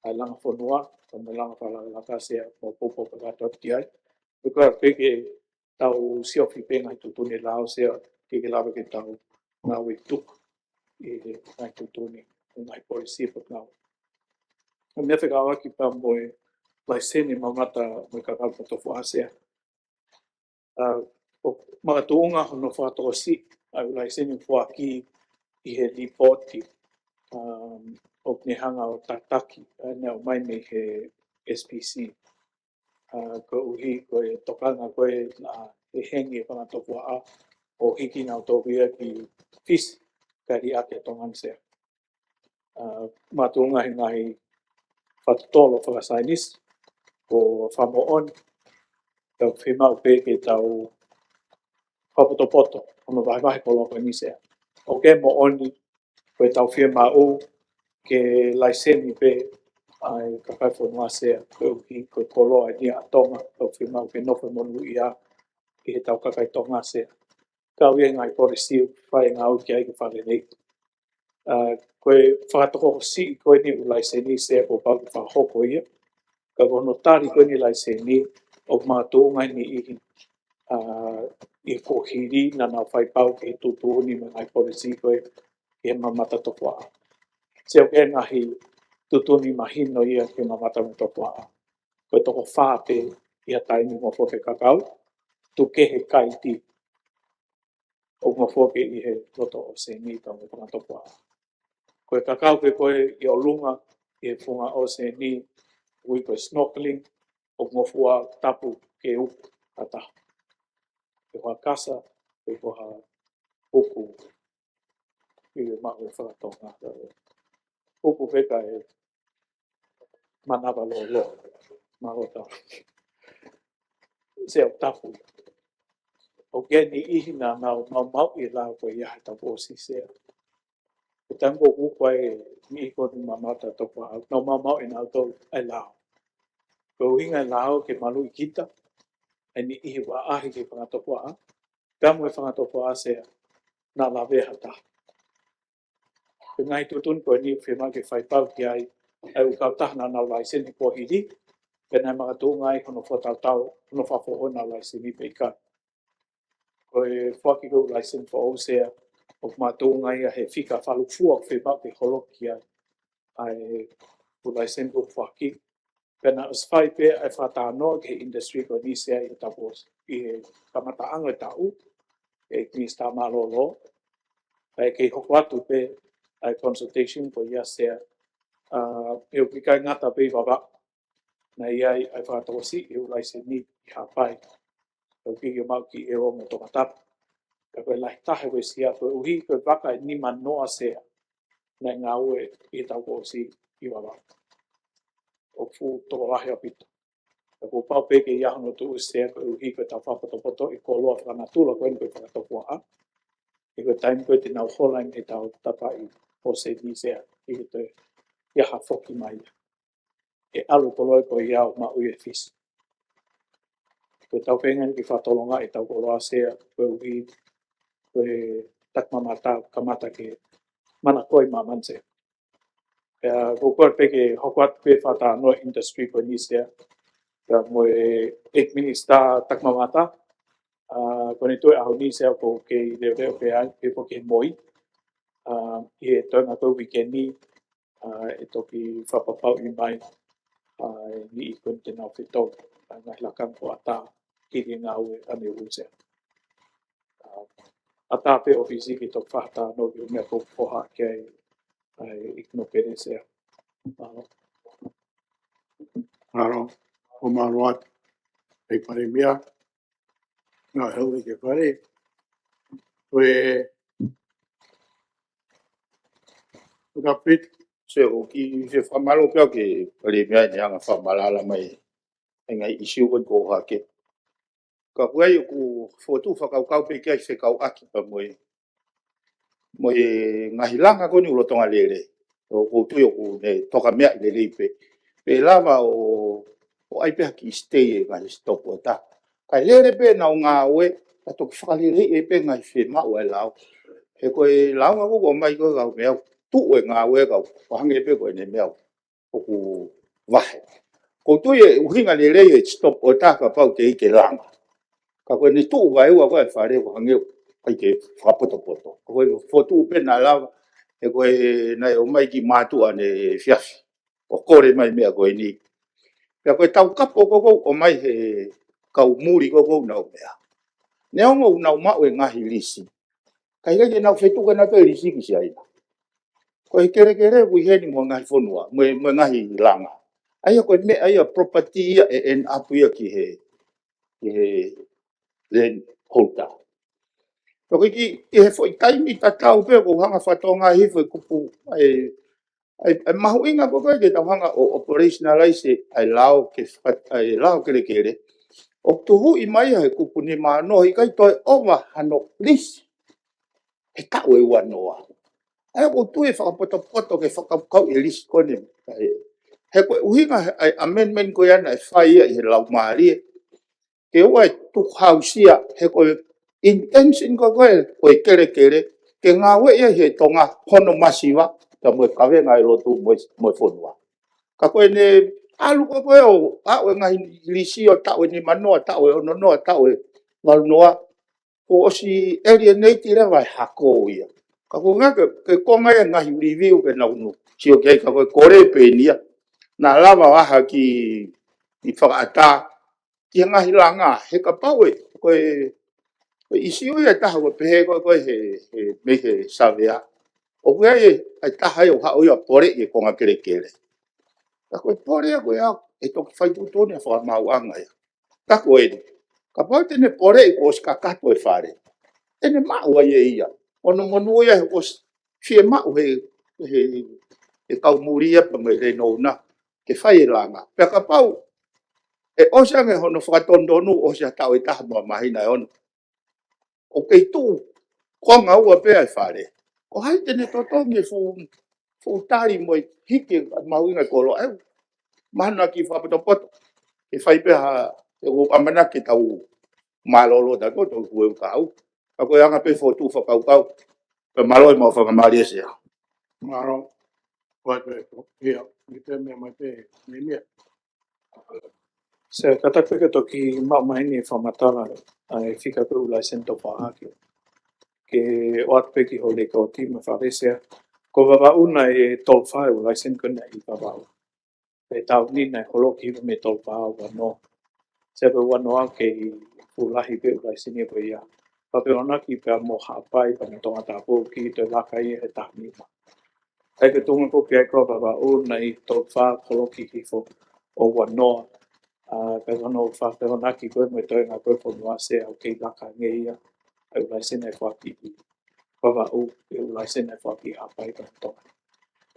ʻa e langa fonua, ʻa e langa fakalakalaka, Sea, mo poupou kakato atu ki ai. Pea ko e ke tau siofi pē ngaahi tuʻutuʻuni lao, Sea, ʻikai ke lava ke tau ngāue tuku ʻi he ngaahi tuʻutuʻuni, ngaahi policy pea ngāue. Ko e meʻa fekauʻaki pea mo e laiseni maumata mo e kakau kotofa, Sea. ʻA, ʻOku makatuʻunga hono fakatokosiʻi ʻa e ʻū laiseni foaki ʻi he lipooti, um, ʻoku ne hanga ʻo tataki, ʻa ʻene ʻomai mei he S P C. Uh, koeʻuhi ko e tokanga ko ē naʻe hengi e fanga topuaʻa ʻo hiki nautolu ia ki Fisi, kae liʻaki ʻa Tonga ni, Sea. Uh, makatuʻunga he ngaahi fakatotolo fakasaienisi ʻo fakamoʻoni, tau fiemaʻu pē ke tau fakapotopoto hono vahevahe koloa ko eni, Sea. ʻOku moʻoni ko ʻetau fiemaʻu ke laiseni pē ʻa e kakai fonua, Sea, koeʻuhi ko e koloa eni ʻa Tonga, tau fiemaʻu ke nofo monūʻia ʻi heʻetau kakai Tonga, Sea. Ka ʻoku ʻi ai e ngaahi policy ʻoku fai e ngāue ki ai ke fakaleleiʻi. Uh, ko e fakatokosiʻi ko eni ʻū laiseni, Sea, kuo pau ke fakahoko ia. Ka ko hono tali ko eni laiseni ʻoku makatuʻunga ʻi he niʻihi, uh, ʻi he kuohili naʻa nau fai pau ke tuʻutuʻuni mo e ngaahi policy ko ē ki he mamata topuaʻa. Sea, ʻoku ʻi ai e ngaahi tuʻutuʻuni mahino ia ki he mamata mo e topuaʻa. Ko e toko fā pē ʻi ha taimi ʻoku ngofua ki he kakau, tuku kehe, kaiti, ʻoku ngofua ki he loto ʻōseni pea mo e fanga topuaʻa. Ko e kakau pē ko ē ʻi ʻolunga ʻi he funga ʻōseni, ui ko e snorkeling, ʻoku ngofua tapu ke uku ha taha. Pe ko ha kasa, pe ko ha uku, ʻi he maʻu e fakatonga. Uku pē kae manavaloa. Mālō Tau. Sea, ʻoku tapu. ʻOku ʻi ai e niʻihi naʻa nau maumauʻi e lao ko ia he tapu ʻosi, Sea. Ko e taimi ko ē ʻoku ʻi ai e niʻihi ko eni mamata topuaʻa, nau maumauʻi ʻe nautolu e lao. Ko e ʻuhinga e lao ke maluʻi kita, e niʻihi ʻoku ʻaʻahi ki he fanga topuaʻa, ka mo e fanga topuaʻa, Sea, naʻa lavea ha taha. Ko e ngaahi tuʻutuʻuni ko eni ʻoku fiemaʻu ke fai pau ki ai ʻa e ʻū kautaha naʻa nau laiseni he kuohili, pea naʻe makatuʻunga ai hono fakatautau, hono fakafoʻou honau laiseni pe ʻikai. Ko e foaki ko ē ʻū laiseni foʻou, Sea, ʻoku makatuʻunga ia he fika fakalūkufua ʻoku fiemaʻu ke holoki ai ʻa e ʻū laiseni kuo foaki. Pea naʻe ʻosi fai pē ʻa e fakatalanoa ki he industry ko eni, Sea, ʻi he tapu ʻosi, ʻi he kamataʻanga e taʻu, ʻe he Minisitā Mālōlō. Pea ʻe kei hoko atu pē ʻa e consultation ko ia, Sea, uh, he ʻoku ʻikai ngata pē ʻi Vavaʻu. Naʻe ʻi ai ʻa e fakatokosiʻi e ʻū laiseni ʻi Haʻapai, ʻoku ʻikai ke maʻu ki ʻEua mo Tongatapu. Ka ko e lahi taha ko e Sea, koeʻuhi ko e vaka ʻe nimanoa, Sea, naʻe ngāue ʻi he taʻu kuo ʻosi ʻi Vavaʻu. ʻOku fuʻu tokolahi ʻaupito. Ka kuo pau pē ke ʻi ai hono tuʻu, Sea, koeʻuhi ko ʻetau fakapotopotoʻi e koloa fakanatula ko eni ko e fanga topuaʻa. He ko e taimi ko ē te nau hola ʻi heʻetau tapaʻi ʻōseni, Sea, ʻikai ke toe ʻi ai ha foki mai ia. ʻE ʻalu e koloa ko ia ʻo maʻu ʻi Fisi. Ko ʻetau feinga eni ke fakatolongaʻi ʻetau koloa, Sea, koeʻuhi ko e takimamata kamata ke manako ʻi māmani, Sea. Pea ʻoku ou kole pē ke hoko atu pē fakatalanoa industry ko eni, Sea, pea mo e ʻEiki Minisitā Takimamata, uh, ko eni, tuʻu e ʻaho ni, Sea, ʻoku ou kei leʻoleʻo pē ai, pe ko ke moi, uh, ʻi he toenga ko ē uike ni, uh, ʻe toki fakapapauʻi mai, uh, e niʻihi ko eni te nau fetau, uh, ngaahi lakanga ʻoku ʻatā ki he ngāue ʻaneuhu, Sea. Uh, ʻatā pē ʻōfisi ke toki fakatalanoa ki he meʻa ʻoku ou foha ki ai, ʻa e ʻEiki Nōpele, Sea. Mālō. Mālō, ʻoku mālō atu ʻEiki Palēmia. Naʻe hau ʻEiki Fale. Ko e, ko e kapit. Sea, ʻoku ou kiʻi fakamālō pē au ki he Palēmia ʻene hanga ʻo fakamalala mai e ngaahi ʻisiū ko eni ʻoku hake. Ka ʻoku ʻi ai ʻeku fokotuʻu fakakaukau pē ki ai fekauʻaki pea mo e, mo e ngaahi langa ko eni ʻoku lolotonga lele. ʻOku ou tui ʻoku ne tokameaʻi lelei pē. Pe lava ʻo, ʻo ʻai pē ha kiʻi stay e ngaahi stop order. Kae lele pē ʻenau ngāue, ka toki fakaleleiʻi pē ngaahi fiemaʻu ʻa e lao. He ko e lāunga ko ē ʻoku ʻomai ko ē kau meʻa, tuʻu e ngāue kau, ʻo hangē pē ko ʻene meʻa ʻoku vahe. ʻOku ou tui e ʻuhinga lelei e stop order kapau ʻe ʻikai ke langa. Ka ko ʻene tuʻu vaeua ko ē e Fale ʻoku hangē ʻoku ʻikai ke fakapotopoto. Ka ko e fokotuʻu pē naʻe lava, he ko e naʻe ʻomai ki mātuʻa ʻaneefiafi ʻo kole mai meʻa ko eni. Pea ko e taukapo ko ē ʻoku ʻomai he kau muli ko ē ʻoku nau meʻa. Neongo ʻoku nau maʻu e ngaahi lisi, ka ʻikai ke nau fetuku ʻenau toe lisi ki Siaina. Ko e kelekele ʻoku ʻi heni mo e ngaahi fonua, mo e, mo e ngaahi langa. ʻA ia ko e meʻa ia, property ia ʻe end up ia ki he, ki he land holder. Ko e kiʻi, ʻi he foʻi taimi tatau pē ʻoku ou hanga ʻo fakatokangaʻi hifo e kupu, ʻa e, ʻa e, ʻa e mahuʻinga ko ē ke tau hanga ʻo operationalize ʻa e lao ke faka-, ʻa e lao kelekele. ʻOku tuhuʻi mai ʻe he kupu nima ono he ʻikai toe ʻova hano lisi he taʻu ʻe ua noa. ʻA ia ʻoku ou tui ʻe fakapotopoto ke fakakaukauʻi e lisi ko eni. He ko e ʻuhinga ʻa e amendment ko ia naʻe fai ia ʻi he laumālie, ke ʻoua ʻe tukuhausia, he ko e intention ko ē ko e kelekele ke ngāueʻi ia ʻe Tonga hono masiva, ka mo e kavenga ʻa e lotu mo e, mo e fonua. Ka ko ʻene ʻalu ko ē ʻo aʻu e ngaahi lisi ʻo taʻu ʻe nima noa, taʻu ʻe ono noa, taʻu ʻe valu noa, kuo ʻosi alienate leva e hako ia. Ka ko e ʻuhinga ke, ke konga ia e ngaahi review ke nau ō ʻo sio ki ai, ka ko e kole pē eni ia. Naʻa lava ʻo ʻā hake ʻo fakaʻatā ki he ngaahi langa, he kapau ʻe, ko e, ko e ʻīsiu ia ʻe taha ʻoku pehē ko ē, ko ē he, he, mei he savea. ʻOku ʻi ai e, ʻa e taha ia ʻoku haʻu ia ʻo poleʻi e konga kelekele. Ka ko e pole ia ko ē ʻe toki fai tuʻutuʻuni ʻa e fakamaauʻanga ia. Ka ko eni, kapau te ne poleʻi kuo ʻosi kakato e fale, te ne maʻu ai ʻe ia. Ono monū ia he kuo ʻosi fiemaʻu he, he, he kau muli ia pea mo e land owner ke fai e langa. Pea kapau ʻe ʻosi ange hono fakatonutonu, ʻosi ʻa e taʻu ʻe taha mo e māhina ʻe ono, ʻoku kei tuʻu konga ua pē ʻa e fale, ko hai te ne totongi e fuʻu, fuʻu tali mo e hiki e mahuʻinga e koloa? ʻE, mahalo naʻa ke fakapotopoto ke fai pē ha, ʻe, ʻoku ʻamanaki ke tau mālōlō tautolu, tau kue u kau. Ka ko e anga pē fokotuʻu fakakaukau. Pea mālō e maʻu fakamālie Sea. Mālō. Ko atu e ko. Ia, ʻi he meʻa mai pē, meimei. Sea, kātaki pē ke toki maʻu mai eni e fakamatala ʻa e fika ko ē ʻū laiseni toko fā hake. Ke ʻoatu pē ki ho lēkooti mo e fakalea Sea. Ko Vavaʻu naʻe tolu fā e ʻū laiseni ko ē naʻe ʻi Vavaʻu. Pea taʻu ni naʻe holo ki he mei tolu fā ua noa. Sea, pea ua noa kei fuʻu lahi pē ʻū laiseni ko ia. Pea pehē ʻamanaki pea mo Haʻapai pea mo Tongatapu ʻoku kei toe laka ia he taha nima. ʻA ia ko e tuʻunga ko ē ki ai ko Vavaʻu naʻe tolu fā holo ki hifo ʻo ua noa. ʻA, ka ko hono fakafehoanaki ko ē mo e toenga ko ē fonua Sea ʻoku kei laka ange ia ʻa e ʻū laiseni naʻe foaki ʻi Vavaʻu, ʻa e ʻū laiseni naʻe foaki ʻi Haʻapai pea mo Tonga.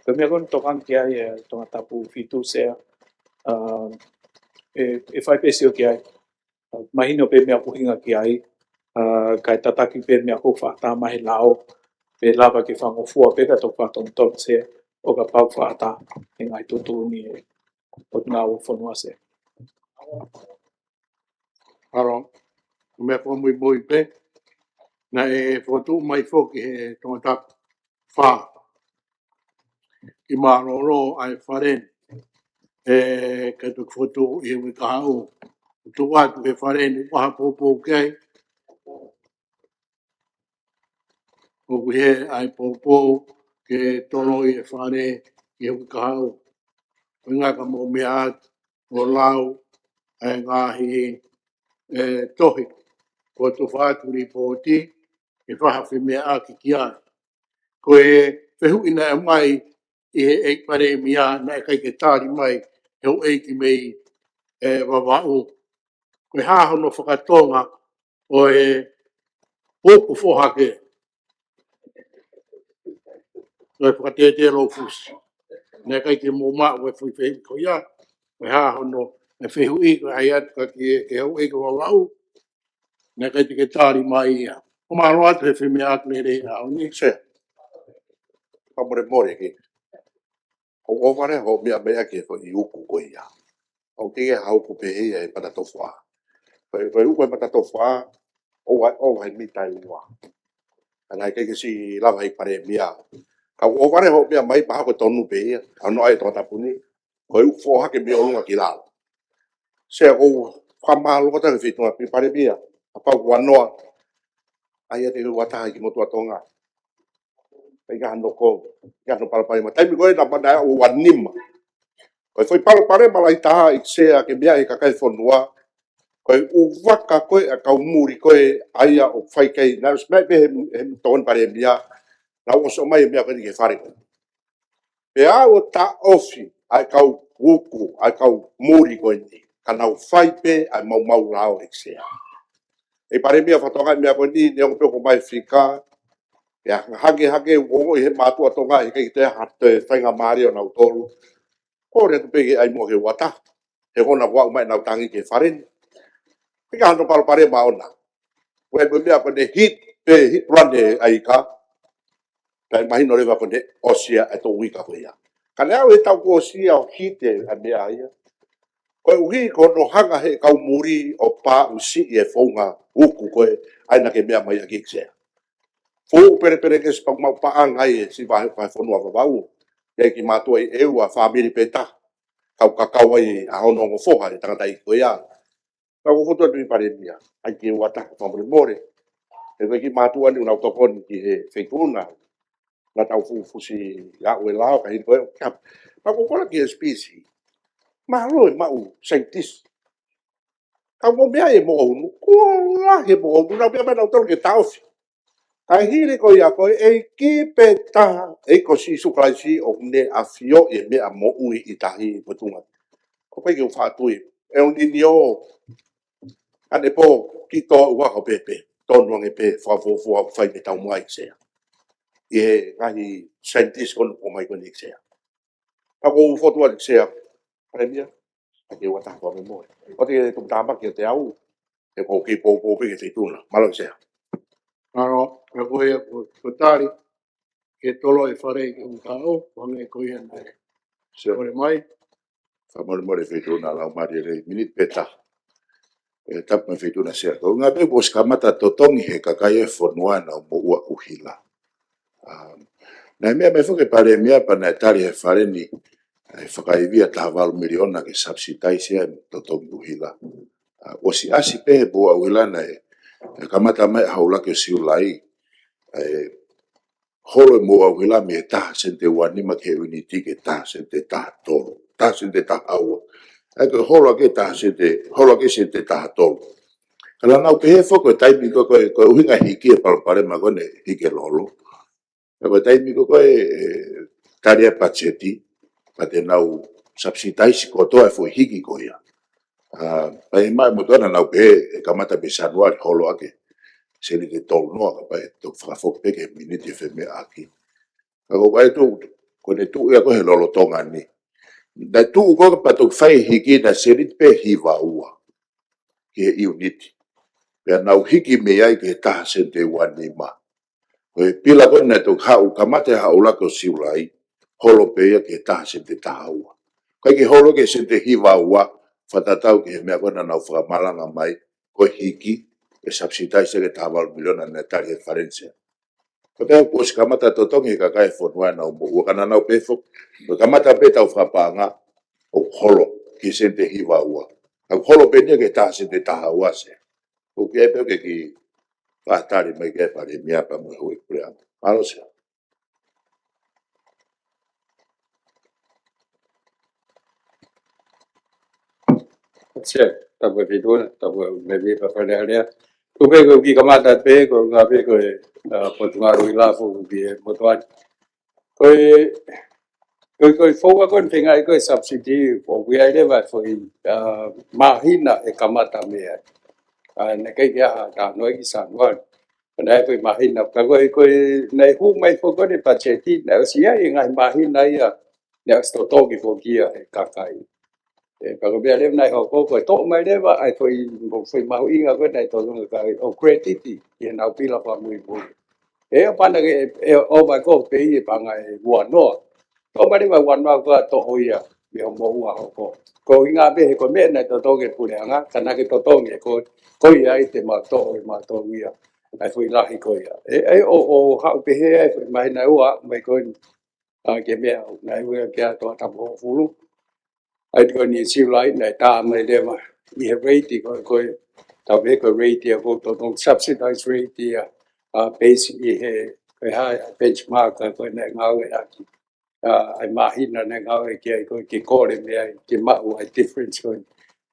Ko e meʻa ko eni tokanga ki ai ʻa Tongatapu fitu Sea, ʻa, ʻe, ʻe fai pē sio ki ai. Mahino pē meʻa ʻoku ʻuhinga ki ai, ʻa, kae tataki pē meʻa ʻoku fakaʻatā mai he lao, pea lava ke fakangofua pē ka toki fakatonutonu Sea, ʻo kapau fakaʻatā he ngaahi tuʻutuʻuni ʻa e potungāue fonua Sea. Mālō, meʻa fakamuimui pē, naʻe fokotuʻu mai foki he Tongatapu fā ke mālōlō ʻa e fale ni. ʻE, kae toki fokotuʻu ʻi he uike kahaʻu. Tuku atu he fale ni, ʻoku ʻi ai ha poupou ki ai? ʻOku ʻi ai ʻa e poupou ke tono ʻi he fale ʻi he uike kahaʻu. Ko e ʻuhinga ka mou meʻa atu ʻo lau ʻa e ngaahi, ʻe, tohi kuo tufa atu lipooti, ʻe fai ha femeʻaʻaki ki ai. Ko e fehuʻi naʻe ʻomai ʻe he ʻEiki Palēmia naʻe ʻikai ke tali mai ʻe he houʻeiki mei, ʻe, Vavaʻu. Ko e hā hono fakatonga ʻo e pupu foʻohake, ʻo e fakatētē loufusi? Naʻe ʻikai ke mou maʻu e foʻi fehuʻi ko ia. Ko e hā hono, e fehuʻi ko ē ʻai atu ka ki he, ki he houʻeiki Vavaʻu, naʻe ʻikai te ke tali mai ia. Ko e mālō atu he femeʻaʻaki lelei ʻaho ni Sea. Fakamolemole ke. ʻOku ʻohovale hoʻo meʻa mai ʻaki e foʻi uku ko ia. ʻOku ʻikai ke ha uku pehē ia ʻe Matatofa. Ko e, ko e uku ʻe Matatofa, ʻoku ʻova, ʻova he mita ʻe ua. Ka naʻe ʻikai ke siʻi lava ʻe he Palēmia. Ka ʻoku ʻohovale hoʻo meʻa mai, mahalo ko e tonu pē ia, ʻa hono ʻai ʻe Tongatapu ni, ko e uku foʻohake mei ʻolunga ki lalo. Sea, ʻoku ou fakamālō atu ki he Feituʻu Palēmia, kapau ua noa, ʻai atu e ua taha ki he motuʻa Tonga. ʻIkai ke hano ko, ʻikai ke hano palopalema. Taimi ko ē naʻa mou ʻai ua nima. Ko e foʻi palopalema lahi taha ʻi Sea ke meʻa ʻi he kakai e fonua, Ko e ʻū vaka ko ē ʻa e kau muli ko ē ʻa ia ʻoku fai ki ai, naʻe ʻosi mai pē he, he tokoni palēmia, naʻa nau ʻosi ʻomai e meʻa ko eni ki he fale ko ē. Pea ʻoku taʻofi ʻa e kau uku, ʻa e kau muli ko eni, ka nau fai pē ʻa e maumau lao ʻEiki Sea. ʻEiki Palēmia, fakatonga e meʻa ko eni, neongo pē ʻoku ʻomai e fika, pea hangehangē ʻoku ongoʻi he mātuʻa Tonga, ʻe ʻikai ke toe ʻi ai ha toe faingamālie ʻo nautolu. Kole atu pē ke ʻai muʻa ke uata, he ko ena kuo aʻu mai ʻenau tangi ki he fale ni. ʻIkai hano palopalema ʻona. Ko e meʻa ko eni hit, pē hit run ʻe ʻai ka. Pea mahino leva ko eni ʻosi ia e toʻu ika ko ia. Ka naʻe ʻi ai e taʻu kuo ʻosi ia ʻo hit e ʻa e meʻa ia. Koeʻuhi ko hono hanga he kau muli ʻo paʻusiʻi e founga uku ko ē ʻa ia naʻa ke meʻa mai ʻaki ʻEiki Sea. Fuʻu pelepelekesi pea ʻoku maʻu paʻanga ai e siʻi vahefonua Vavaʻu. ʻI ai ki mātuʻa ʻi ʻEua fāmili pē taha. Kau kakau ai ʻa hono ongo foha e tangataʻeiki ko ia. Naʻa ku fokotuʻu atu ʻEiki Palēmia, ʻai ke uata fakamolemole. He ko e kiʻi mātuʻa ni ʻoku nau tokoni ki he feituʻu na. Naʻa tau fufusi ʻa e lao ka hili ko ē. Naʻa ku kole ki he S P C. Mālō e maʻu scientist. Ka ʻoku meʻa e moʻounu. Kuo lahi e moʻounu. Naʻa ku pehē mai naʻa ku tolu ke taʻofi. Ka hili ko ia ko e ʻEiki pē taha, ʻEiki ko Sīsū Kalaisi ʻoku ne ʻafioʻi e meʻa moʻui ʻi tahi mo tunga. Ko e ʻikai ke u faʻa tui. El Niño, ʻanepō, kiʻi tō ua ko pēpē. Tonu ange pē, fakafuofua ʻoku fai mei taumuʻa ʻEiki Sea. ʻI he ngaahi scientist ko eni ʻoku ʻomai ko eni ʻEiki Sea. Ka ʻoku ou fokotuʻu atu ʻEiki Sea, Palēmia, ʻai ke uata fakamolemole. ʻOua te ke tuku tāmaki ʻiate au, he ʻoku ou kei poupou pē ki he feituʻu na. Mālō ʻEiki Sea. Mālō, ka ko ia ko, ko e tali, ke tolo e fale ke u tau, ko hangē ko ia naʻe. Sea. Kole mai. Fakamolemole feituʻu na lau mari e lei miniti pē taha. ʻE tapu mo e feituʻu na Sea. Ko e ʻuhinga pē kuo ʻosi kamata totongi he kakai e fonua ʻenau moʻua ʻuhila. Um, naʻe meʻa mai foki e Palēmia pea naʻe tali he fale ni, ʻa e fakaivia taha valu miliona ke subsidize ia e totongi ʻuhila. Uh, ʻosi ʻasi pē he moʻua ʻuhila naʻe, ʻe kamata mai ʻaho ʻuluaki ʻo Siulai, ʻa e holo e moʻua ʻuhila mei he taha sēniti ua nima ki he ʻiuniti ki he taha sēniti taha tolu. Taha sēniti taha ua. ʻA ia ko e holo ʻaki e taha sēniti, holo ʻaki e sēniti taha tolu. Ka naʻa nau pehē foki ko e taimi ko ē, ko e, ko e ʻuhinga hiki e palopalema ko eni hiki e lolo. Ka ko e taimi ko ē ko ē, ʻe, tali e patiseti, pea te nau subsidize kotoa e foʻi hiki ko ia. ʻA, pea ʻi he motuʻa naʻa nau pehē ʻe kamata mei Sānuali holo ʻaki e sēniti ʻe tolu noa, ka pea ʻe toki fakafoki pē ki he miniti e femeʻaʻaki. Ka ko e tuʻu, ko ʻene tuʻu ia ko ē he lolotonga ni. Naʻe tuʻu ko ē pea toki fai e hiki naʻe sēniti pē hiva ua ki he ʻiuniti. Pea nau hiki mei ai ki he taha sēniti ua nima. Ko e pila ko ē naʻe toki haʻu kamata he ʻaho ʻuluaki ʻo Siulai, holo pē ia ki he taha sēniti taha ua. ʻIkai ke holo ki he sēniti hiva ua, fakatatau ki he meʻa ko ē naʻa nau fakamalanga mai, ko e hiki, ʻe subsidize ki he taha valu miliona naʻe tali he fale ni Sea. Ko e taimi kuo ʻosi kamata totongi he kakai e fonua ʻenau moʻua ka naʻa nau pehē foki, ko e kamata pē ʻetau fakapaʻanga, ʻoku holo ki he sēniti hiva ua. Ka ʻoku holo pē eni ia ki he taha sēniti taha ua Sea. ʻOku ʻi ai pē ke kiʻi fakatali mai ki ai e Palēmia pea mo e Houʻeiki Puleʻanga. Mālō Sea. Sea, tapu e feituʻu na, tapu e mei pē Fale Alea. Tuku pē ke u kiʻi kamata pē, ko e ʻuhinga pē ko e, ʻa, Potungāue Hui Lafo, ʻoku pehē mo e motuʻa ni. Ko e, ko e, ko e founga ko eni feinga ai ko e subsidy, ʻoku ʻi ai leva e foʻi, ʻa, māhina ʻe kamata mei ai. ʻA, naʻe ʻikai ke ʻi ai ha talanoa ki Sānuali. Naʻe foʻi māhina, ka ko e, ko e, naʻe hū mai foki ko eni e patiseti, naʻe ʻosi ʻi ai e ngaahi māhina ia, naʻe ʻosi totongi foki ia he kakai. ʻE, ka ko e meʻa leva naʻe hoko, ko e toʻo mai leva, ʻa e foʻi, mo e foʻi mahuʻinga ko ē naʻe totongi ka ʻo credit ʻi heʻenau pila fakamuimui. ʻE, ʻo pana ke, ʻe, ʻo vai ko pē ʻi he paʻanga ʻe ua noa. Toʻo mai leva ua noa ko ē ʻo toʻo ia, mei hoʻo moʻua hoko. Ko e ʻuhinga pē he ko e meʻa naʻe totongi e puleʻanga, ka naʻa ke totongi, ko, ko ia ai te mau toʻo ʻe mautolu ia. ʻA e foʻi lahi ko ia. ʻE, ʻe, ʻo, ʻo haʻu pehē ʻa e foʻi māhina ʻe ua, mai ko eni, ʻa, ki he meʻa, naʻe ui ki ai ʻa Toa Tapu Hofulu. ʻA ia ko eni Siulai naʻe tā mai leva ʻi he rate ko, ko e, tau pehē ko e rate ia ko e totongi subsidized rate ia, ʻa, base ʻi he, ko e hā e benchmark ko ē naʻe ngāueʻaki. ʻA, ʻa e māhina naʻe ngāueʻaki ai ko ē ke kole mei ai ke maʻu ʻa e difference ko ē.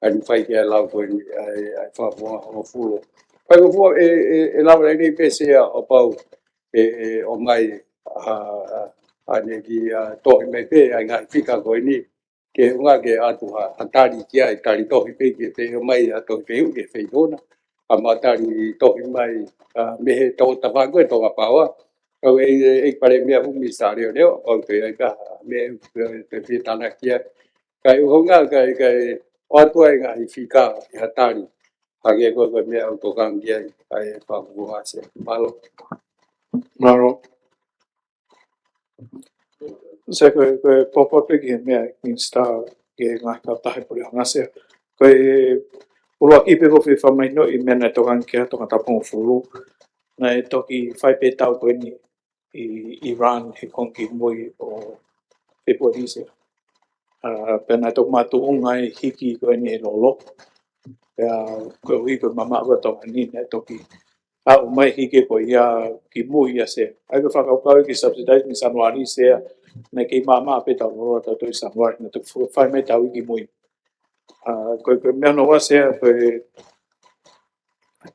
Kae fai ki ai e lau ko eni ʻa e, ʻa e fakafofonga hongofulu. Fai ko fua ʻe, ʻe, ʻe lava lelei pē Sea ʻo pau ʻe, ʻe ʻomai ʻa, ʻa, ʻa ʻene kiʻi, ʻa, tohi mai pē ʻa e ngaahi fika ko eni. Ke ʻunga ke ʻatu ha, ha tali ki ai, tali tohi pē ke te ʻomai ha tohi pē ʻuke fei tona. ʻA ma tali tohi mai, ʻa, mei he tau tafa ko e Tonga Power. Kau ʻEiki, ʻEiki Palēmia hu Minisitā Leoleo, kau te ai ka, mei he, te fie tānaki ai. Kae ʻuhinga, kae, kae, ʻoatu ai ngaahi fika ʻi ha tali. Hake ko e, ko e meʻa ʻoku tokanga ki ai, ʻa e fakafofonga Sea. Mālō. Mālō. Sea ko e, ko e popo pē ki he meʻa Minisitā ki he ngaahi kautaha puleʻanga Sea. Ko e ʻuluaki pē ko e fie fakamahinoʻi meʻa naʻe tokanga ki ai Tongatapu hongofulu. Naʻe toki fai pē tau ko eni ʻi Iran he konga kimui ʻo Fēpueli Sea. ʻA, pea naʻe toki makatuʻunga e hiki ko eni e lolo. Pea koeʻuhi ko e mamaʻo ʻa Tonga ni naʻe toki aʻu mai hiki ko ia kimui ia Sea. ʻA ia ko e fakakaukau ke subsidize mei Sānuali Sea, naʻe kei maʻamaʻa pē tau lolo ʻa tautolu ʻi Sānuali, naʻe toki fai mai tau ʻi kimui. ʻA, ko e, ko e meʻa noa Sea, ko e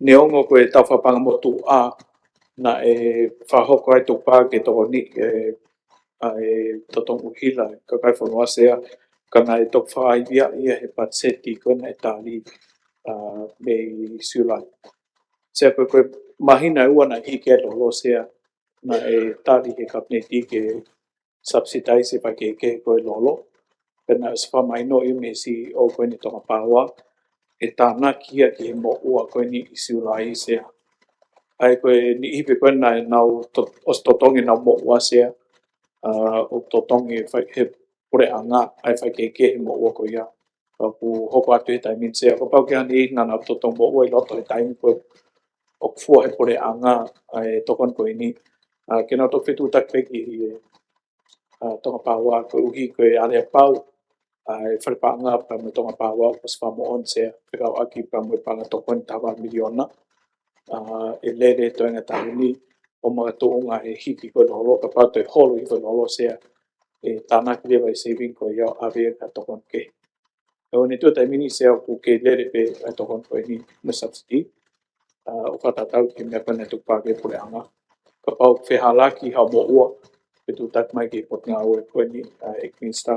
neongo ko e tau fakapaʻanga motuʻa naʻe fakahoko ai tupa ke tokoni e, ʻa e totongi ʻuhila e kakai fonua Sea, ka naʻe toki fakaivia ia he patiseti ko ē naʻe tali, ʻa, mei Siulai. Sea ko e, ko e māhina ʻe ua naʻe hiki ai e lolo Sea, naʻe tali he Kapineti ke subsidize e faikehekehe ko e lolo. Pea naʻe ʻosi fakamahinoʻi mei he CEO ko eni Tonga Power, ʻe tānaki ia ki he moʻua ko eni ʻi Siulai Sea. ʻA ia ko e niʻihi pē ko ē naʻa nau to-, ʻosi totongi ʻenau moʻua Sea, ʻa, ʻo totongi e fai-, he puleʻanga, ʻa e faikehekehe he moʻua ko ia. Ka ʻoku hoko atu he taimi ni Sea, kapau ko ha niʻihi naʻa nau totongi moʻua ʻi loto he taimi ko ē ʻoku fua he puleʻanga ʻa e tokoni ko eni. ʻA, ke nau toki fetuʻutaki pē ki he, ʻa, Tonga Power koeʻuhi ko e aleapau ʻa e fale paʻanga pea mo e Tonga Power ʻoku ʻosi fakamoʻoni Sea fekauʻaki pea mo e paʻanga tokoni taha valu miliona. ʻA, ʻe lele e toenga taʻu ni ʻo makatuʻunga he hiki ko e lolo, kapau toe holo hifo e lolo Sea, ʻe tānaki leva e saving ko ia ʻo ʻave ia ki ha tokoni kehe. ʻE ʻoua naʻa tuʻu taimi ni Sea ʻoku kei lele pē ʻa e tokoni ko eni mo e subsidy. ʻA, ʻoku fakatatau ki he meʻa ko ē naʻe tuku pē ki he puleʻanga. Kapau ʻe fehālaaki ha moʻua, fetuʻutaki mai ki he Potungāue ko eni, ʻa, ʻEiki Minisitā,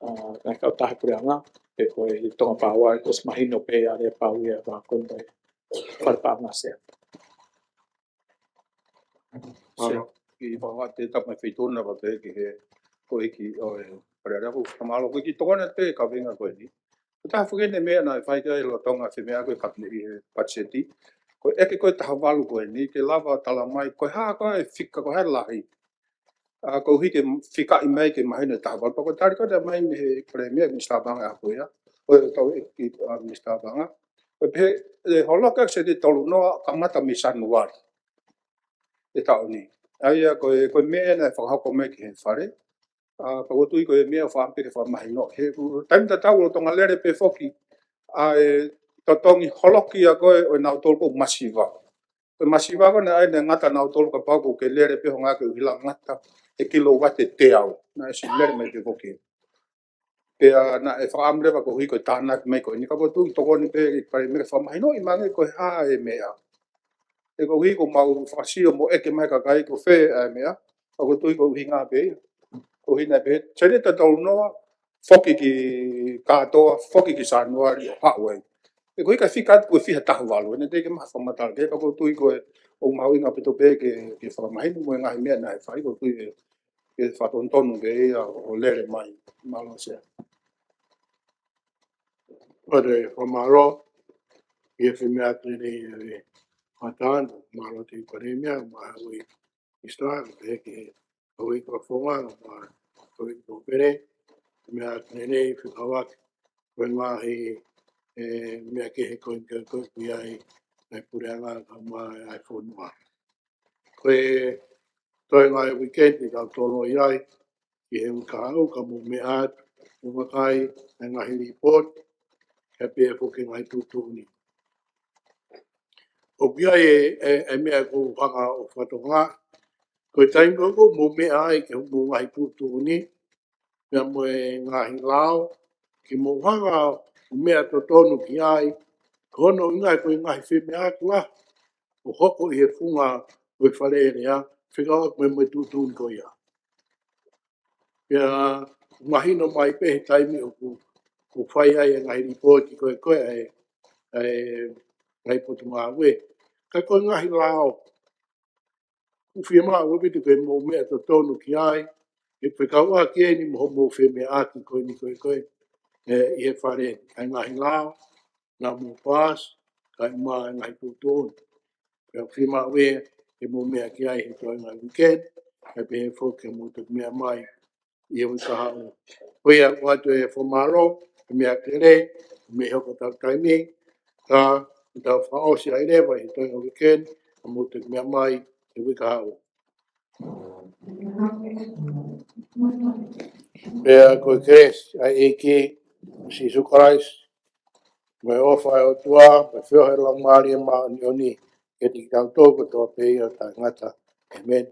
ʻa, ngaahi kautaha puleʻanga, pe ko e Tonga Power, ʻoku ʻosi mahino pē ʻa e aleapau ia ʻa e vā ko eni ʻa e fale paʻanga Sea. Mālō. Kiʻi fakahā atu e tapa mai feituʻu na pea pehē ki he houʻeiki ʻo e Fale Alea, ʻoku fakamālō. Ko e kiʻi tokoni atu pē ki he kaveinga ko eni. Ko e taha foki eni e meʻa naʻe fai ki ai e lolotonga e femeʻa ko ē ʻa e Kapineti he patiseti. Ko e ʻeke ko ē taha valu ko eni, ke lava tala mai, ko e hā ko ā e fika, ko e hā e lahi. ʻA, koeʻuhi ke fikaʻi mai ke mahino e taha valu. Pea ko e tali ko ē naʻe ʻomai mei he Palēmia, Minisitā Paʻanga ʻa ko ia. ʻO e tau e ki, ʻa, Minisitā Paʻanga. Ko e pehē, ʻe holoki ʻa e seti tolu noa kamata mei Sānuali e taʻu ni. ʻA ia ko e, ko e meʻa naʻe fakahoko mai ki he Fale. ʻA, pea ʻoku ou tui ko e meʻa ʻoku fiemaʻu ke fakamahino. He ʻoku taimi tatau ʻoku lolotonga lele pē foki ʻa e totongi holoki ʻa ko ē ʻo e nautolu ʻoku masiva. Ko e masiva ko ē naʻe ʻai naʻe ngata nautolu kapau ʻoku ke lele pē ho ngāue ke ʻuhila ngata e kilouate teau. Naʻe ʻosi lele mai pē foki. Pea naʻe fakaʻamu leva koeʻuhi ko e tānaki mai ko eni, ka ʻoku ou tui ʻoku tokoni pē ki he Palēmia ke fakamahinoʻi mai ange ko e hā e meʻa. ʻE koeʻuhi ko ʻemau fakasio mo ʻeke mai kakai ko fē ʻa e meʻa, ka ʻoku ou tui ko e ʻuhinga pē ia. Koeʻuhi naʻe pehē, seti tatau noa, foki ki Kātoa, foki ki Sānuali ʻo haʻu ai. ʻE koeʻuhi ka fika atu ko e fiha taha valu, ʻe ne teʻeki ke maʻu ha fakamatala kehe, ka ʻoku ou tui ko e ʻoku mahuʻinga ʻaupito pē ke, ke fakamahino mo e ngaahi meʻa naʻe fai, ʻoku ou tui ʻe ke fakatonutonu pē ia ʻo lele mai. Mālō Sea. ʻOku ou fakamālō ʻi he femeʻa atu eni ʻa e Fataʻana, mālō atu ki he Palēmia, mo e Minisitā, pehē ki he houʻeiki fakafofonga, mo e houʻeiki pōpele, meʻa atu eni fekauʻaki ko e ngaahi, ʻe, meʻa kehe ko ē ʻoku ʻi ai ʻa e puleʻanga kae ʻumaʻā ʻa e fonua. Ko e toenga e weekend ʻoku tau toloi ai, ʻi he uike kahaʻu ka mou meʻa atu, mou vakai e ngaahi report, kae pehē foki e ngaahi tuʻutuʻuni. ʻOku ʻi ai e, e, e meʻa ʻoku ou hanga ʻo fakatokangaʻi, ko e taimi ko ē ʻoku mou meʻa ai ki hoʻomou ngaahi tuʻutuʻuni, pea mo e ngaahi lao, ke mou hanga ʻū meʻa totonu ki ai, ko hono ʻuhinga ko e ngaahi femeʻaʻaki lahi ʻoku hoko ʻi he funga ʻo e fale alea, fekauʻaki mo e tuʻutuʻuni ko ia. Pea mahino mai pē he taimi ʻoku, ʻoku fai ai e ngaahi lipooti ko ē ko ē ʻa e, ʻa e, ʻa e potungāue. Ka ko e ngaahi lao, ʻoku fiemaʻu ʻaupito ke mou meʻa totonu ki ai, ʻe fekauʻaki eni mo hoʻomou femeʻaʻaki ko eni ko ē ko ē, ē, ʻi he fale, ʻa e ngaahi lao, naʻa mou paasi, kae ʻumaʻā e ngaahi tuʻutuʻuni. Pea ʻoku fiemaʻu ē ke mou meʻa ki ai he toenga weekend, kae pehē foki ke mou toki meʻa mai ʻi he uike kahaʻu. Ko ia ʻoku ʻoatu e fakamālō, e meʻa kele, mei he hoko ʻetau taimi, ka ʻoku tau fakaʻosi ai leva he toenga weekend, ka mou toki meʻa mai he uike kahaʻu. Pea ko e kelesi ʻa e ʻEiki, Sīsū Kalaisi, mo e ʻofa ʻa e ʻOtua, mo e feohi ʻa e Laumālie Māʻoniʻoni, ke tau tau kotoa pē ʻo taʻengata. ʻĒmeni.